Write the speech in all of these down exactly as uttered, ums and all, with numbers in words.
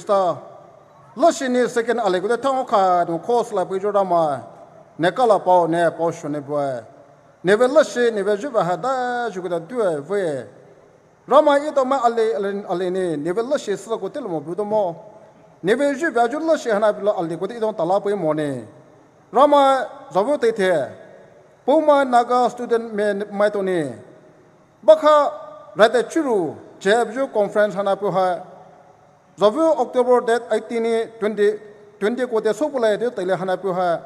Ta, lashini second ali koute thang kha no course la peiyu Ramai ne kala pao ne pao shone bue. Nevei lashi nevei zhuvei ha da zhu koute due vei. Ramai etao mai ali ali ali ni nevei lashi sa koute lo mo bu do mo. Nevei zhuvei zhu lashi hana bilo ali koute etao tala pei mo ni. Ramai zavu teithe. Poumai Naga student me maitao ni. Bakha rate churu che bju conference hana pu ha. Zavu October date eighteen ni twenty, twenty koute soupulai de teile hana pu ha.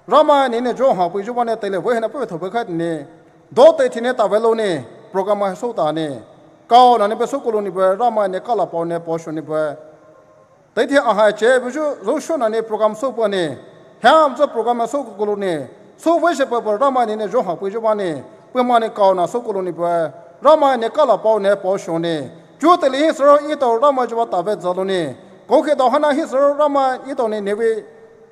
Ramai nene zho ha pu zhu bane teile vei hana pu thobe kha ni. Do te thine ta velo ni program ha sou ta ni. Kao na ni pe sou kolo ni pe Ramai ne kala pao ne pao sho ni pe. Teithe ahai che buju zosho na ni program sou pu ni. Ham zo program sou kolo ni. Sou vei she pe pe Ramai nene zho ha pu zhu bane. Pu ma ni kao na sou kolo ni pe. Ramai ne kala pao ne pao sho ni. Ju teile hi sero etao Ramai zhu ba ta ve zalo ni. Ko khe tao hana hi sero Ramai etao ni nevei.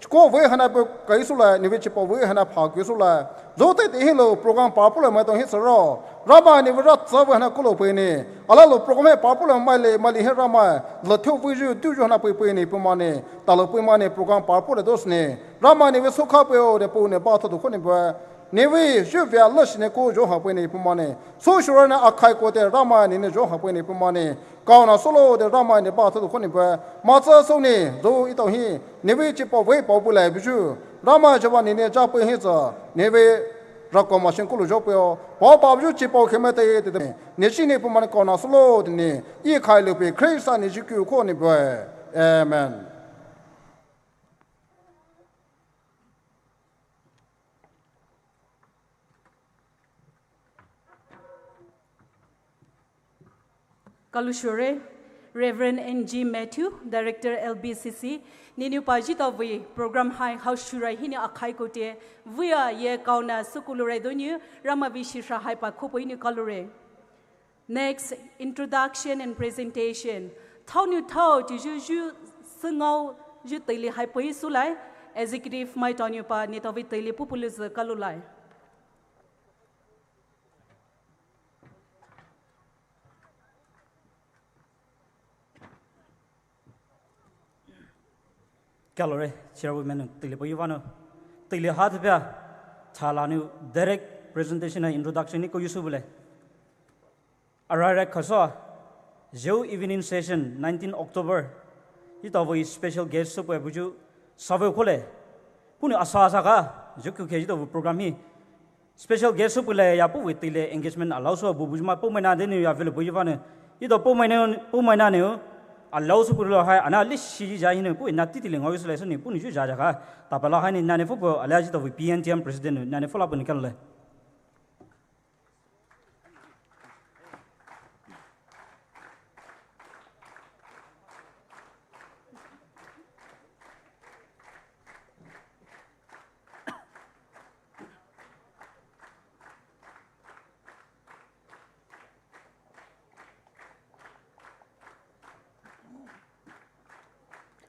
Ko vei hana pe kai sou la, nevei chipao vei hana pha kai sou la. Zo teithe hi lo program pa pu la maitao hi sero. Ramai nevei ra tsa vei hana kolo pe ni. Ala lo program he pa pu la mai le, mai le hi Ramai. Lo theu vei zhu, tu zhu hana pe pe ni, pe ma ni. Ta lo pe ma ni program pa pu la dos ni. Ramai nevei sou kha pe o, de pu ne ba tho do kho ni pe. Nevei, zhuvei lashi ne ko zho ha pe ni, pe ma ni. Sou shura na akhai koute Ramai nene zho ha pe ni, pe ma ni. Kao na solo de Ramai ne ba tho do kho ni pe. Ma tsa sou ni, zo etao hi. Nevei chipao vei pao pu lai buju. Ramai zhu ba nene zha pe hi tsa. Nevei rako ma shin kolo zho pe o. Pao pa buju chipao khe me te te te. Ne shi ni pe ma ni kao na solo de ni. E khai le pe Khrista ni zhu ku kho ni pe. Amen. Kalu shure, Reverend N G Matthew, Director L B C C, niniu pa jitao vei program hai hao shurai hini akhai koute, via ye kaona sukulu rai doniu, Ramai vei shisha hai pa khopo iniu kalure. Next, introduction and presentation. Thao niu thao, ti ju ju sengao ju teile hai poi sulai, Executive mai tao niu pa, ni tao vei teile pupulu ze kalulai. Kalore, chairwoman teile poi vano. Teile ha te pia, thala niu direct presentation and introduction ni ko yusu bule. Arare khaso, Zhou evening session, nineteen October. Ita voi special guest so pwe buju, save khole. Puni asa asa ka, Zhou kyu khe ita program hi. Special guest so pwe le ya pu wi tile engagement allow so bu buju ma pu mai na de ni ya vele buju vane. Ita pu mai na, pu mai na ne, allow so pwe lo hai, ana li shi ja hi ne pu na ti ti le ngau so le so ni pu ni ju ja ja ka. Ta pa la hai ni na ne fu pu, ala ji to P N T M president na ne fu la pu ni kan le.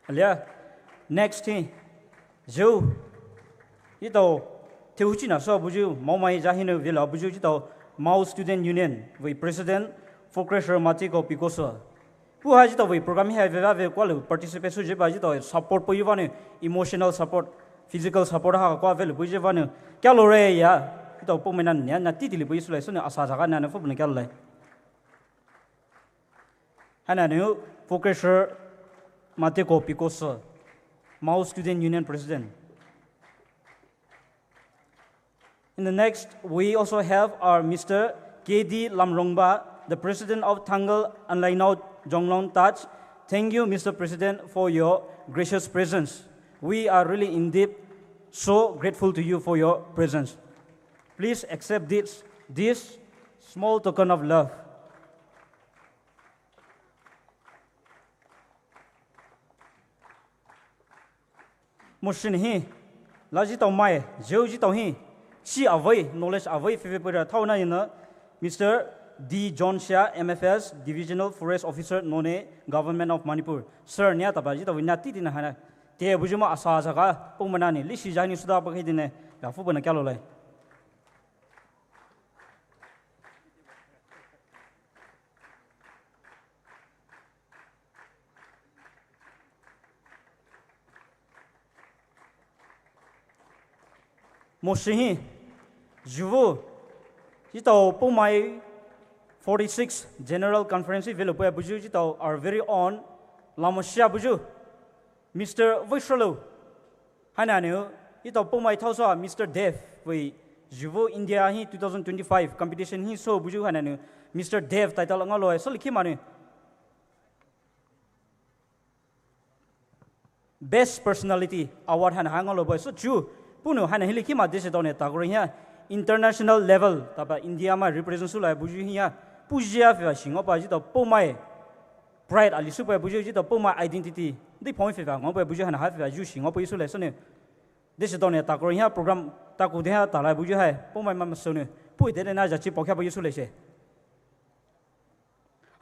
Alia, next thing, Zhou, ito, teuchi na so buju, mau mai ja hino vila buju ito, Mao Student Union, vei President, Fokresher Matiko Pikoso. Pu ha ito vei program hi veva ve kwa le participate su je ba ito support po yuvane, emotional support, physical support ha kwa ve le po je vane. Kya lo re ya, ito po mai na nya, na ti ti le po yusu le so ne asa jaga na ne fo ne kya lo le. Hana niu, Fokresher Mateko Pikoso, Mao Student Union President. In the next, we also have our Mister K D Lamrongba, the President of Thangal Anlainao Jonglong Touch. Thank you, Mister President, for your gracious presence. We are really indeed so grateful to you for your presence. Please accept this, this small token of love. Motion hi, laji tau mai, jeu ji tau hi, chi avei, knowledge avei, feve pera tau na ina, Mister D John Shah, M F S, Divisional Forest Officer, Noney, Government of Manipur. Sir, nia taba ji tau na titi na hana. Te bujuma asa jaga, pumana ni, lisi jani suda pakai dine, ya fu bana kyalo lai. Moshi hi, zhuvu, etao Poumai forty-six General Conference hi velou pei buyu, etao our very own, lamoshia buyu, Mister Voishrolou. Haina nou, etao Poumai thaosa Mister Dev vei, zhuvu India hi two thousand twenty-five competition hi sou buyu haina nou, Mister Dev title ngaoloue, sou likhei ma nou. Best Personality Award haina hai ngaolou bue sou chu, puhnou haina hi likhei ma deshi dao ne takore hia, international level, tapa India mai represent soulai buyu hia, puhzhia feiva shi ngaopa etao Poumai pride ali soupei buyu etao Poumai identity, deiphao feiva ngaopei buyu haina hai feiva zhu shi ngaopei soulai sou nou. Deshi dao ne takore hia program takou de hia talai buyu hai, Poumai mai masou nou, puh de ne na zhachi paokhaipei soulai she.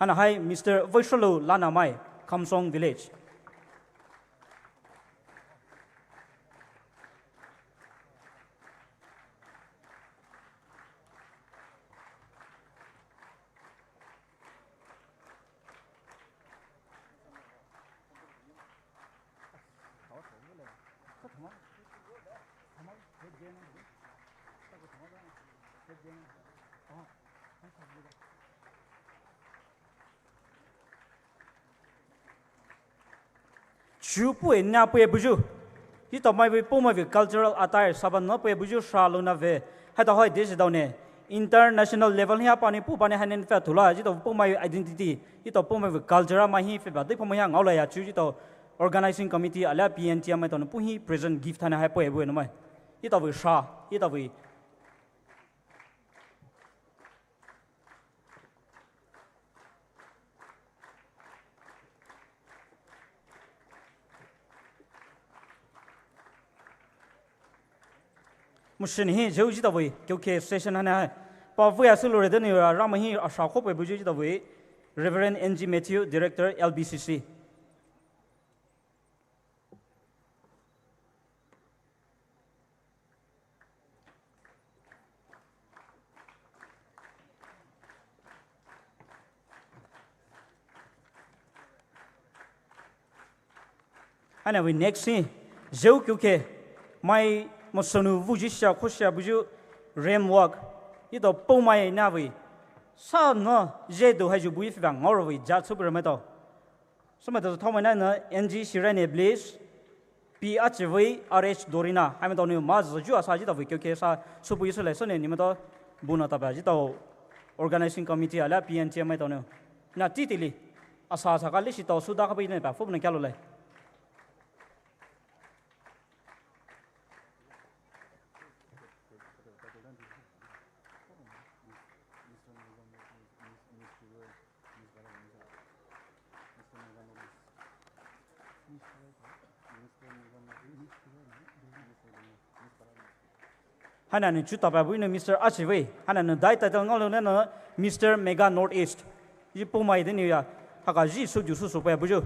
Haina hai Mister Voishrolou Lanamai, Khamsong Village. Chu puh-e na puh-e buyu. Etao mai vei Poumai vei cultural attire saba na puh-e buyu sha louna ve. Haitao hai deshi dao ne. International level hia pani puh pani haina feiva thula. Etao Poumai identity. Etao Poumai vei culture mai hi feiva deiphao mai hia ngaoloua chu etao organizing committee alia P N T M maitao nou puh hi present gift haina hai puh-e buyu nou mai. Etao vei sha. Etao vei Moshi hi zhou etao vei, keu khe session haina hai. Pa vei asü lure de nou ra, Ramai hi asha khopei buyu etao vei. Reverend N G Matthew, Director, L B C C. Haina vei next hi, zhou keu khe, mai masou nou vuyu shia khoshia buyu, Ram Walk, etao Poumai na vei, sa na, zhe dou hai zhu buyu feiva ngaoro vei, ja chu buyu maitao. Sou maitao thaomai na na, N G Shirene Bliss, P Achivei, R H Dorina, hai maitao nou ma zhu zhu asa etao vei keu khe sa, sou buyu soulai sou nou, ni maitao, bu na tapa etao, organizing committee alia P N T M maitao nou. Na titili, asa asa ka leshi tao sou da ka bai ne pa, fu na kalo lai. Haina nou chu tapa buyu nou Mister Achivei. Haina nou dai title ngaolou ne nou Mister Mega North East. Zhi Poumai de nou ya. Haka zhi sou zhu sou sou pei buyu.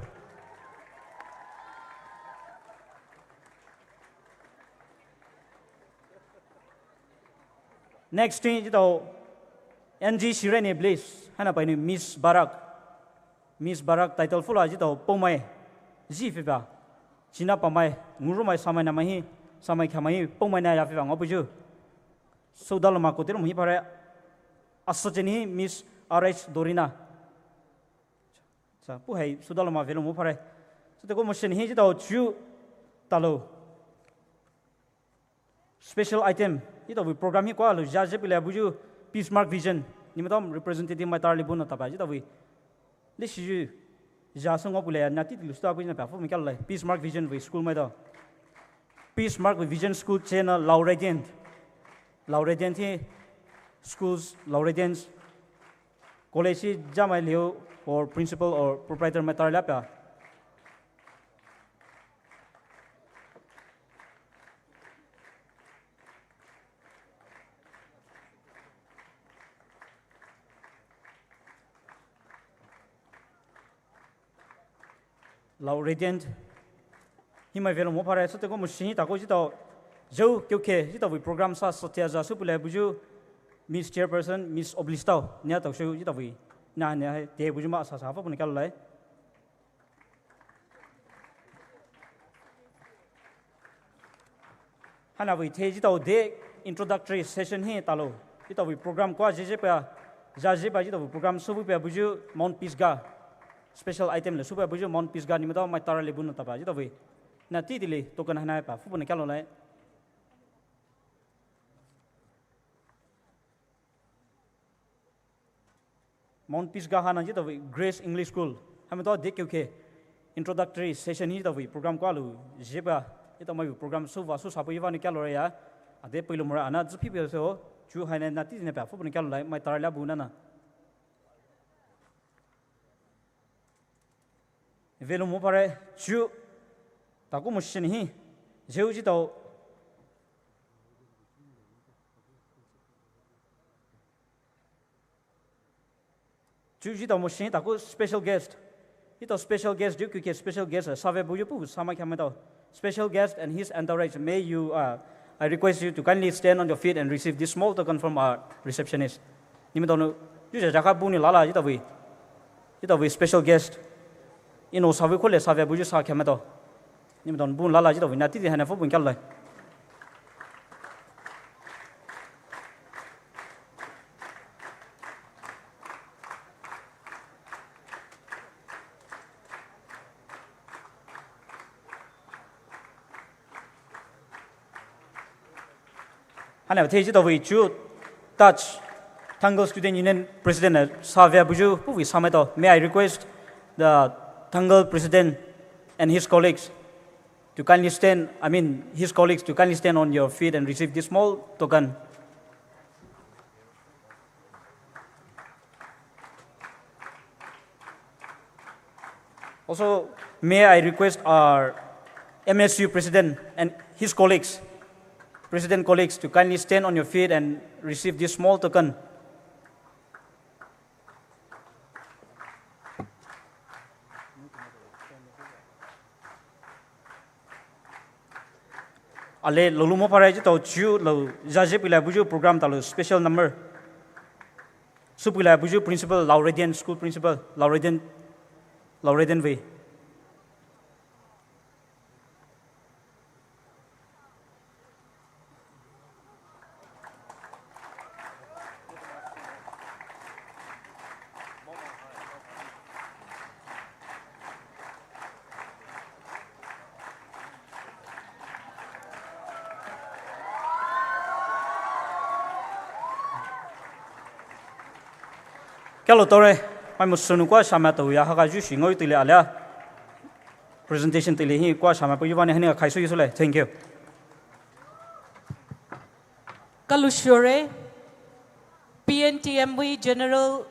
Next thing etao N G Shirene Bliss, haina pai nou Miss Barak. Miss Barak title fula etao Poumai. Zhi feiva. China pamai, ngurumai samai namai hi, samai khamai hi, Poumai na ya feiva ngao buyu. Sou dalou ma koute lou hi pare. Asa cheni hi Miss R H Dorina. Sa, puh hai, sou dalou ma velou mo pare. Sou teko moshi hi etao chu talou. Special item, etao vei program hi kua lou, zha zhe pila buyu, Peace Mark Vision, ni maitao representative mai tar li bu na tapa, etao vei. Leshi zhu, zha sou ngao pula, na titili sou da buyu na pa, fu mi kalo lai, Peace Mark Vision vei school maitao. Peace Mark vei Vision School chena Lao Radiant. Lao Radiant hi, schools, Lao Radiant, college hi, jamai liu, or principal, or proprietor mai tar li pa. Lao Radiant. Himai velou mo pare, sou teko moshi hi tako etao. Zhou keu khe, etao vei program sa satia zha sou pula buyu. Miss Chairperson, Miss Oblistao, nia tao sou etao vei. Na nia hai, te buyu ma sa sa fa pun kalo lai. Haina vei the etao de, Introductory session hi talo. Itawi program kwa jeje pa, jaje pa itawi program subu pa buju Mount Pisgah. Special item le subu pa buju Mount Pisgah ni mata mai tara le bunu tapa itawi. Na ti dili token hana pa fubu na kalo lai. Mount Pisgah hana jitawi Grace English School. Hami to de keu ke introductory session hi tawi program kwa lu jeba. Ita mai program su va su sapu iva ni kalo ya. Ade pui lu mura ana zu pi pi so. Chu haina na ti ne pa fu ni kalo lai mai tara la bu na na. Velu mo pare chu. Taku mo shin hi. Jeu jitao. Chu jitao mo shin taku special guest. Ito special guest ju kuke special guest save buju pu sama kya meto. Special guest and his entourage. May you, uh, I request you to kindly stand on your feet and receive this small token from our receptionist. Ni meto no ju jaka bu ni lala jitawi. Jitawi special guest. Ino save khole save buju sa kya meto. Ni meto bu lala jitawi na ti di hana fu bu kya lai. Hana te jitawi chu Taj Thangal Student Union President, uh, Savia Buju, who is Sameto. May I request the Thangal President and his colleagues to kindly stand, I mean, his colleagues to kindly stand on your feet and receive this small token. Also, may I request our M S U President and his colleagues, President colleagues, to kindly stand on your feet and receive this small token. Ale lolu mo pare jitao chu lo jaje pila buju program talo special number. Su pila buju principal Lauredian school principal Lauredian Lauredian way. Kalo tore, mai mo sunu kwa sama to ya haka ju shi ngoi tile alia. Presentation tile hi kwa sama po yuvani hani ka khaisu yusule. Thank you. Kalushure, P N T M V General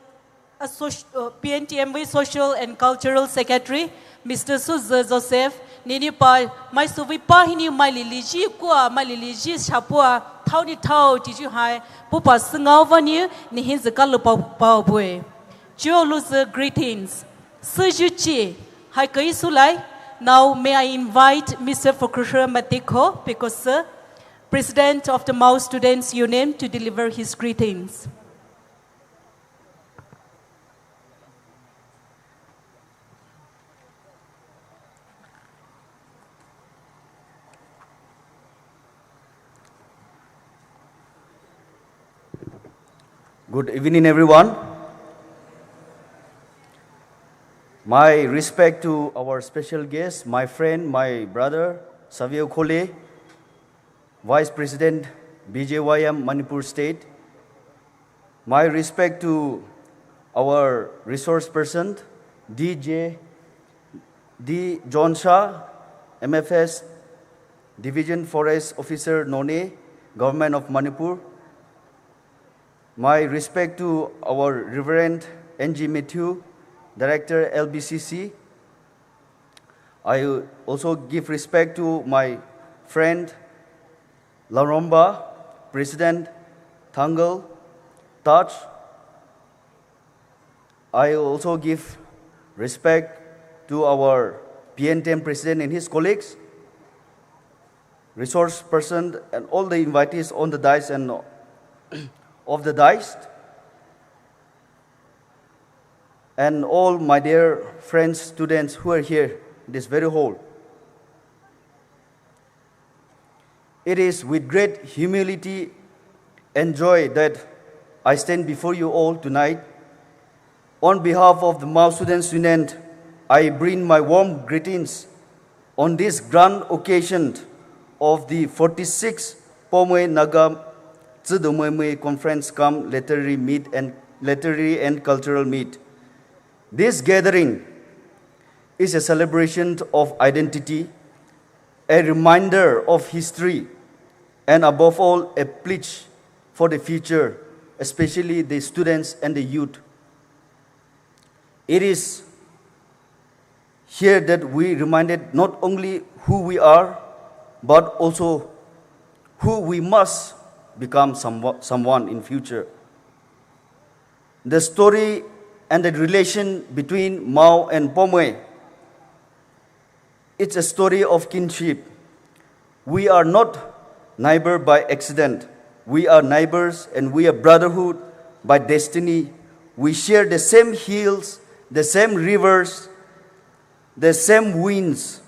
Associ-, uh, P N T M V Social and Cultural Secretary, Mister Suze Joseph, nini pa, mai suvi pa hini mai lili ji kua, mai lili ji shapua, thao ni thao ti ju hai, pupa sengau vani, ni hin zeka lu pao, pao bue. Chuo lu ze greetings. Sejuchi, hai kai sulai. Now may I invite Mister Fukushe Matiko, because, uh, President of the Mao Students Union, to deliver his greetings. Good evening, everyone. My respect to our special guest, my friend, my brother, Savio Khole, Vice President, B J Y M Manipur State. My respect to our resource person, D J, D John Shah, M F S, Division Forest Officer, Noney, Government of Manipur. My respect to our Reverend N G Matthew, Director, L B C C. I also give respect to my friend Laromba, President Thangal Taj. I also give respect to our P N T M President and his colleagues, resource person, and all the invitees on the dais and off the dais, and all my dear friends, students who are here in this very hall. It is with great humility and joy that I stand before you all tonight. On behalf of the Mao Students Union, I bring my warm greetings on this grand occasion of the forty-sixth Poumai Naga Tsidumwemwe Conference cum Literary Meet and Literary and Cultural Meet. This gathering is a celebration of identity, a reminder of history, and above all, a pledge for the future, especially the students and the youth. It is here that we reminded not only who we are, but also who we must become some, someone in future. The story and the relation between Mao and Poumai, it's a story of kinship. We are not neighbor by accident. We are neighbors and we are brotherhood by destiny. We share the same hills, the same rivers, the same winds.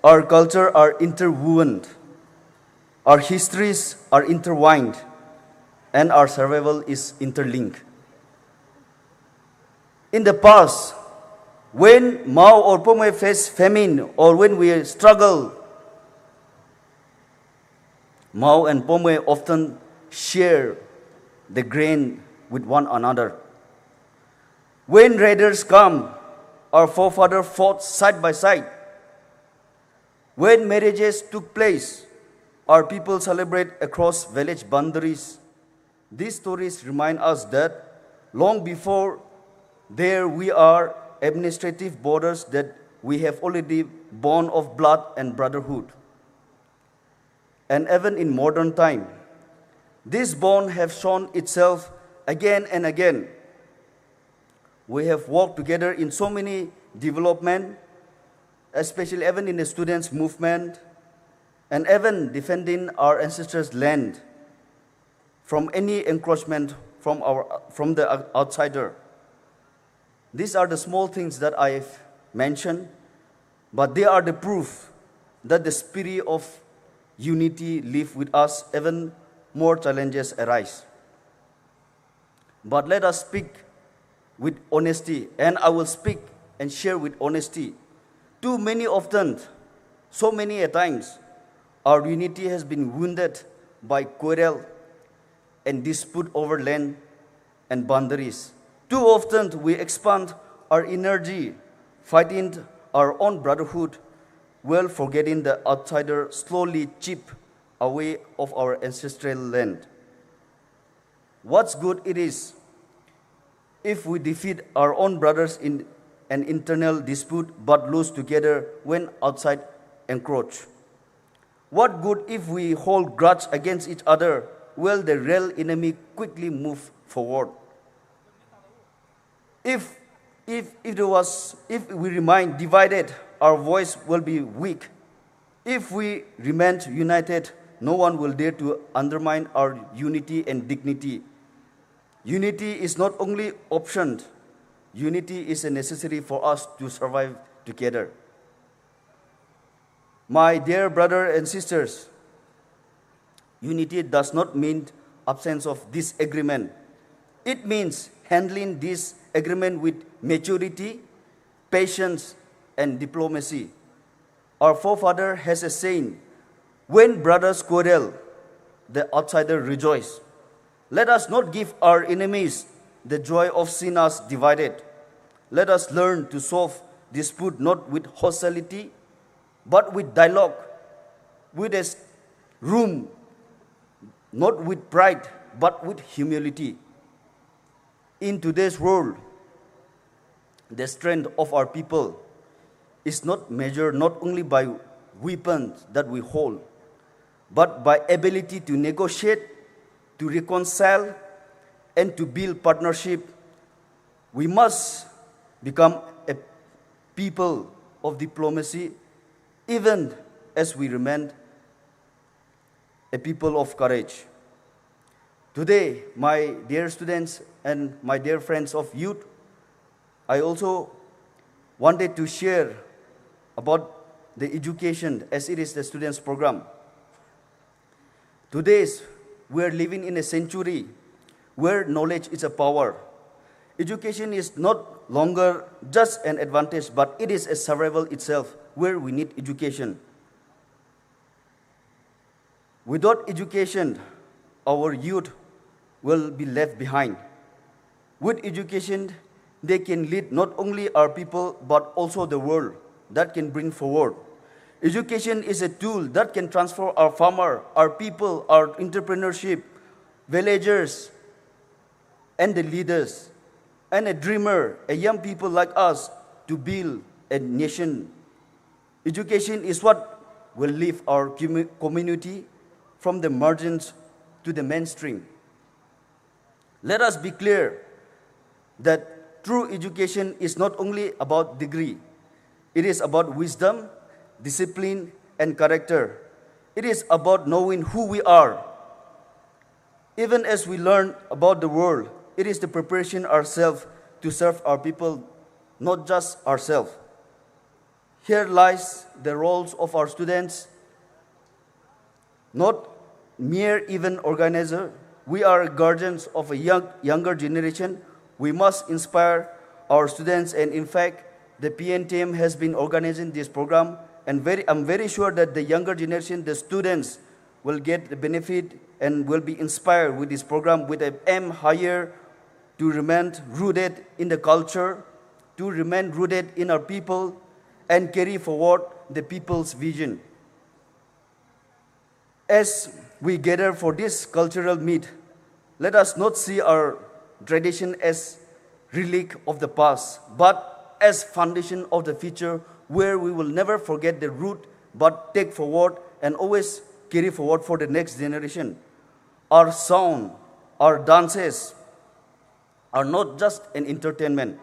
Our culture are interwoven. Our histories are intertwined. And our survival is interlinked. In the past, when Mao or Poumai face famine or when we struggle, Mao and Poumai often share the grain with one another. When raiders come, our forefathers fought side by side. When marriages took place, our people celebrate across village boundaries. These stories remind us that long before there we are administrative borders that we have already bond of blood and brotherhood. And even in modern time, this bond have shown itself again and again. We have worked together in so many development, especially even in the students' movement, and even defending our ancestors' land from any encroachment from our, from the outsider. These are the small things that I've mentioned, but they are the proof that the spirit of unity live with us even more challenges arise. But let us speak with honesty, and I will speak and share with honesty. Too many often, so many a times, our unity has been wounded by quarrel and dispute over land and boundaries. Too often we expend our energy fighting our own brotherhood while forgetting the outsider slowly chip away of our ancestral land. What's good it is if we defeat our own brothers in an internal dispute but lose together when outside encroach? What good if we hold grudge against each other while the real enemy quickly move forward? If, if, if, there was, if we remain divided, our voice will be weak. If we remain united, no one will dare to undermine our unity and dignity. Unity is not only option, unity is a necessary for us to survive together. My dear brother and sisters, unity does not mean absence of disagreement. It means handling disagreement with maturity, patience, and diplomacy. Our forefather has a saying, "When brothers quarrel, the outsider rejoice." Let us not give our enemies the joy of seeing us divided. Let us learn to solve dispute not with hostility, but with dialogue, with a s-, room, not with pride, but with humility. In today's world, the strength of our people is not measured not only by weapons that we hold, but by ability to negotiate, to reconcile, and to build partnership. We must become a people of diplomacy, even as we remain a people of courage. Today, my dear students and my dear friends of youth, I also wanted to share about the education, as it is the students' program. Today's We're living in a century where knowledge is a power. Education is not longer just an advantage, but it is a survival itself where we need education. Without education, our youth will be left behind. With education, they can lead not only our people but also the world that can bring forward. Education is a tool that can transform our farmer, our people, our entrepreneurship, villagers, and the leaders, and a dreamer, a young people like us to build a nation. Education is what will lift our commu- community from the margins to the mainstream. Let us be clear that true education is not only about degree. It is about wisdom, discipline, and character. It is about knowing who we are. Even as we learn about the world, it is the preparation ourselves to serve our people, not just ourselves. Here lies the roles of our students, not mere event organizer. We are guardians of a young, younger generation. We must inspire our students, and in fact, the P N T M has been organizing this program, and very, I'm very sure that the younger generation, the students, will get the benefit and will be inspired with this program with an aim higher to remain rooted in the culture, to remain rooted in our people, and carry forward the people's vision. As we gather for this cultural meet, let us not see our tradition as relic of the past, but as foundation of the future, where we will never forget the root, but take forward and always carry forward for the next generation. Our sound, our dances, are not just an entertainment,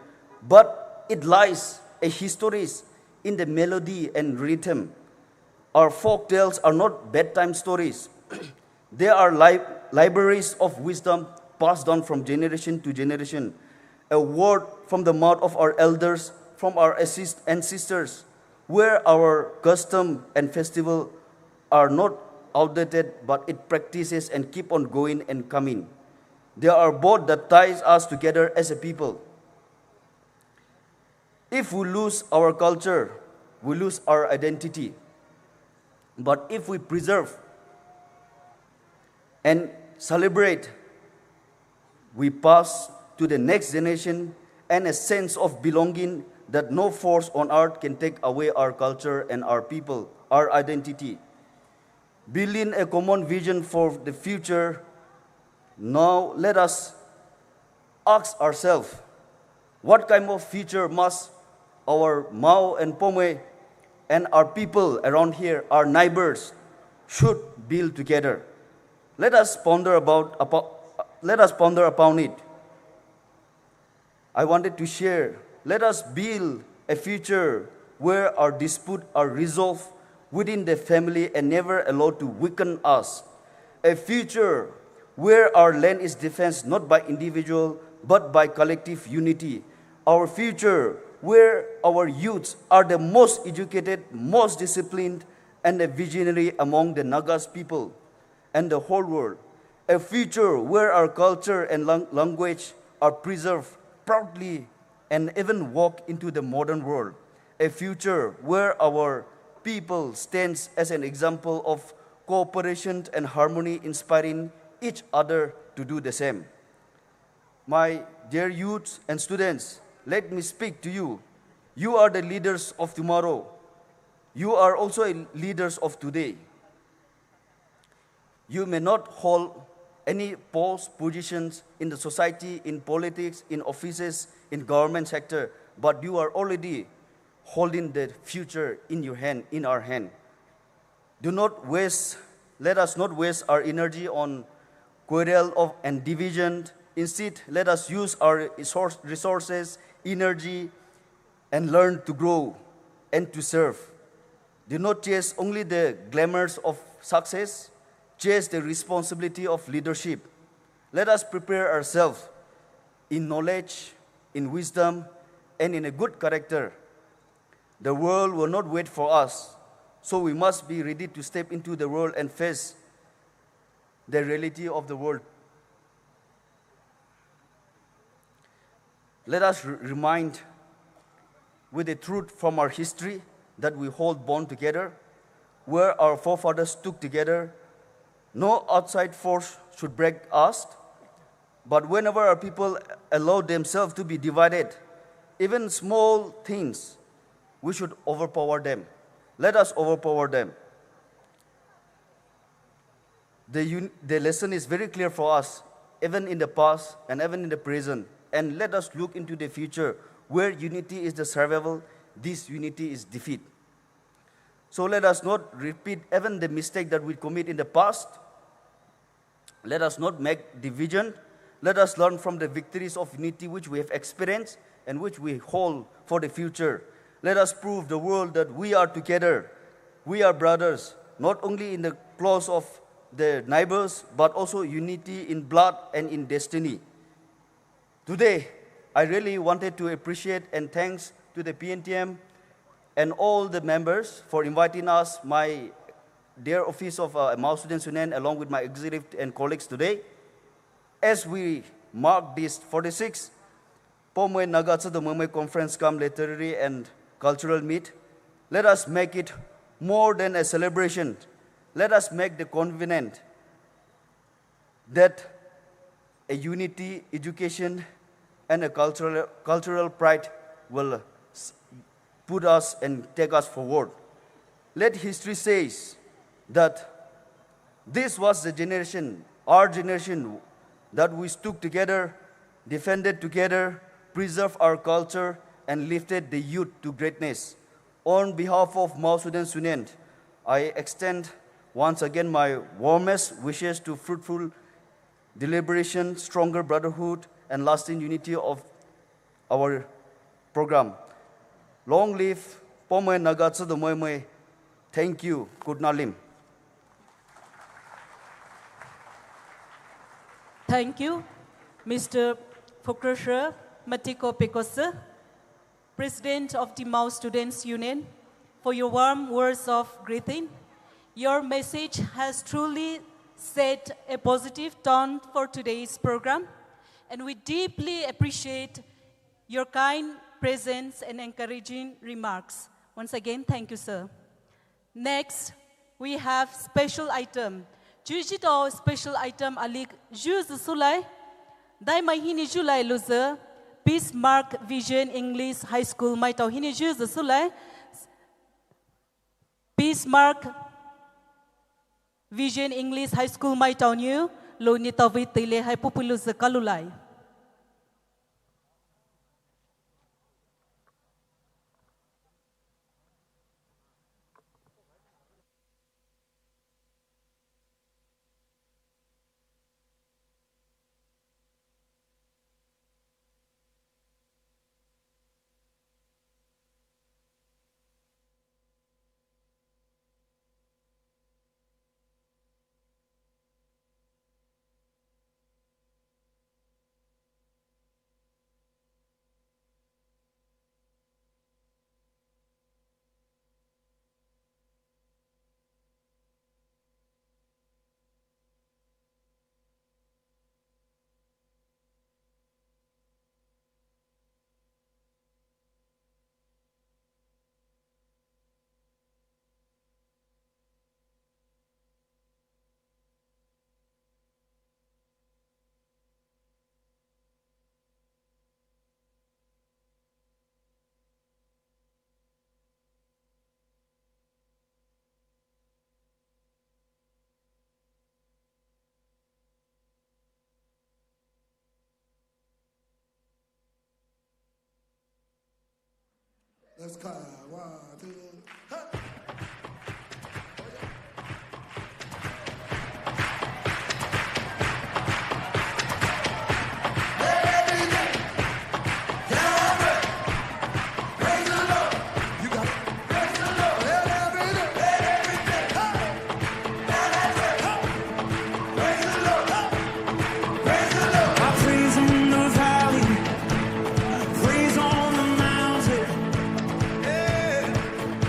but it lies a histories in the melody and rhythm. Our folk tales are not bedtime stories. They are li- libraries of wisdom passed down from generation to generation. A word from the mouth of our elders, from our assist- ancestors, where our custom and festival are not outdated, but it practices and keep on going and coming. They are both that ties us together as a people. If we lose our culture, we lose our identity. But if we preserve and celebrate, we pass to the next generation and a sense of belonging that no force on earth can take away our culture and our people, our identity. Building a common vision for the future, now let us ask ourselves, what kind of future must our Mao and Poumai and our people around here, our neighbors, should build together? Let us ponder about, about let us ponder upon it. I wanted to share. Let us build a future where our disputes are resolved within the family and never allowed to weaken us. A future where our land is defended not by individual but by collective unity. Our future where our youths are the most educated, most disciplined, and a visionary among the Nagas people and the whole world. A future where our culture and lang- language are preserved proudly and even walk into the modern world. A future where our people stands as an example of cooperation and harmony, inspiring each other to do the same. My dear youths and students, let me speak to you. You are the leaders of tomorrow. You are also a leaders of today. You may not hold any post positions in the society, in politics, in offices, in government sector, but you are already holding the future in your hand, in our hand. Do not waste, let us not waste our energy on quarrel of, and division. Instead, let us use our resource- resources, energy, and learn to grow and to serve. Do not chase only the glamours of success, chase the responsibility of leadership. Let us prepare ourselves in knowledge, in wisdom, and in a good character. The world will not wait for us, so we must be ready to step into the world and face the reality of the world. Let us re-, remind with the truth from our history that we hold bond together, where our forefathers stood together. No outside force should break us, but whenever our people allow themselves to be divided, even small things, we should overpower them. Let us overpower them. The un-, the lesson is very clear for us, even in the past and even in the present. And let us look into the future, where unity is the survival, disunity is defeat. So let us not repeat even the mistake that we commit in the past. Let us not make division. Let us learn from the victories of unity which we have experienced and which we hold for the future. Let us prove the world that we are together. We are brothers, not only in the close of the neighbors, but also unity in blood and in destiny. Today, I really wanted to appreciate and thanks to the P N T M and all the members for inviting us, my dear office of, uh, Mao Students Union, along with my executive and colleagues today. As we mark this forty-sixth Poumai Naga Tsüdomai Conference cum Literary and Cultural Meet, let us make it more than a celebration. Let us make the covenant that a unity, education, and a cultural, cultural pride will s-, put us and take us forward. Let history says that this was the generation, our generation, that we stood together, defended together, preserved our culture, and lifted the youth to greatness. On behalf of Mao Students Union, I extend once again my warmest wishes to fruitful deliberation, stronger brotherhood, and lasting unity of our program. Long live Poumai Naga Tsüdomai. Thank you. Kutnalim. Thank you, Mister Fukrusha Matiko Pekosü, President of the Mao Students Union, for your warm words of greeting. Your message has truly set a positive tone for today's program, and we deeply appreciate your kind presence and encouraging remarks. Once again, thank you, sir. Next, we have special item. Chuo etao special item ali zhuzü soulai. Daimai hinou zhulai louzü Peace Mark Vision English High School maitao hinou zhuzü soulai. Peace Mark Vision English High School maitao nou lou neletao vei teile hai pupu louzü kaloulai. Let's go. One, two, ha! I praise in the valley, praise on the mountain. Yeah.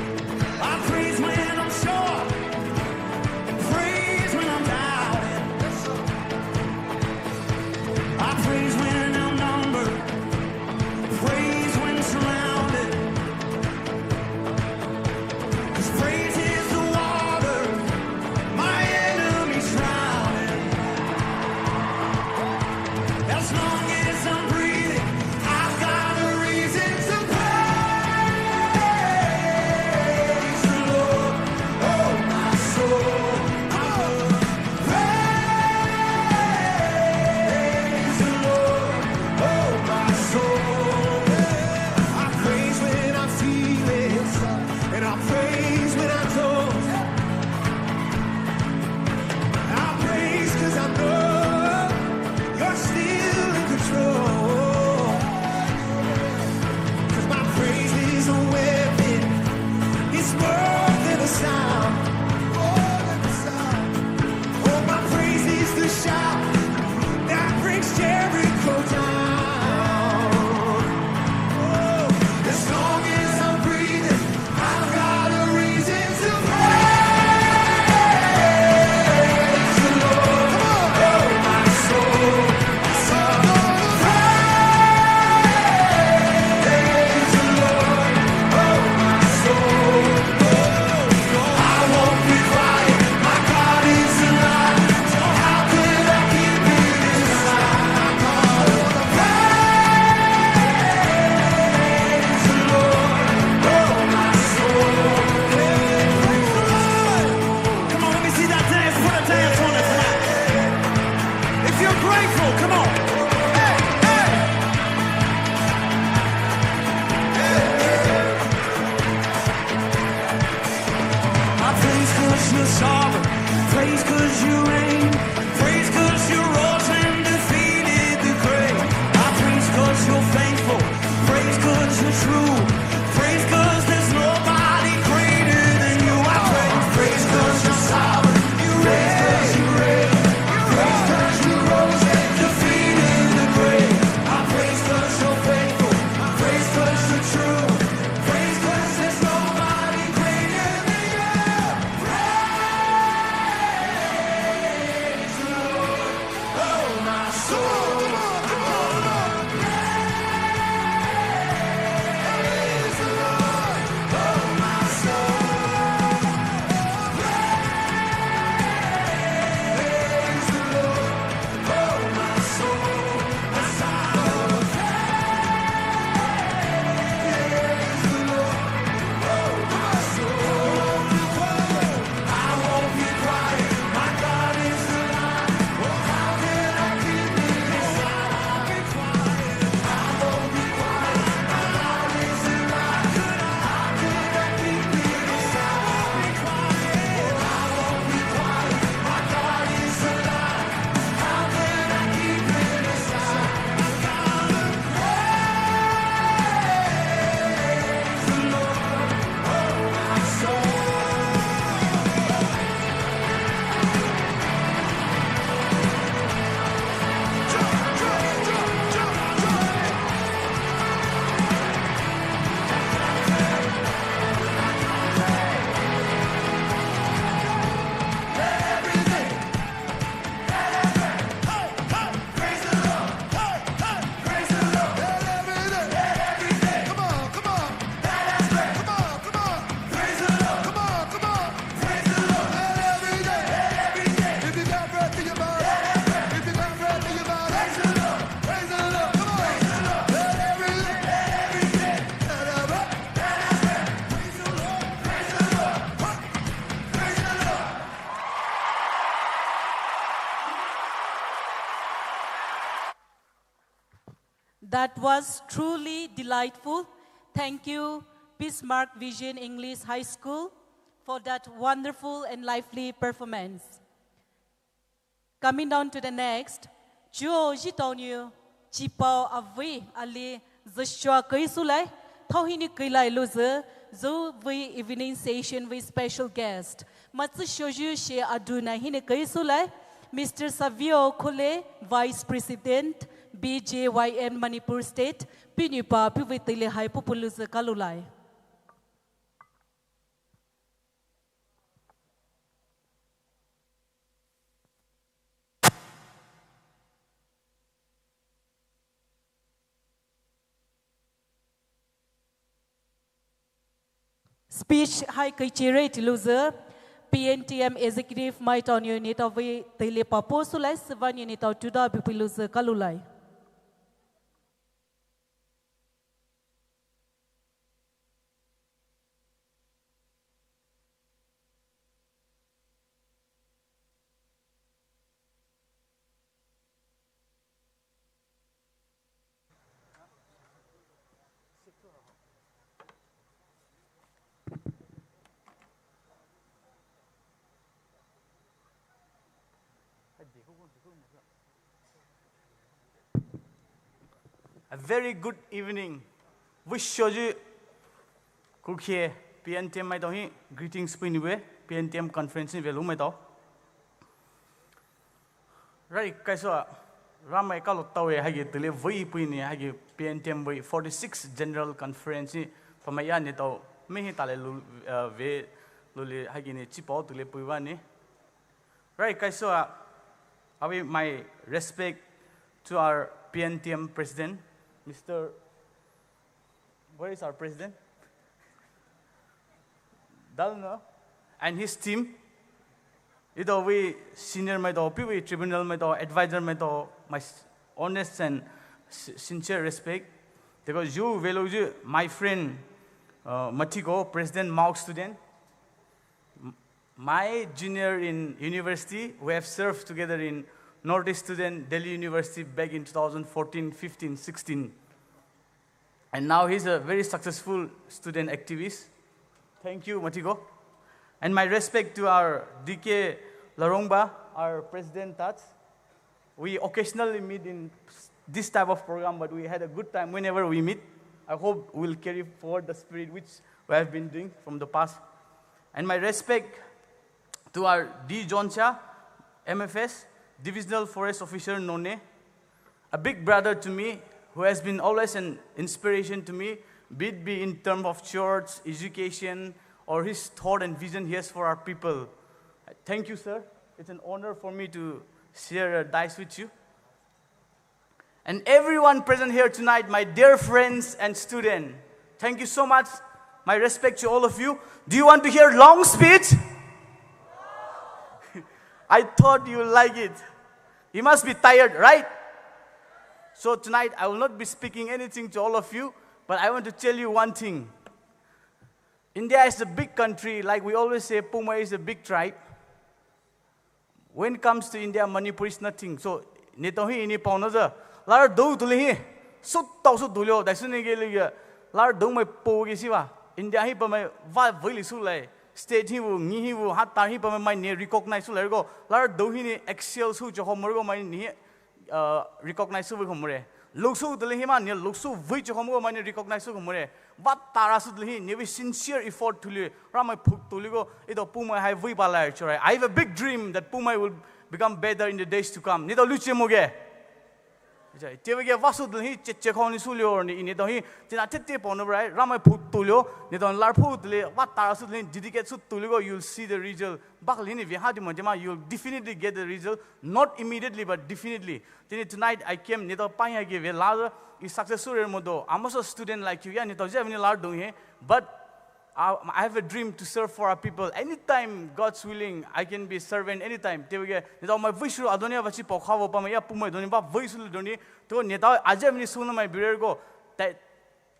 More than a sound, more than a sound. Oh, my praise is the shout that brings Jericho down. Oh, as long as I'm breathing, I've got a reason to praise the Lord. Come on. Oh, my soul, my soul, praise the Lord. Oh, my soul. Come on, let me see that dance. Put a dance on it tonight. If you're grateful, come on. Hey, hey. I praise 'cause you're sovereign. Praise 'cause you reign. Praise 'cause you rose and defeated the grave. I praise 'cause you're faithful. Praise 'cause you're true. Praise 'cause there's nobody greater than you. I praise, praise 'cause you're sovereign. You reign, you reign. Praise 'cause you rose and defeated the grave. I praise 'cause you're faithful. Praise 'cause you're true. Praise 'cause there's nobody greater than you. Praise the Lord, oh my soul. Come on, come on, come on. Praise the Lord, oh my soul. Praise the Lord. That was truly delightful. Thank you, Bismarck Vision English High School, for that wonderful and lively performance. Coming down to the next, chuo jitao nou chipao avei ali züshua kei sulai, thao hinou keilai louzü, zü vei evening session vei special guest. Matsü shoyu she aduna hinou kei sulai, Mister Savio Khole, Vice President, B J Y M Manipur State, Pinii pa puhvei teile hai pupu louzü kaloulai. Speech hai kei chire tilouzü, P N T M Executive maitao nou neletao vei teile papo sulai, süvanou neletao tuda bipi louzü kaloulai. A very good evening. Vei shoyu kukhie P N T M maitao hi greetings pei ni bue, P N T M conference hi velou maitao. Rai kaisoua, Ramai kalo taowe haige teile vei pei ni haige P N T M vei forty-six general conference hi pamai ya neletao mai hi tale lu, uh, ve lule haige ni chipao teile pei vani. Rai kaisoua, I will my respect to our P N T M president, Mister Where is our president? Dalno and his team. Etao vei senior maitao, puhvei tribunal maitao, advisor maitao, my s- honest and s- sincere respect. Because you, velo you, my friend, uh, Matiko, President Maok student, m- my junior in university, we have served together in Northeast Student Delhi University back in two thousand fourteen, fifteen, sixteen. And now he's a very successful student activist. Thank you, Matiko. And my respect to our D K Larongba, our president Tats. We occasionally meet in this type of program, but we had a good time whenever we meet. I hope we'll carry forward the spirit which we have been doing from the past. And my respect to our D John Cha, M F S, Divisional Forest Officer, Noney, a big brother to me, who has been always an inspiration to me, be it be in terms of church, education, or his thought and vision he has for our people. Thank you, sir. It's an honor for me to share a dais with you. And everyone present here tonight, my dear friends and students, thank you so much. My respect to all of you. Do you want to hear long speech? I thought you like it. You must be tired, right? So tonight I will not be speaking anything to all of you, but I want to tell you one thing. India is a big country, like we always say, Poumai is a big tribe. When it comes to India, Manipur is nothing. So, neletao hi ini paona za. Lardou tuli hi. Sutao sutulio, daisuni ge lege. Lardou mai po ge siva. India hi pamai va vili sulai. State hi vu, ngi hi vu, hatar hi pamai mai ne recognize sulai ko. Lardou hi ni excel su cho homor ko mai ni uh, recognize su vei khomore. Luksu tuli hi ma ni luksu vei cho homor ko mai ni recognize su khomore. Va tara su tuli hi ni vei sincere effort tuli. Ramai phuk tuli ko. Etao Poumai hai vei balai chorai. I have a big dream that Poumai will become better in the days to come. Neletao luche mo ge. Tevei ge va su tuli hi che che khon ni sulio ni neletao hi. Tina tete paona brai. Ramai phuk tulio. Neletao lar phuk tuli. Va tara su tuli dedicate su tuli ko. You'll see the result. Bak li ni vei ha di mo jema. You'll definitely get the result. Not immediately, but definitely. Tini tonight I came, neletao pai ha ge vei la, is successful mo do. I'm also a student like you. Yeah, neletao je vini lardou hi. But I, I have a dream to serve for our people. Anytime, God's willing, I can be servant anytime. Tevei ge, neletao mai vei su Adonia vachi pao khavo pamai ya Poumai doni ba vei su doni. To neletao aje vini su na mai birer ko. Tai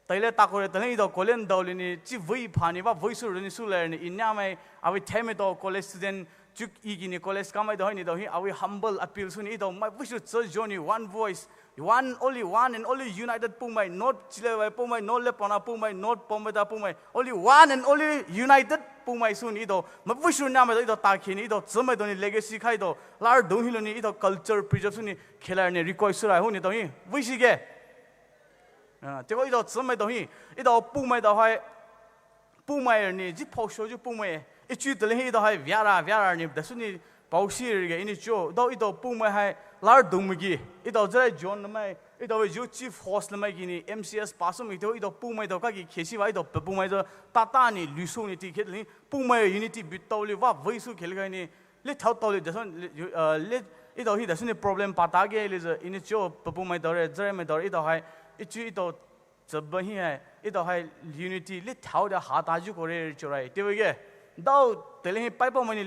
Taile takore, taile etao kolen daole ni, chi vei phani ba vei su reni sulai ni, inya mai, avi theme tao college student, chuk i kini college kamai tao hi neletao hi, avi humble appeal suni etao mai vei su tso joni one voice, one only one and only united Poumai, not chile vai Poumai, not le pana Poumai, not Poumai ta Poumai, only one and only united Poumai suni etao, mai vei su nya mai tao etao ta kini etao tso mai tao ni legacy khai tao, lardou hilo ni etao culture preserve suni, khelai ni request surai hu neletao hi, vei si ge. Ah, teko etao tso mai tao hi, etao Poumai tao hai, Poumai ni, ji pao sho ji Poumai, ichi tele hi etao hai, viara, viara ni, dasuni, pao si ri ge, ini cho, etao, etao Poumai hai, lardou mu gi, etao zai John na mai, etao ju chief host na mai gi ni, M C S pastor mi, etao, etao Poumai tao ka gi, khesi va, etao Poumai tao, tata ni, lusu ni, ti khe ni, Poumai unity bi tao li, va, vei su khe li ga ni, le thao tao le, dasun, le, uh, le, etao hi dasun ni problem pata ge le ze, ini cho, Poumai tao re, zere mai tao re, etao hai, ichi etao, zaba hi hai, etao hai, unity, le thao da ha ta ju ko re cho rai, tevei ge, dao, tele hi pai pa mai ni,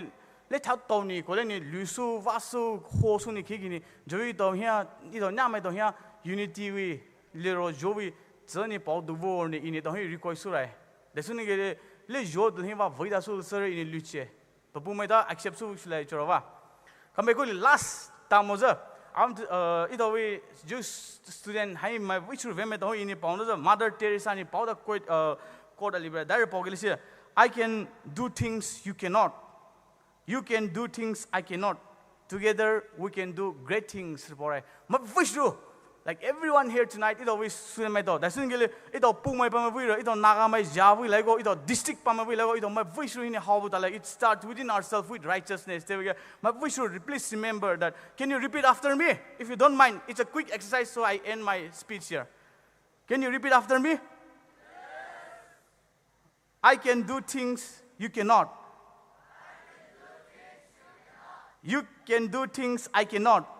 le thao tao ni, ko le ni, lusu, vasu, ho su ni, kiki ni, jo etao hi, etao nya mai tao hi, unity vei, le ro jo vei, zeni pao du vo ni, ini tao hi, request surai. Dasun ni ge le, le jo tele hi va, vei dasu sere ini luche. Poumai ta accept su sulai chorova. Kambe kuli last time was a, I'm, uh, etao vei ju student hai mai vei chu ve mai tao ini pao no za Mother Teresa ni pao da quote, uh, quote a libra. Dare pao gele si, "I can do things you cannot. You can do things I cannot. Together we can do great things." Pao rai. Ma vei chu Like everyone here tonight, ito vei sune maito. Dasun gele, ito Poumai pamai vei ro, ito Naga mai ja vei laigo, ito district pamai vei laigo, ito mai vei shu hini hao bu tala. It starts within ourselves with righteousness. Te vei mai vei shu, please remember that. Can you repeat after me? If you don't mind, it's a quick exercise, so I end my speech here. Can you repeat after me? I can do things you cannot. You can do things I cannot.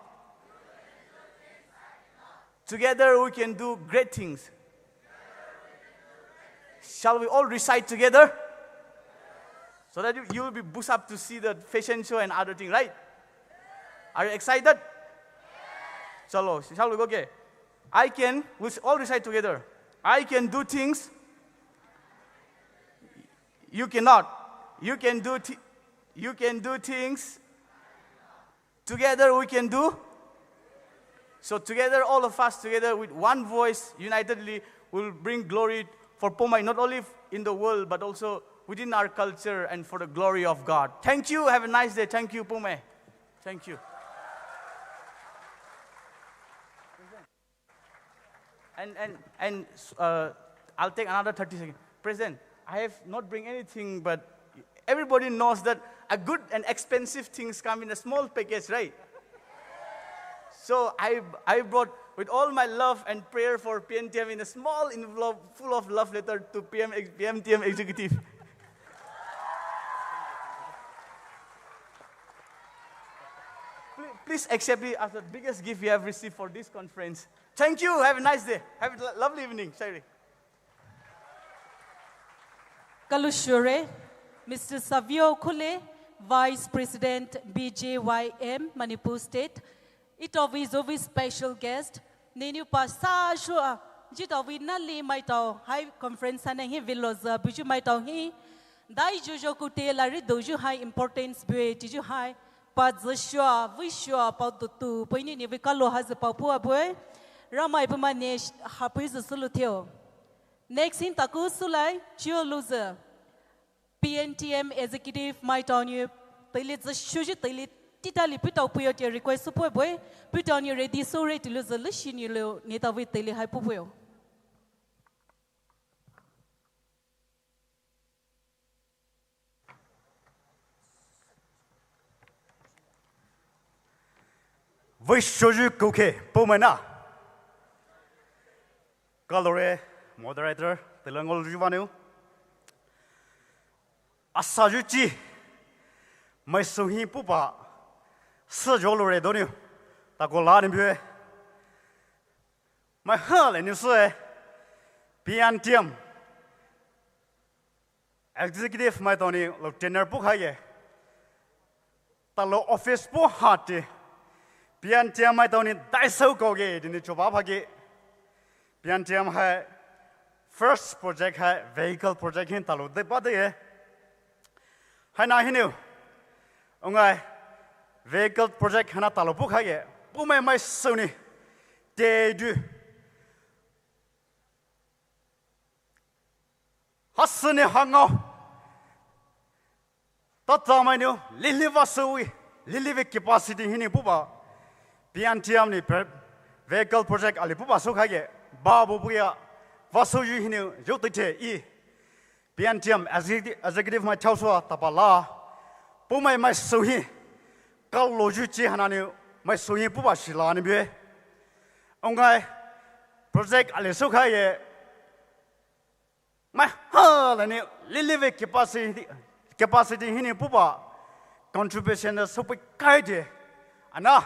Together we can do great things. Shall we all recite together? So that you, you will be boost up to see the fashion show and other thing, right? Are you excited? Chalo, shall we go? Okay. I can, we'll all recite together. I can do things you cannot. You can do thi- you can do things. Together we can do. So together, all of us together with one voice, unitedly, will bring glory for Poumai, not only in the world, but also within our culture and for the glory of God. Thank you. Have a nice day. Thank you, Poumai. Thank you. And, and, and uh, I'll take another thirty seconds. President, I have not bring anything, but everybody knows that a good and expensive things come in a small package, right? So I, I brought with all my love and prayer for P N T M in a small envelope full of love letter to P M, P M T M executive. Please, please accept it as the biggest gift you have received for this conference. Thank you. Have a nice day. Have a lo- lovely evening. Sorry. Kalushure, Mister Savio Khule, Vice President, B J Y M, Manipur State. Ito vei zo vei special guest. Nenou pa sa shua. Ji ito vei nali maitao hai conference hana hi vei lo za buju maitao hi. Dai jujo kute lari doju hai importance bue tiju hai. Pa zeshua, veishua, pao tutu, pa ini ni vei kalo ha ze pao pua bue. Ramai puma ne sh- hapui ze sulu theo. Next hin taku sulai, chiu lu ze. P N T M executive maitao ni, teile zeshuji teile titali putao puyo tia request su pua bue. Putao ni ready su ready lu ze lushi ni lu ni ta vei teile hai pu puyo. Veishoyu kuke Poumai na. Kalore moderator, teile ngol juvanou. Asa yuchi. Mai suhi pupa. Sejolore donou. Tako la ni bue. Mai ha le ni sue. P N T M. Executive maitao ni lo tenure pukha ye. Talo office pukha te. P N T M maitao ni daisou kau ge, dini choba pha ge. P N T M hai first project hai vehicle project hin talo de ba de ye. Haina hinou. Ongai vehicle project hana talo pukha ye. Poumai mai sou ni. Te du. Hasene hangao. Tata mai nou, lili vasoui, lili vei capacity hinou pupa. P N T M ni pre- vehicle project ali pupa so khaige. Ba bu puya, vasoui hinou, yo tite i. P N T M executive, executive mai thao sua tapa la. Poumai mai suhi. Kalo yuchi hana nou, mai suhi pupa shila ni bue. Ongai, project ali so khaige. Mai ha la ni lili vei capacity, capacity hinou pupa contribution da supi kai de. Ana,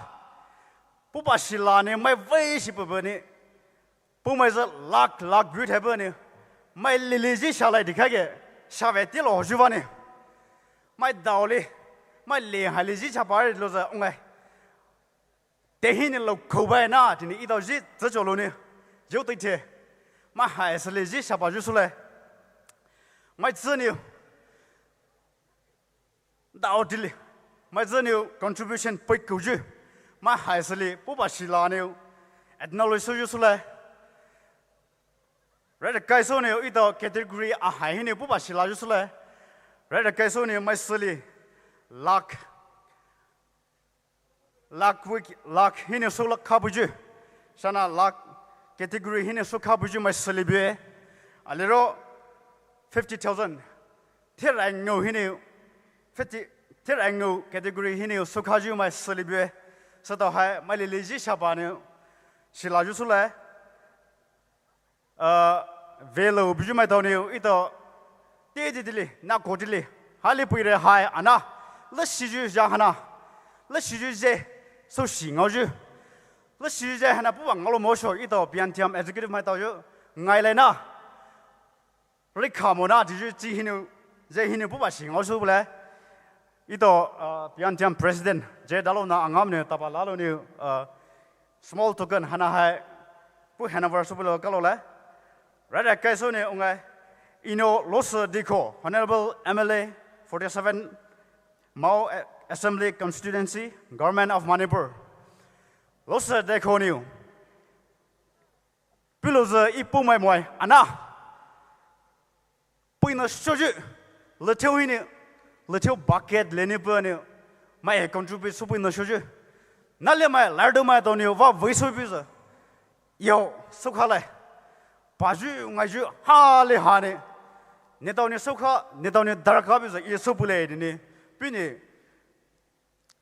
pupa shila ni mai vei shi pupa ni. Poumai za lakh lakh good hai ni. Mai lili ji shalai di khaige. Sha vei ti lo juva ni. Mai dao li. Mai li hai li ji cha pa ri lo za ongai. Te hinou lo kho bai na, tini ito ji, tse cholo ni, yo tite. Mai hai sili ji shapa ju sule. Mai tsü ni, dao tili. Mai tsü ni contribution poi kho ju. Mai hai sili, pupa shila ni, acknowledge so ju sule. Red kai so ni, ito category a hai hinou pupa shila ju sule. Red kai so ni, mai sili, lakh. Lakh week, lakh hinou so lakh khabu ju. Sana lakh category hinou soukha buyu mai sülibue. Aliro fifty thousand. Thirty ngao hinou, fifty, thirty ngao category hinou soukhayu mai sülibue. Sütao hai mailili ji shapa nou shila yu sülai. Uh, velo buyu maitao nou ito titi tili, nako tili, hali puire hai ana, leshiyu ya hana, leshiyu je, soushi ngaoyu, leshiyu je hana puba ngaolo mosho ito P N T M executive maitao yu, ngailai na, rikha mona tiyu chi hinou, je hinou puba shi ngaosu bule. Ito, uh, P N T M president, je dalo na angam nou tapa lalo nou, uh, small token hana hai, pu handover su pulo kalo le. Rada kaiso nou ungai, ino Losü Dikho, Honorable M L A forty-seven, Mao Assembly Constituency, Government of Manipur. Losü Dikho nou. Pulo ze ipu mai mai, ana. Pui nou shoyu, letheo hinou, letheo bucket leni pu nou, mai contribute su pui nou shoyu. Nale mai, lardo maitao nou, va vei su pui ze. Yo, soukha lai. Payu, ngayu, hali hani. Netao nou soukha, netao nou darkha pui ze, i su pui le dini. Puni,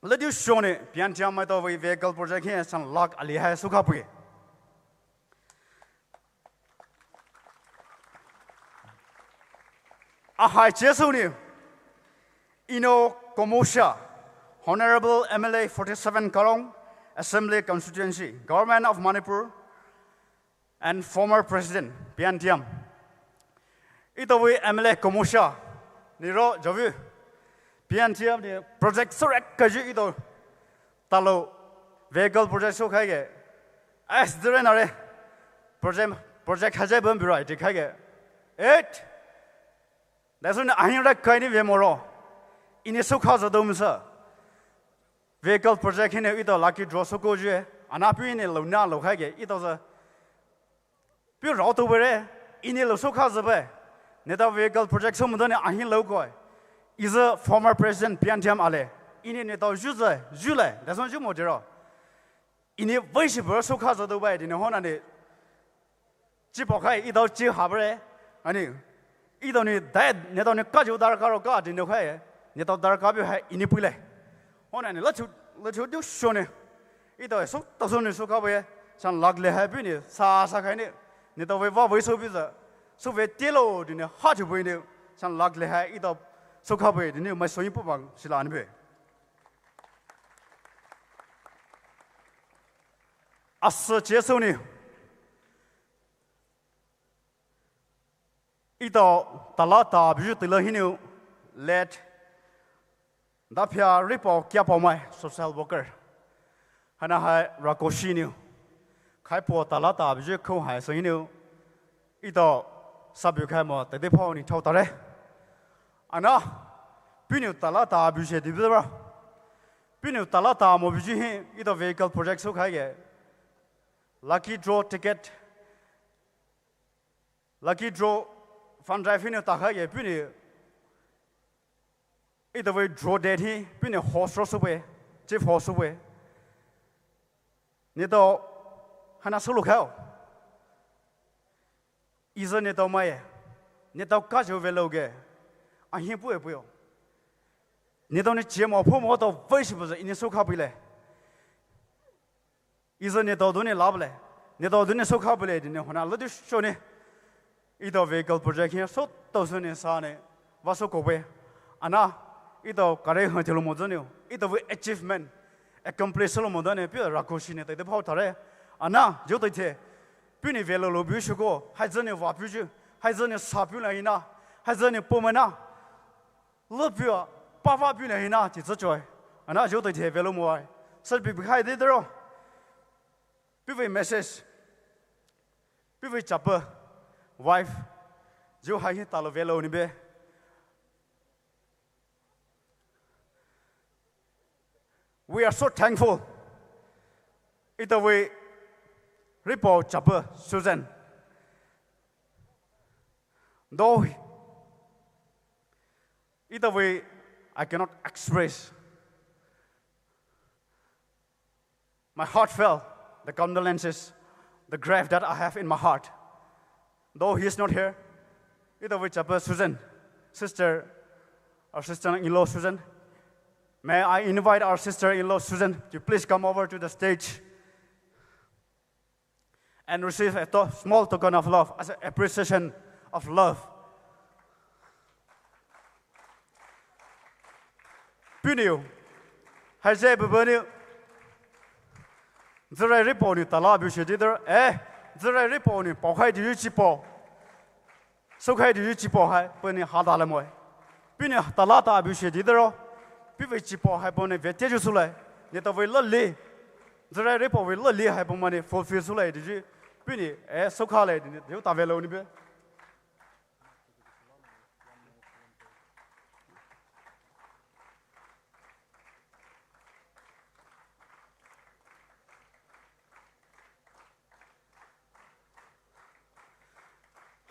ladiu shone, P N T M maitao vei vehicle project hi, san lakh ali hai soukha pui. Ahai cheso nou, ino Komosha, Honorable M L A forty-seven Karong Assembly Constituency, Government of Manipur, and former President, P N T M. Ito vei M L A Komosha, niro javu, P N T M nou project sorek kayu ito, talo, vehicle project soukhaige, as dire nare, project, project haje bam bira iti khaige. Eight. That's when ahin rek kaini ve moro. Ini soukha zado misa. Vehicle project hinou ito lucky draw souko jue. Ana pu ini lo na lo khaige. Ito za. Pu rao to bere. Ini lo soukha zabe. Neta vehicle project sou mudone ahin lo koi. Is a former president P N T M ale. Ini neta ju za, ju le. That's when ju mo jero. Ini vei shi bere soukha zado bai dini hona ni. Chi pao khai, ito chi habere. Ani, ito ni dai, neta ni kaji darkha ro ka dini khai. Neta darkha bi hai ini puile. Hona ni, lachu, lachu diu shone. Ito e, so, to so ni soukha be. San lakh le hai bi ni, sa, sa khai ni. Neta vei va vei sou bi za. Sou vei tilo dini, ha chu be ni. San lakh le hai, ito soukha be dini, mai sou yin pu bang, sila ni be. Asa cheso nou. Ito talata buyu tila hinou late. Dapia ripo kia pao mai social worker. Hana hai rakoshi nou. Khai po talata buyu khou hai so hinou. Ito sabu khai mo tete pao ni thao tare. Ana, pinu talata buyu she di bra. Pinu talata mo buyu hi, ito vehicle project sou khaige. Lucky draw ticket. Lucky draw fund drive hinou ta khaige, pinu. Ito vei draw date hi, pinu host ro sou be, chief host sou be. Neta, hana solo khao. Iza neta mai, neta kajo velo ge, ahin pu e puyo. Neta ni chie mo pho mo to vei shi buza ini soukha pile. Iza neta duni lab le, neta duni soukha pile dini hona lodi shone. Ito vehicle project hi so to suni sa ne, va souko be. Ana, ito kare hon thilo mo zone, ito vei achievement, accomplish lo mo dane, pi rakoshi ne te de pao tare. Ana, jo to the, Puni velo lo bu shuko, hai zane va pu ju, hai zane sa pu la hina, hai zane po mana. Lo pu a, pa va pu la hina, ti zo choi. Ana jo to the velo mo ai. Sa pi pi hai de dro. Pi vei message. Pi vei chapa, wife. Jo hai hi talo velo ni be. We are so thankful. Ito vei ripo chapa Susan. Though ito vei I cannot express my heartfelt the condolences the grave that I have in my heart. Though he is not here, etao vei chapa Susan, sister, our sister-in-law Susan, may I invite our sister-in-law Susan to please come over to the stage and receive a to-, small token of love as an appreciation of love. Puhnou, haizai bubu nou, zürai reipao nou tala bushi didero, eh, zürai reipao nou paokhai di yu chipao. Soukhai di yu chipao hai, puhnou hada le moe. Puhnou tala ta bushi didero, puhvei chipao hai puhnou vete yu sülai. Neletao vei lali, zürai reipao vei lali hai puhnou fulfill sülai di yu. Puhnou, eh, soukha lai di, yu tave lou nou be.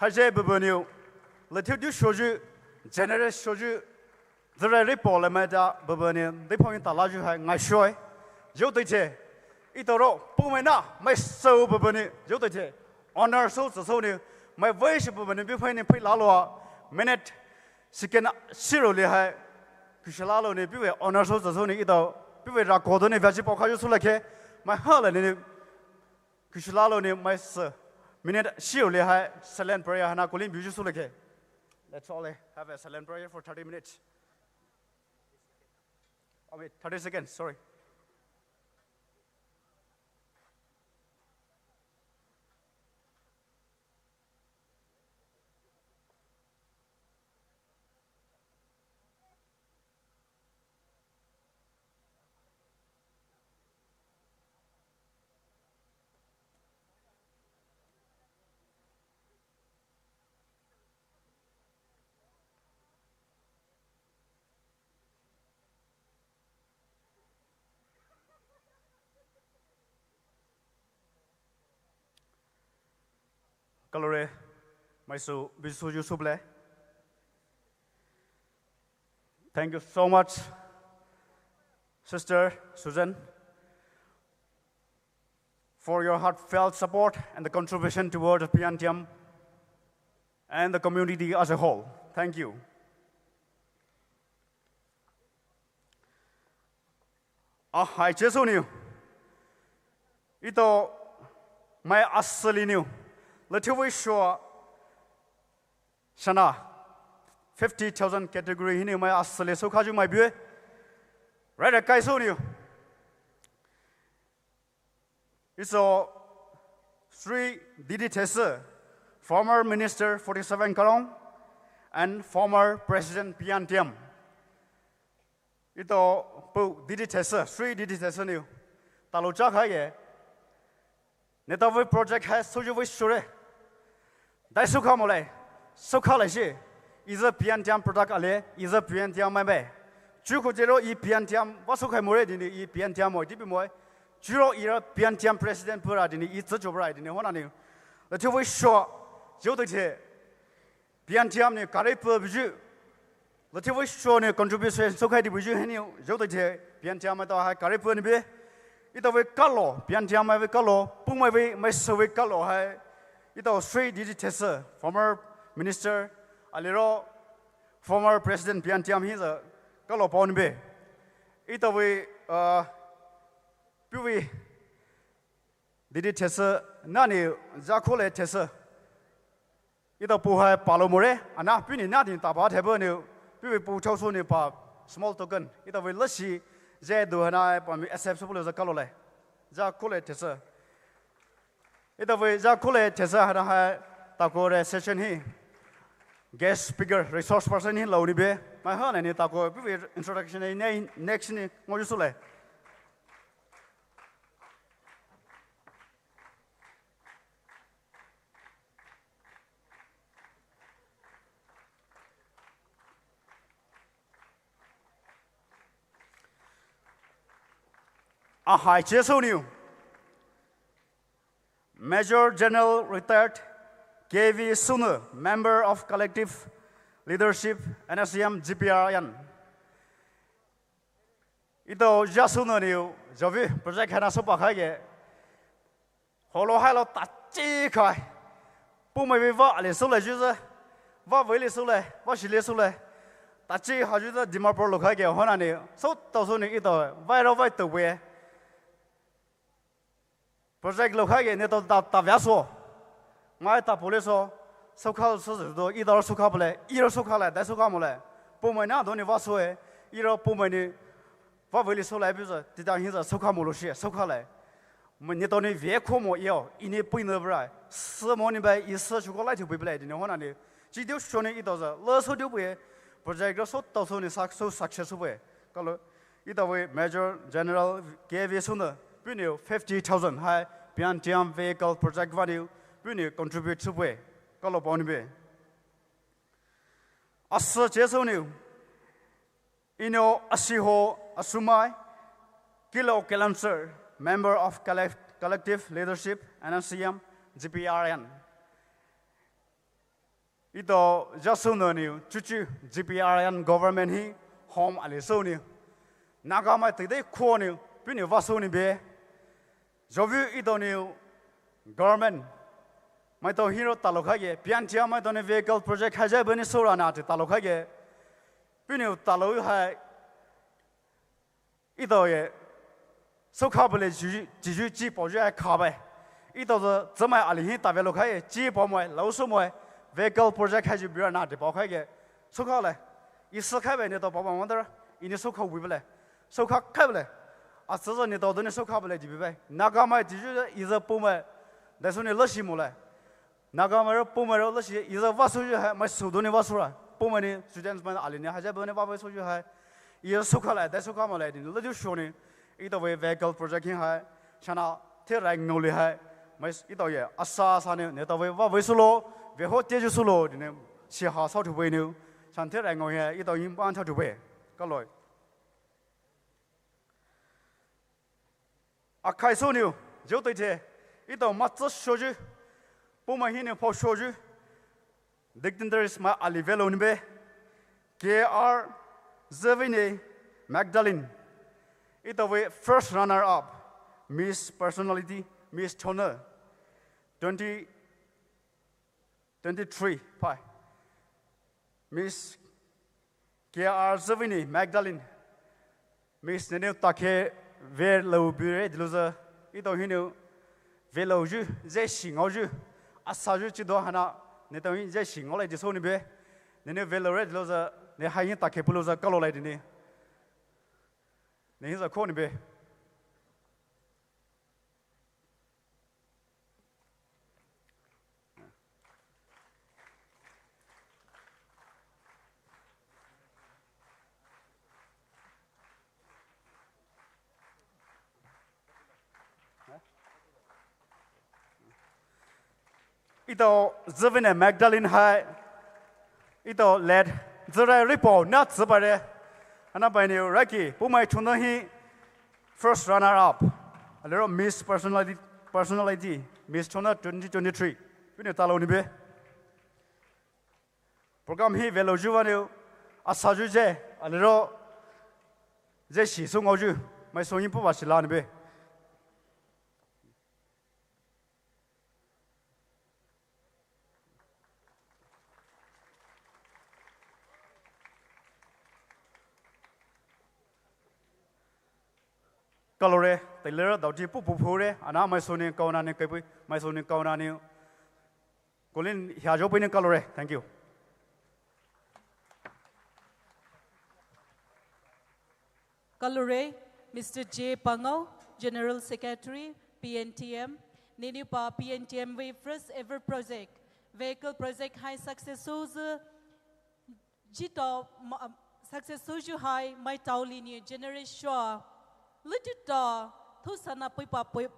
Haizai bubu nou, lethou du shoyu, generous shoyu, zürai reipao le maida bubu nou, deiphao nou tala yu hai ngai shoi. Yu teithe, etao ro, puhmai na, mai sou bubu nou, yu teithe, honor sou, sou nou, mai vei shi bubu nou, biphai nou, phai laloua, minute, second, siro li hai, kushi lalo nou, puhvei honor sou, sou nou, etao, puhvei rako do nou, vei shi paokha yu sülai khe, mai ha le nou, kushi lalo nou mai se, minute siro li hai silent prayer haina koling buyu sülai khe. Let's all have a silent prayer for thirty minutes. Oh, wait, thirty seconds, sorry. Kalore, mai sou, buyu souyu souple. Thank you so much, Sister Susan, for your heartfelt support and the contribution towards P N T M and the community as a whole. Thank you. Ahai Jisu nou. Etao mai asüli nou. Lethou vei sho. Shana. Fifty thousand category hinou mai asüli soukha yu mai bue. Right, kai sou nou. It's a Sri Didi Thessu, former Minister forty-seven Karong, and former President P N T M. Etao Pu Didi Thessu, Sri Didi Thessu nou. Talou cha khaye. Neletao vei project hai soyu vei shure. Dai soukha molai, soukha laishi. Iza P N T M product ale, iza P N T M mai mai. Chuko jero i P N T M, va soukhai more dini i P N T M moi, dibi moi. Churo ira P N T M president pura dini i tsacho bra dini hona nou. Lethou vei sho, yu teithe. P N T M nou kare pu buyu. Lethou vei sho nou contribution soukhai di buyu hinou, yu teithe, P N T M maitao hai kare pu nou be. Etao vei kalo, P N T M mai vei kalo, puhmai vei, mai sou vei kalo hai. Etao Sri Didi Thessu, former minister, aliro, former president P N T M hiza, kalo pao nou be. Etao vei, uh, puhvei, Didi Thessu, nani, Jakole Thessu. Etao pu hai palou more, ana puhnou nani tapa thebo nou, puhvei pu thao sou nou pa small token. Etao vei lashi, je du hana pa mi accept sou pulou za kalo lai. Jakole Thessu. Etao vei Jakole Thessu hana hai, takore session hi. Guest speaker, resource person hi lou nou be. Mai ha nou tako, puhvei introduction hi, next ni, ngoyu sou lai. Ahai Jisu nou. Major General Retired K V Sunu, Member of Collective Leadership, N S C M G P R N. Etao Jisu nou nou, javi project haina soupa khaye. Polo hailo tachi khai. Poumai vei va ali soulai juza. Va vei li soulai, va shi li soulai. Tachi ha juza Dimapur lo khai ke hona ni. So tao so ni ito. Vai ro vai to we. Project lo khai ke ne to ta ta vya so. Mai ta police so. Sokha so do ito sokha pole. Iro sokha le, dai sokha mo le. Poumai na do ni va so e. Iro poumai ni. Va vei li soulai biza, tita hiza sokha mo lo shi, sokha lai. Mo ni to ni ve kho mo yo, ini pui ne bra. Se mo ni bai, i se shuko lai tu pui ble, dine hona ni. Chi diu shoni ito za, le so diu pui. Project ro so tao so ni sak so success pui. Kalo, ito we Major General K V Sunda, puni fifty thousand hai, Pian Tiam vehicle project vani, puni contribute su pui. Kalo poni be. Asa che so ni. Ino Asiho Asumai, Kilo Kelanser, member of collect- collective leadership, N S C M, G P R N. Ito jasu no ni chuchu G P R N government hi home ali so ni. Naga mai tide kho ni, puni va so ni be. Jovu ito ni government. Mai to hiro talo khai ke, Pian Tiam mai to ni vehicle project khai jai bani so ra na te talo khai ke. Puni talo hai. Ito ye. Sokha bale ju, ju, ju, ji po ju hai kha bai. Ito zo, zomai ali hi ta ve lo khai, ji po mo, lau so mo, vehicle project khai ju bira na te po khai ke. Sokha le. I se khai bai ni to po po mo dara. Ini sokha wi bale. Sokha khai bale. A se zo ni to do ni sokha bale ji bi bai. Naga mai ji ju, i zo poumai. Dai so ni le shi mo le. Naga mai ro, poumai ro, le shi, i zo va so ju hai, mai so do ni va so ra. Poumai ni, students mai ali ni, ha ja bo ni va va so ju hai. I zo sokha lai, dai sokha mo lai, ni le ju sho ni. Ito we vehicle project hi hai. Shana, the rai ngau li hai. Mai, ito ye, asa, asa ni, ni to we va va so lo, ve ho te ju so lo, ni, shi ha sa tu we ni. Shan the rai ngau ye, ito yin ban ta tu we. Ka loi. Akhai so niu, jiu toi the, ito matsa shoju, poumai hi niu pho shoju, dignitaries mai ali velo ni be, K R Zevine Magdalene, ito we first runner up, Miss Personality, Miss Toner, twenty twenty-three, pai. Miss K R Zevine Magdalene. Miss neniu takhe velo bure diluza. Ito hiniu velo ju, je shi ngau ju. Asa ju chi do hana. Nito hi je shi ngau lai diso ni be. Neniu velo re diluza. Ne hai hi takhe puluza kalo lai dini. Ne hi za kho ni be. Ito Zevine Magdalene hai. Ito led Zerai Ripo na tsubare. Ana bai ni raki poumai chungna hi first runner up. Alero Miss Personality, Personality, Miss Chona twenty twenty-three. Pini talo ni be. Program hi velo ju vaniu asa ju je, alero je shi sung au ju, mai sung yin pu ba shi la ni be. Kalore, tailor, dauti pu pu phure, ana mai suni kauna ni kaipu, mai suni kauna ni. Kulin hia jo pui ni kalore. Thank you. Kalore, Mister J Pangau, General Secretary, P N T M. Niniu pa P N T M vei first ever project, vehicle project hai success suzu. Jito ma-, success suzu hai mai tau li ni generation. Lutu ta, thu sana pui pa pui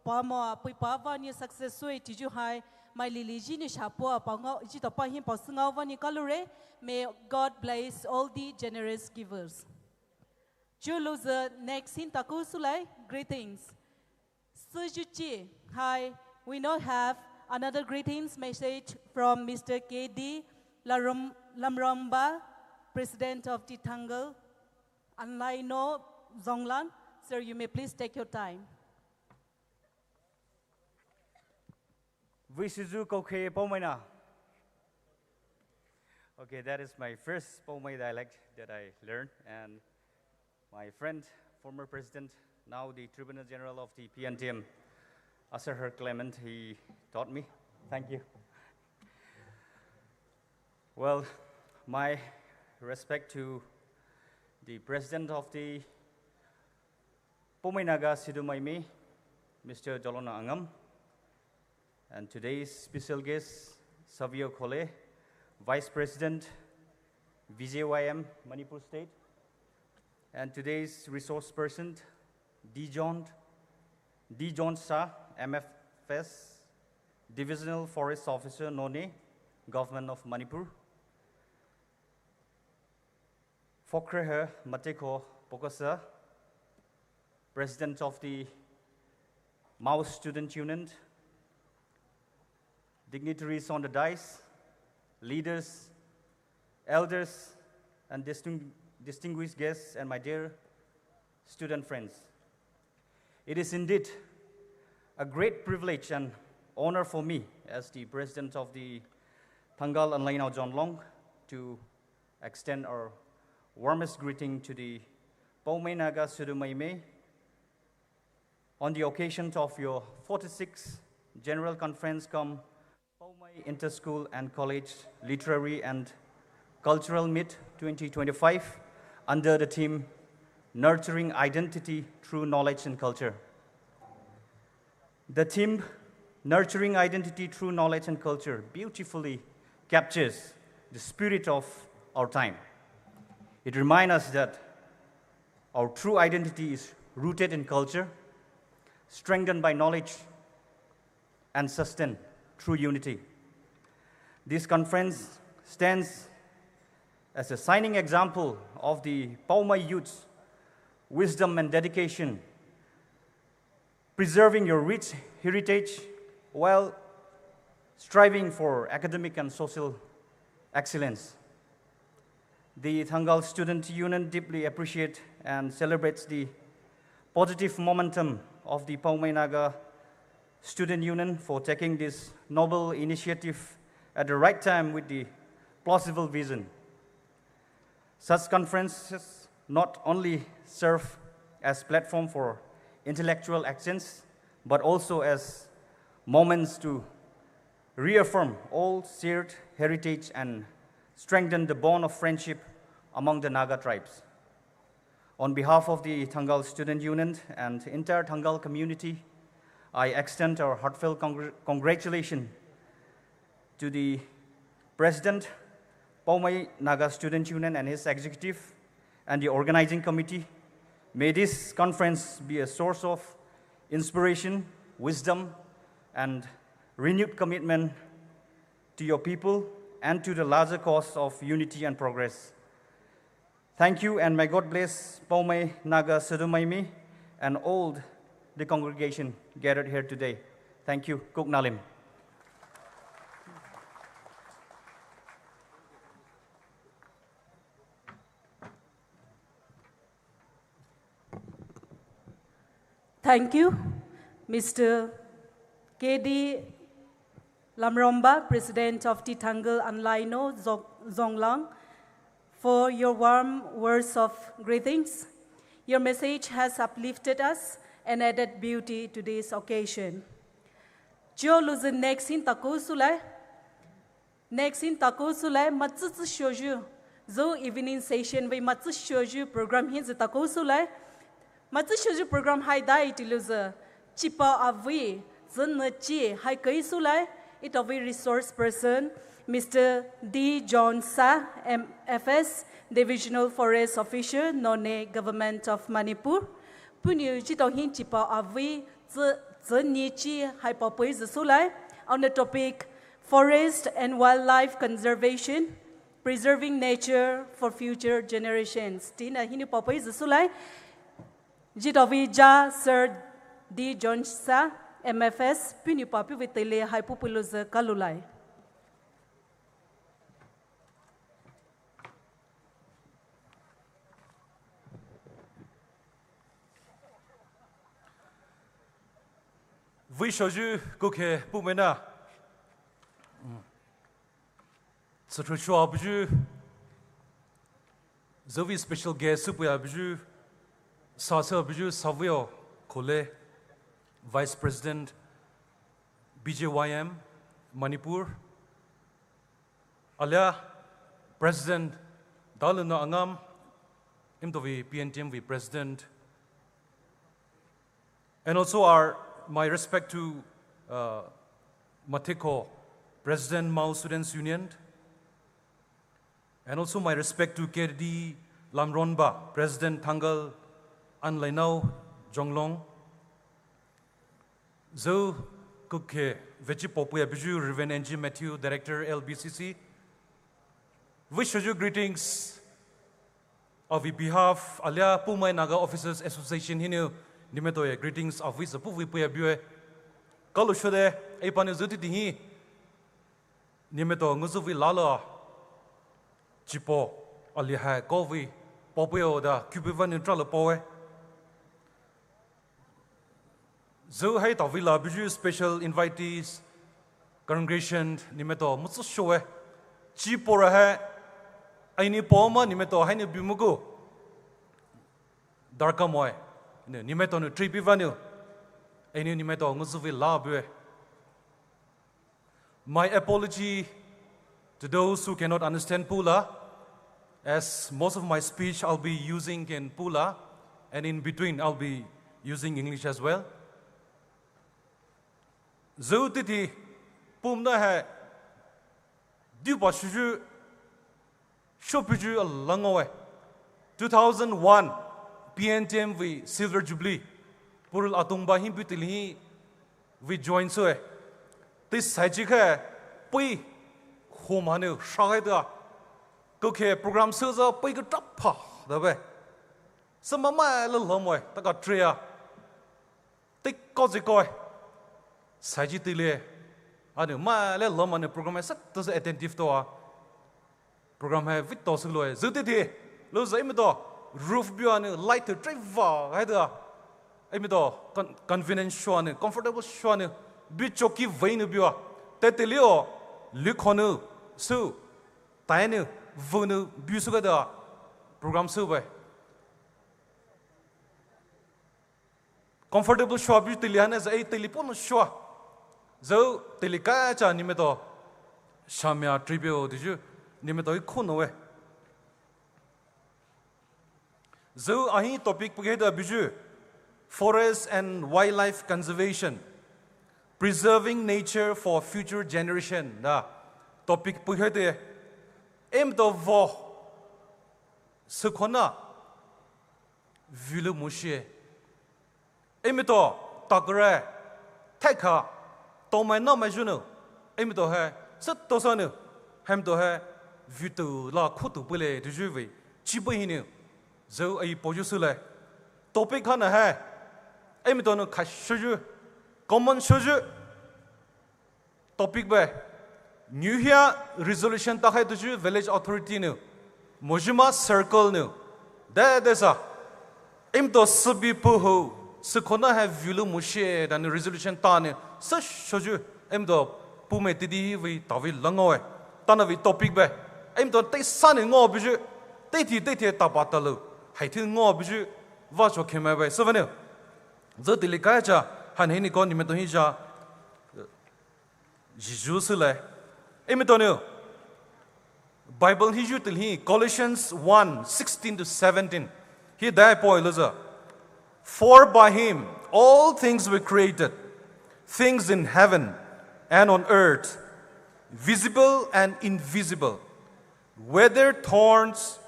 pa ma pui pa va ni success sui tiju hai, mai lili ji ni shapo pa ngau, jito pa hin pa sungau va ni kalore. May God bless all the generous givers. Juluza next hin taku sulai, greetings. Sujuchi, hi. We now have another greetings message from Mister K D Larom-, Lamromba, President of Titangal, Anlaino Zonglan. Sir, you may please take your time. Vei shiyu koukhe Poumai na. Okay, that is my first Poumai dialect that I learned, and my friend, former president, now the Tribunal General of the P N T M, Asarhar Clement, he taught me. Thank you. Well, my respect to the president of the Poumai Naga Sudu Maimai, Mister Jolona Angam, and today's special guest, Savio Khole, Vice President, V J Y M, Manipur State, and today's resource person, D John, D John Shah, M F S, Divisional Forest Officer, Noney, Government of Manipur. Fokrehe Mateko Pokosa, President of the Mao Student Union, dignitaries on the dais, leaders, elders, and disting-, distinguished guests, and my dear student friends. It is indeed a great privilege and honor for me as the president of the Thangal Anlainao Zonlong to extend our warmest greeting to the Poumai Naga Sudu Maimai on the occasion of your forty-sixth General Conference cum Poumai Inter-School and College Literary and Cultural Meet twenty twenty-five under the theme Nurturing Identity Through Knowledge and Culture. The theme, Nurturing Identity Through Knowledge and Culture, beautifully captures the spirit of our time. It reminds us that our true identity is rooted in culture, strengthened by knowledge, and sustained through unity. This conference stands as a shining example of the Poumai youth's wisdom and dedication, preserving your rich heritage while striving for academic and social excellence. The Thangal Student Union deeply appreciates and celebrates the positive momentum of the Poumai Naga Student Union for taking this noble initiative at the right time with the plausible vision. Such conferences not only serve as platform for intellectual exchange, but also as moments to reaffirm old shared heritage and strengthen the bond of friendship among the Naga tribes. On behalf of the Thangal Student Union and entire Thangal community, I extend our heartfelt congr-, congratulations to the President, Poumai Naga Student Union, and his executive and the organizing committee. May this conference be a source of inspiration, wisdom, and renewed commitment to your people and to the larger cause of unity and progress. Thank you, and may God bless Poumai Naga Sudu Maimai and all the congregation gathered here today. Thank you. Kuk Nalim. Thank you, Mister K D Lamromba, President of the Thangal Anlaino Zong-, Zonglang, for your warm words of greetings. Your message has uplifted us and added beauty to this occasion. Cho louzü next hi takou soulai. Next hi takou soulai, matsü tsü shoyu. Zo evening session vei matsü shoyu program hi zü takou soulai. Matsü shoyu program hai dai ti louzü. Chipao avei, zü nü chi hai kai soulai. Ito vei resource person, Mister D John Sa, M F S, Divisional Forest Officer, Noney, Government of Manipur. Puhnou chito hi chipao avei, zü, zü nü chi hai paopei zü soulai. On the topic, Forest and wildlife conservation, preserving nature for future generations. Tina hinou paopei zü soulai. Jito vei ja Sir D John Sa, M F S, puhnou paopei vei teile hai pupu louzü kaloulai. Vei shoyu kukhe Poumai na. Sü throshua buyu, züvi special guest süpuya buyu, sa sü buyu Savio Khole, Vice President, B J Y M, Manipur. Alia President Daluna Angam, imtovi P N T M vi President. And also our, my respect to, uh, Matiko, President Mao Students Union. And also my respect to K D Lamronba, President Thangal Anlainao Jonglong. Zü kukhe vechi popuya buyu Reverend N G Matthew, Director L B C C. Wish you greetings of the behalf alia Poumai Naga Officers Association hinou nimetoye greetings of wish puvi puya bue. Kalu shode, ei pani zü titi hi nimeto nguzüvi lala chipo ali hai kovi popuya da kubi vani trala poe. Zü hai tavila buyu special invitees, congregation, nimeto mutsu shoe. Chi pora hai, aini poma nimeto hai ni bimugu. Darka moe, nimeto nu tripi vanu. Aini nimeto nguzüvi la bue. My apology to those who cannot understand Pula, as most of my speech I'll be using in Pula, and in between I'll be using English as well. Zü titi pumna hai diuba shuju shopuju alangawe. Two thousand one P N T M vi Silver Jubilee. Purul atungba himpi tili hi vi join soe. Ti saiji khe pui humanu shagai da. Kukhe program soza pui ke trapha da be. Sama mai la lamoe, taka tria. Ti kozi koi. Saiji tile. Anu mai le lamanu program hai sat to attentive to a. Program hai vit to sik loe. Zü titi. Lo zai mi to. Roof biu anu light to drive va. Hai da. Ai mi to. Con-, convenience show anu. Comfortable show anu. Biu choki vai nu biu a. Te te lio. Lu khonu. Su. Tai nu. Vunu. Biu su ga da. Program su bai. Comfortable shua bi tili hane za ei tili pono shua. Zü tili kacha nimeto. Shamia tribio diju nimeto i kono we. Zü ahi topic pugeda biju. Forest and wildlife conservation. Preserving nature for future generation. Da topic pugede. Em to vo. Sükona. Vilu mushie. Emito, takre, thekha, tomai namai junu. Emito hai, sat to sanu. Hemto hai, vitu la khutu pule, tuju vi. Chibu hinu. Zeu ai poju sule. Topic hana hai. Emito nu khashuju. Common shuju. Topic be, New Year resolution ta hai tuju village authority nu, Mojima circle nu, de de sa, imto subi puhu, sukona hai vilu mushe, dan resolution ta nu, sa shoju, imto pume tidi vi tavi langoe, tana vi topic be, imto te sa ni ngo biju, te ti te ti tapa talu, hai ti ngo biju, va cho keme be, suvenu, zo tili kaya cha, han hini ko ni me to hi ja, Jisu sile. Emi tonu. Bible hi ju til hi Colossians one sixteen to seventeen. Hi dai poi loza. For by him all things were created, things in heaven and on earth, visible and invisible, whether thorns,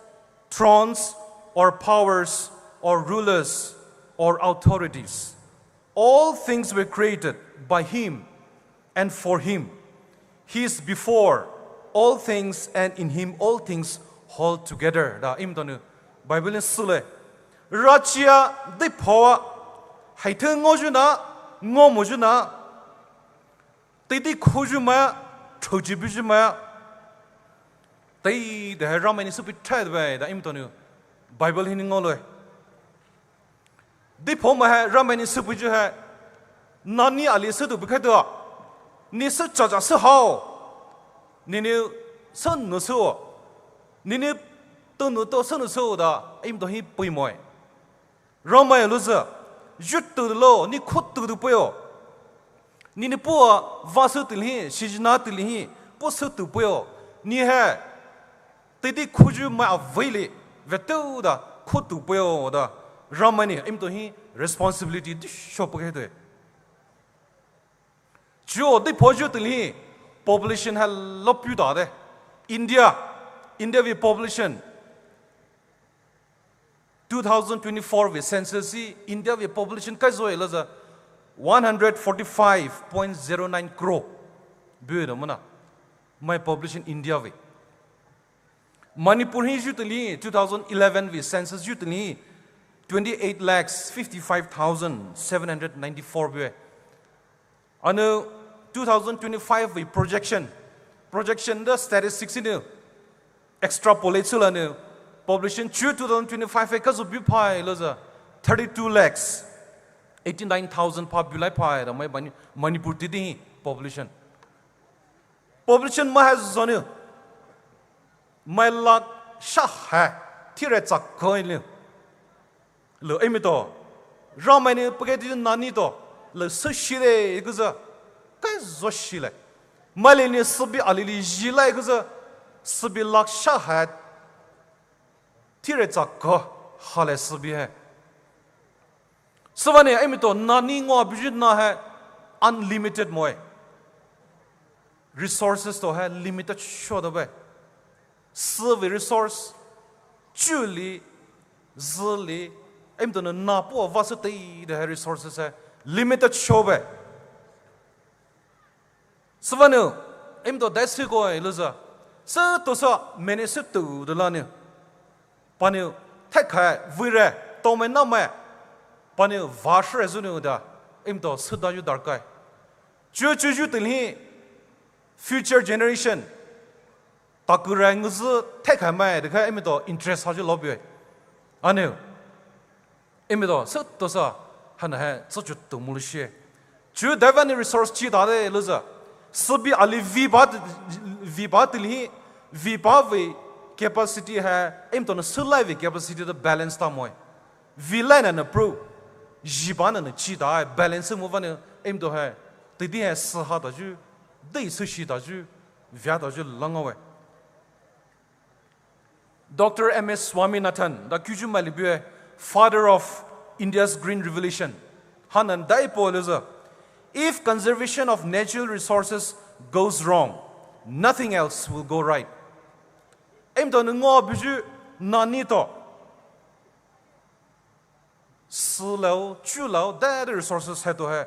thrones, or powers, or rulers, or authorities. All things were created by him and for him. He is before all things, and in him all things hold together. Da im tonu Bible in sule. Rachia de power. Haithe ngojuna, ngomojuna. Titi khujuma, thujibijuma. Tei de ramai ni supi thai de da im tonu Bible hin ngoloi. Di phoma hai ramai ni süpuju hai. Nani ali südu bukhaidua. Ni sü chacha sü hao. Ni ni Sünü sü, nini tunu to sünü sü da, aimto hi puimoe. Ramai louzü, zhu tu lo, ni kho tu tu puyo. Nini pua, va sü tili hi, shijina tili hi, pua sü tu puyo. Ni he, tidi khuju mai avili, vetu da, kho tu puyo da. Ramai ni, aimto hi, responsibility di shopu ke te. Chuo di phoju tili, population ha lopu da de. India, India vei population, two thousand twenty-four vei census hi India vei population kai zoe louzü one hundred forty-five point zero nine crore. Bue da mana. Mai population India vei. Manipur hi zhu tili, two thousand eleven vei census zhu tili, twenty-eight lakhs fifty-five thousand seven hundred ninety-four bue. Anu two thousand twenty-five vei projection. Projection da statistics inu. Extrapolate sü la nu. Population chu two thousand twenty-five e kazu bu pai louzü. Thirty-two lakhs. Eighty-nine thousand pa bu lai pai da mai Mani-, Manipur tidi hi population. Population mai ha zonu. Mai lakh sha ha. Thire chak koi lu. Lo, aimito. Ramai ni pake di nani to. Lo, sü shire, ikuza. Kai zo shile. Mali ni sübi alili jila, ikuza. Sübi lakh sha ha. Thire chak ko. Hale sübi he. Sübüa ni, aimito, nani ngua buji na he. Unlimited moe. Resources to he limited sho da be. Sü vei resource, chu li, zü li, aimto na na po va sü tei de he resources he limited sho be. Sübüa nou, aimto dai sü ko e louzü. Sü to sa mene sü tu de la nou. Panou, thekha, vuire, tome name. Panou, vashure zunu da, aimto, sü da yu darkai. Chu chu yu tili, future generation. Takure nguzü thekha mai, dekha aimto, interest ha ju lobye. Anou. Aimito, sü to sa, hana he, sü chu tu mulu shie. Chu daiva ni resource chi da de louzü. Sübi ali viba, viba tili, viba vei capacity he, aimto na sü lai vei capacity da balance ta moe. Vi lai na na pro, jiba na na chi da balance mu va ni, aimto he, tidi he sü ha da ju, dei sü shi da ju, via da ju langa we. Doctor M S Swaminathan, da kuju malibue, father of India's Green Revolution. Hanan dai po louzü. If conservation of natural resources goes wrong, nothing else will go right. Aimto na ngua buju nani to. Sü lao, chu lao, dai de resources he to he.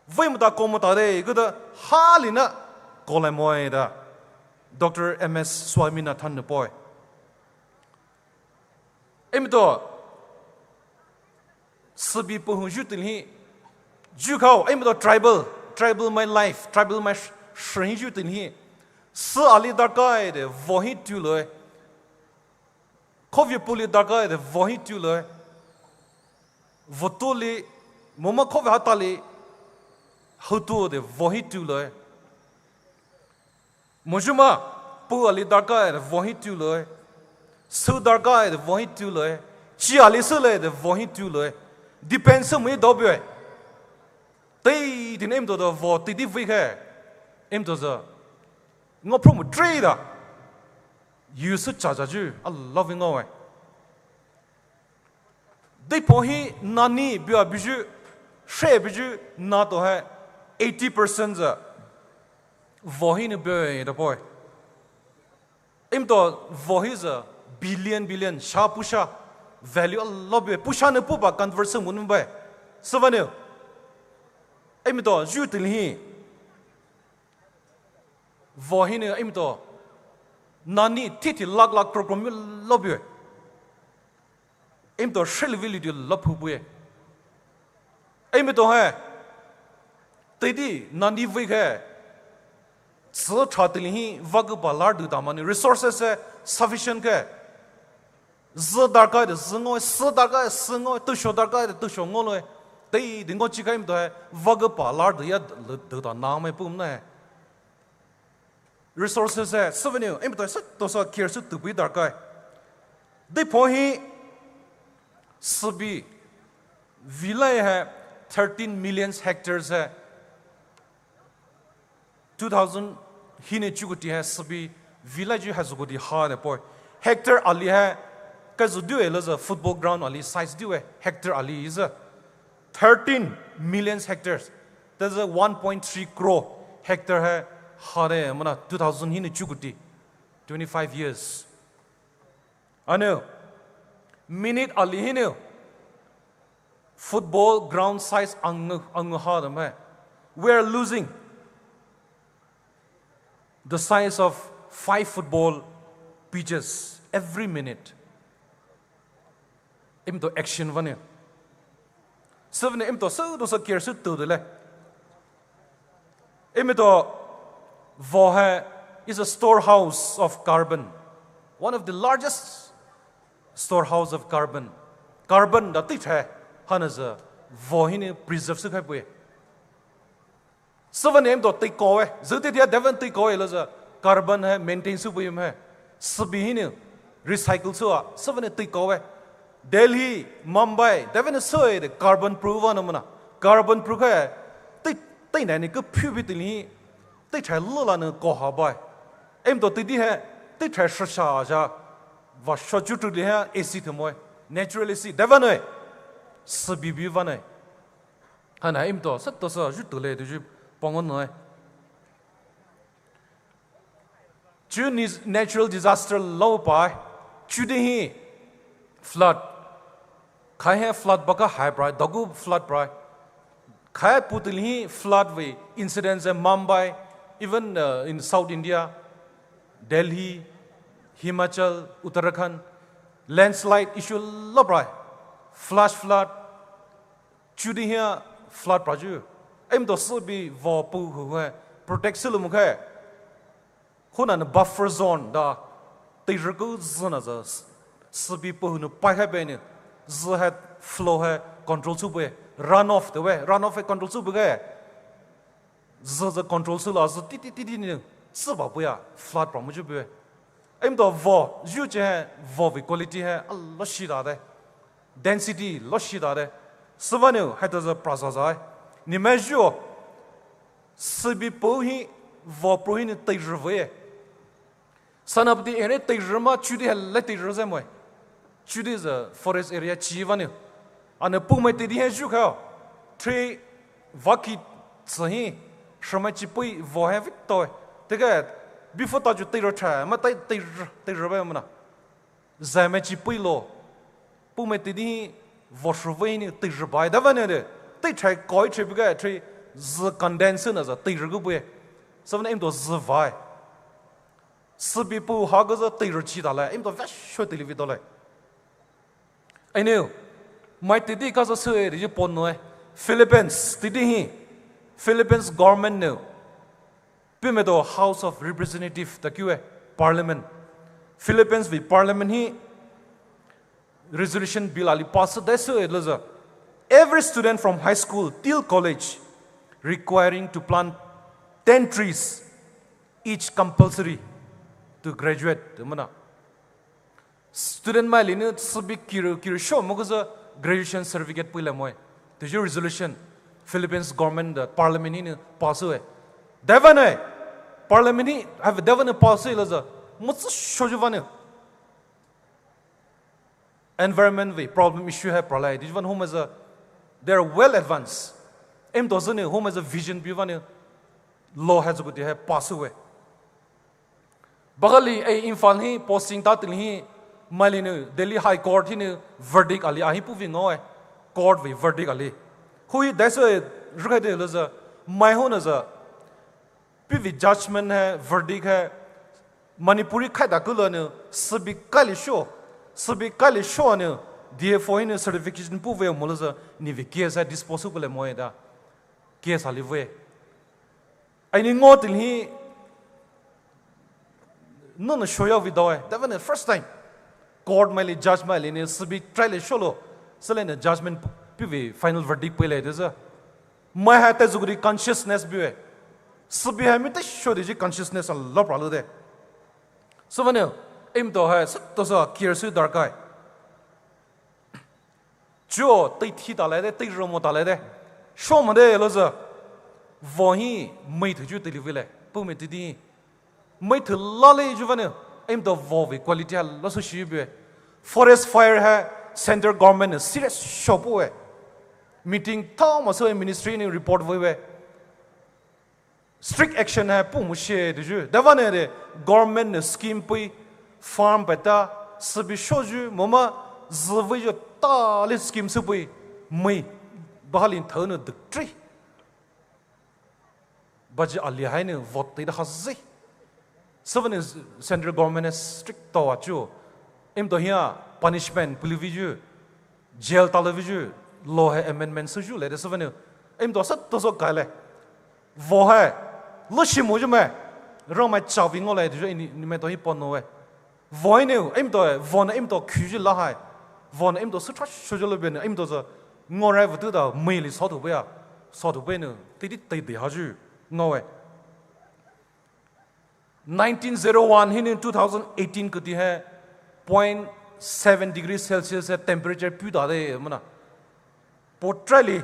Vei muta ko muta de, ikuda hali na, ko lai moe da. Doctor M S Swaminathan ne poi. Aimito, sübi pohung ju tili hi. Ju kao, aimito tribal, tribal my life, tribal my sh-, shring ju tili hi. Sü ali darkai de, vohi tu loe. Khovi puli darkai de vohi tu loe. Votuli, moma khovi hatali, hutu de vohi tu loe. Mojuma, pu ali darkai de vohi tu loe. Su darkai de vohi tu loe. Chi ali su le de vohi tu loe. Depend su mui dobye. Tei din aimto da vo tei di vei khe. Aimto za. Ngo promo trade da. Yu su cha cha ju, a love ngo we. Dei po hi nani bia biju, she biju, na to he, eighty percent za, vo hi ni bia da poi. Aimto vo hi za, billion, billion, sha pusha, value a lo bia, pusha ni pu ba convert se mun bai. Sübüa nou. Aimto, ju tili hi. Vo hi ni aimto. Nani titi lak lak krokro mi lo bie. Aimto sheli vili di lo phu bie. Aimto he. Tedi nani vei khe. Tsi cha tili hi va khe ba lar du da mani resources he sufficient khe. Zü darkai de zü ngoi, sü darkai sü ngoi, tusho darkai de tusho ngoi loi. Tei di ngoi chi kai mi to he, va khe pa lar de ya de, de da na mai pum na he. resources hai süvanou emaitao sütousü care sü tubui darkha. Deiphao hi sübü villa hai thirteen million hectares hai two thousand hinou chukudi hai sübü villa ju hai zhukudi ha ne poi. Hectare ali hai kazhudou e lezü football ground ali size dou e hectare ali izü thirteen million hectares. That's a one point three crore hectare hai ha de mana two thousand hinou chukudi. Twenty-five years. Anou, minute ali hinou football ground size angu, angu ha de mai. We are losing the size of five football pitches every minute. Emaitao action vanou. Süvanou emaitao sütousü care sü tu de lei. Emaitao vo hai is a storehouse of carbon. One of the largest storehouse of carbon. Carbon da teithe haina zü vo hinou preserve sü khai pui. Süvanou emaitao teikoue, zü teidia devan teikoue lezü carbon hai maintain sü pui mai. Sübü hinou recycle sü a, süvanou teikoue. Delhi, Mumbai, devan sü e de carbon proof vanou mana. Carbon proof hai tei, teinai ni ke phiubi teili hi teithe lala nou koha bai. Emaitao teidi hai teithe shasha ja. Vasho chutu li hai A C themoi. Natural A C, devan e. Sübü bü vanou. Haina emaitao sütousü ju tu lei tu ju pangon noi. Chu natural disaster loupai. Chudi hi flood. Khai hai flood baka hai prai, dagu flood prai. Khai putil hi flood vei incidents in Mumbai, even uh, in South India, Delhi, Himachal, Uttarakhand, landslide issue lo prai. Flash flood, chudi hi flood prai ju. Emaitao sübü vo pu hu hai protect sü lumkhai. Hona nou buffer zone da teirü ku zü na zü sübü pu hu nou pai hai be nou zü hai flow hai control sü pui. Runoff de we, runoff hai control sü pui ge. Zü zü control sü la zü titi titi nou süba pui a flood prai mu ju pui. Emaitao vo ju che hai vo vei quality hai alo shi da de. Density lo shi da de. Süvanou hai ta zü pra za zai. Ni mai ju o. Sübü pu hi vo pu hinou teirü vei. Senapati area teirü ma chudi hai lei teirü zai moi. Chudi zü forest area chi vanou. Anou pumai teidi hai ju khao. Three vaki tsü hi. Shemai chi pui vo hai vito. Teke before ta ju teirü cha ma tai teirü teirü bai mana. Zai mai chi pui lo. Pumai teidi hi vo shu vei hinou teirü bai da vanou de. Tei chai koi chai bika chai zü condense na zü teirü ku pui. Süvanou emaitao zü vai. Sübü pu ha ku zü teirü chi da lei, emaitao vasho teili vi da lei. Anou, mai teidi ka zü sü e de ju pon noi. Philippines, teidi hi. Philippines government nou. Pumai to House of Representative ta kiu e, parliament. Philippines vei parliament hi resolution bill ali pass dai sü e lezü. Every student from high school till college requiring to plant ten trees each compulsory to graduate. Mana. Student mai linou sübü kiri, kiri sho mo ku zü graduation certificate pui lei moi. Teju resolution Philippines government da parliament hinou pass e. Devan e. Parliament hi, have devan e pass e lezü. Mo tsü sho ju vanou. Environment vei problem issue hai pra lei. Teju vanou home as a, they are well advanced. Emaitao zü nou home as a vision pui vanou. Law hai zhukudi hai pass e. Bagali ei Imphal hi posting ta teili hi mai linou Delhi High Court hinou verdict ali ahi pu vei ngao e. Court vei verdict ali. Hui dai sü e rükhai de lezü mai hona zü. Pi vei judgment hai verdict hai Manipuri khai da ku lo nou sübü kai lei sho. Sübü kai lei sho nou D F O hinou certification pu vei mo lezü ni vei case hai dispose pu lei moi da. Case ali vei. Aini ngo teili hi nou nou shoya vei da e. That was the first time. Court mai lei, judge mai lei nou sübü try lei sho lo. Sülei nou judgment pi vei final verdict pui lei de zü. Mai hai ta zhukudi consciousness bue. Sübi hai mi teisho deiji consciousness a lopra lou de. Sübüa nou, eima tao hai sütao sü care sü darkha. Chuo tei thi talai de, tei romo talai de. Sho ma de lou sü. Vo hi mei thouyu teili vei le. Puhmai teidei hi. Mei thou lale jubüa nou, eima tao vo vei quality ha lou sü shi bue. Forest fire hai central government nou serious sho puwe. Meeting tha ma sü ministry nou report veiwe. Strict action hai puh mo shie deyu. Dava nou de government nou scheme pei farm pata sübi shoyu moma zü veiyu tali scheme sü pei mei bahalin thou nou duktrei. Baji ali hai nou vote teida hazi. Sübüa nou central government hai strict tao achu. Eima tao hia punishment puli veiyu. Jail tali veiyu, law hai amendment süyu le de sübüa nou. Eima tao sütao sü kai le. Vo hai. Lou shi moyu me. Rangmai chavi ngole deyu ni, ni mai tao hi pano we. Vo hi nou, eima tao, vo nou eima tao khuyu la hai. Vo nou eima tao sütra shoyu lou bie nou, eima tao sü. Ngorai vutu da, mei li sa tu bia. Sa tu bia nou, teidei teidei hayu. Ngo we. Nineteen zero one hinou two thousand eighteen kuti hai point seven degree Celsius hai temperature puta de mana. Po trali,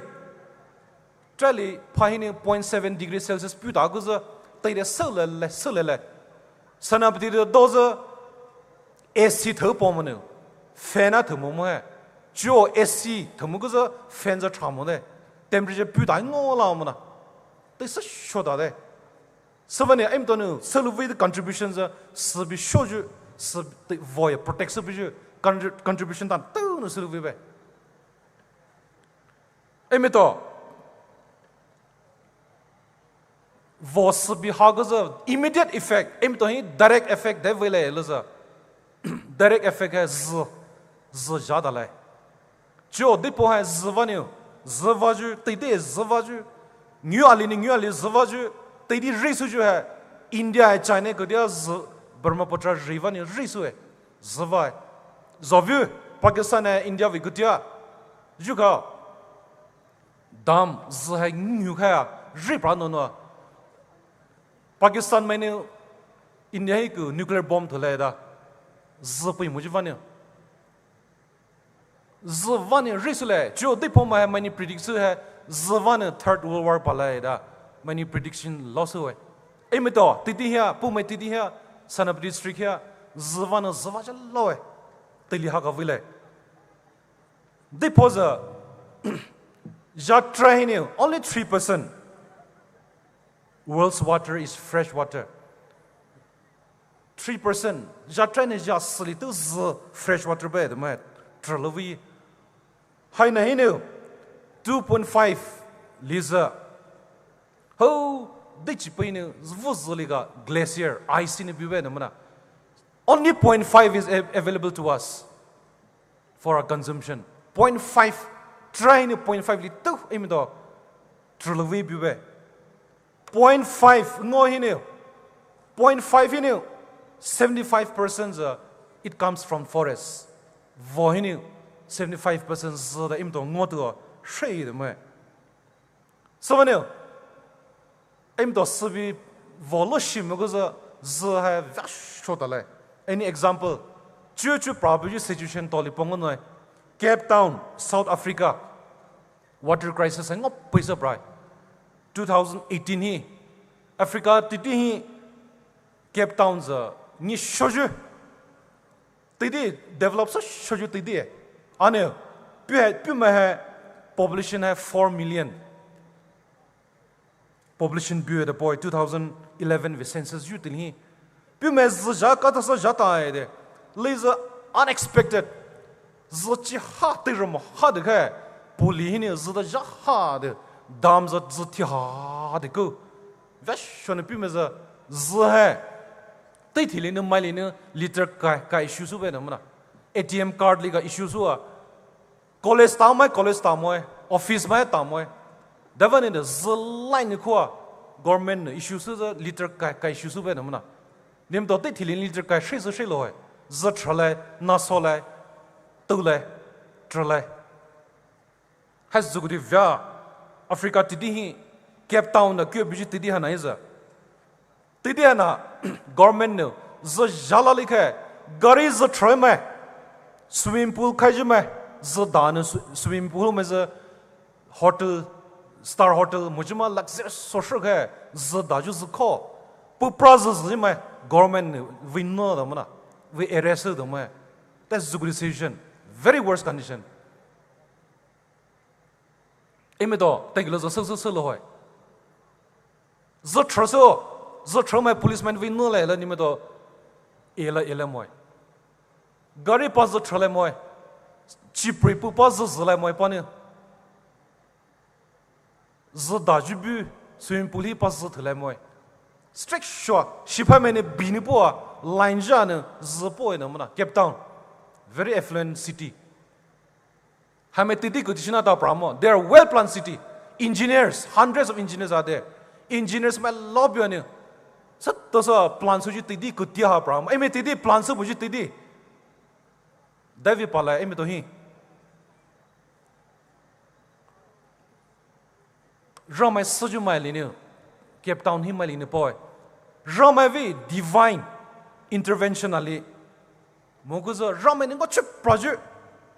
trali pa hinou point seven degree Celsius puta kuza teide sele le, sele le. Senapati de doza A C thou po manu. Fan a thou mo mo hai. Chuo A C thou mo kuza fan za tra mo de. Temperature puta ngo la mana. Tei sü shoda de. Sübüa nou, eima tao nou, sülou vei de contribution za, sübi shoyu, sübi vo ya protect sü veiyu, contri-, contribution tan, tao nou sülou vei be. Eima tao, vo sübi ha kuza, immediate effect, eima tao hi direct effect de vei le lou sü. Direct effect hai zü, zü ja da le. Chuo deiphao hai zü va nou, zü vayu, teidei zü vayu. Ngu ali nou ngu ali zü vayu, teidei ri süyu hai. India hai China kudia zü, Brahmaputra ri va nou ri sü hai. Zü va hai. Zü veiyu, Pakistan hai India vei kudia. Yu ka. Dam, zü hai ngu kha, ri pra no no. Pakistan mai nou, India hai ku nuclear bomb thou le da. Zü pei moyu va nou. Zü va nou ri sü le, chuo deiphao mai hai mai nou predict sü hai, zü va nou Third World War pa le da, mai nou prediction lou sü hai. Eima tao, teidei hia, puhmai teidei hia, Senapati district hia, zü va nou zü va ja lou hai. Teili ha ka vei le. Deiphao za, ja try hinou, only three percent. World's water is fresh water. Three percent. Ja try nou ja sili tu zü fresh water be de mai. Tralou vei. Hai na hinou. Two point five li zü. Ho, deichi pei nou, vu zü li ga glacier, ice nou bibe nou mana. Only point five is av-, available to us for our consumption. Point five, try nou point five li tu, eima tao. Tralou vei bibe. Point five ngo hinou. Point five hinou. Seventy-five percent, uh, it comes from forest. Vo hinou. Seventy-five percent zü da eima tao ngo tu, uh, shei de mai. Sübüa nou. Eima tao sübi vo lou shi mo kuza zü hai vei sho ta le. Any example? Chuo chuo problem ju situation tali pong noi. Cape Town, South Africa. Water crisis hai ngo pei sü prai. Two thousand eighteen hi. Africa teidei hi. Cape Town za ni shoyu. Teidei develop sü shoyu teidei. Anou, puh hai, puhmai hai population hai four million. Population bue de boy two thousand eleven vei census yu teili hi. Puhmai zü ja kata sü ja tai de. Lei zü unexpected. Zü chi ha tei ram ha de khe. Puli hinou zü da ja ha de. Dam zü zü thi ha de ku. Vei shonou puhmai zü zü hai. Tei thili nou mai li nou liter kai, kai issue sü be nou mana. A T M card li ga issue sü a. College ta mai, college ta mai, office mai ta mai. Dava nou de zü lai nou khua, government nou issue sü zü liter kai, kai issue sü be nou mana. Nim to tei thili liter kai shei sü shei lou hai. Zü tralai, na so lai, tu lai, tralai. Hai zü kudi vei, Africa teidei hi, Cape Town na kyo biji teidei ha na hi zü. Teidei ana government nou zü zhala likhe, gari zü thremai, swimming pool khaijumai, zü da nou swi-, swimming pool mai zü hotel, star hotel mujuma luxurious social khe, zü daju zü kho, pupra zü zü mai, government nou vei nou da mana, vei arrest da mai. That's Zukuri situation. Very worst condition. Emaitao, teigilo zü sü sü sü lo hoi. Zü thre sü, zü thremai policeman vei nou le la ni maitao, ela ela moi. Gari pa zü threle moi. Chipri pu pa zü zü le moi pa ni. Zü daju bu, swimming pool hi pa zü thele moi. Strict shua, shiphaimai ni bini pua, line ja ni zü pua na mana, Cape Town. Very affluent city. Haimai teidei kuti shina ta pra mo. They are well planned city. Engineers, hundreds of engineers are there. Engineers mai lobby ani. Sü tosa plan süji teidei kuti ha pra mo. Emaitao teidei plan sü buji teidei. David pala emaitao hi. Ramai süjumai liniu, Cape Town hi mai liniu poi. Ramai vei divine intervention ali. Muku zü ramai ni ngochip praju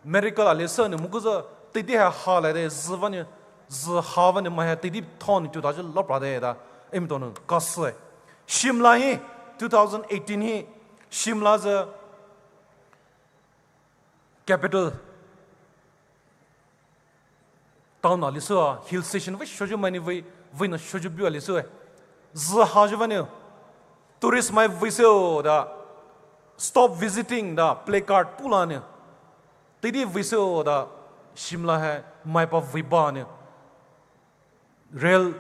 miracle ali sü ni muku zü teidei ha ha le de zü vaniu, zü ha vaniu mai ha teidei thon tu daju lop ra de da. Emaitao nou kasü. Shimla hi, two thousand eighteen hi, Shimla zü capital town ali sü a, hill station vei shoju mai ni vei, vei nou shoju bu ali sü e. Zü haju vaniu. Tourist mai vei sü da. Stop visiting da placard pula niu. Teidei vei sü da Shimla hai mai pa vei ba niu. Rail,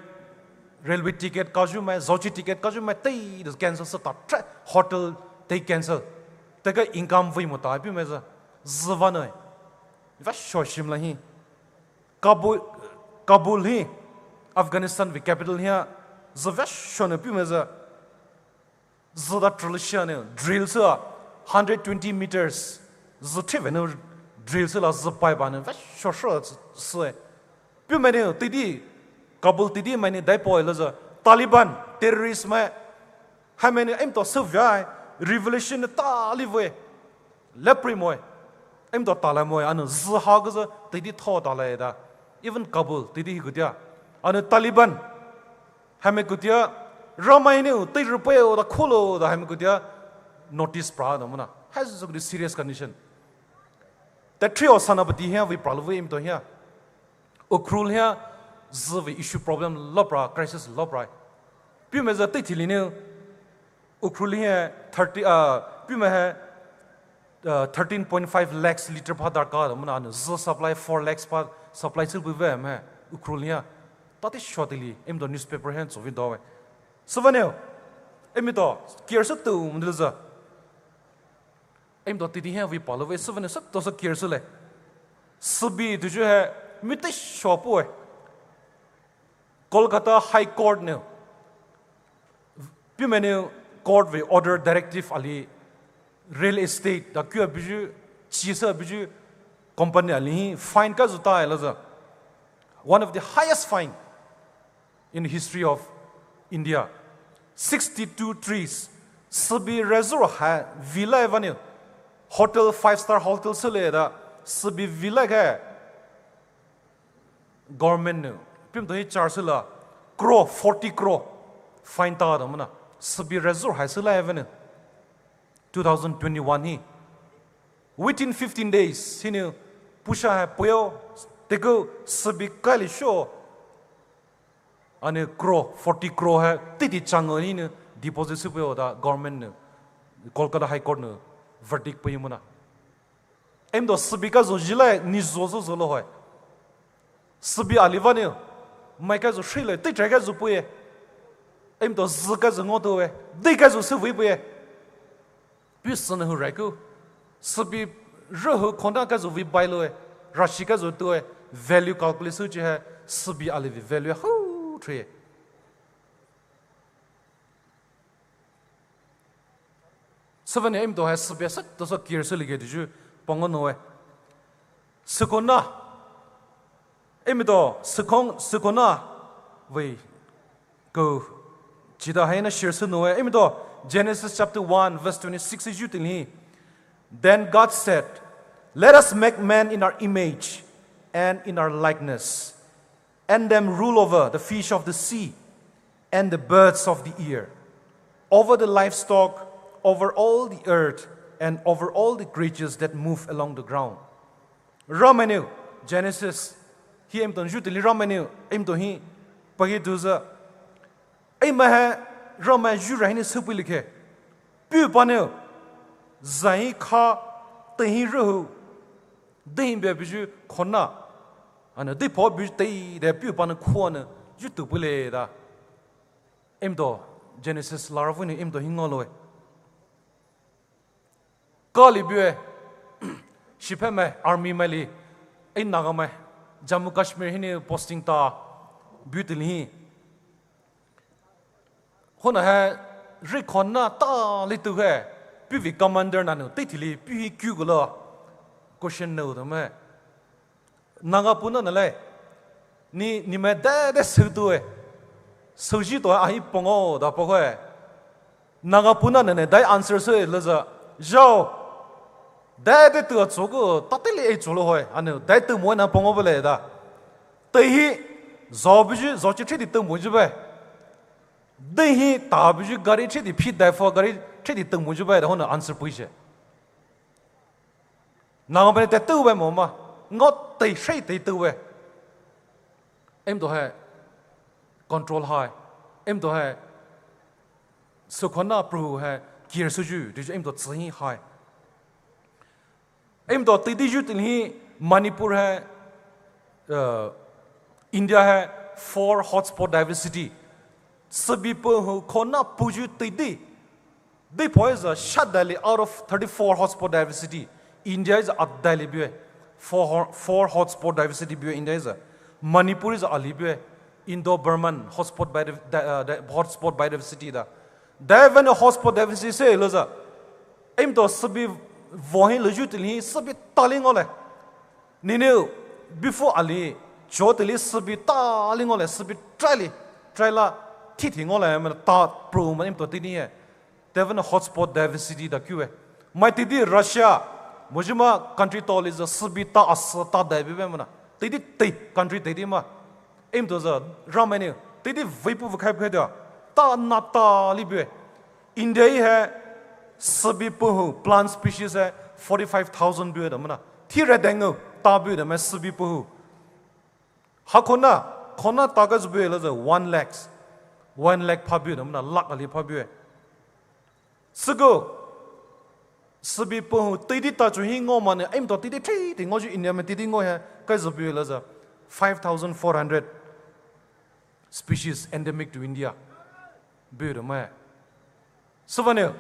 railway ticket kaju mai, zochi ticket kaju mai, tei de cancel sü ta tre, hotel tei cancel. Teka income vei mo ta pi mai zü. Zü vanoi. Va sho Shimla hi. Kabul, Kabul hi, Afghanistan vei capital hi a, zü va sho ne pi mai zü. Zü da drill shia ne, drill sü a, hundred twenty meters. Zü thi ve ne, drill sü la zü pai ba ne, va sho sho sü e. Pi mai ne, teidei, Kabul teidei mai ne, dai poi la zü. Taliban, terrorist mai. Haimai ni emaitao sü via, revolution ne tali vei. Lepri moi. Emaitao tala moi, anu zü ha ge zü, teidei tho tala da. Even Kabul, teidei hi kutia. Anu Taliban. Haimai kutia, ramai niu, tei rupe o da kholo da haimai kutia, notice pra da mana. Has a serious condition. Te three o Senapati hia vei pra lu vei emaitao hia. Ukhrul hia, zü vei issue problem lop ra, crisis lop ra. Pi mai zü tei thili niu, Ukhrul hia thirty, uh, pi mai hai, uh, thirteen point five lakhs litre pa darkar da mana anu zü supply four lakhs pa supply sü bu ve mai Ukhrul hia. Tati shotili, emaitao newspaper hia tsovi do ve. Sü vaniu, emaitao, care sü tu mdil zü. Emaitao teidei hia vei pa lu vei sü vaniu sü tosa care sü le. Sübi tuju hai, mi tei sho poi. Kolkata High Court niu. Pi mai niu court vei order directive ali real estate da kua buju, chi sü buju company ali hi fine kaju ta e la zü. One of the highest fine in the history of India. Sixty-two trees. Sübi resort hai villa vaniu. Hotel five star hotel sü le da. Sübi villa khe. Government nou. Pi maitao hi charge sü la. Crore, forty crore. Fine ta da mana. Sübi resort hai sü la vaniu. Two thousand twenty-one hi. Within fifteen days, hiniu pusha hai puyo, teko sübi kali sho. Anu crore, forty crore hai, teidei chango hiniu deposit sü puyo da government nou, Kolkata High Court nou, verdict puyo mana. Emaitao sübi kaju jilai, ni zo zo zo lo hoi. Sübi ali vaniu, mai kaju shilai, tei tre kaju puye. Emaitao zü kaju ngo to e, dei kaju sü vei puye. Pi sü ne hu rai ku. Sübi rühu khona kaju vei bai lo e. Rashi kaju tu e. Value calculate sü chi hai. Sübi ali vei value hu tre. Sü vaniu emaitao hai sübi sü tosa care sü li ke tuju. Pango no e. Sükona. Emaitao, sükong, sükona. Vei. Ko, Chida haina share sünou e, imi to Genesis chapter one, verse twenty-six hi zhu tili. Then God said, "Let us make man in our image and in our likeness, and them rule over the fish of the sea and the birds of the air, over the livestock, over all the earth, and over all the creatures that move along the ground." Ramai nou, Genesis hi imi to zhu tili Ramai nou, imi to hi pagi duza. Eima hai Ramai zhu rahi ni süpui likhe. Puh pa nou, zai kha, tei hi ruhu, dei hi bia buyu khona. Ana dei pho buyu tei de puh pa nou khua nou, zhu tu pule da. Imi to Genesis lara vuni imi to hi ngoloe. Kali bue, shiphe mai, army mai li, ei Naga mai, Jammu Kashmir hi ni posting ta, bu tili hi. Hona hai, ri khona ta li tu hai, puh vi commander na nou, tei tili, puh hi kyu gulo, question nou da mai. Naga puna nalai. Ni, ni mai dai dai sou tu e. Sou ji to ahi pongo da poko e. Naga puna nane dai answer sou e loza. Zhao. Dai dai tu a tsogo, tateli e tsolo hoi. Ane, dai tu mo na pongo bele da. Tei hi, zo buyu, zo chi tridi tu mo ju be. Dei hi, ta buyu gari tridi, phi dai fo gari tridi tu mo ju be da hona answer pui je. Nang bene te tu we mo ma, ngo tei shei tei tu we. Imi to hai control hai. Imi to hai sukhona pru hai kir suju, diju imi to tsi hai. Imi to tei diju tili hi Manipur hai, uh, India hai four hotspot diversity. Sabi pu hu khona puju tei di. Dei pho is a shut daily out of thirty-four hotspot diversity. India is a daily bue. Four, ho- four hotspot diversity bue India is a. Manipur is a ali bue. Indo-Burman hotspot, bi- di- uh, di- hotspot biodiversity da. Dai vene hotspot diversity se lo za. Imi to sabi vohin lo ju tili sabi tali ngole. Nini before ali, jo tili sabi tali ngole, sabi try li, try la, titi ngole, mana ta pro mana imi to tini he. Tevana hotspot diversity da kyu e. Mai titi Russia, mojima country to li za sabi ta asa ta dai bi be mana. Titi tei country titi ma. Imi to za, ramai ni, titi vei pu vakai pe da. Ta na ta li bi e. India hi hai sabi puhu, plant species hai forty-five thousand bue da mana. Thi re dengu, ta bue da mai sabi puhu. Ha khona, khona ta ga zu bue la za one lakhs. One lakh pha bue da mana, lakh ali pha bue. Sigo, sabi puhu, titi ta chu hi ngo mana, imi to titi tri, ti ngo ju India mai titi ngo hai, kai zu bue la za five thousand four hundred species endemic to India. Bue da mai. Suvane,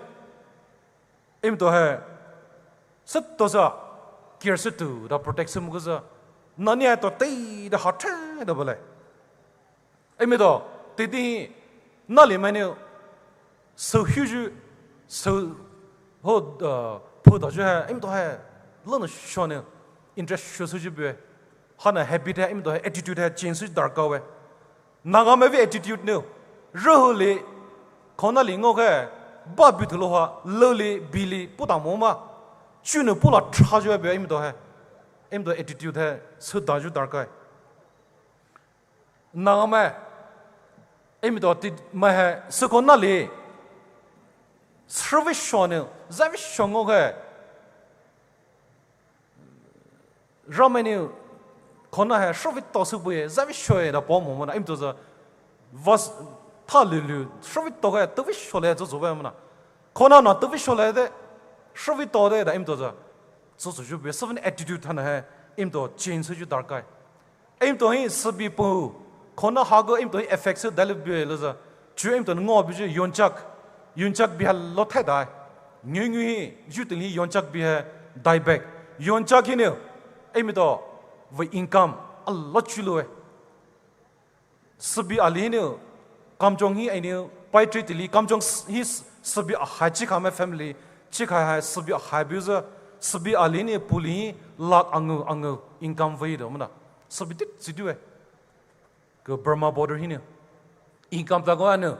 imi to hai, set to za, care set to, da protect se mugu za, nani hai to tei da ha tre da bale. Imi to, titi, nali mai ne, so huge, so, ho, uh, po da ju hai, imi to hai, lo no sho ne, interest sho su ju bue. Hana habit hai, imi to hai, attitude hai, change su darkar we. Naga mai vi attitude ne, rohu li, khona li ngo khe, ba bi thulo ha, lo li, bi li, pu ta mo ma, chu ne pu la tra ju bue imi to hai, imi to attitude hai, su da ju darkar. Naga mai, imi to ti mai hai, su khona li, service sho ne, zavi sho ngo khe, ramai ni khona hai shrovi to su bue, zavi shoe da po mo mana, imi to za, vas, ta lu lu, shrovi to ga, to vi shole, zo zo ba mana. Khona na to vi shole de, shrovi to de da imi to za. Zo zo ju bue, seven attitude hana hai, imi to change ju darkar. Imi to hi sabi pu, khona ha go imi to hi effect se dali bue lo za. Chu imi to ngo bi ju yonchak. Yonchak bi ha lo thai dai. Ngi ngi hi, ju tili yonchak bi ha dai back. Yonchak hi ne, imi to, vi income, a lo chu lo e. Sabi ali hi ne, kamchong hi ai ne, pai tri tili, kamchong s- hi s- sabi a hai chi kha mai family, chi kha hai sabi a hai bi za, sabi ali ne, puli hi, lakh angu, angu, income vi do mana. Sabi tit si du e. Ke Burma border hi ne. Income ta go anu.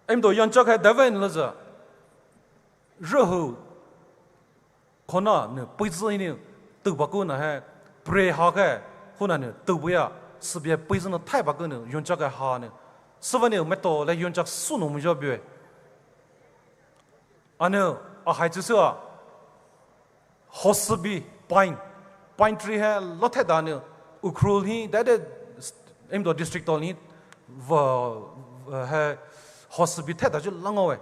Emdo yangchak hai daven louzü. Rühou. Khona nou peizi hinou. Tuba ku na hai. Pray ha ke. Hona nou tuba ya. Sübüa peizi nou thaiba ku nou. Yangchak hai ha nou. Süva nou meto le yangchak sü nou mujo bue. Anou, ahai tsu sü a. Hosübi, pine. Pine tree hai lo thai da nou. Ukhrul hi, that is, Emdo district tol hi, va, va, hai, hosübi thai da ju lango e.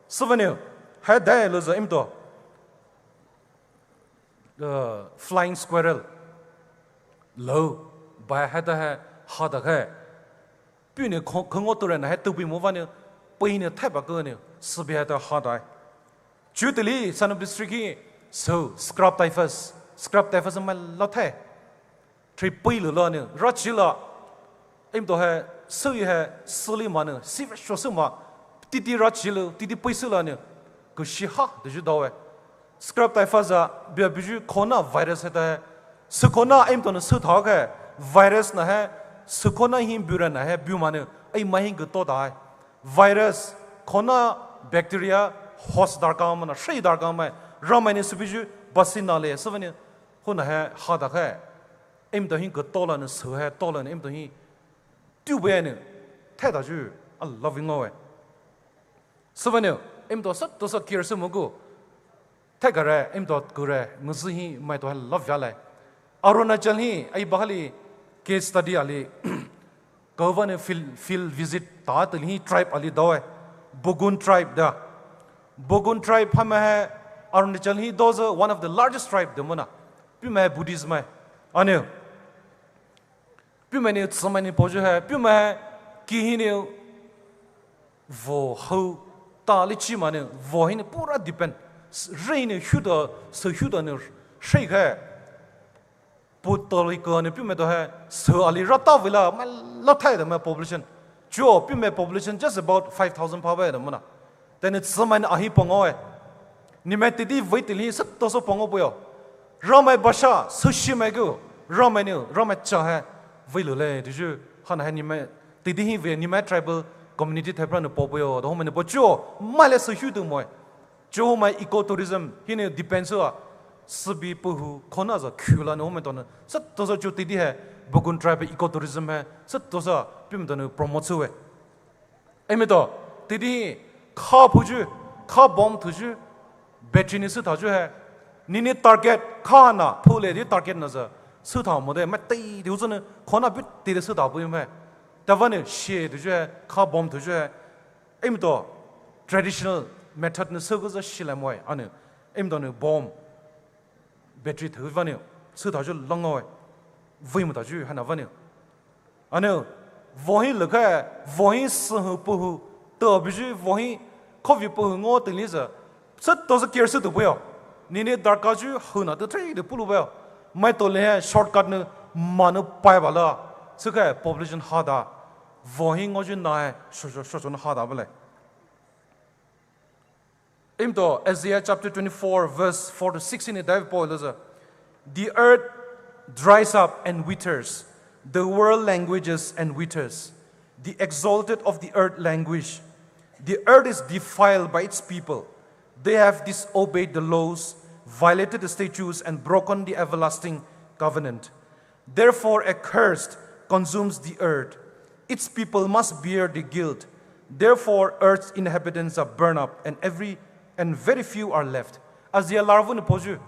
Süva nou, hai da louzü Emdo. Uh, flying squirrel. Lo, bai hai da hai, ha da hai. Pune kho-, khongo tu re na hai tubi mo va nou, pei nou thaiba ku nou, sübüa hai da ha da. Chutili, Sanae district hi, so, scrub typhus, scrub typhus mai lo thai. Tri pei lo lo nou, rachi la. Emdo hai, so yi hai, sili ma nou, si ve sho so ma, titi rachi lo, titi pei so la nou, ku shi ha, de ju da we. Scrub typhus a, bia biju khona virus hai da hai. Sü khona Emdo nou sü tha ke, virus na hai, sü khona hi bura na hai, bu ma nou, ai ma hi ku to da hai. Virus, khona bacteria, host darkar ma na, shei darkar ma, Ramai nou sübüju, basi na le, süva nou, hona hai, ha da hai. Emdo hi ku to la nou, sü hai, to la nou, Emdo hi. Tuba nou, thai da ju, a loving o e. Süva nou, Emdo sa, to sa care sü mo ku. Thai ka re, Emdo ku re, nguzi hi, mai to hai love ya le. Arunachal hi, ai ba hali case study ali. Kava nou field, field visit ta tili hi tribe ali da we. Bogun tribe da. Bogun tribe ha ma hai, Arunachal hi those one of the largest tribe de mo na. Pi ma hai Buddhist ma. Anou. Pi ma nou, tsi ma nou poju hai, pi ma hai, ki hinou, vo hou, ta li chi ma nou, vo hinou, pura depend, s-, re hinou, huda, so huda nou, shei hai. Pu to li ko nou, pi ma to hai, so ali ra ta vila, ma lo thai da ma population. Chuo, pi ma population just about five thousand pa ba da mo na. Tene tsi ma nou ahi pongo e. Ni ma tidi vei tili hi setoso pongo puyo. Ramai basha, sushi mai ku. Ramai nou, Ramai cha hai. Vei lo le, tuju. Hana hai ni ma, tidi hi vei, ni ma tribal community thai pra nou po puyo. Da home nou po chuo, ma le sushi tu mo e. Chuo ma ecotourism, hinou depend so a. Sübi puhu, khona za khula nou home to nou. Setoso chuo tidi hai, Bogun tribe ecotourism hai. Setoso, pi ma to nou promote so e. Emdo, tidi, kha puju, kha bomb thuju, battery nou sü thaju hai. Nini target, kha na, pule di target na za, sü tha mo de, ma tei di uzu nou, khona bit tei de sü tha bu mai. Tava nou, she thuju hai, kha bomb thuju hai. Emdo, traditional method nou sü ku za shi la mo e, anou. Emdo nou bomb. Battery thou vanou, sü thaju lango e. Vui mo thaju hana vanou. Anou, vohi lukha, vohi suhu puhu, to biju vohi, kovi puhu ngo tili za. Setoso care sü tu puyo. Nini darkar ju huna tu three de pulu puyo. Mai to le shortcut nou, ma nou pai bala. Sükha population hada. Vohi ngo ju na e, sho sho sho sho na hada bale. Emdo, Isaiah chapter twenty-four, verse four to six in the dive boil is a, "The earth dries up and withers, the world languishes and withers. The exalted of the earth languish. The earth is defiled by its people. They have disobeyed the laws, violated the statutes, and broken the everlasting covenant." Therefore, a curse consumes the earth. Its people must bear the guilt. Therefore, earth's inhabitants are burned up, and every, and very few are left. Isaiah larvun poju.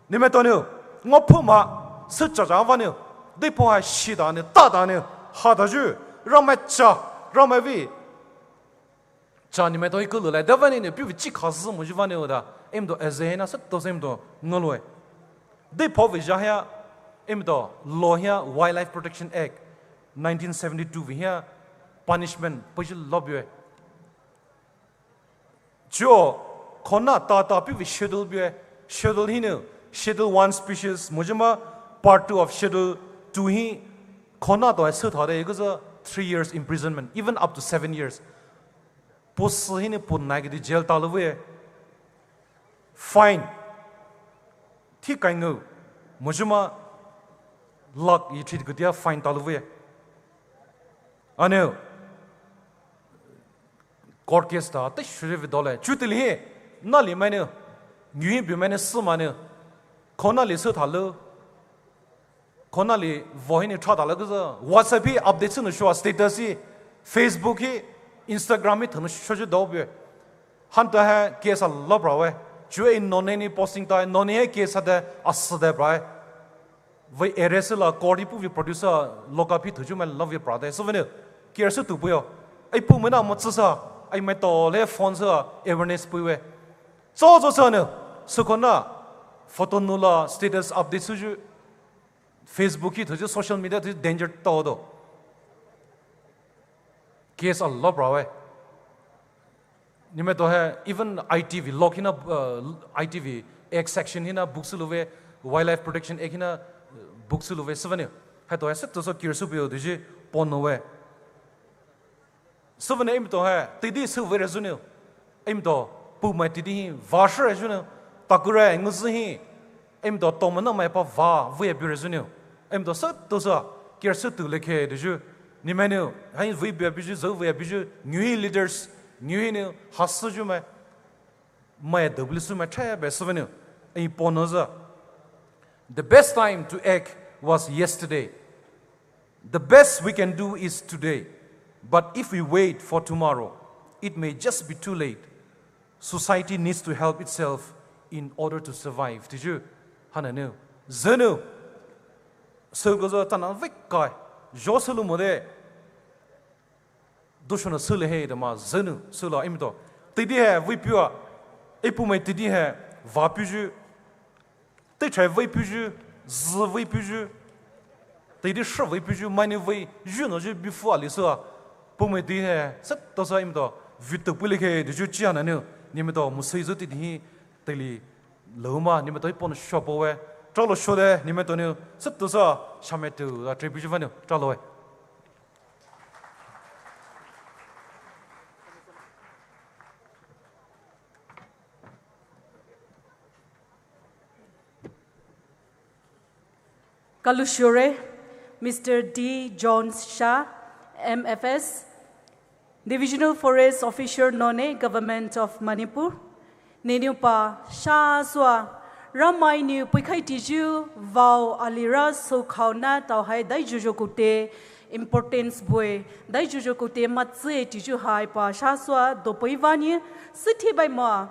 Nimetonu, ngo puma, sucha javanou. Dipo ha shida ne, tada ne, hada ju, Ramai cha, Ramai vi. Cha ni mai to ikulu lai, da vani ne, piu chi khazi mo ju vani oda, emdo eze na sa to sem do, ngoloi. De po vi ja hia, emdo, lo hia, Wildlife Protection Act, nineteen seventy-two vi hia, punishment, po ju lo bue. Jo, khona ta ta piu vi schedule bue, schedule hinu, schedule one species, mo ju ma, part two of schedule two hi, khona to ai su tha de, ikuza three years imprisonment, even up to seven years. Posi hini pon nai kiti jail talu vei. Fine. Thi kai ngu. Mojuma lakh yi thi kitia fine talu vei. Anu. Court case ta teishoyu vedaole. Chuo teile hi, nali mainou, ngihi bumai nou sü mainou, kho nali sü thalo, kho nali vaw hinou thra thalo kuzü, WhatsApp hi update sünou shoa, status hi, Facebook hi, Instagram hi thounou shoyu daobue. Hanta hai case alo brawe. Chuo ei none ni posting ta, none hai case hade asüde brawe. Vei arrest la court hi puvei produce, lockup hi thouyu mai lavei prade. Süvanou, care sü tubuyo. Ei pumai na mo tsüsa, ei maitao le phone sü awareness puwe. Tsütsü sünou, sükho na, photo nou la status update süyu, Facebook hi thouyu, social media thouyu danger taodo. Case alo brawe. Nimaitao hai, even I T V, lock hina, uh, I T V, Act section hina, book sülouwe, Wildlife Protection Act hina, uh, book sülouwe, süvanou. Haitao hai, sütouso care sü buyo, touyu, ponouwe. Süvanou eimai tao hai, teidei süvei re zünou. Eimai tao, pumai teidei hi, vah shi re zünou. Takure, nguzü hi, eimai tao, tomana mai pa vah, vei abi re zünou. Eimai tao, sütouso, care sü tu lekhe, touyu. Nimainou, hai vei abi abiyu, zü vei abiyu, ngihi leaders, ngihinou, hasüyu mai. Mai double sü mai tre be süvanou. Ei ponouza. The best time to act was yesterday. The best we can do is today. But if we wait for tomorrow, it may just be too late. Society needs to help itself in order to survive. Touyu, hana nou. Zünou. Sülou kuzü tana vei kai. Zho sülou mode. Dusho nou sülou he de ma zünou, sülou eimai tao. Teidei hai, vei pua. Ei pumai teidei hai, vah puyu. Teithe vei puyu, zü vei puyu, teidei shi vei puyu, mainou vei, yu nou yu bifu ali sü a. Pumai teidei hai, sütouso eimai tao, vei tou pulekhe, touyu chi hana nou, nimaitao, musei zü teidei hi, teile, lou ma, nimaitao hi pon shopawe, tralo shode, nimaitao nou, sütouso, shamai tou, a trepuyu vanou, tralowe. Kalushure, Mister D Jones Shah, M F S, Divisional Forest Officer Noney, Government of Manipur. Nenou pa, shasua, Ramai nou puikhai tiyu, vao alira soukhaona tao hai daijuju koute, importance bue, daijuju koute matsü tiyu hai pa, shasua, dopoi vani, süthe bai ma,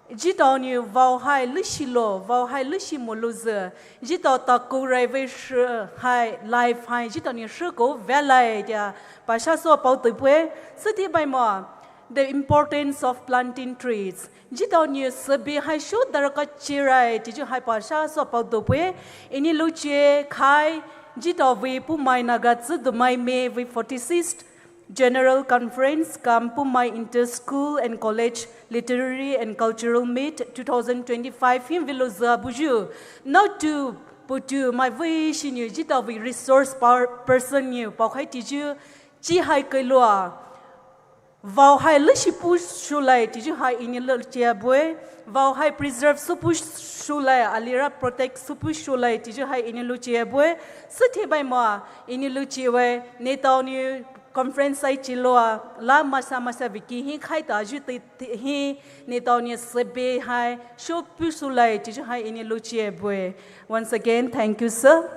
Jitao nou vao hai lushilo, vao hai lushi molouzü. Jitao takou rai vei shi hai life hai, jitao nou shiko velai tea. Pasha so pao teipue, süthe bai ma. The importance of planting trees. Jitao nou sübi hai sho daraka chirai, tiyu hai pasha so pao teipue. Ini luchie khai, jitao vei Poumai Naga Tsüdomai May vei forty-sixth. General Conference cum Poumai Inter-School and College Literary and Cultural Meet two thousand twenty-five hi vilo zü buyu. Naotu putu mai vei shi nou jitao vei resource per-, person nou paokhai tiyu chi hai kailoua. Vao hai lushi pu shulai tiyu hai ini luchie bue. Vao hai preserve süpu shulai, alira protect süpu shulai tiyu hai ini luchie bue. Süthe bai ma ini luchie we, neletao nou conference hai chiloua, la masa masa viki hi khai ta ju te, te hi neletao nou sübi hai, sho pu shulai tiyu hai ini luchie bue. Once again, thank you, sir.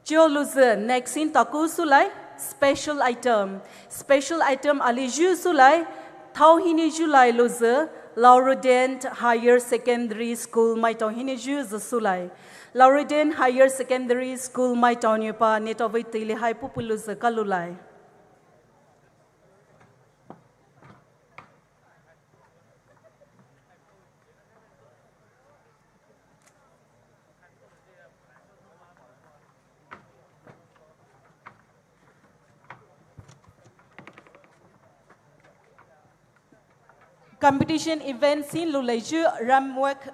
Chiolouzü, next in taku shulai, special item. Special item ali ju shulai, thao hinou ju lai louzü, Laurodent Higher Secondary School maitao hinou ju zü shulai. Laurodent Higher Secondary School maitao nou pa neletao vei teile hai pupu louzü kaloulai. Competition events hi loulai ju, ramp walk,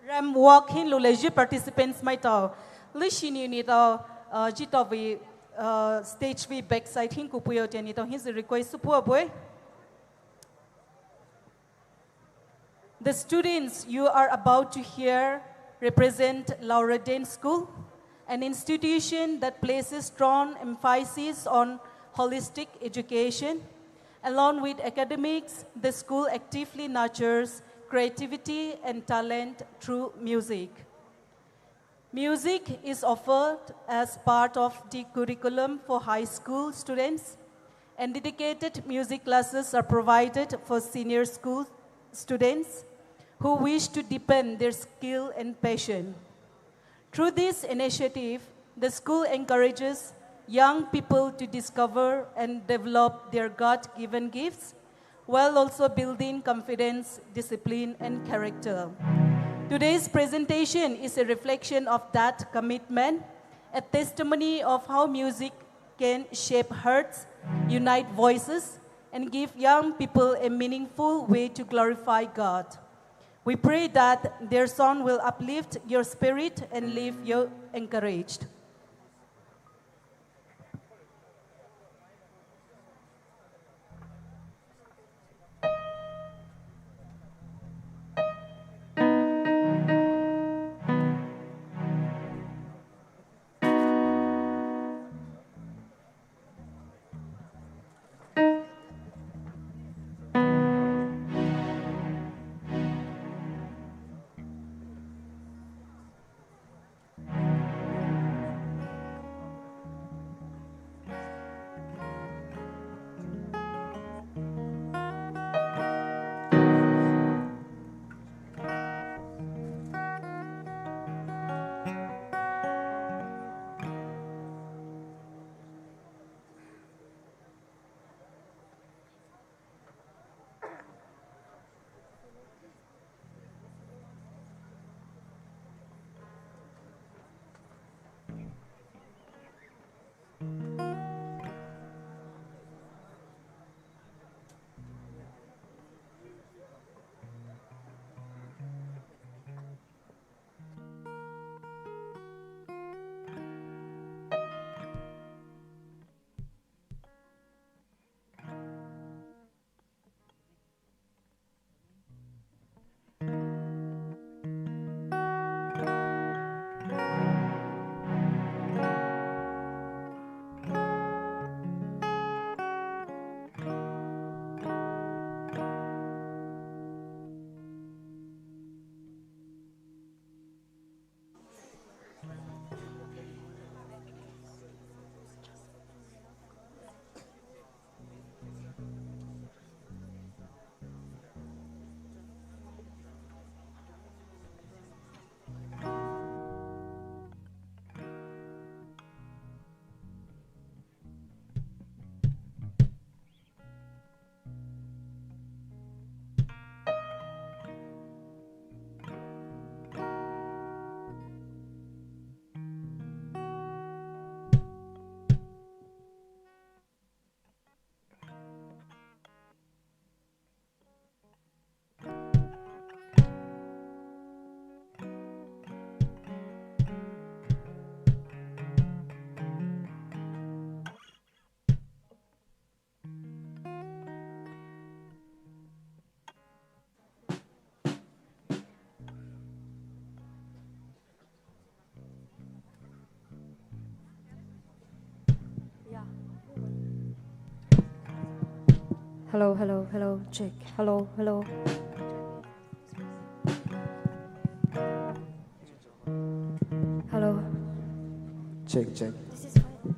ramp walk hi loulai ju participants maitao. Lushi nou neletao, uh, jitao vei, uh, stage vei backside hi kupuyo tea neletao hi zü request süpua bue. The students you are about to hear represent Laurodent School, an institution that places strong emphasis on holistic education. Along with academics, the school actively nurtures creativity and talent through music. Music is offered as part of the curriculum for high school students, and dedicated music classes are provided for senior school students who wish to deepen their skill and passion. Through this initiative, the school encourages young people to discover and develop their God-given gifts while also building confidence, discipline, and character. Today's presentation is a reflection of that commitment, a testimony of how music can shape hearts, unite voices, and give young people a meaningful way to glorify God. We pray that their song will uplift your spirit and leave you encouraged. Hello, hello, hello, check. Hello, hello. Hello. Check, check. This is fine.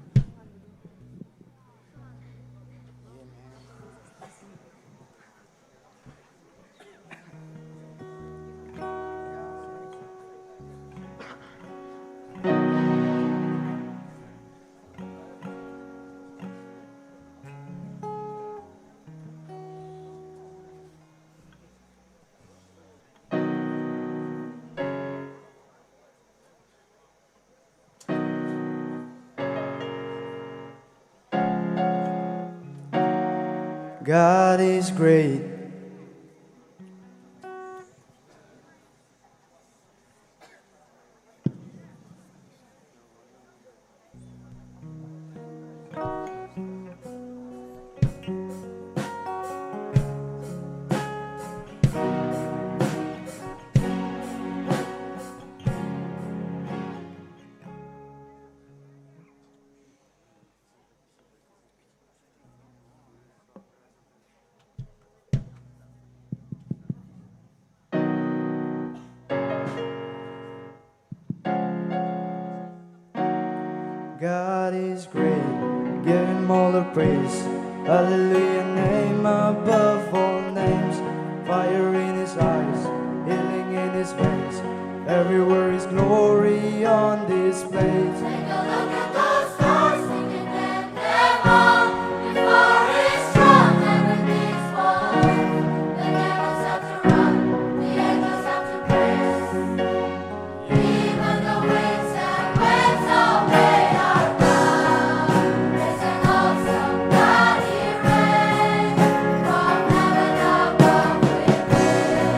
God is great. God is great, give him all the praise. Hallelujah, name above all names. Fire in his eyes, healing in his veins. Everywhere his glory on display. Take a look at those stars, we can name them all. Before his throne, everything's full. The devils have to run, the angels have to praise. Even the winds and waves obey our God. It's an awesome God, he reigns. From heaven above we praise.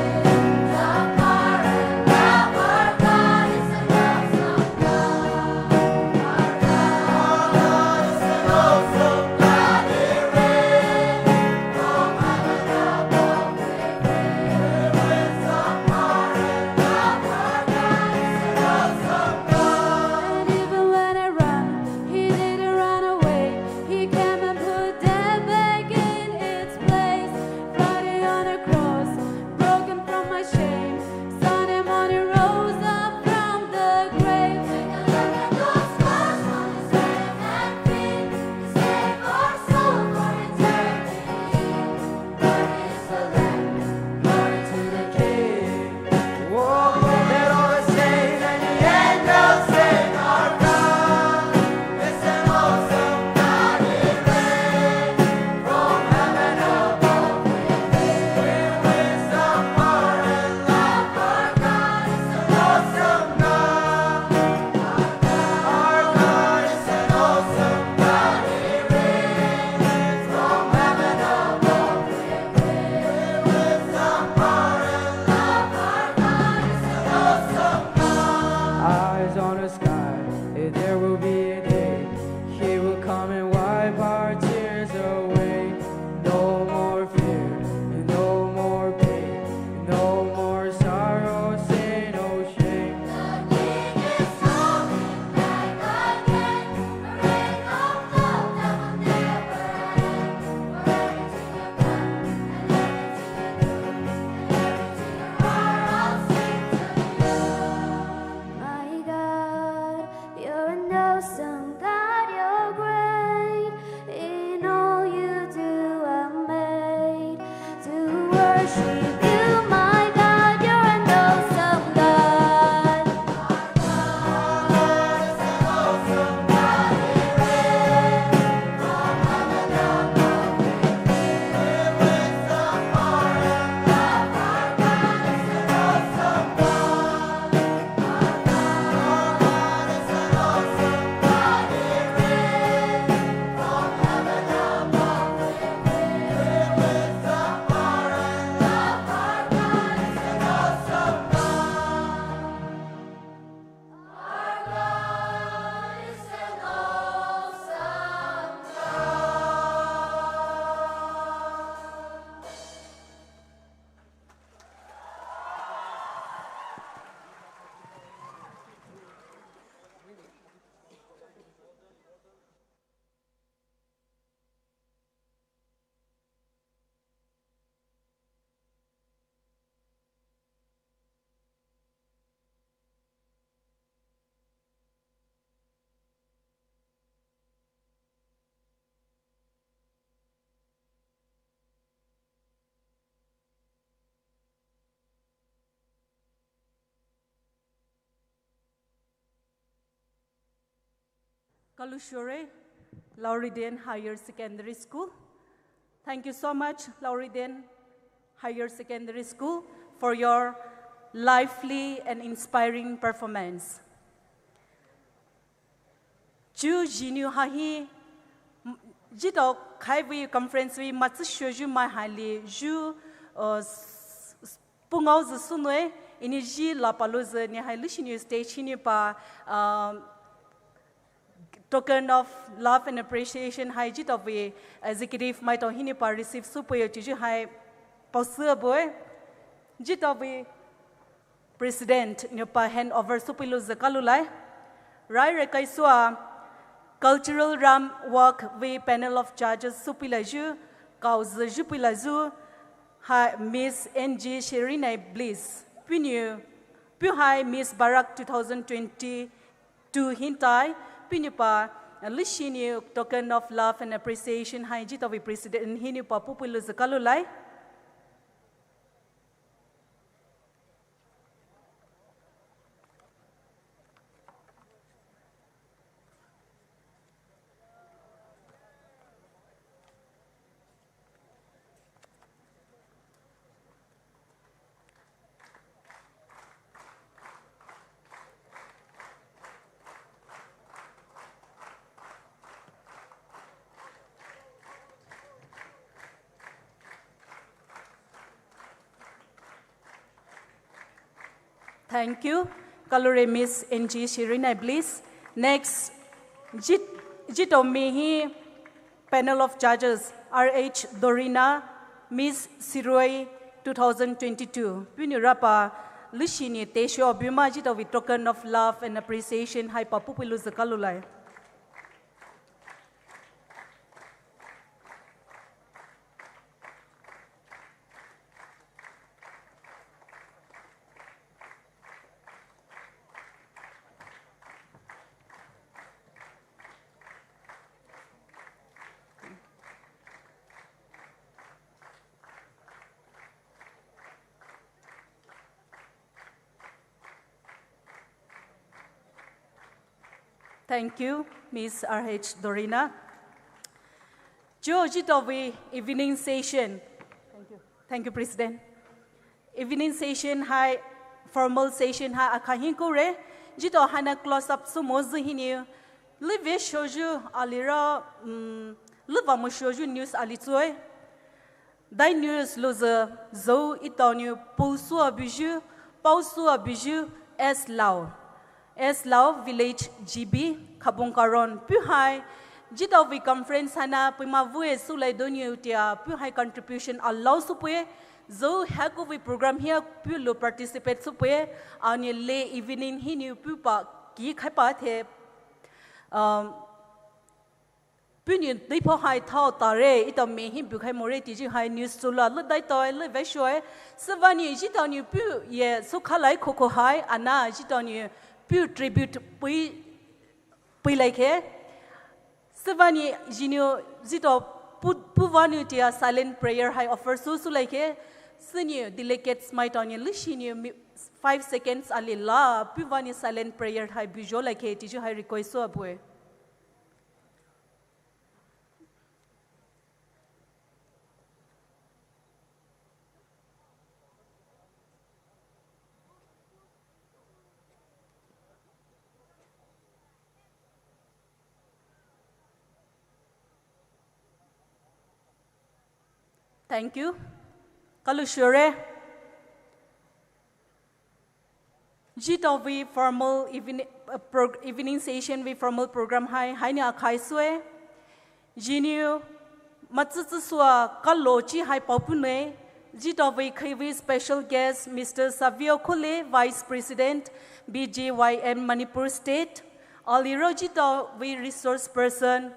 The power and love our God is an awesome God. Our God is an awesome God, he reigns. From heaven above we And even when I run, he didn't run away. He came and put death back in its place. Bloody on a cross, broken from my shame. Sunday morning rose up from the grave. Take a look at those scars on his hands and feet. He saved our soul for eternity. Glory to the Lamb, glory to the King. Oh, let all the saints and the angels sing, our God is an awesome God, he reigns. From heaven above we sing, with wisdom, power, and love, our God is an awesome God. Our God is an awesome God, he reigns. From heaven above we praise. With wisdom, power, and love, our God is an awesome God. Eyes on the sky, there will be a day. He will come and wipe our tears away. No more fear, no more pain, no more sorrow, sin or shame. The King is coming back again. A reign of love that will never end. For everything you've done and everything you do and everything you are, I'll sing to you. My God, you're an awesome God, you're great. In all you do, I'm made to worship you, my God, you're an awesome God. Kalushure, Lauriden Higher Secondary School. Thank you so much, Lauriden Higher Secondary School, for your lively and inspiring performance. Chu jinu hahi, m-, jito khaiwi conference wi matsüshoyu mai hali ju, uh, s-, s-, pungao zü sunwe, ini ji la palu zü ni hai lushinu stage hini pa, um, token of love and appreciation hai jito wi executive maito hini pa receive supuyo chuju hai pausü boy. Jito wi President niupa hand over supui lu zü kalu lai. Rai re kai sua cultural ramp walk wi panel of judges supui lai ju, kau zü jupui lai zu, hai Miss N G Sherina Bliss. Piniu, piu hai Miss Barak two thousand twenty-two hintai, Puhnou pa, uh, leshi nou token of love and appreciation hai jitaovei president hinou pa puhpei louzü kaloulai. Thank you. Kaloure Miss N G Shirina, please. Next, jit, jitaomi hi panel of judges, R H Dorina, Miss Siroi, two thousand twenty-two. Puhnou rapa leshi nou tesho buma jitaovei token of love and appreciation hai pa puhpei louzü kaloulai. Thank you, Miss R H Dorina. Chuo jitaovei evening session. Thank you. Thank you, President. Evening session hai, formal session hai akha hi kure. Jitao haina close up sü mozi hinou. Lüve shoyu aliro, mm, lüva mo shoyu news ali tsue. Dai news louzü zhou etao nou pao sü abuyu, pao sü abuyu, S Lao. S Lao Village G B, Khabung Karon. Puhai, jitaovei conference haina, puhma vue sülai donou tea, puhai contribution alao süpue, zhou hakovei program hia puh lou participate süpue, anou le evening hinou puh pa ki khai pa the, um, puhnou deiphao hai thao tare, etao me hi bukhai more tiji hai news sula, lü daitao, lü veshoe, süvanou jitao nou puh ye sükhalai khokho hai, ana jitao nou puh tribute pui, puilaikhe. Süvanou jinou jitao pu, puvanou tea silent prayer hai offer sü, sülaikhe. Sünou delegates maitao nou leshi nou mi, five seconds ali la, puvanou silent prayer hai bujo laikhe, tiji hai request sü abue. Thank you. Kalushure. Jitaovei formal evening, uh, pro-, evening session vei formal program hai, haina akhai sue. Jinou matsütsü sua kalo chi hai paopunei. Jitaovei khaiwui special guest, Mister Savio Khule, Vice President, B J Y M Manipur State. Aliro jitaovei resource person,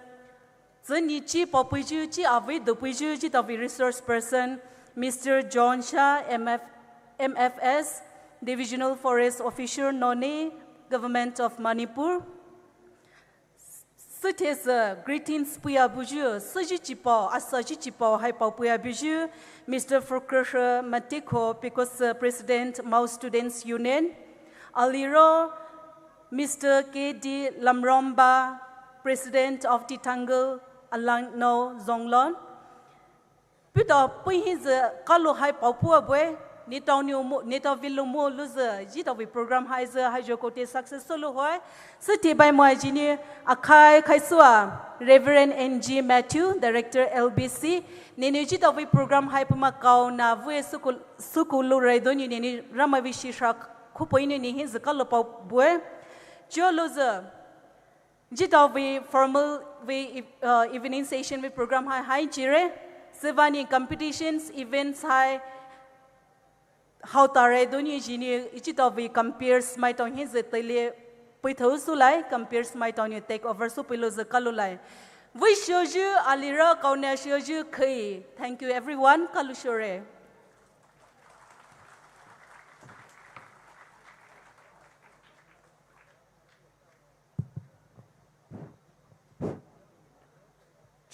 tsüni chi paopuiju, chi avei dopuiju, jitaovei resource person, Mister John Shah, M F, M F S, Divisional Forest Officer, Noney, Government of Manipur. Süthesü greetings puiabuyu, süji chipao, asaji chipao hai paopuiabuyu, Mister Fukrehe Matikho, Picos, uh, President, Mao Students Union. Aliro, Mister K D Lamromba, President of Titangle Alangno Zonglon. Puhta puhi zü kalo hai paopuabue, nitao nou mo, nitao vilo mo louzü, jitaovei program hai zü, hai jokote success solo hoi. Süthibai mo jinou, akhai khai sua, Reverend N G Matthew, Director L B C, nenou jitaovei program hai puhma kaona vue sükhu, sükhu lourai donou nenou Ramai vei shishra khupoinou nehi zü kalo paobue. Chuo louzü, jitaovei formal vei, uh, evening session vei program hai, hai chire. Süvanou competitions, events hai, haotare donou jinou, jitaovei comperes maitao hi zü teile puithou sulai, comperes maitao nou take over süpei louzü kaloulai. Vei shoyu, aliro kaona shoyu khei. Thank you everyone, kalushure.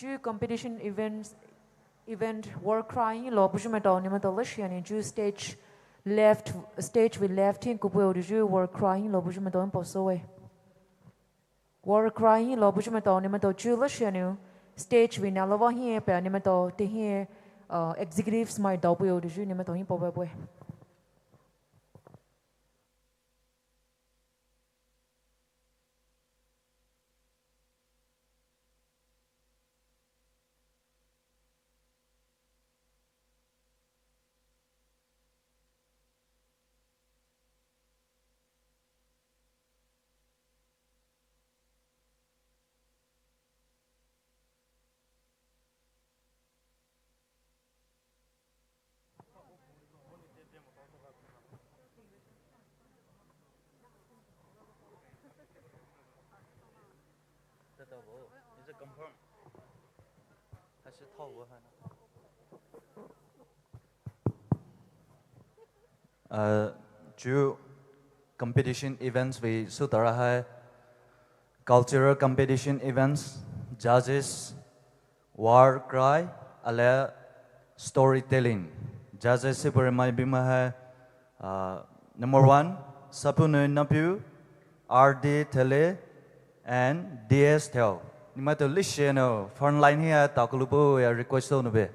Chuo competition events, event war cry hi lo buyu maitao neletao leshianou chuo stage left, stage vei left hi kupei-o touyu war cry hi lo buyu maitao hi paosoue. War cry hi lo buyu maitao neletao chuo leshianou stage vei nalava hi pei neletao tehi, uh, executives mai daopei-o touyu neletao hi paobaibue. Uh, chuo competition events vei sutara hai cultural competition events, judges, war cry, alia storytelling. Judges hi bure mai bimai hai, uh, number one, Sapunou Napiu, R D Thele, and D S Theo. Nemaitao leshianou front line hi-a takoulou puh-a request sounou be.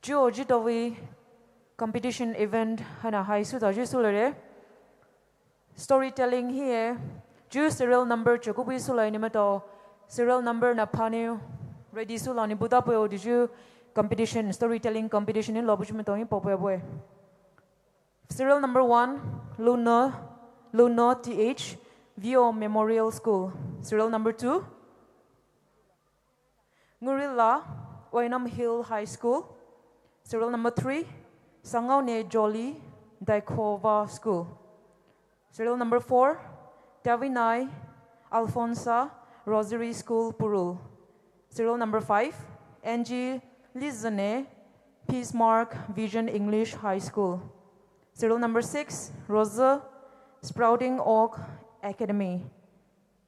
Chuo jitaowe competition event haina hai sütayu süloure. Storytelling hi e. Chuo serial number chakupei sülai neletao serial number na phanou ready sülai ni buta peo deyu competition, storytelling competition hi labuyu maitao hi paopei aboe. Serial number one, Luna, Luna T H, Vio Memorial School. Serial number two, Ngurila, Oinam Hill High School. Serial number three, Sangaone Jolly, Daikhova School. Serial number four, Tavinai, Alfonsa, Rosary School, Purul. Serial number five, Angie Lizane, Peace Mark Vision English High School. Serial number six, Rosa, Sprouting Oak Academy.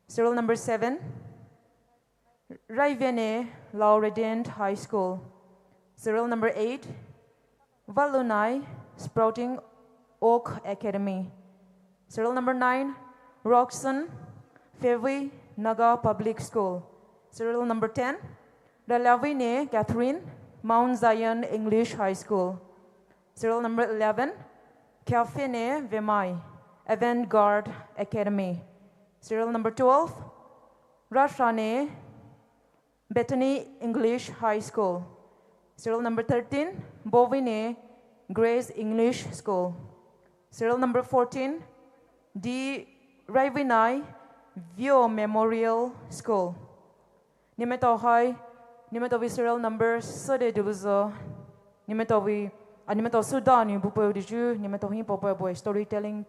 Serial number seven, Raivene, Lao Radiant High School. Serial number eight, Valunai, Sprouting Oak Academy. Serial number nine, Roxon, Fevui, Naga Public School. Serial number ten, Ralavine Catherine, Mount Zion English High School. Serial number eleven, Kyafene Vemai, Avant Garde Academy. Serial number twelve, Rashane, Bethany English High School. Serial number thirteen, Bovine, Grace English School. Serial number fourteen, D Raivinai, Vio Memorial School. Neletao hai, neletao vei serial number süde debuzo. Neletao vei, a neletao süda ni bupeu deyu, neletao hi paopei aboe storytelling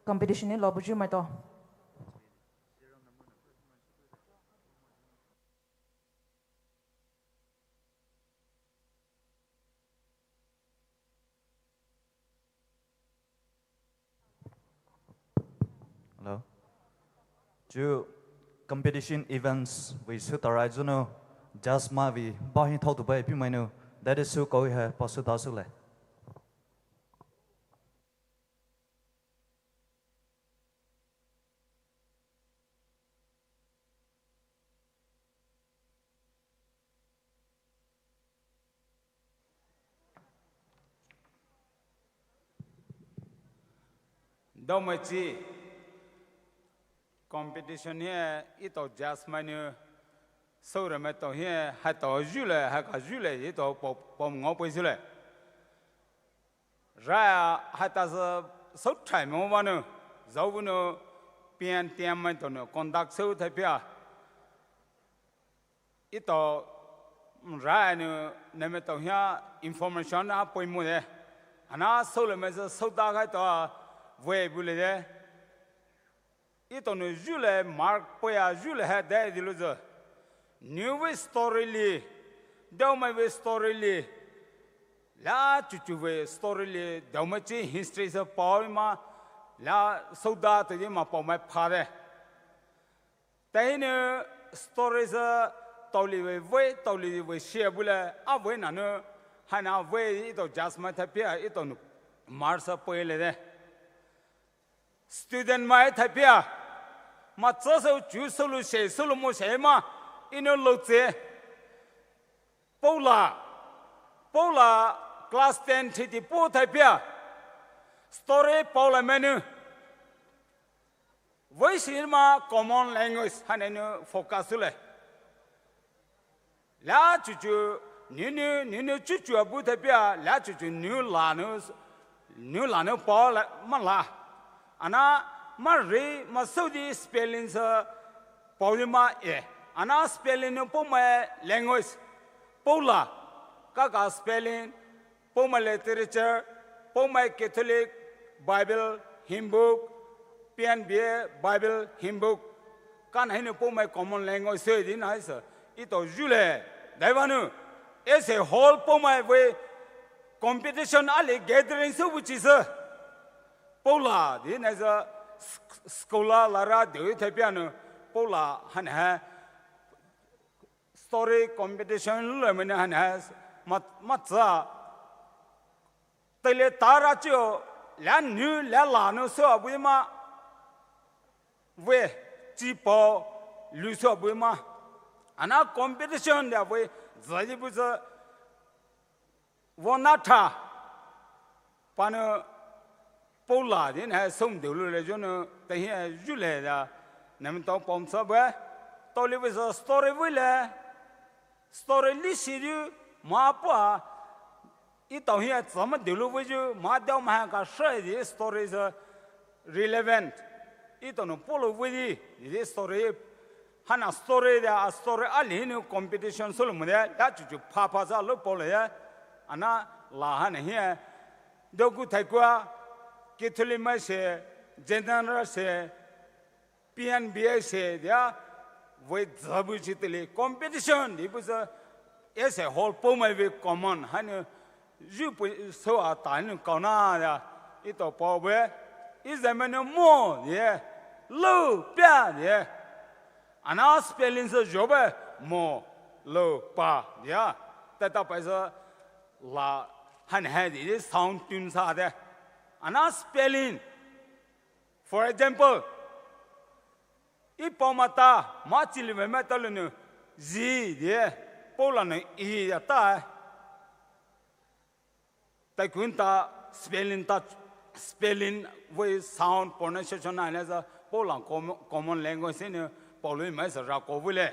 competition hi labuyu maitao. Hello. Chuo competition events vei sütarai zünou, judge mai vei bahi thao tu bai pi mainu, that is su koi hai pa süta sülai. Daomai chi competition hi etao judge mainu, soure maitao hi, haitao zhulai, haika zhulai, etao pao, pao ngaopei zhulai. Rai a haitao sü southaimai mo vanou, zao vanou, pian tian maitao nou conduct sou thaipia. Etao, mm, rai nou, neletao hia information a poi mo de. Ana soulai mai sü souda kaitao a vei bulai de. Etao nou zhulai mark poi a zhulai ha de dilu zü. Niu vei story li, Daomai vei story li, la chuchu vei story li, Daomai chi history sü pao ma, la souda tadi ma pao mai pha de. Tahinou story sü taoli vei vei, taoli vei shie bulai, a vei nanou, haina vei etao judge mai thaipia, etao nou mark sü poi le de. Student mai thaipia, ma tsü sou chu soulou she, soulou mo she ma, inou lou tse. Paola, Paola class ten thiti po thaipia. Story paola mainu. Vei shi ma common language haina nou focus sülai. La chuchu, niu niu, niu niu chuchu a bu thaipia, la chuchu niu la nou, niu la nou pao la, ma la. Ana, ma ri, ma soudi spelling sü pao li ma e. Ana spelling nou Poumai language, Paola, kaka spelling, Poumai literature, Poumai Catholic Bible, hymn book, P N B A Bible, hymn book. Kana hinou Poumai common language sü di na hai sü. Etao zhulai. Daivanou. As a whole Poumai vei competition ali gathering sü buchi sü. Paola, di na sü sk-, school a lara deu thaipia nou. Paola, haina ha. Story competition lule mene haina ha. Ma, ma tsü. Tele tara chio, la niu, la la nou sü abui ma. Vei, chi pao, lu sü abui ma. Ana competition dia vei, zai di bu sü. Vonatha. Panou Paula di na song dulu le junu tahi jule da. Nam tao pom sa bue. Tao li bue sa story bue le. Story li si ju ma pa. Etao hi tsama dulu bue ju ma dao ma ka shai di story sa relevant. Etao no polo bue di di story. Hana story da a story ali nu competition solo mo de da chuchu papa sa lo polo ya. Ana la hana hi. Doku thaikua Catholic mai se, General se, P N B A se dia, vei zabu chitili competition di pusa, ese hall po mai vei common hanu, ju pu so a ta nu kauna dia, etao pa vei, i zamanu mo dia, lo pia dia, ana spelling se jobe mo lo pa dia, tata pa se la han hai di sound tune sa dia, ana spelling. For example, i pao mata, ma chili ve mata lunu, zi die, Paula nu i ya ta. Taikun ta, spelling ta, spelling vei sound pronunciation na le sa, Paula common, common language nu, Paula mai sa ra ko vei le.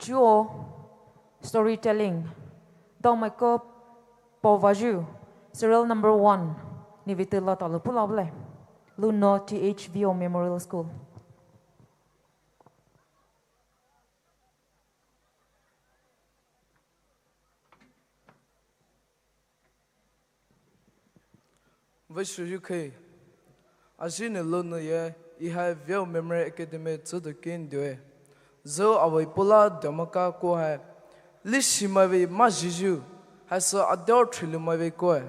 Chuo, storytelling. Dao mai ko pao vaju, serial number one. Nivite la ta lo pula bule. Luno T H V O Memorial School. Vei shuyu khe. Aji ne lo no ye, i hai Veo Memory Academy tsu do kin due. Zo avei pula do maka ko hai. Li shi mai vei ma jiju, hai sa adao thrilu mai vei ko hai.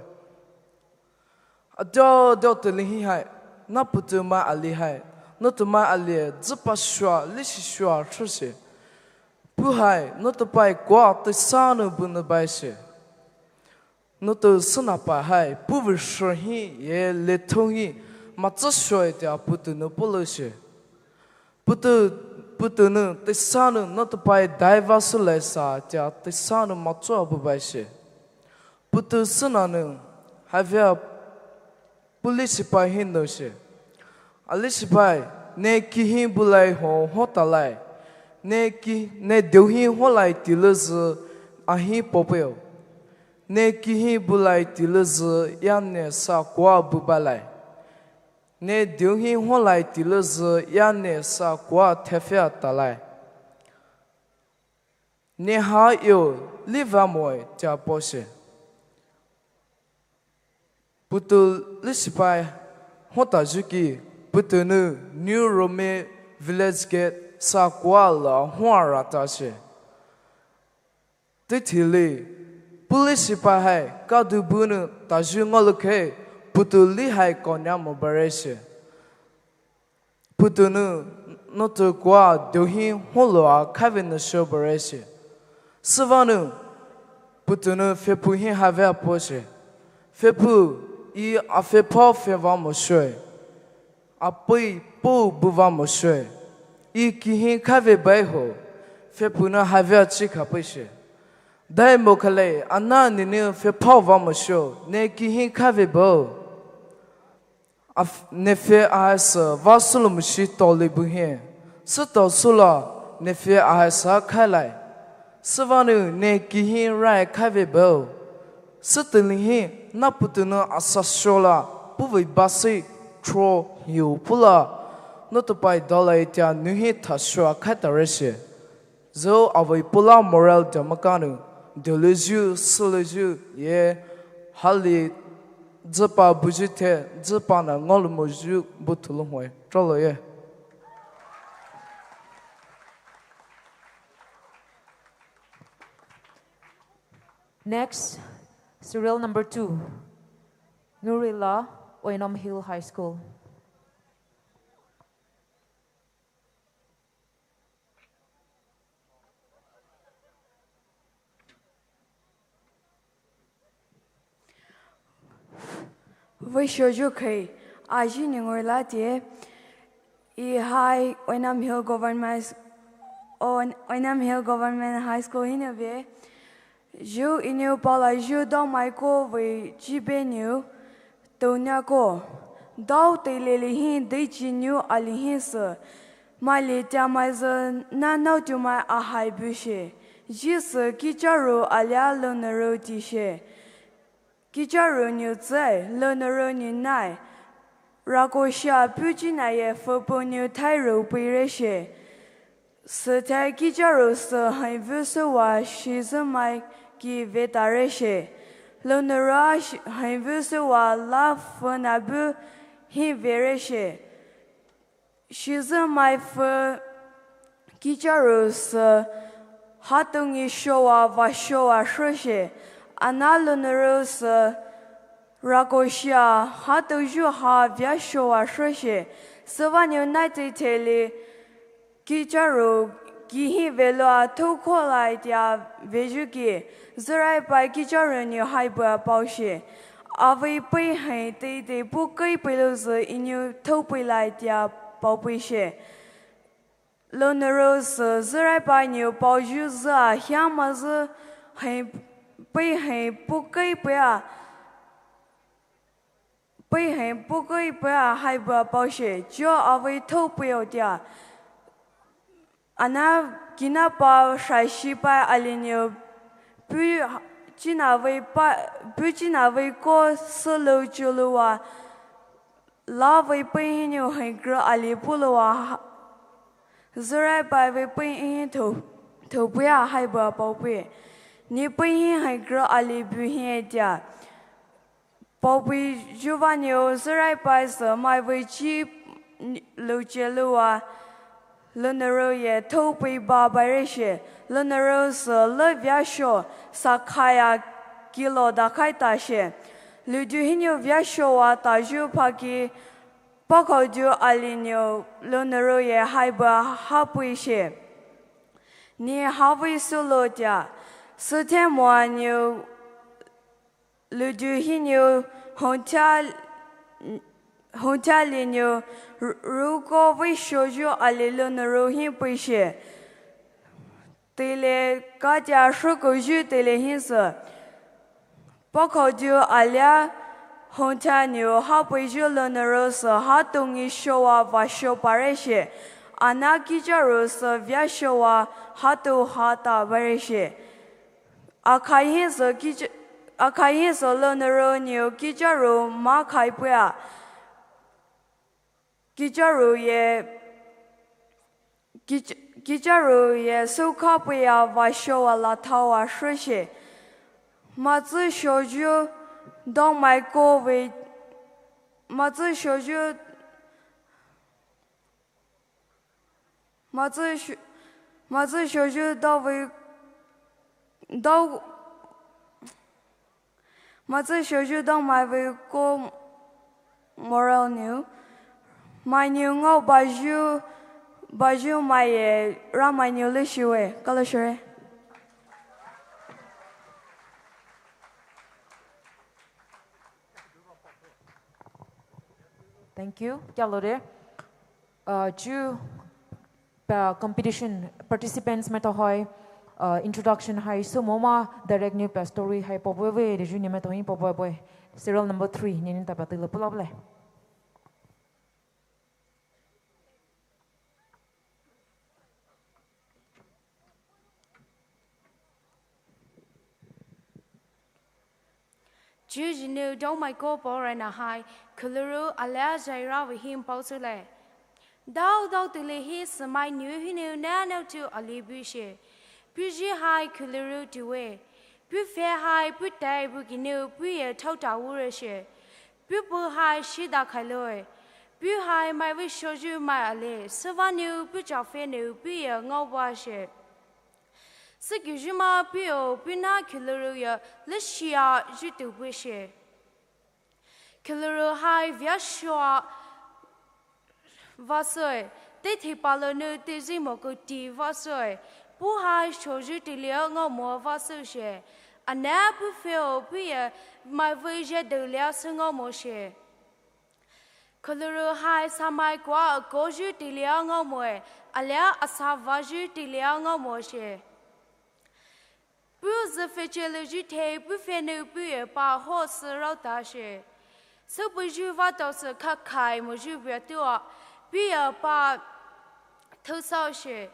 Adao dao te li hi hai, na putu mai ali hai, no tu mai ali, zipa shua, li shi shua, thrushe. Pu hai, no tu pai kwa, te sa no bu no bai she. Noto sena pa hai, puvu shor hi, ye le thong hi, matsa shoi tia putu nu polo she. Putu, putu nu, te sa nu, noto pai dai va su lai sa, tia te sa nu matsa bu bai she. Putu sena nu, havia, puli sipai hi no she. Ali sipai, ne kihi bulai ho, ho talai. Ne ki, ne deu hi ho lai ti le zi, ahi popeo. Ne kihi bulai ti le zi, ya ne sa kwa bu balai. Ne deu hi ho lai ti le zi, ya ne sa kwa thefia talai. Ne ha yo, li va moi, tia po she. Putu li sipai, ho ta juki, putu nu, New Rome Village Gate, sa kwa la, ho ra ta she. Te thili, puli sipai hai, ka du bu nu, ta ju ngo lu khe, putu li hai ko nya mo bare she. Putu nu, no tu kwa, deu hi, ho lo a, kave nu sho bare she. Siva nu, putu nu, fepu hi havia po she. Fepu, i a fe pao fe va mo shoi. A pui, pu bu va mo shoi. I kihi kave bai ho. Fepu nu havia chi ka pe she. Dai mo kale, ana ni ni fe pao va mo sho. Ne kihi kave bo. Af-, ne fe a hai se, va su lo mo shi to li bu hi. Su to su la, ne fe a hai se khai lai. Siva nu, ne kihi rai kave bo. Su te li hi, na putu nu a sa sho la, pu vei ba si, tro, hiu pula. No tu pai da lai tia nu hi ta sho a khai ta re she. Zo avei pula moral de makanu, de le ju, se le ju, ye, hali, zipa bu ju te, zipa na ngo lu mo ju, bu tu lu hoi, tro lo ye. Next, serial number two. Nurila, Oinom Hill High School. Vei shoyu khei, aji ningoi la tie, e hai Oinam Hill Government, On-, Oinam Hill Government High School hinou ve. Ju iniu pala ju dao mai ko vei jibe niu, tonya ko. Dao teile lihi deichi niu alihi sü. Mai li tia mai zü na nao tu mai ahai bu she. Ji sü kicharu alia lounarou ti she. Kicharu niu tsai, lounarou ni nai. Rako shia puchi na ye fopo niu thai rou pei re she. Süthai kicharu sü hai vu sü wa shizü mai ki ve ta re she. Lounarou a shi-, hai vu sü wa la fo na bu hi ve re she. Shizü mai fo kicharu sü hatou ngi showa va showa shushe. Ana lounarou sü rako shia hatou ju ha via showa shushe. Süva niu nai tei teli kicharu ki hi velua thou kholai tia veju ki, zürai pai kicharu niu hai bua pao she. Avei pei hai tei tei pu kei pei lou zü iniu thou pei lai tia pao pei she. Lounarou sü zürai pai niu pao ju zü a hia ma zü hai pei hai pu kei pei a Pei hai pu kei pei a hai bua pao she, jo avei thou pei o tia. Ana kina pa shai shi pai ali niu, pu china vei pa, pu china vei ko sü lou chu lou wa, la vei pei hi niu hai gro ali pu lou wa, zürai pai vei pei hi thou, thou pei a hai bua pao pei. Ni pei hi hai gro ali bu hi e tia. Pao pei ju va niu zürai pai sü mai vei chi lou che lou wa, lounarou ye thou pei ba bai re she, lounarou sü lou via sho sa khai a kilo da khai ta she. Ludu hi niu via sho wa ta ju pa ki, pa khou du ali niu lounarou ye hai bua ha pei she. Ni ha vei sü lou tia, süthe moa niu Ludu hi niu hongtia, hongtia li niu ru-, ruko vei shoyu ali lounarou hi pei she. Teile katia shuko ju teile hi sü. Pa khou du alia hongtia niu ha pei ju lounarou sü hatou ngi showa va sho pa re she. Ana kicharu sü via showa hatou ha ta ba re she. Akhai hi sü kich-, akhai hi sü lounarou niu kicharu ma khai pei a. Kicharu ye, kich-, kicharu ye sü kha pei a va showa la thou a shushe. Matsü shoyu dao mai ko vei, matsü shoyu Matsü sho-, matsü shoyu dao vei, dao, matsü shoyu dao mai vei ko moral niu. Mai niu ngao baju, baju mai ye ra mai niu le shiwe. Kalo shure. Thank you. Kya lode? Uh, chu pa competition participants maitao hai, uh, introduction hai sü mo ma direct niu pa story hai paowe de ju ni maitao hi paowe. Serial number three ni ni ta pa tele pula pula. Ju jinu dao mai ko pao raina hai, khuluru alia jaira vei hi pao sü le. Dao dao tele hi sümai niu hi niu na nao tu ali bu she. Pu ji hai khuluru tuwe. Pu fe hai pu tai bu ki niu pu ye thou ta wu re she. Pu pu hai shi da khai loe. Pu hai mai vei shoyu mai ale. Süva niu pu cha fe niu pu ye ngao ba she. Sükijuma pio pina khuluru ya lishia jitu pui she. Khuluru hai via shua va soi, te thipalo nu te zimo kuti va soi, pu hai shoju tilia ngao mo va soi she. Ana pu feo pu ya mai vei je dolia sü ngao mo she. Khuluru hai samai kua akoyu tilia ngaomoe, alia asavayu tilia ngaomoe she. Puh züfeche luyu the puh fenu puh ye pa ho sürao ta she. Süpuyu vatao sü khakhai moyu bia tua, puh ye pa thusao she.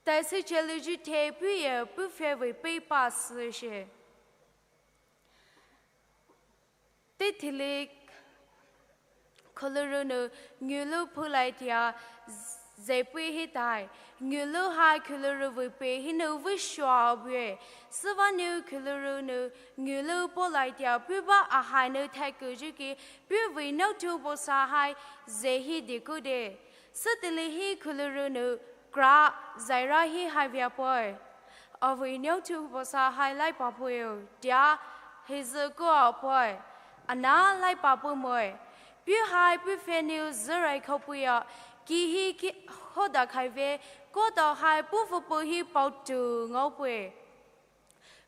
Tai süche luyu the puh ye puh fe vei pei pa sü she. Tethili khuluru nou ngulu pulai tia zepui hitai. Ngulu hai khuluru vei pei hinou vei shua bue. Süvanou khuluru nou ngulu pulai tia puh ba ahai nou thai kujuki puh vei naotu bosa hai zehi dikude. Sütili hi khuluru nou kra zaira hi haivia poi. Avei naotu bosa hai laipa poe, tia hizü kua poi. Ana laipa pomoe. Puh hai puh fenu zürai khoupuia, kihi ki hoda khaive, kotao hai puh fupu hi pautu ngaopoe.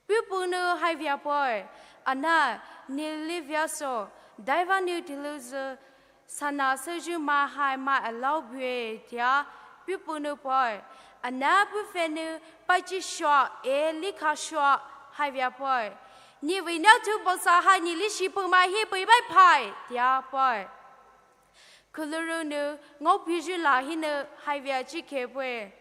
Puh punou haivia poi, ana, ni livia so, daivanou tilu zü, sana süyu ma hai ma alao bue tia, puh punou poi, ana puh fenu pachi shua e likha shua haivia poi. Ni vei naotu bosa hai ni lishi pumai hi pui bai pai, tia poi. Khuluru nou ngaopiyu la hinou haivia chikhe pue.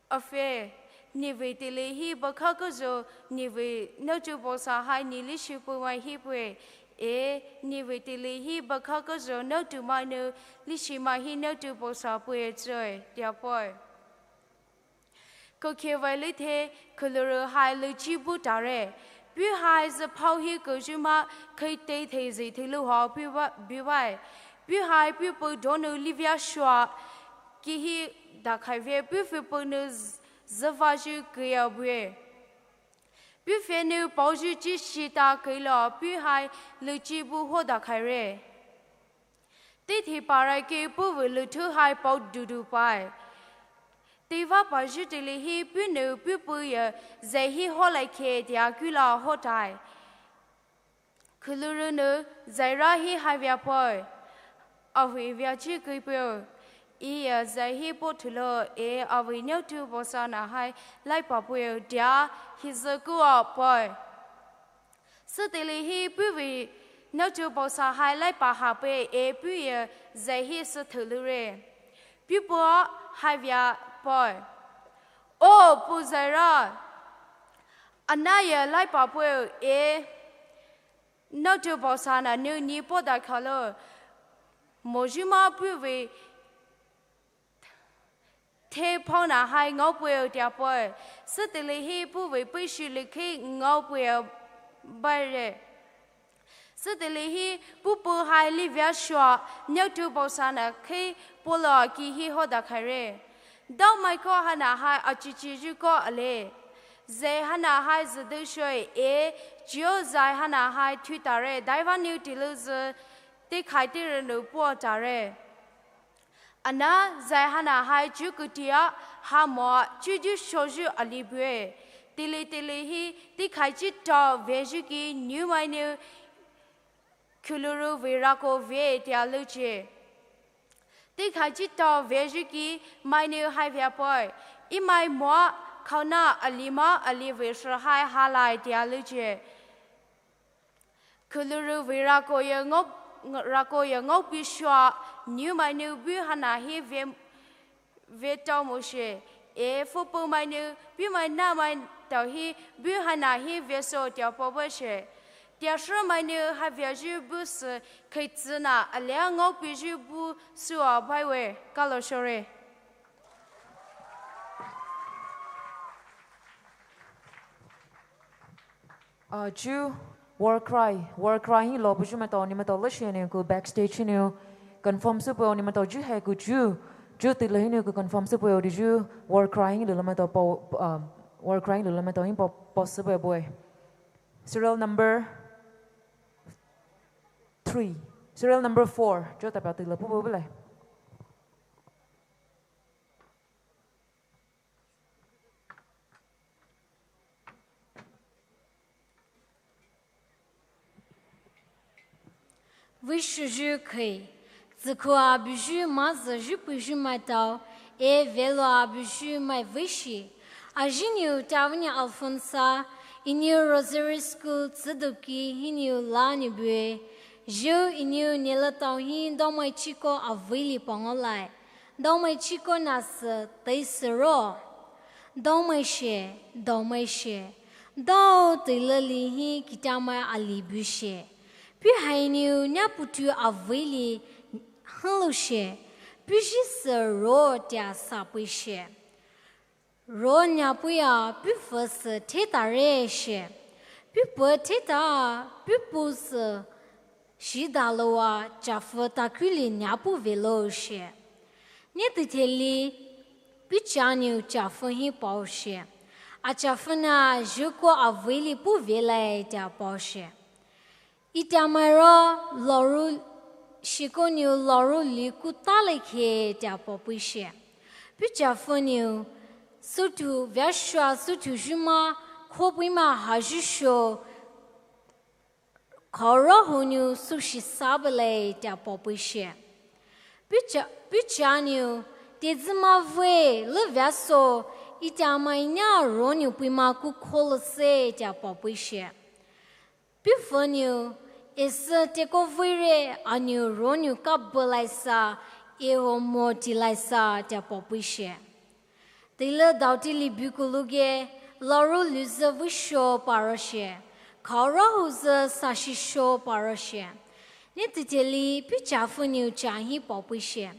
Afe, ni vei tili hi bakha kuzo, ni vei naotu bosa hai ni lishi pumai hi pue. E, ni vei tili hi bakha kuzo, naotu mai nou lishi mai hi naotu bosa pue tsoi, tia poi. Kokhe vai lithe khuluru hai luchi bu tare. Puh hai züphao hi kuju ma khei tei thei zi thei lu ha puh ba, bu bai. Puh hai puh pu donou livia shua kihi dakhaive puh fupu nou z-, züvayu kuia bue. Puh fenu paoyu chi shita kuilo puh hai luchi bu ho dakhaire. Teithe parai ke puh vei luthu hai pao dudu pai. Teiva payu tili hi puh nou puh pu ye zai hi holai khe tia kula hotai. Khuluru nou zaira hi haivia poi. Avei via chi kui poi. I ye zai hi po thulo e avei naotu bosa na hai laipa poi tia hizü kua poi. Sütili hi puh vei naotu bosa hai laipa hape e puh ye zai hi süthulure. Puh pua haivia poi. O pu zaira. Ana ye laipa poi e naotu bosa na nou ni po dakhalo. Mojima puh vei the phao na hai ngaopoe tia poi. Sütili hi puh vei pushi likhi ngaopoe baire. Sütili hi puh pu hai livia shua naotu bosa na khi polo kihi ho dakhaire. Dao mai ko hana hai achichi ju ko ale. Zai hana hai züdu shoi e, chio zai hana hai thutare, daivanou tilu zü, tikhai tirenu puo tare. Ana zai hana hai chukutia hamo chuju shoju alibue. Tili tili hi tikhai chita vejuki niu mai nou khuluru vei rako ve tia luche. Tikhai chita vejuki mai nou haivia poi. I mai moa khaona alima ali vei shrahai halai tia luche. Khuluru vei rako ye ngao, rako ye ngaopi shua, niu mai nou bu hana hi ve, ve tao moshe. E fupu mai nou, bu mai na mai tao hi, bu hana hi ve so tia po boshe. Tia shra mai nou haivia ju bu sü, khei tsü na, alia ngaopi ju bu sua baiwe, kalo shore. Uh, ju, war cry, war cry hi lo buju maitao, ni maitao lo shi ni ku backstage hi ni confirm süpei ni maitao ju hai ku ju, ju tila hi ni ku confirm süpei di ju war cry hi lo maitao po, um, war cry hi lo maitao hi po, po süpei boy. Serial number three, serial number four, ju ta pa tila po po bele. Vei shuju khei, Zükhua buyu mazü zhipui zhimai tao, e veloua buyu mai veishi. Ajiniu Tavuni Alphonsa, Enou Rosary School tsüdoki hinou lani bue. Zhou Enou neletao hi daomai chiko aveili pangolai. Daomai chiko nasü teisüro. Daomai she, daomai she. Dao teile li hi kitamai ali bushe. Puh hainiu nahpoutu aveili hüloushe. Puh zhisü ro tea sapeishe. Ro nahpouya puh pfüsü thetareshe. Puh pfü theta, puh pousü shidaloua chapfü takuli nahpou veloushe. Neteithe li puh chanou chapfü hi paoshe. Achapfü na zhouko aveili puh velai tea paoshe. Itamai ro laoru, shikonou laoru liku talekhe tea paopeishe. Puh chapfü nou, süthu veashoa süthu zhuma, khopeima hazhusho, khaorahou nou süshi sabelai tea paopeishe. Puh cha, puh chanou, tezüma vei le veaso, itamai nya ronou puhma kukholou se tea paopeishe. Puh pfünou, esü teko veire anou ronou kabelaisa, eho mo tilaisa tea paopeishe. Teile daoteili bukulouge, laoru luzü veisho paroshe, khaorahou zü sashisho paroshe. Neteithe li puh chapfü nou cha hi paopeishe.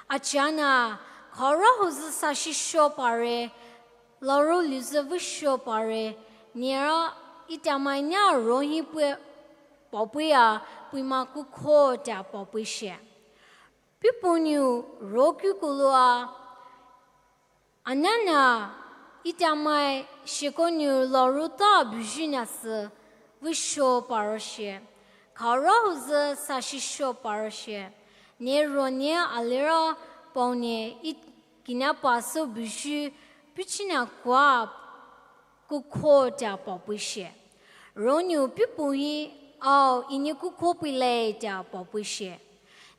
Achana, khaorahou zü sashisho pare, laoru luzü veisho pare, nera itamai nya ro hi pue paopea, puhma kukho tea paopeishe. Puh puhnou ro kukoloua, anana, itamai shikonou laoru ta buyu nasü veisho paroshe. Khaorahou zü sashisho paroshe. Ne rone aliro paone i kinapa sou buyu puh china kua kukho tea paopeishe. Ronou puh puh hi, ao Enou kukho peilai tea paopeishe.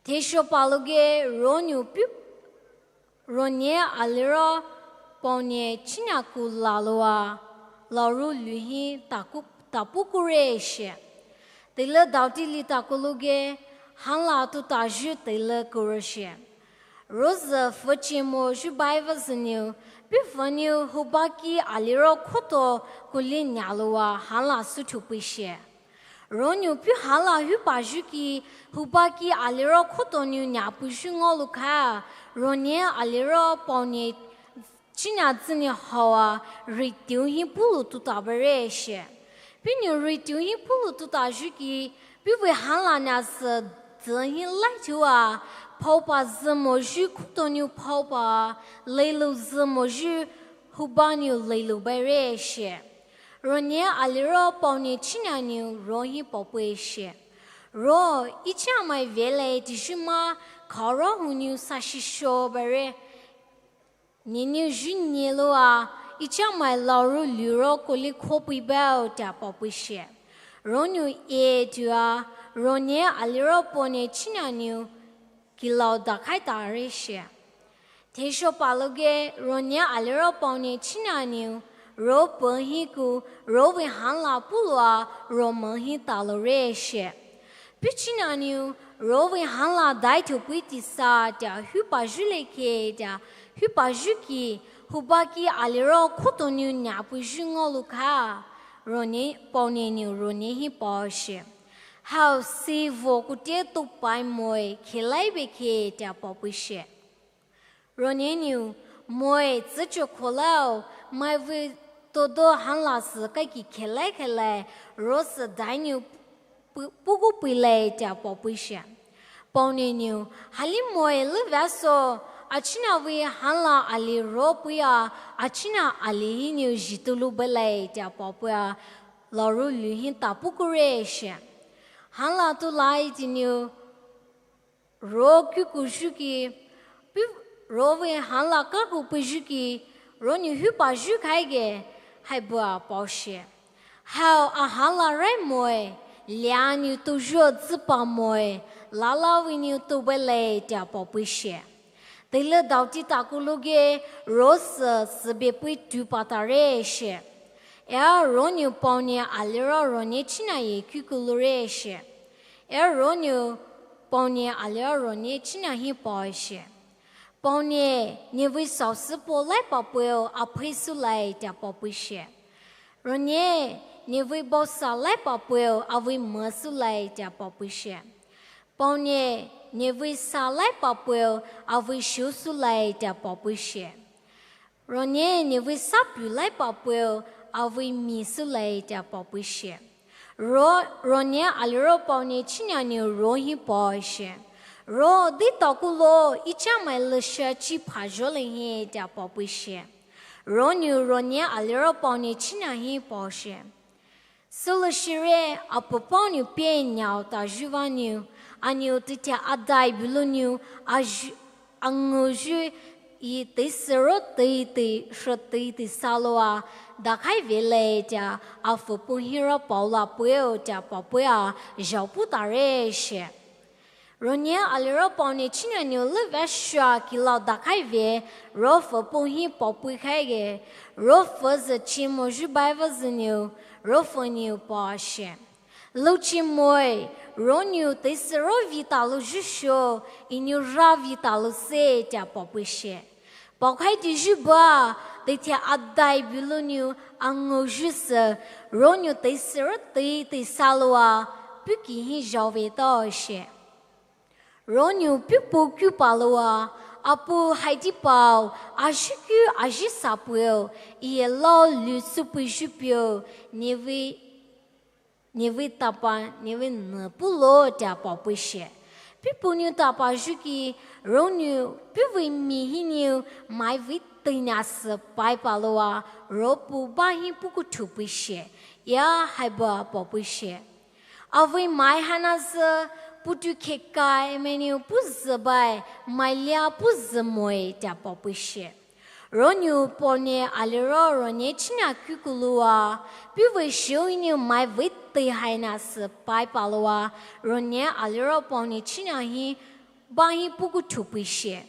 Theishopalouge ronou puh rone aliro paone china kulaloua, laoru lu hi taku, tapoukureshe. Teile daoteili takulouge, hanla totayu teile kuroshe. Rozü pfüche mo zhu baiva sünou, puh pfünou hubaki aliro khoto kuli nyaloua hanla süthu peishe. Ronou puh hanla hupayu ki, hubaki aliro khoto nou nyapoyu ngaoloukhaia, rone aliro paone china tsünou haoa, ritiu hi poulou totabareshe. Puhnou ritiu hi poulou totayu ki, puhvei hanla nasü dzü hi laithoua, phaopa zü moyu khoto nou phaopa, leilou zü moyu hubanou leilou baireshe. Rone aliro paone china nou ro hi paopeishe. Ro, ichamai velai tijuma, khaorahou nou sashisho bare. Nenou zhu neloua, ichamai laoru luro koli khopei baotea paopeishe. Ronou e tua, rone aliro paone china nou kilao dakhai tareshe. Theishopalouge rone aliro paone china nou, ro pü hi ku, rovei hanla pulua, ro mü hi taloureshe. Puh china nou, rovei hanla daithoupei tisa tea hupayu lekhe tea, hupayu ki, hubaki aliro khoto nou nyapoyu ngaoloukhaia, rone, paone nou rone hi paoshe. Hao si vo kute topai moe khelai bekhe tea paopeishe. Rone nou, moe tsücho kholao, maivei todo hanla sü kaiki khelai khelai, ro sü dainou pu-, puku peilai tea paopeishe. Paone nou, hali moe le veaso, achinavei hanla ali ro peia, achina ali hinou zhitulu belai tea paopea, laoru lu hi tapoukureshe. Hanla tulai tinou, ro kukuyu ki, puh, rovei hanla kaku peiyu ki, ronou hupayu khaige, haibüa paoshe. Hao ahanla rai moe, lianou toyu dzüpa moe, lala vei nou tou bailai tea paopei shie. Teile daote takoulou ge, ro sü sübepei tu patare shie. Ea ro nou paonou aliro ro ne china ye kukouloure shie. Ea ro nou paonou aliro ro ne china hi paoe shie. Paonou, nevei saosü polai paopeu aphei soulai tea paopei shie. Ro nou, nevei baosa lai paopeu avei mü soulai tea paopei shie. Paonou, nevei sa lai paopeu avei shu soulai tea paopei shie. Ro nou, nevei sa pu lai paopeu avei mi soulai tea paopei shie. Ro, ro nou aliro paonou china nou ro hi paoe shie. Ro dei takoulou, I cha mai lesha chi phajoulai hi tea paopei shie. Ro nou ro nou aliro paonou china hi paoe shie. Süloshire, apuo paonou pei nou tayu vanou, anou teithe adai bulou nou, ayu, anguyu, E teisü ro teitei, sho teitei saloua, dakhai velai tea, aphupou hi ro paola puo tea paopeia, zhaopu tare shie. Ro nou aliro paonou china nou leva sha kilau dakhai ve, ro phupou hi paopei khai ge, ro pfü zü chi moyu bai vazü nou, ro pfü nou paoe shie. Louchi moe, ro nou teisü ro vei talou zhusho, E nou ra vei talou se tea paopei shie. Paokhai teyu bua, teithe adai bulou nou anguyu sü, ro nou teisü ro teitei saloua, puh ki hi zhao ve tao shie. Ro nou puhpou kupaloua, apuo hai teipao, azhikuyu azhisa puo, E ye lao lu sü peiyu puo, nevei nevei tapa, nevei nü pulo tea paopei shie. Puhpou nou tapayu ki, ro nou puhvei mi hinou, mai vei teina sü pai paloua, ro puh ba hi puhkuthoupei shie. Ea haibua paopei shie. Avei mai haina sü, puhtu khekai mainou puh zü bai, mai lia puh zü moe tea paopei shie. Ro nou paonou aliro ro nou china kukouloua, puhvei shu hinou mai vei tei haina sü pai paloua, ro nou aliro paonou china hi, ba hi puhkuthoupei shie.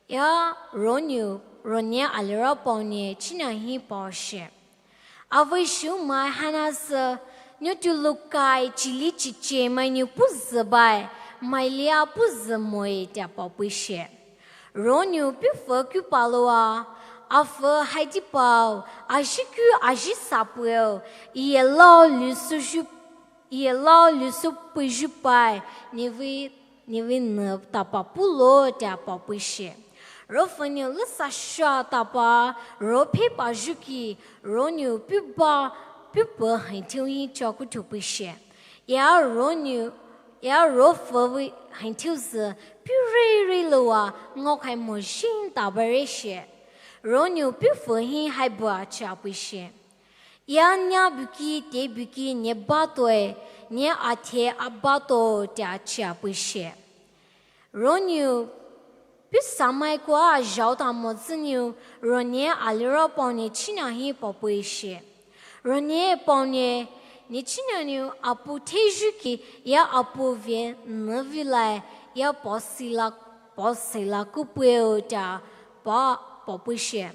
Ea ro nou, ro nou aliro paonou china hi paoe shie. Avei shu mai haina sü, nou tu loukai chili chiche mainou puh zü bai, mai lia puh zü moe tea paopei shie. Ro nou puh pfü kupaloua, apfü hai teipao, azhikuyu azhisa puo, E ye lao lu süyu, E ye lao lu sü peiyu pai, nevei, nevei nü tapa pulo tea paopei shie. Ro pfü nou lesa sha tapa, ro phei payu ki, ro nou puh ba, puhpou haithiu hi chakuthoupei shie. Ea ro nou, ea ro pfü vei haithiu sü, puh rereiloua, ngaokhai mozhi tabaire shie. Ro nou puh pfü hi haibua chiapei shie. Ea nia buki te buki ne batoue, ne athe abato tea chiapei shie. Ro nou puh samai kua zhaota motsü nou, ro nou aliro paonou china hi paopei shie. Ro nou paonou, ne china nou apuo theyu ki, ea apuo ve nü veilai, ea paosila, paosila kupeio tea, pa, paopei shie.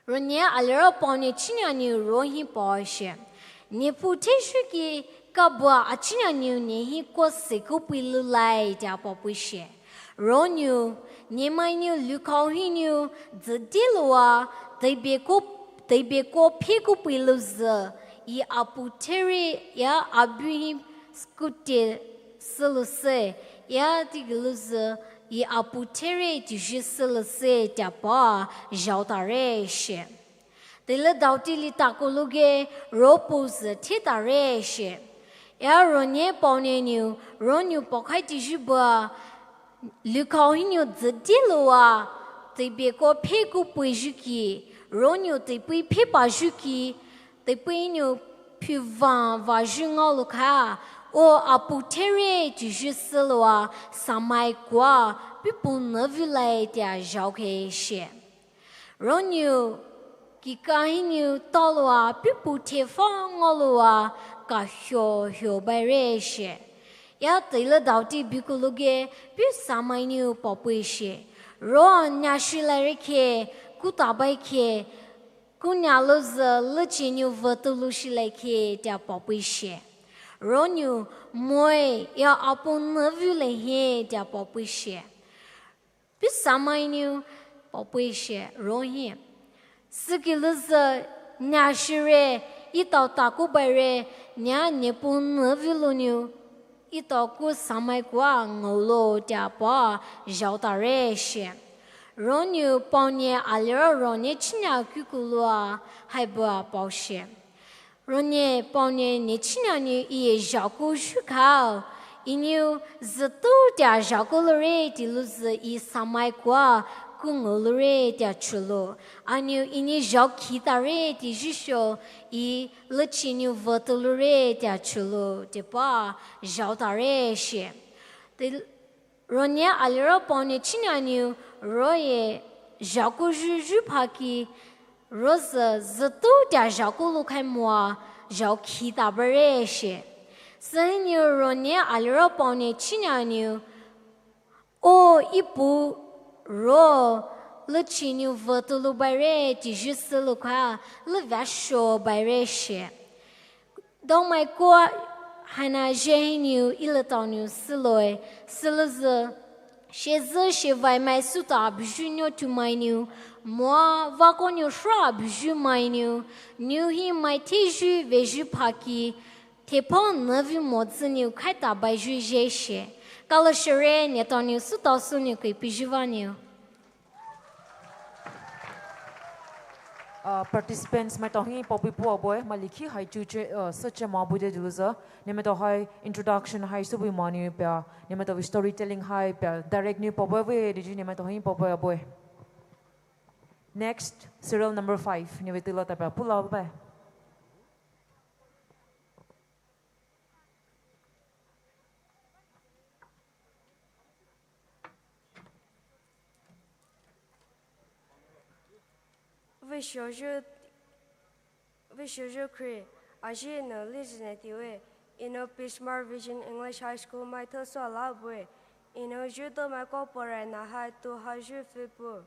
Ro nou aliro paonou china nou ro hi paoe shie. Ne puo theyu ki kabua achina nou ne hi kua se kupei loulai tea paopei shie. Ro nou, ne mainou lukhao hinou, dzü deiloua, teibe ko, teibe ko phei kupei louzü, E apuo there, ea abu hi sükute sülouse, ea teigei louzü, E apuo there teizhi sülouse tea pa zhaotare shie. Teile daote li takoulouge, ro puh zü thetare shie. Ea ro nou paonou nou, ro nou paokhai teizhi bua, lukhao hinou dzü deiloua, teibe ko phei kupeiyu ki, ro nou teipei phei payu ki, teipei hinou phu va vayu ngaolou kha, o apuo there teizhi süloua, samai kua, puhpou nü veilai tea zhaokhei shie. Ro nou, kikha hinou taoloua, puhpou the pfü ngaoloua, kahio hio baire shie. Ia teile daote bikulu ge, puh samai nou paopei she. Ro nia shilai re khe, ku tabai khe, ku nia louzü lechi nou vütulu shilai khe tea paopei she. Ro nou, moe, ia apu nü vülai hi tea paopei she. Puh samai nou paopei she ro hi. Süki louzü nia shire, etao takou baire, nia nepu nü vülu nou, etao ku samai kua ngoulo tea pa zhaotare she. Ro nou paonie aliro ro ne chinia kukulua haibua pao she. Ro ne paonie ne chinia nou eye zhaoku zhukao. Enou zütou tea zhaoku loure tea louzü e samai kua ku ngou loure tea chulo. Anou enou zhao khitare tea zhusho e lechi nou vütulu re tea chulo tea pa zhaotare she. Te Ro ne aliro paonie chinia nou roye zhaoku zhu zhupaki rozü zütou tea zhaoku lukhai moa zhao khitabare she. Sühinou ro ne aliro paonie chinia nou o ipu ro lechi nou vütulu baire tea zhusü lukha levasho baire she. Daomai kua haina zhe hinou eletao nou süloue, sülouzü, shezü shevai mai suta buyu nou tumai nou, moa vako nou hra buyu mai nou, nou hi mai theyu veyu paki, thepao nü vü mo zü nou khaita baiyu zhe she. Kalo shere neletao nou sutao sü nou khe piyu va nou. Uh, participants maitao hi paopei puaboe, maili khi hai chuche, uh, süche mabude diluza. Nemaitao hai introduction hai sübui maniu pia, nemaitao storytelling hai pia, direct nou paoboe ve diji nemaitao hi paopei aboe. Next, serial number five, nevei tila tapia pula bae. Visual, visual create, aji no listen at you, Eno Bismarck Vision English High School mai thoso la bue, Eno ju do mai ko pore na hai tu ha ju fi pu.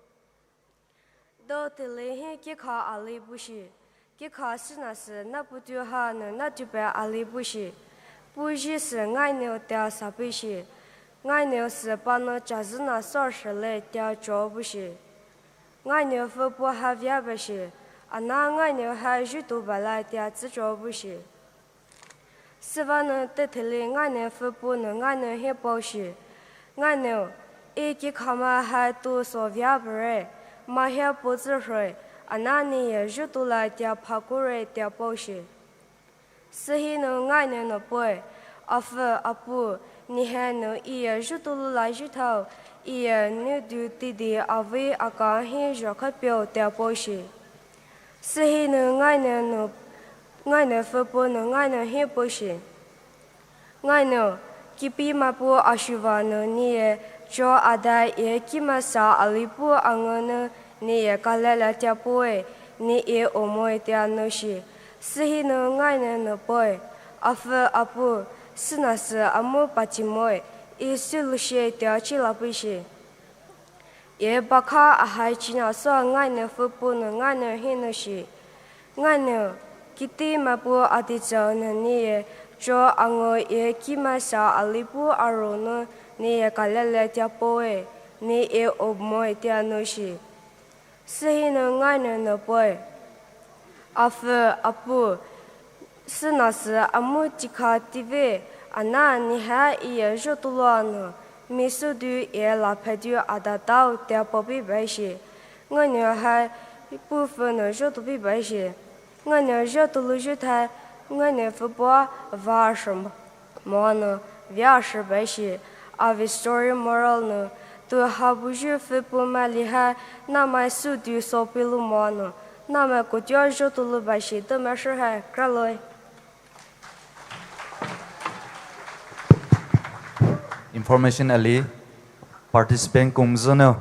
Do tili hi kikha ali bushi. Kikha sina si na putu ha nu na tupe ali bushi. Puji si ngai neo tia sapishi. Ngai neo si pa no chazina sor shele tia cho bushi. Ngai neo fu pu ha via bashi. Ana ngai neo ha ju tu balai tia tsi cho bushi. Süva nu tetheli ngai neo fu pu nu ngai neo hi poshi. Ngai neo, i kikha ma hai tu so via bure. Ma hia pu tsi hroi. Ana ni ye ju tu lai tia pha kure tia poshi. Sühi nu ngai neo no poi. Afu, apu, ni he nu i ye ju tu lu lai ju thao. I ye nu du ti di avi aka hi jo kha pio tia poshi. Sühi nu ngai neo nu, ngai neo fu pu nu ngai neo hi pushi. Ngai neo, kipi ma pu ashuva nu ni ye, cho ada ye kima sa ali pu angu nu ni ye kalele tia pue, ni ye omoi tia nu shi. Sühi nu ngai neo nu poi. Afu apu, sina si amu pati moi, i su lu she tia chi la pushi. Ye bakha ahai china so ngai neo fu pu nu ngai neo hi nu shi. Ngai neo, kiti ma pu ati tsao nu ni ye, cho angu ye kima sa ali pu aro nu ni ye kalele tia pue, ni ye omoi tia nu shi. Sühi nu ngai neo no poi. Afu, apu, sina si amu tikha tive, ana ni ha i ye ju tu lua nu, mi su du ye la phe du ada tao tia popi bai shi. Ngai neo ha pu fu nu ju tu pi bai shi. Ngai neo ju tu lu ju thai, ngai neo fu pua va shom. Moa nu via shi bai shi, avi story moral nu, tu ha bu ju fu pu ma li ha, na mai su du so pi lu moa nu, na mai ku tia ju tu lu bai shi, tu mai shi ha, kra loi. Information ali, participant kum zeno.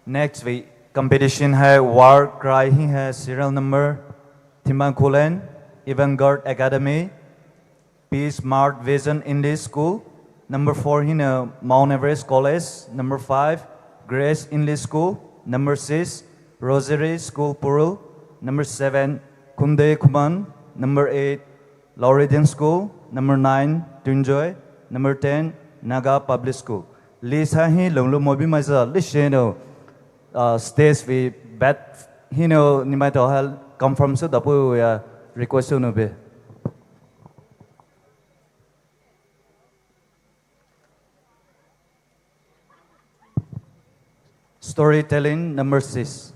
Next week, competition hai war cry hi hai serial number, Thiman Kulen, Evangard Academy, Peace Mart Vision English School, Number four hinou Mount Everest College. Number five, Grace English School. Number six, Rosary School Purul. Number seven, Khumde Khuman. Number eight, Lauridian School. Number nine, Tunjoy. Number ten, Naga Public School. List ha hi longlu mobi maisa list hinou, uh, stage vei bet hinou nimai to hal confirm sü dapu ya request nou be. Storytelling number six.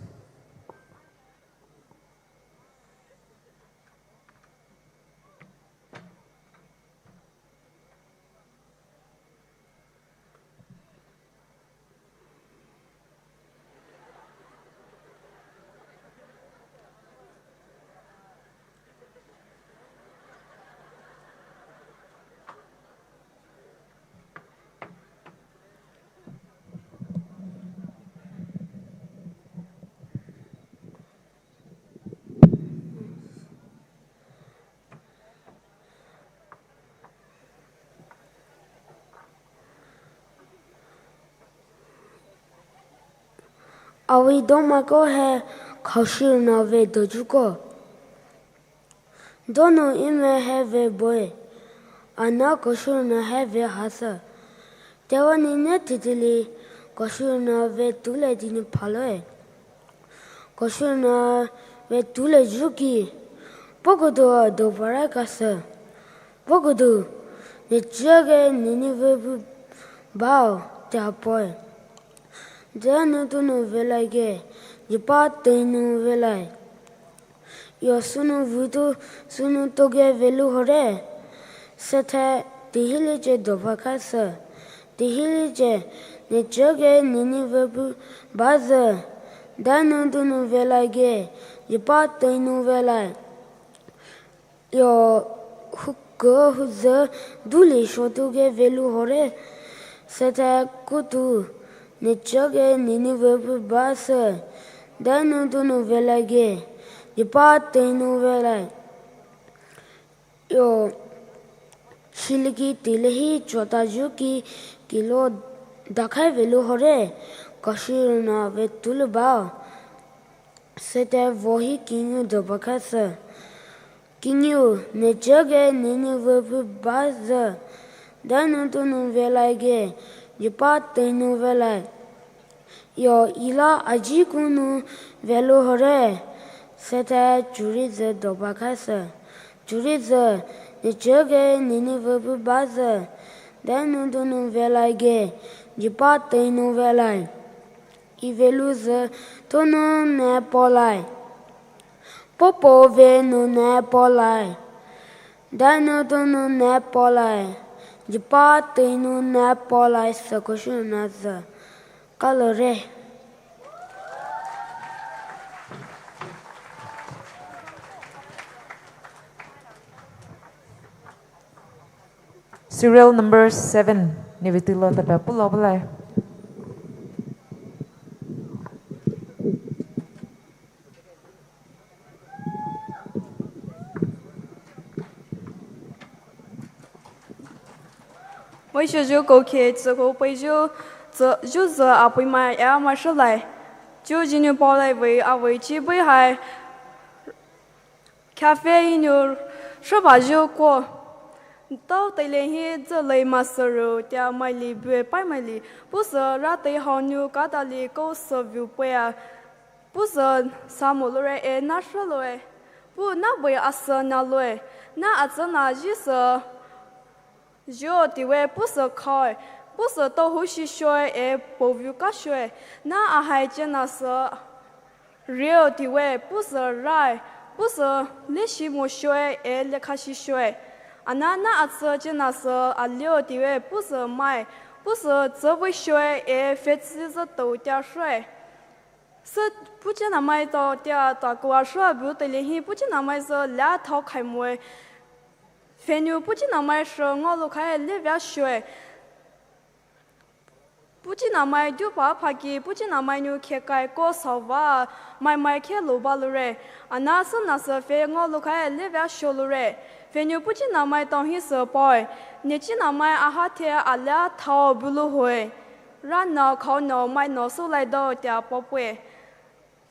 Awi domako he kashirna ve dojuko. Donu ime he ve boe. Ana kashirna he ve hasa. Tewa nine titili kashirna ve tule dini paloe. Kashirna ve tule juki. Pokudu do bara kasa. Pokudu, ne chage nini ve bu bao te apoe. Denu donu velai ge, jipa tenu velai. Yo sunu vutu sunu toge velu hore. Sethe tihili che doba kasa. Tihili che ne chage nini ve bu baza. Denu donu velai ge, jipa tenu velai. Yo huko huza duli shotu ge velu hore. Sethe kutu ne chage nini ve bu basa. Denu donu velai ge, jipa tenu velai. Yo shiliki tilehi chota juki kilo dakhai velu hore. Kashirna ve tulu bao. Sethe vohi kingu doba kasa. Kingu ne chage nini ve bu baza. Denu donu velai ge, jipa tenu velai. Yo ila aji kunu velu hore. Sethe churi ze doba kasa. Churi ze, ne chage nini ve bu baza. Denu donu velai ge, jipa tenu velai. Ivelu ze tonu ne polai. Popo venu ne polai. Denu donu ne polai. Jipa tenu ne polai sako shuna ze. Kalore. Serial number seven, nevitilo tapa pulo bulai. Wei shuju ko khe tsü ko pei ju, tsü ju zü a pui mai a mai shu lai. Ju jinu pao lai wei a wei chi bui hai. Cafe inu shaba ju ko. Tao tai le hi zü lei ma sü ru tia mai li bue pai mai li. Pu sü ra tai hao nu ka ta li ko sü viu pue a. Pu sü sa mo lo re e na shu lo e. Pu na bue a sü na lo e. Na a tsü na ji sü. Ju tiwe pu sü khaoe, pu sü to hu shi shoe e po viu ka shoe, na a hai chena sü rio tiwe pu sü rae, pu sü le shi mo shoe e le kha shi shoe. Ana na a tsü chena sü a lio tiwe pu sü mae, pu sü tsü vei shoe e fe tsi zü to tia shoe. Sü pu chena mai to tia ta kua shoe bu te le hi pu chena mai sü la thao khai moe. Fenu puchinamai sho ngo lo khai le via shoe. Puchinamai du pa phaki puchinamai nu khe kai ko sa va mai mai khe lo ba lo re. Ana sü na sü fe ngo lo khai le via sho lo re. Pheiniu puh chinamai tao hisü paoe, ne chinamai aha the alia thao bulouhoe, rana khao nou mai nou soulai dou tea paopoe.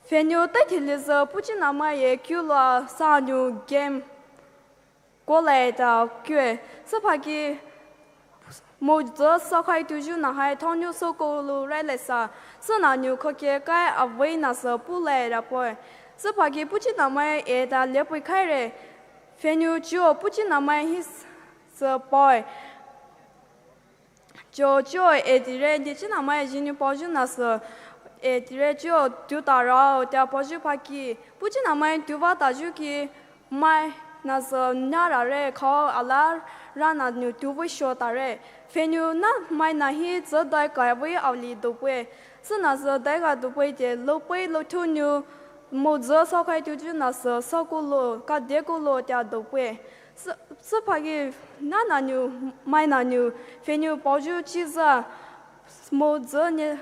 Pheiniu teithe lizü puh chinamai ye kuloua sah nou game kolai tea kue. Süphaki moudzü soukhai touyu nahai thaonou soukoulou railaisa, süna nou khoke kai avei nasü pulai rapoe. Süphaki puh chinamai e tea lepoikhaire. Pheiniu chuo puh chinamai hisü paoe, chuo chuo e tire, ne chinamai zhinou paoyu nasü e tire, chuo tutarao tea paoyu phaki puh chinamai tuva tayu ki mai nasü narare, khao alia rana nou tuveisho tare. Pheiniu na mai nahi tsüdai kavei ali doupoe. Sünasü daiga doupoe tea loupei louthou nou moudzü soukhai touyu nasü soukoulo, kadekoulo tea doupoe. Sü-, süphaki nana nou, mai nanou pheiniu paoyu chiza moudzü ne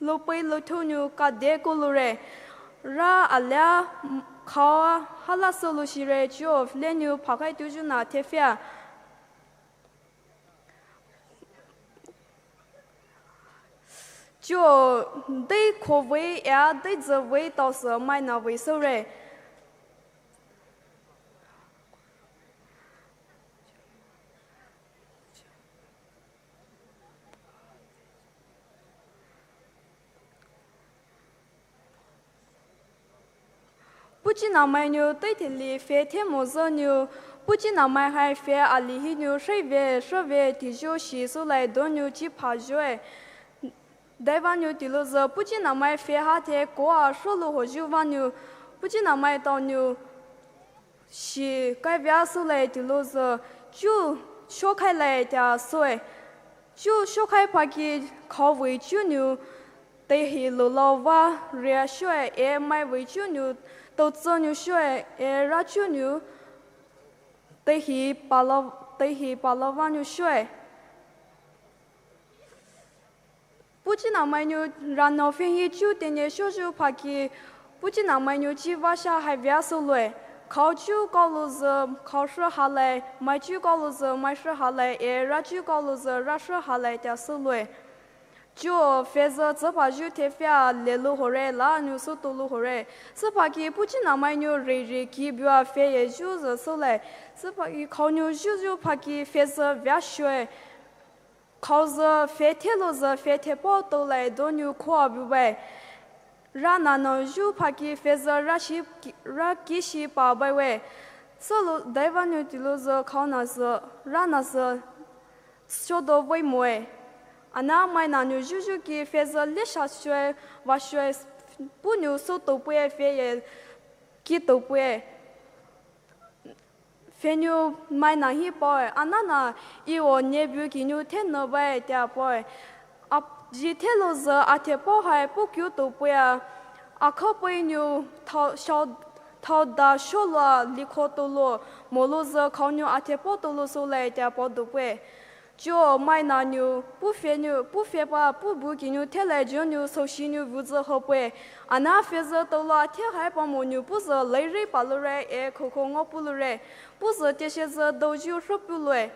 loupei louthou nou kadekouloure. Ra alia khao hala soulou shire, chuo leniu phakhai touyu na thephia, chuo dei khovei ea dei dzüvei taosü mai navei soure. Puh chinamai nou teithe li phe the mozü nou, puh chinamai hai phe ali hinou hrive hrive touyu shi soulai donou chiphayoe. Daivanou toulouzü puh chinamai phe ha the koa hrilouhoyu vanou, puh chinamai taonou shi kaivei soulai toulouzü, chu shokhailai tea soue. Chu shokhai phaki khaovei chunou teihi loulou va riashoe, e maivei chunou toutsünou shoe, e rachunou teihi pala-, teihi palavanou shoe. Puh chinamai nou ranou phehi chu teinou shoyu phaki, puh chinamai nou chi vasha haivei souloue. Khao chu kaolouzü khao hrihalai, mai chu kaolouzü mai hrihalai, e rachu kaolouzü ra hrihalai tea souloue. Chuo phezü tsüphayu thephia lelouhore, lanou soutoulouhore. Süphaki puh chinamai nou reirei ki bua phe ye yuzü soulai. Süphaki khaonou yuyu phaki phezü veashoe. Khaozü phe thelouzü phe thepao toulai donou khoa bubaie. Rananou yu phaki phezü rashi-, rakishi pabaiwe. Soulou daivanou toulouzü khaonasü, ranasü shodou veimoe. Ana mai nanou yuyu ki phezü lesha shoe, vashoe, puhnou soutoupoe phe ye kitoupoe. Phenou mai nahi paoe, anana Eo ne bukinou thenou baie tea paoe. Ap-, zhi thelouzü athepao hai puh kiu toupoa, akhapeinou thao-, shao-, thaoda sholoua likho toulo, molouzü khaonou athepao toulo soulai tea paodoupoe. Chuo mai nanou puh phenou, puh pheba puh bukinou thelai jonou soushinou vuzü hopoe. Ana phezü touloua thehai pamonou puhzü leirei paloure, e khoukhou ngaopouloure. Puhzü teshezü douyu hripuloue.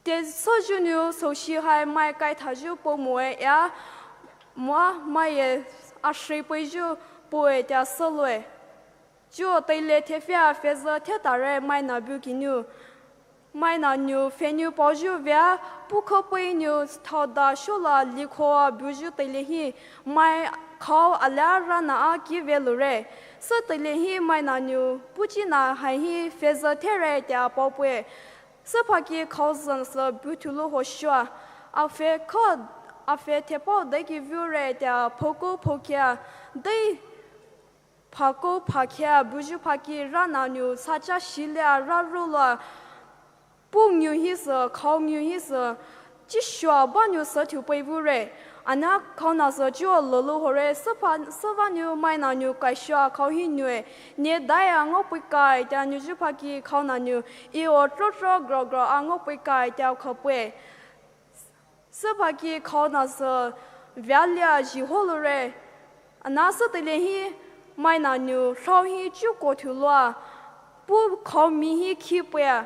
Te soujonou soushi hai mai kaithayu poumoe, ea moa mai ye ashrei peiyu poe tea souloue. Chuo teile thephia phezü thetare mai na bukinou. Mai nanou phenou paoyu vea puh khapeinou thaoda sholoua likhoa buyu teile hi mai khao alia ranaa kiveloure. Sü teile hi mai nanou puh china haihi phezü there tea paopoe. Süphaki khao züngsü buthulou hoshua. Aphe kho, aphe thepao dei ki vure tea phoukou phoukhea, dei phakou phakhea buyu phaki rananou sacha shilia raruloua puh ngiu hisü, khao ngiu hisü, chishua banou süthu pei vure. Ana khaonasü chuo loulouhore, süpha-, süvanou mai nanou kaishoa khao hi noue. Ne daia ngaopeikaie tea nuyu phaki khaonasü, Eo trotro grogro a ngaopeikaie tea khapoe. Süphaki khaonasü vealia zhiholoure. Ana sü teile hi mai nanou hrao hi chuko thuloua Puh khao mi hi khipei.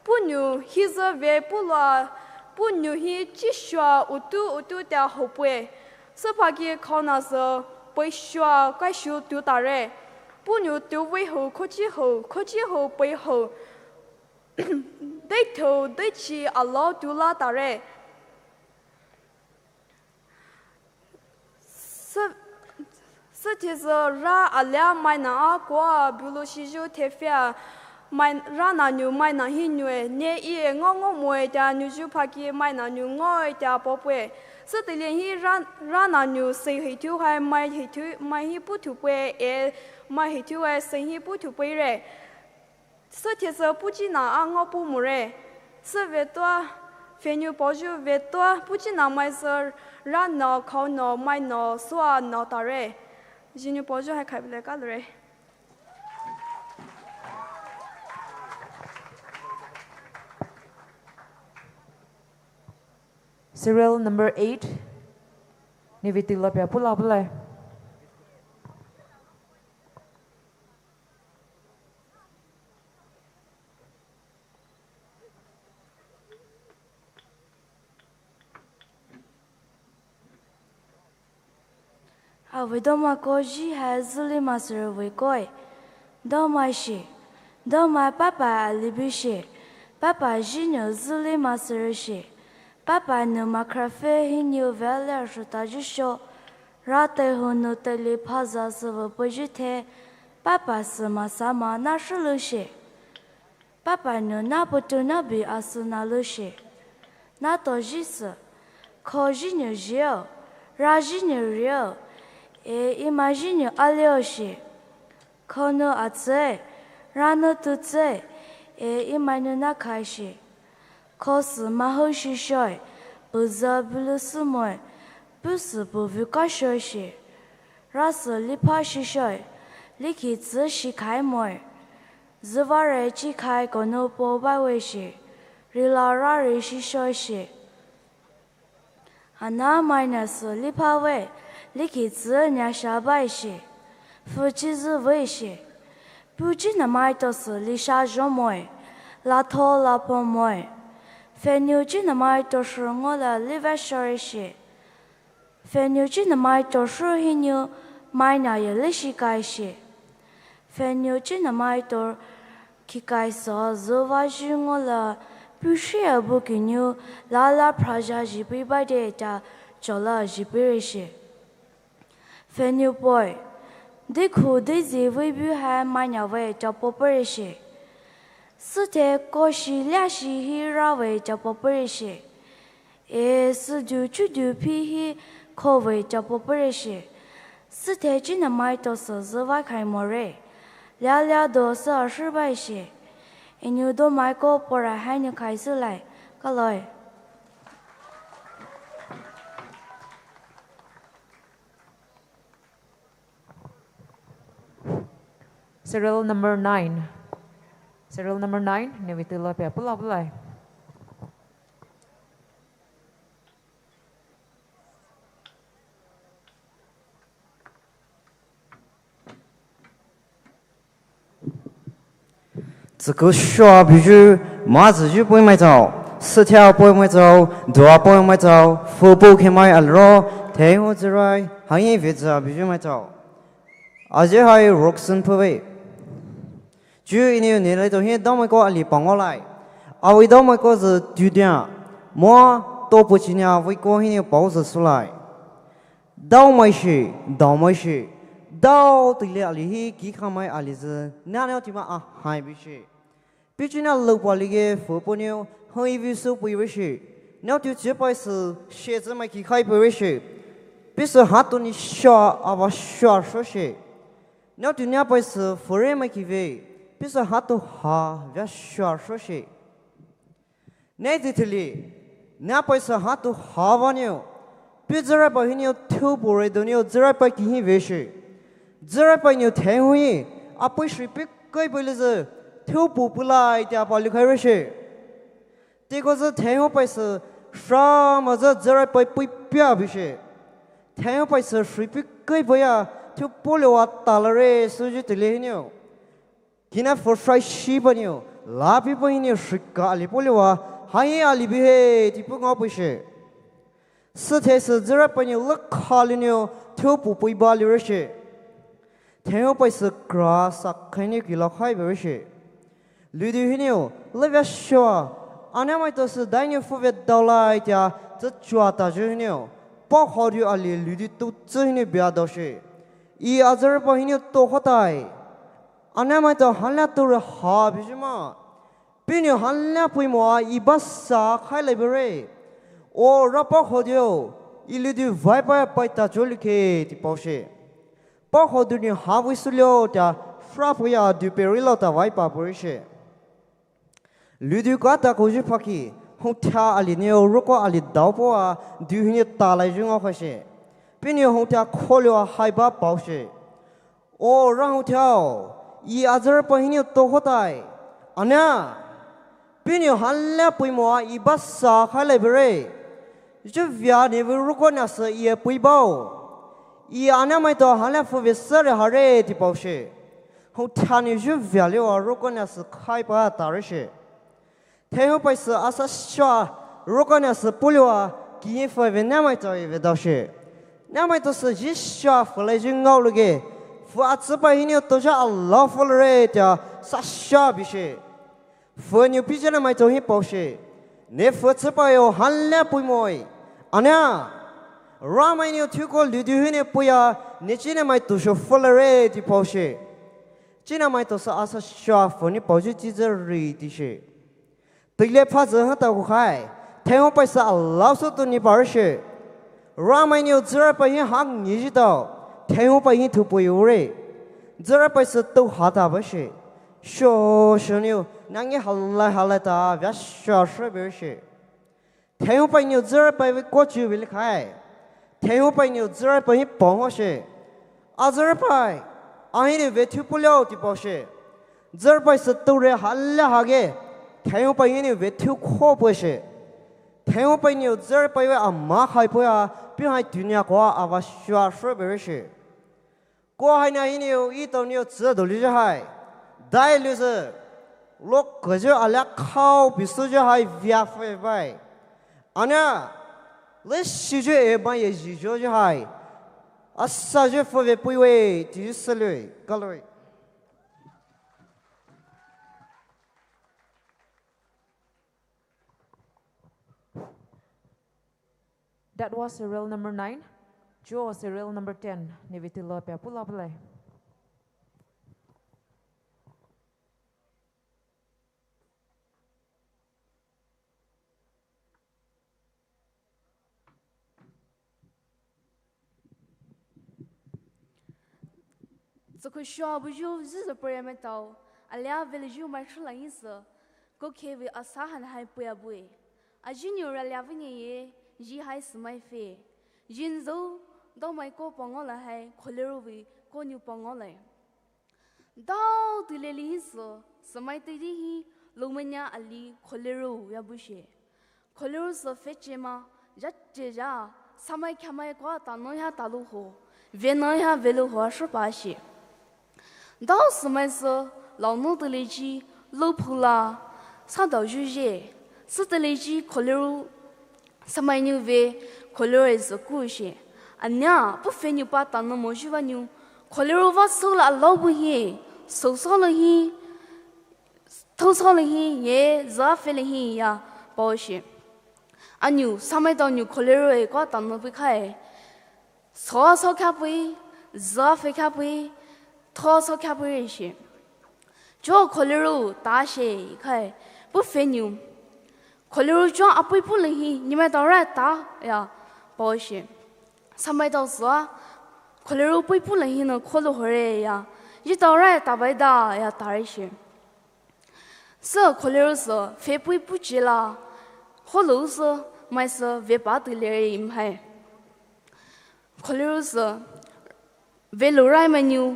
Puh nou hi züve puh lua. Puh nou hi chishoa utu utu tea houpei. Süphaki khao na sü pei shoa kaishu tu tare. Puh nou tu vei hou khochi hou khochi hou pei hou. Dei thou dei chi alao tu la tare. Sü, süthezü ra alia mai na a kua bulu shiyu thefea. Mai ra na nu mai na hi nue ne i e ngo ngo moe tea nuyu phaki mai na nu ngoe tea popue. Sütele hi ra, ra na nu sei hi thu hai mai hi thu mai hi pu thupue e mai hi thu hai sei hi pu thupue re. Süthezü puh chi na a ngo pu more. Süvetua fenu poyu vetua puh chi na mai sü ra no khao no mai no sua no tare. Jinu poyu hai khai bile ka lure. Serial number eight. Niviti lopia pula pula. Avei domai ko ji hai züli masürü vei koe. Domai shi. Domai papa alibi shi. Papa ji nou züli masürü shi. Papa nou makhrafe hi nou vele shuta jisho. Ra te hu nou teli phaza süvü pejithe. Papa sü masama na shulu shi. Papa nou na putu na bi asu na lu shi. Na to ji sü. Kho ji nou jio. Ra ji nou rio. E ima ji nou alio shi. Kho nou atsü. Ra nou tutsü. E ima nou na khai shi. Kho sü mahu shi shoi. Puza bulu sü moi. Pu sü pu vuka shoi shi. Ra sü lipha shi shoi. Likhi tsü shi khai moi. Züvare chi khai kono po bai we shi, rila ra ri shi shoi shi. Ana mai na sü lipha we, likhi tsü nya sha bai shi, fu chi zü vei shi. Pu chi na mai to sü li sha zho moi, la tho la po moi. Feniu chi na mai to shu ngo la li ve shoi shi. Feniu chi na mai to shu hi nou mai na ye li shi kai shi. Feniu chi na mai to ki kai so zü va ji ngo la pu shi a bu ki nou la la phra ja ji pi bai de ta cho la ji pi re shi. Feniu poi. Di khu di zi vei bu hai mai na ve ta po pe re shi. Süthe ko shi lia shi hi ra ve ta po pe re shi. E sü du chu du pi hi kho ve ta po pe re shi. Süthe chi na mai to sü zü va khai mo re. Lia lia do sü a shu bai shi. E nou do mai ko po ra hai nou khai sü lai. Ka loi. Serial number nine. Serial number nine, Niviti lopia pula pula. Tsüku shua buyu, ma züyu poi mai zao, süthia poi mai zao, dua poi mai zao, fupu khe mai alro, thei hu zirai, hangi ve za buyu mai zao. Aje hai Roxon pove. Ju ini ne lai to hi dau mai ko ali pang lai. Awi dau mai ko zü tu dia. Mo to pu chi nia wi ko hi ni pau zü su lai. Dau mai shi, dau mai shi. Dau tile ali hi ki kha mai ali zü. Na ne ti ma a hai bi shi. Pi chi na lo pa li ge fu pu niu, hoi vi su pui ve shi. Nau tu chi pai su, she zü mai ki khai pui ve shi. Pi su ha tu ni sha, a va sha sho shi. Nau tu nia pai sü fure mai ki ve, pi sü ha tu ha via sha sho shi. Nei zi thili, nia pai sü ha tu ha va niu, pi zürai pai hi niu thiu pu re do niu zürai pai ki hi ve shi. Zürai pai niu theng hui, a pui shi pi kai pai le zü, thiu pu pu lai tia pa lu khai re shi. Tiko zü theng hui pai sü, shra ma zü zürai pai pui pia bi shi. Theng hui pai sü shri pi kai pai ya, thiu pu le wa ta la re su ju tili hi niu. Kina for fry shi panou, lapi pa hinou shika ali pulewa, hai ali bihe, tipu ngao puishe. Süthe sü züra panou laka linou, thupu puiba lireshe. Thaihopai sü kra sakhanou kila khai bereshe. Ludu hinou, levya shua, anamaito sü dainu fuve daolai tia, tachua tajo hinou, pa hadu ali ludu tu tsu hinou bia daoshe. I azarpa hinou to hotai. Anamaito hanla tore ha bijima. Pinou hanla puimoa i basa khai lai bere. O rapa hodio, i ludu vaipa paita jolike tipaoshe. Pa hodu ni hawi sulio tia, fra puya du perilo ta vaipa purishe. Ludu kata kuji paki, hongta ali neo roko ali daopoa, du hinou talai jungao khashe. Pinou hongta kholio haiba paoshe. O rahongtao, i azarpa hinou to hotai. Ana, pinou hanla puimoa i basa khai lai bere. Juvia nevu roko nasa i puibao. I anamaito hanla fuve sare hare tipaoshe. Hongta ni juvia lewa roko nasa khaipa tarishe. Thaihopai sü asa shua, roko nasa pulewa, ki fuve namaito i ve daoshe. Namaito sü ji shua fulai ji ngao luge. Fu atsupa hinou toja ala fulare tia sa shua bishe. Fu niu pija namaito hi paoshe. Ne fu tsupa yo hanla puimoi. Ana. Ramai niu thuko ludu hinou puya, ne chi namaito sho fulare tipaoshe. Chi namaito sü asa shua fu ni paoji chi zeri tishe. Tile pha zü hata kukhai, thaihopai sü ala sü tu ni parishe. Ramai niu züra pa hi hang ni jitao, thaihopai hi thupu yure. Züra pa sü tu hata bashe. Sho sho niu, nangi halai halai ta, vya sho sho berishe. Thaihopai niu züra pa ve kochu ve likhai. Thaihopai niu züra pa hi pong hoshe. Azarpa, ahinou ve thu pulio tipaoshe. Züra pa sü ture hala hage. Thaihopai hinou ve thu kho puishe. Thaihopai niu züra pa ve ama khai puya, pi hai dunia koa ava shua shua berishe. Ko haina hinou i tao niu tsu doli jahai. Dai lu sü. Lok kajo ala khao pisu jahai via fai bai. Ana, le shiju e ma ye jijo jahai. Asa je fuve puiwe, ti salui, kalui. That was serial number nine. Joe, serial number ten. Nevitilo pia pula pulai. Tsükhushua buyu züzü pure metao, alia veleju mai shula yisü, kokhe ve asa han hai puya bue. Ajinyu ralia venye ye, ji hai sümai fe. Jinzo, dao mai ko pango la hai, kholero ve, ko nyu pango lai. Dao tile li hisü, sümai tidi hi, lomenya ali kholero ya bushe. Kholero sü fechema, jache ja, samai khamai kwa ta no ya ta lu ho, ve no ya ve lu ho shupashe. Dao sümai sü, lao no tile ji, lo phula, sa dao juje, sü tile ji kholero, samai nyu ve, kholero e sü kushe. Anya, pu fe nyu pa ta no mo juva nyu, kholero va so la lao bu hi, so so lo hi, Thou so le hi, ye, za fe le hi, ya, pao shi. Anyu, samai dao nyu kholero e, kwa ta no pi khai. So so kha pui, za fe kha pui, tho so kha pui shi. Jo kholero ta she khai, pu fe nyu. Kholero jo apui pu le hi, ni mai dao ra ta, ya, pao shi. Samai dao za, kholero pui pu le hi no kholo hore ya, ji dao ra ta bai da, ya ta re shi. Sü kholero sü, fe pui pu che la, holo sü, mai sü, ve pa tu le re im hai. Kholero sü, ve lo rai mai nyu,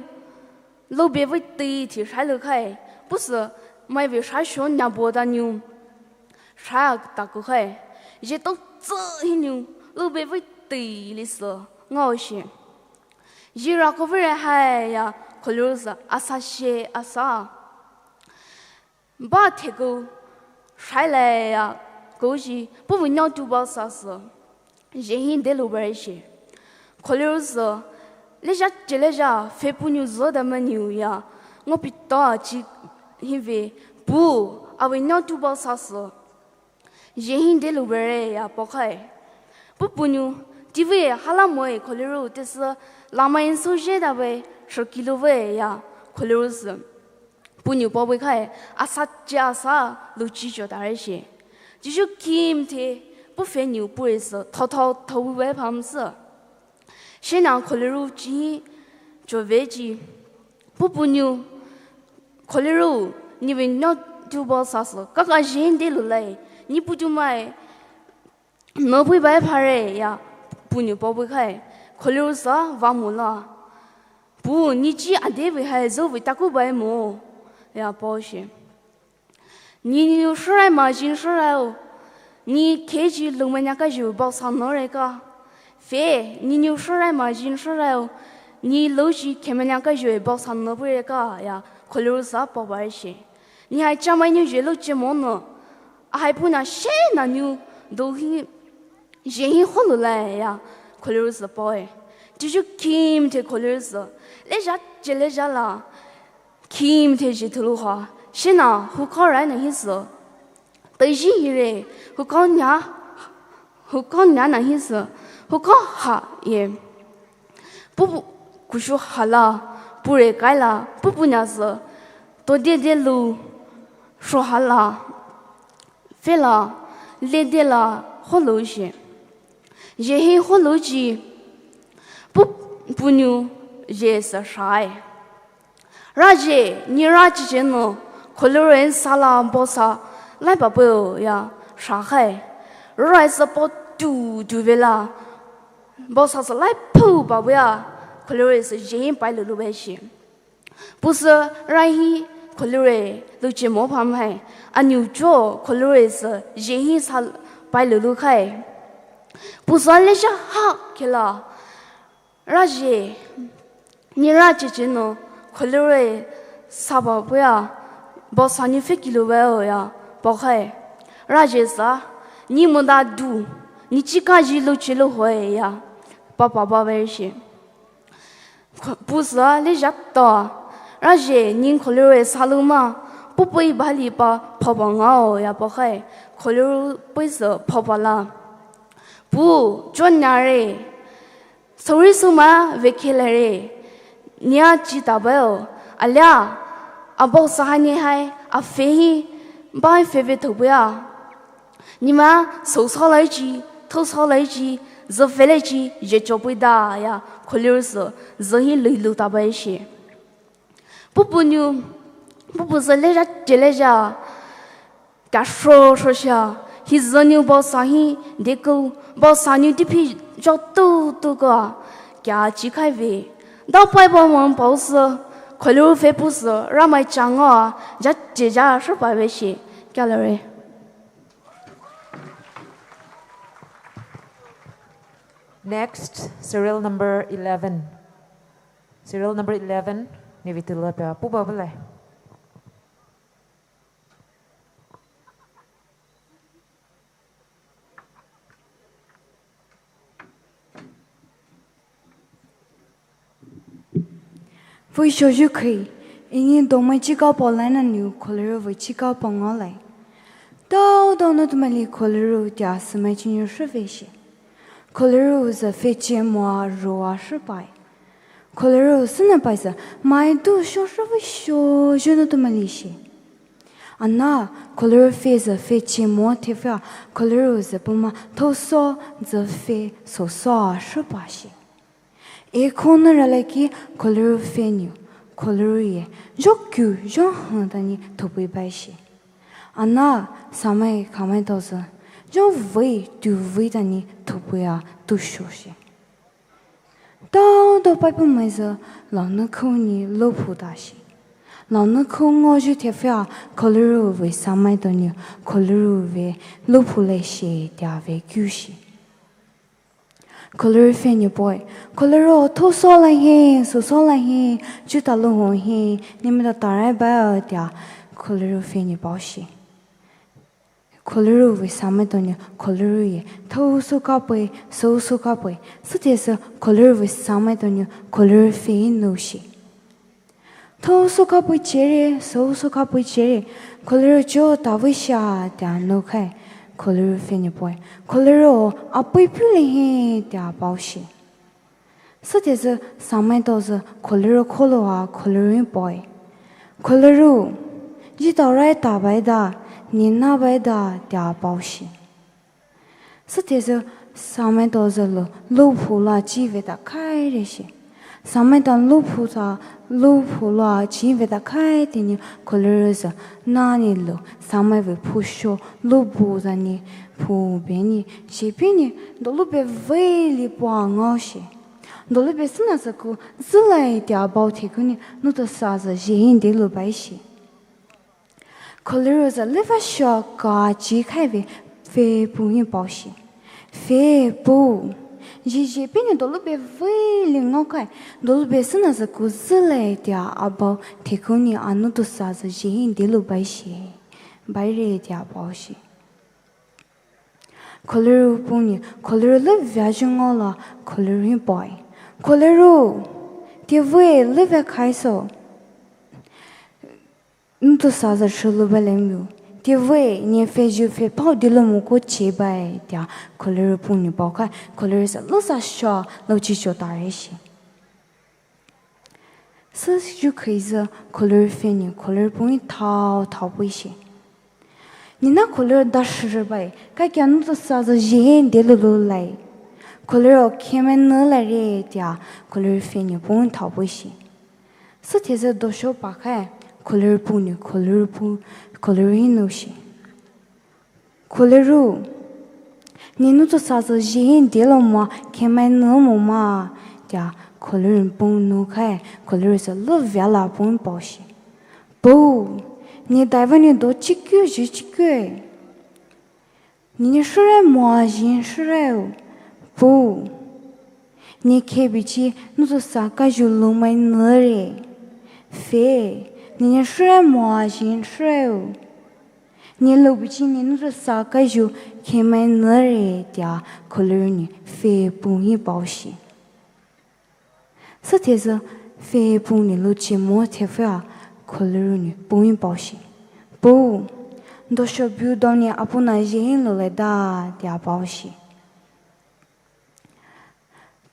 lo be ve tei ti shai lo khai, pu sü, mai ve shai sho nya bo da nyu, shai ta ku khai, je to tsu hi nyu, lo be ve tei li sü, ngao shi. Ji ra ko ve re hai ya, kholero sü, asa she, asa. Ba theko shailaia koshi pupu nao tuba sasü. Jehi delou bare shi. Kholero sü leja cheleja fe puhnou züda maniu ya. Ngo pita chi hive pu awe nao tuba sasü. Jehi delou bare ya paokhai. Pupuhnou tive hala moe kholero tesü lamai nso jeda we shokilo we ya kholero sü. Puhnou paowe khai, asa che asa luchi cho tare shi. Jisu kim the, pu fe niu pure sü, thao thao thao we pham sü. Shena kholero chi, cho ve chi. Pupuhnou, kholero, ni we nao tuba sasü. Kaka jende lulai, ni putu mai, Nopui bai phare ya puhnou paowe khai. Kholero sü va mo la. Pu ni chi ade we hai zo we taku bai mo ya pao shi. Ni niu shrai ma jin shrai o. Ni keji lumanya ka ju bao sa no re ka. Fe, ni niu shrai ma jin shrai o. Ni lo ji kemanya ka ju bao sa no re ka ya. Kholero sü pao bai shi. Ni hai chamai niu je lo che mo no. Ahai puna she na niu do hi je hi holu la ya kholero sü paoe. Jisu kim the kholero sü. Leja che leja la. Kim the je thulu ha. She na hu ka rai na hi sü. Teji hi re. Hu ka nya. Hu ka nya na hi sü. Hu ka ha ye. Pupu kushu hala, pure kaila, pupu nya sü, to de de lu, sho hala, fe la, le de la, holu shi. Je hi holu chi, pupu niu je sü shai. Raje, ni ra chi che no, kholero sala bosa, lai pa peo ya, sha khai. Rai sü po tu tu ve la, bosa sü lai pu pa peo ya, kholero sü je hi pai lulu ve shi. Pu sü rai hi kholero lu che mo pham hai, aniu cho kholero sü je hi sa pai lulu khai. Pu sü le sha ha kela, Raje, ni ra che che no, kholero saba peo ya, bosa ni fe kilo ve o ya, paokhai. Raje sü, ni mo da du, ni chi ka ji lo che lo hoe ya, pa pa ba ve shi. Pu sü le ja ta, raje, ni kholero sa lu ma, pu poi ba li pa, pa ba nga o ya paokhai. Kholero poi sü pa ba la. Pu, cho nya re, Sorry sü ma ve khe le re. Nia chi ta ba o. Alia, a bosa ha ni hai, a fe hi, ba fe ve tho peo ya. Ni ma, so sa lai chi, tho sa lai chi, zü fe lai chi, je cho pui da ya, kholero sü, zü hi lui lu ta ba shi. Pupu niu, pupu sü le ja, che le ja. Kya sho sho sha, hi zü niu bosa hi, de ko, bosa niu di phi jo tu tu ko, kya chi khai ve. Da pai ba mo pao sü, kholero fe pu sü, ra mai chang o, ja che ja shu pa ve shi, kya le re. Next, serial number eleven. Serial number eleven, ni vi tu la pia, pu ba ba le. Vui shoyu khui, ini dongmai chika pao lai na niu kholero vui chika pao nga lai. Dao dao no tumali kholero tia sümai chi niu shu ve shi. Kholero zü fe che mo a ro a shu pai. Kholero sü na pai sü mai du sho shu vui shoyu no tumali shi. Ana, kholero fe zü fe che mo the fe a, kholero zü puma tho so zü fe so so a shu pa shi. E kho na ra le ki kholero fe niu, kholero ye, jo kyu, jo hang ta ni thopui bai shi. Ana, samai khamai tao zü, jo vui, tu vui ta ni thopui a tu sho shi. Dao dao pai pumai zü, lao nu kho ni lo phu ta shi. Lao nu kho ngo ju the fe a, kholero vui samai tao niu, kholero vui lo phu le shi tia vui kyu shi. Kholuru pfü nou paoe, kholuru thouso la hi, souso la hi, chuta louho hi, neletao tarai baie tea, kholuru pfü nou paoshi. Kholuru vei samaitao nou kholuru ye thouso kapaoe, souso kapaoe. Süthaisü kholuru vei samaitao nou kholuru pfü hi noushi. Thouso kapaoe chere, souso kapaoe chere, kholuru cho tavei sha tea noukhaie, kholuru pfü nou paoe, kholuru apei pule hi tea paoshi. Süthaisü samaitao sü kholuru kholoua kholuru hi paoe, kholuru, zhitaorai tabaida, nina baida tea paoshi. Süthaisü samaitao sü lou, louphou la chi veta khaire shi. Samaitao louphou ta, louphou la chi veta khai teanou kholuru sü nani lou, samai vei phouso, loubu zani, phou beni, zhipeni, dolube vei li pua ngaoshi. Dolube sünasü ku zülai tea bao thekounou, nutosa sü zhih hi delou baishi. Kholuru sü leva sha ka chi khaive pfü puh hi paoshi. Pfü puh. Zhih zhipeni dolube vei li ngaokhai, dolube sünasü ku zülai tea abao thekounou a nutosa sü zhih hi delou baishi. Baire tea paoshi. Kholuru puhnou, kholuru levea zhih ngaola, kholuru hi paoe, kholuru, tevei levea khaiso. Nutosa sü shulou bailai miu. Tevei, ne pfüyu pfüpao delou moko chebaie tea kholuru puhnou paokhai, kholuru sü lousa sha louchicho tarai shi. Süyu khaisü kholuru pfünou kholuru puh hi thao thao peishi. Nina kholuru dashiru baie, kaikia nutosa sü zhih hi delou loulai. Kholuru khemai nü laire tea kholuru pfünou puh hi thao peishi. Süthaisü dosho pakhaie, kholuru puhnou kholuru puh, kholuru hi noushi. Kholuru, ne nutosa sü zhih hi delou ma, khemai nü mo ma, tea kholuru puh noukhaie, kholuru sü levea la puh hi paoshi. Puh, ne daivanou do chikyu zhih chikyu-e. Nenou shire moa zhih shire-o. Puh, ne khebi chi nutosa kaiyu loumai nüre. Pfü, nenou shire moa zhih shire-o. Ne loubi chi ne nutosa kaiyu khemai nüre tea kholuru nou pfü puh hi paoshi. Süthaisü pfü puhnou louche mo thepfüa kholuru nou puh hi paoshi. Puh, dosho biu donou apuo nou zhih hi loulaida tea paoshi.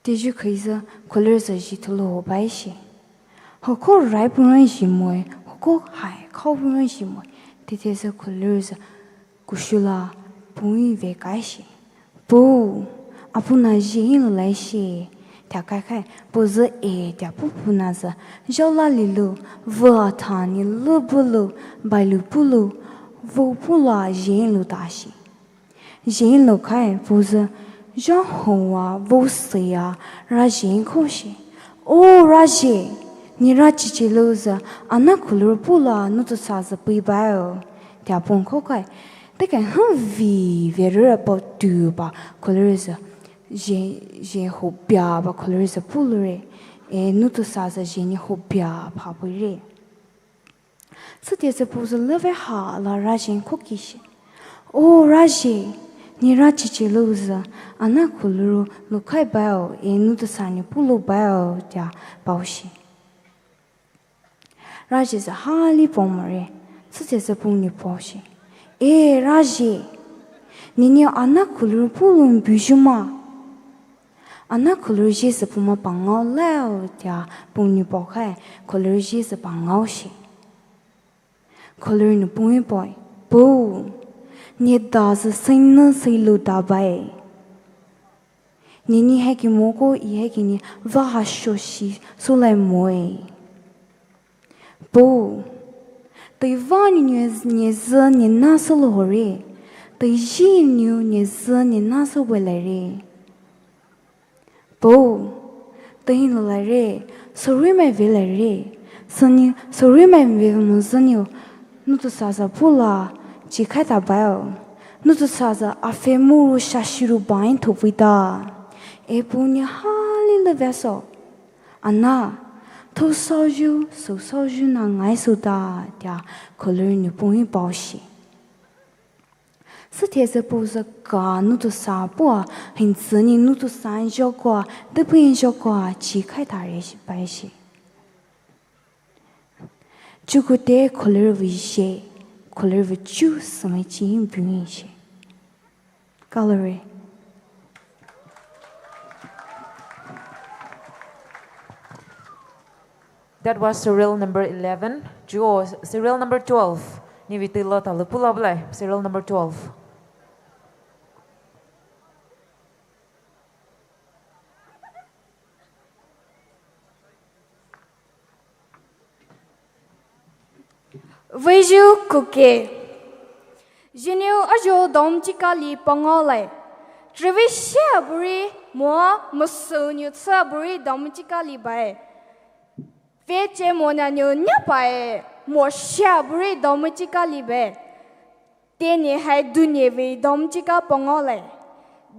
Teyu khaisü kholuru sü zhih thoulou ho baishi. Hoko rai puron zhih moe, hoko hai khao puron zhih moe. Tethaisü kholuru sü kushula puh hi vekaishi. Puh, apuo nou zhih hi loulaishi. Tea kaikhai, puh sü e tea puh puh nou sü, zhaola lilou, vua tha ni lou bulou, bailou pulou, vou pula zhih hi loudashi. Zhih hi loukhai puh sü, zhaohoua vou süa razhih hi khoshi. O razhih, ne rachichi louzü, ana kholuru pula nutosa sü pei baie-o. Tea puh hi khokhai, tekhe hi vei verüra pao tuba kholuru sü, zhih, zhih hobia ba kholuru sü puloure, e nutosa sü zhih ni hobia pha peire. Süthaisü puh sü levea hala razhih hi khokishi. O razhih, ne rachichi louzü, ana kholuru loukhai baie-o, e nutosa nou pulou baie-o tea paoshi. Razhih sü hali pao more, süthaisü puhnou paoshi. E razhih, nenou ana kholuru pulou buyu ma. Ana kholuru zhih sü puh ma pangao lai-o tea puhnou paokhai, kholuru zhih sü pangaoshi. Kholuru nou puh hi paoe, puh, ne da sü seinü seilou dabaie. Nenou haiki moko e haiki nou vaha shoshi soulai moe. Puh, teivanou ne, ne zü ne na soulouhore, teizhinou ne zü ne na soubuilaire. Puh, teihinou laire, sourimai veilaire, sünou sourimai vei mo zünou, nutosa sü pula chikhaita baie-o, nutosa sü apfü muru shashiru bain thoupeita. E puh ne hali lou veso. Ana, thou soyu, sou soyu na ngai souta, tea, kholere nou puh hi paoshi. Süthai sü puh sü ka nutusa pua, hin tsüni nutusa jokwa, depe jokwa, chi khai tare shi, pai shi. Chukoute kholere vei she, kholere vei chu sümai chi hin bui shi. Kholere. That was serial number eleven. Chuo serial number twelve. Ni vei tilo ta lupu la bulai. Serial number twelve. Veiyu kuke. Jiniu ajo dom chikali pangaolai. Trevi shia buri mo musuniu tsa buri dom chikali bai. Veche mo naniu nyapai mo shia buri dom chikali bai. Teni hai dunie vei dom chika pangaolai.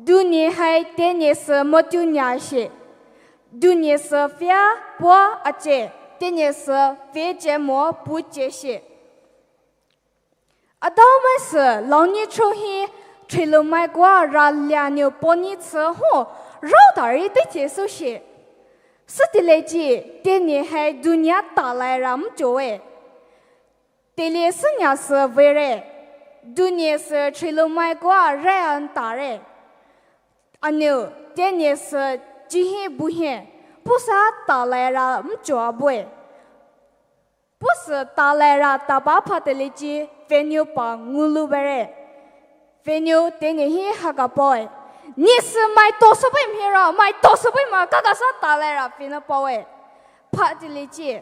Dunie hai teni sü motu nya shi. Dunie sü fia pua ache. Teni sü veche mo pu che shi. Adao mai sü laoni cho hi thrilumai kua ra lianiu poni tsü ho rao tari te che su shi. Sütile chi teni hai dunia talai ra mchoe. Tele sünya sü vere, dunie sü thrilumai kua re an tare. Aniu, teni sü chihi buhi, pusa talai ra mchoa bue. Pusa talai ra tapa phatele chi, veniu pa ngulu bere. Veniu teni hi haka paoe. Ni sü mai to sobe mhiro, mai to sobe ma kakasa talai ra veniu paoe. Phatele chi.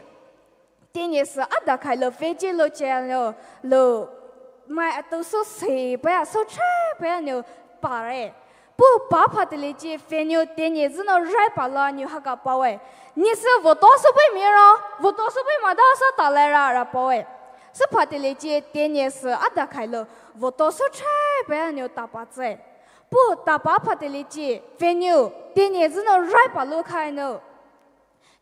Teni sü ada khai lo veche lo che lo, lo mai ato so se paya so che paya niu pare. Pu pa phatele chi veniu teni zino rai pa la niu haka paoe. Ni sü voto sobe mhiro, voto sobe ma da sa talai ra ra paoe. Sü phatele chi teni sü ada khai lo voto so che paya niu tapa tse. Pu tapa phatele chi veniu teni zino rai pa lo khai no.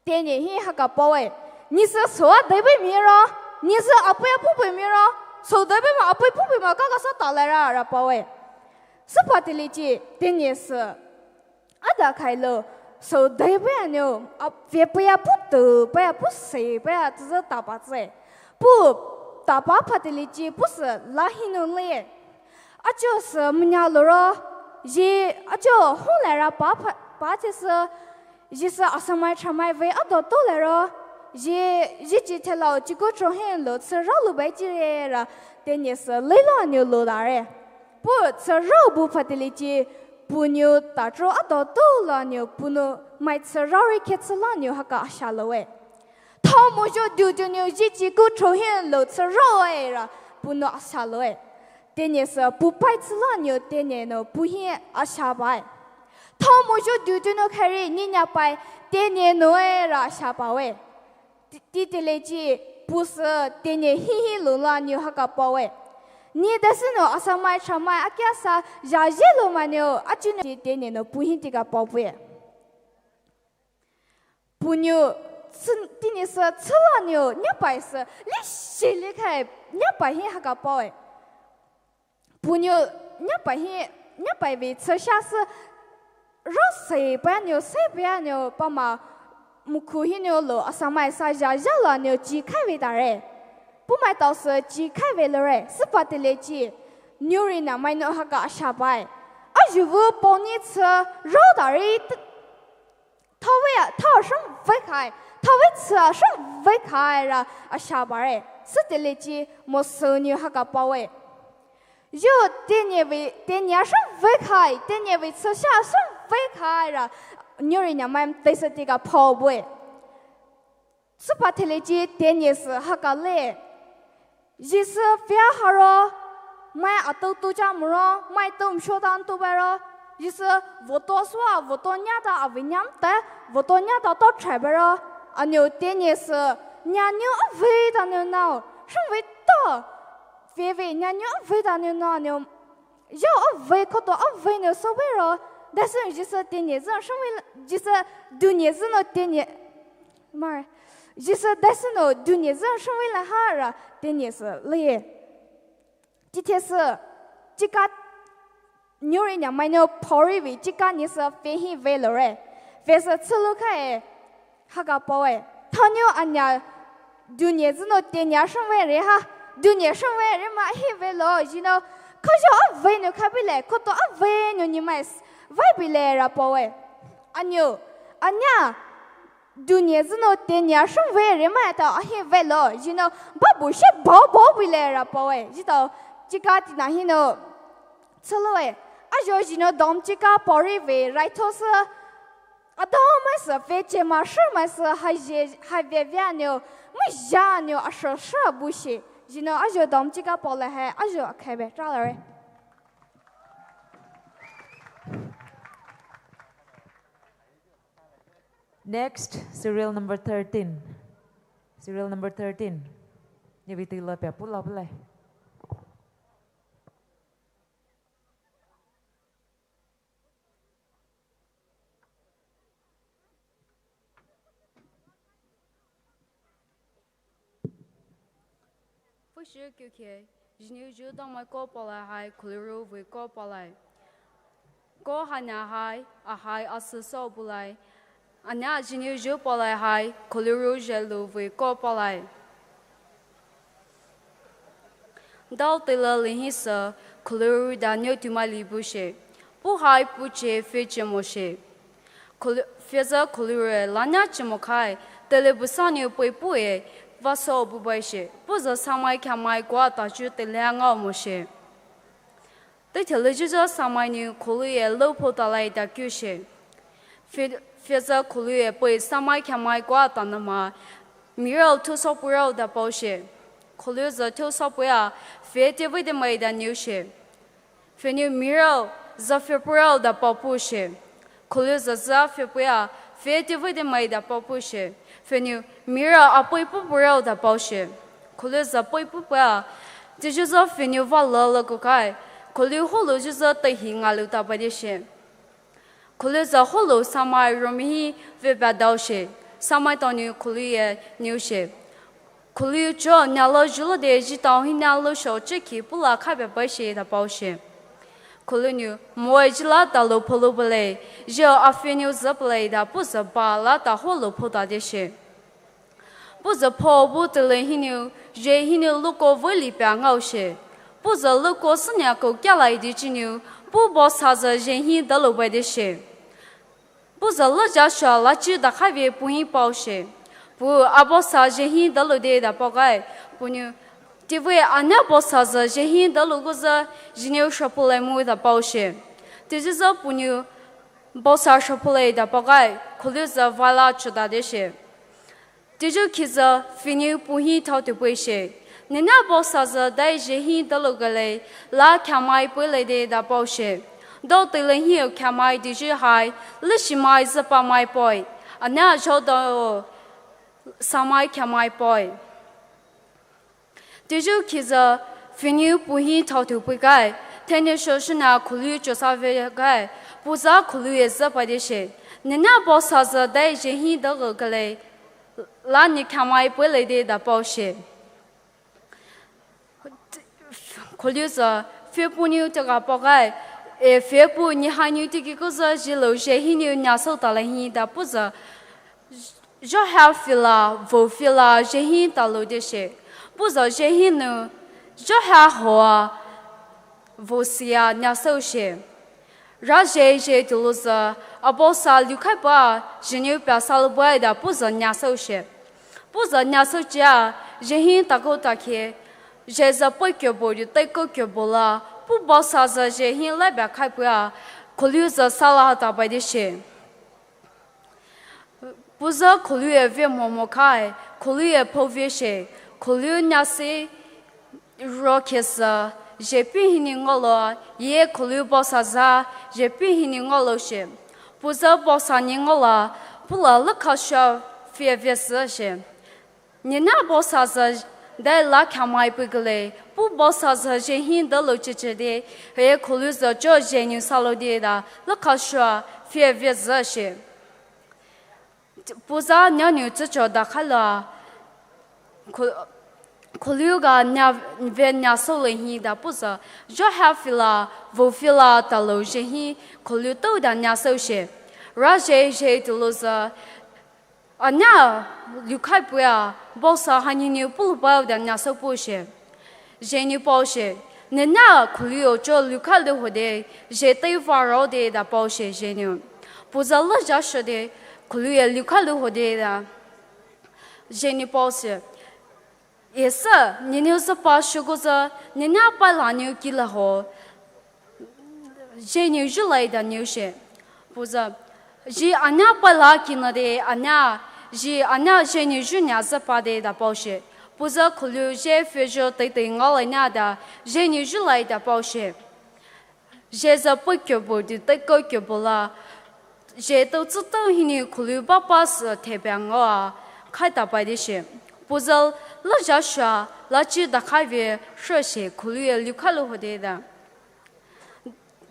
Teni hi haka paoe. Ni sü soa debe mhiro, ni sü apoya pupe mhiro, so debe ma apoya pupe ma kakasa talai ra ra paoe. Sü phatele chi teni sü ada khai lo, so debe aniu, ap-, ve paya putu, paya puse, paya tsüzü tapa tse. Pu tapa phatele chi puse la hinu le. Acho sü mnya loro, ji acho hung lai ra pa pha-, pa che sü, ji sü asamai tramai vei ado to lai ro, ji, ji chi thela o chiko cho hin lo tsü ra lu bai chi re ra, teni sü le lo niu lo da re. Pu tsü ra bu phatele chi, pu niu ta cho ado to la niu pu nu mai tsü ra ri khe tsü la niu haka asha lo e. Tha mo jo du du niu ji chi ku cho hin lo tsü ra e ra, pu nu asha lo e. Teni sü pu pai tsü la niu teni no pu hi asha bai. Tha mo jo du du no khari ni nya pai teni no e ra asha pa we. Ti, ti tele chi pu sü teni hi hi lo la niu haka pa we. Ni da sü no asamai tramai akia sa ja je lo ma niu achi no teni no pu hi ti ka pa we. Pu niu, tsü, teni sü tsü la niu, nyapai sü, li shi li khai, nyapai hi haka pa we. Pu niu, nyapai hi, nyapai vei tsü sha sü, ro se pa niu, se pa niu, pa ma, muku hi niu lo, asamai sa ja ja la niu, chi khai vei da re. Pu mai tao sü, chi khai vei lo re, sü phatele chi, niu ri na mai niu haka asha bai. Ajuvu poni tsü, ro da re, t- Thawe a, tha shang vei khai, thawe tsü shang vei khai ra asha bare. Sü tele chi mo sü niu haka pa we. Yo teni vei, teni a shang vei khai, teni vei tsü sha shang vei khai ra niu ri nya mai te sü ti ka pa we. Sü phatele chi teni sü haka le. Jisu fia haro, mai ato tu cha muro, mai tu msho ta ntu baro, Jisu voto sua, voto nya ta avi nyam ta, voto nya ta to chai baro, aniu teni sü, nya niu avi ta niu nao, shang vei to, vei vei nya niu avi ta niu nao, niu, yo avi koto avi niu so baro, Daisü Jisu teni zü shongwe la, Jisu duni zü no teni, mar. Jisu daisü no duni zü shongwe la ha ra teni sü leye. Chithesü, chika nyuri nya maino pori vei chika ni sü fe hi ve lore. Fe sü tsülu kae, haga paoe. Thanyu anya duni zü no teni shongwe re ha. Duni shongwe re ma hi ve lo, you know. Kajo a ve no kabile, koto a ve no ni mai s-, vai bile ra paoe. Anyu, anya, duni zü no teni shongwe re ma ta a hi ve lo, you know. Babu she bao bao bile ra paoe. Jito, chika tina hi no. Tsüloe, ajo you know dom chika pori ve, right ho sü. Adao mai sü, fe che ma shu mai sü, hai je, hai ve ve anyo, mai ja anyo, asho shu bu shi. You know, ajo dom chika pole hai, ajo akhai be, tra lare. Next, serial number thirteen. Serial number thirteen. Nyebiti la pia pula pulai. Fushi kyukhe, jiniu ju dangmai ko palai hai, khuliru vei ko palai. Ko hana hai, ahai asü so bulai. Anya jiniu ju palai hai, khuliru jelu vei ko palai. Dao tela lihi sü, khuliru da nyo tumai li bu she. Pu hai pu che fe che mo she. Khuli-, feza khuliru lanya che mo khai, tele bu sa nyo pui pu e, va so bu bai she. Pu za samai khamai kwa ta ju tele ngao mo she. Te thele ju za samai nyo khuliru lo pho ta lai da kyu she. Fe-, feza khuliru pui samai khamai kwa ta na ma, mirao thu so purao da pao she. Khuliru za thu so puya, fe te vei de mai da nyo she. Feniu mirao, za fe purao da pao pu she. Khuliu za za fe puya, fe te vei de mai da pao pu she. Feniu mirao a pui pu purao da pao she. Khuliu za pui pu puya, te ju za feniu va la la ko kai. Khuliu hulu ju za te hi nga lu ta ba de she. Khuliu za hulu samai romi hi ve ba dao she. Samai tao niu khuliu ye niu she. Khuliu cho nya lo ju lo de ji tao hi nya lo sho che ki pu la kha be bai she da pao she. Khuliu niu, mo e ji la ta lo pho lo bale, ji a fe niu za bale da pu za ba la ta ho lo pho ta de she. Pu za pho bu te le hi niu, je hi niu lo ko vei li pia ngao she. Pu za lo ko sü nya ko kya lai di ji niu, pu bo sa za je hi da lo bai de she. Pu za lo ja sha la chi da khai ve pu hi pao she. Pu a bo sa je hi da lo de da pao kai. Pu niu, te vei a nya bo sa za je hi da lo ko za, ji niu sha pu le mu da pao she. Te ji za pu niu, bo sa sha pu le da pao kai. Khuliu za va la chu da de she. Te ju ki za feniu pu hi thao te pui she. Nina bo sa za dai je hi da lo ga le, la khamai pui le de da pao she. Dao te le hi o khamai te ju hai, le shi mai za pa mai poi. A nya jo da o samai khamai poi. Te ju ki za feniu pu hi thao te pui kai. Te ne sho shi na khuliu cho sa ve kai. Pu za khuliu ye za pa de she. Nina bo sa za dai je hi da lo ga le. La ni khamai pui le de da pao she. Khuliu za fe pu niu te ga pao kai, e fe pu ni ha niu te ki ko za ji lo je hi niu nya so ta le hi da pu za. Jo ha fi la, vo fi la, je hi ta lo de she. Pu za je hi niu, jo ha ho a, vo si a nya so she. Ra je je tu lo za, a bo sa liu khai pa, je niu pia sa lo bai da pu za nya so she. Pu za nya so chia, je hi ta ko ta ke, je za poi kyo bo yu tai ko kyo bo la, pu bo sa za je hi lai ba khai pua, khuliu za sa la ta bai de she. Pu za khuliu e ve mo mo khai, khuliu e pho ve she, khuliu nya si, Ro kesa, je pi hini ngolo, ye khuliu bo sa za, je pi hini ngolo she. Pu za bo sa ni ngola, pu la lukha sha fie ve se she. Nina bo sa za, Dai la khamai pui gule, pu bosa zhe zhe hin dalo chichide, he khulu zhe cho zhe nyu salo de da, la kashua, fie fie zhe she. Puza nya nyu chicho da khala, khu-, khulu ga nya ve nya so le hi da puza, jo ha fila, vo fila, talo zhe hi, khulu to da nya so she. Ra zhe zhe tilo zhe, Anya, lukhai puya, bosa haniniu pulubao da nya so pu she. Zheniu pao she. Nenya khulu yo cho lukhai lu hode, zhe tei varo de da pao she zheniu. Puza la ja sho de, khulu ye lukhai lu hode da. Zheniu pao she. Esa, neniu sa pa shugo sa, nenya pa la niu kila ho. Zheniu zhulai da niu she. Puza, zhi anya pa la kina de anya, zhi anya zheniu zhunya za pa de da pao she. Puza khulu zhe fezho tei tei ngala nya da, zheniu zhulai da pao she. Zhe za pa kyobo di tei ko kyobo la, zhe to tsu to hini khulu ba pa sa te bang a, khai ta pai de she. Puza la ja sha, la chi da khai ve, sho she khulu ye lukhai lu hode da.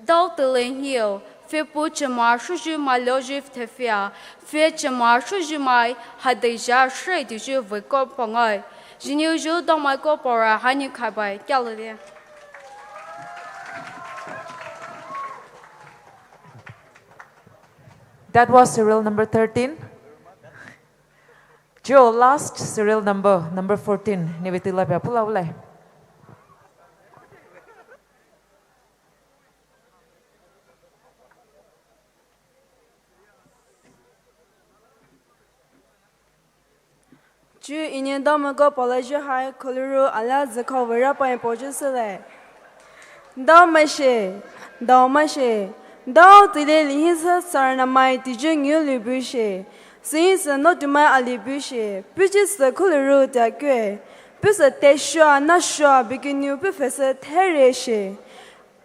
Dao tele hiu, fe pu chema shuju mai lo ju te fia, fe chema shuju mai, ha de ja shre di ju ve ko pa ngai. Zheniu ju dao mai ko pa ra, ha ni khai bai, kia le de. That was serial number thirteen. Joe, last serial number, number fourteen. Ni vei tila pia pula ulai. Ju ini dao mai ko pa la ju hai khulu ru ala zhe khao ve ra pa po ju se le. Dao mai she, dao mai she, dao tile li hi sa sar na mai ti ju ngiu lu bu she. Si se no tu mai ali bu she. Pu ji se khulu ru ta kue. Pu se te shua, na shua, bikiniu pu fe se te re she.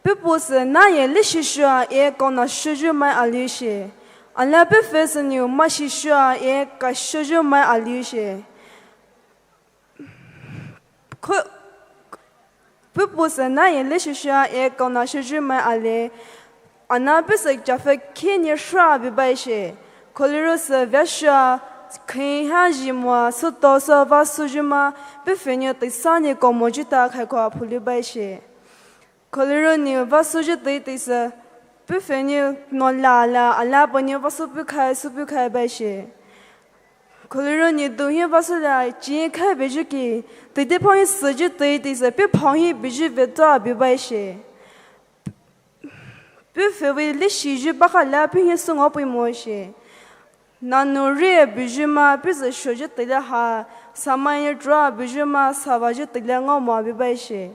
Pu pu se na ye le shi shua, e kona shuju mai ali she. Ala pu fe se niu ma shi shua, e ka shuju mai ali she. Khu-, pu pu se na ye le shi shua, e kona shuju mai ali. Ana pu se ja fe ki ni shra bi bai she. Khulu ru se ve shua, khe ha ji mo, su to so va suju ma, pu fe ni te sa ni ko mo ju ta khai ko phulu bai she. Khulu ru ni va suju tei tei se, pu fe ni no la la, ala pa ni va su pu khai, su pu khai bai she. Khulu ru ni du hi va su la, chi khai be ju ki, tei tei pa hi suju tei tei se, pu pa hi be ju ve ta bi bai she. Pu fe ve le shi ju ba kha la pu hi su ngo pui mo she. Na nu re be ju ma pu se sho ju tei la ha, sa mai ni dra be ju ma sa va ju tei la ngo mo bi bai she.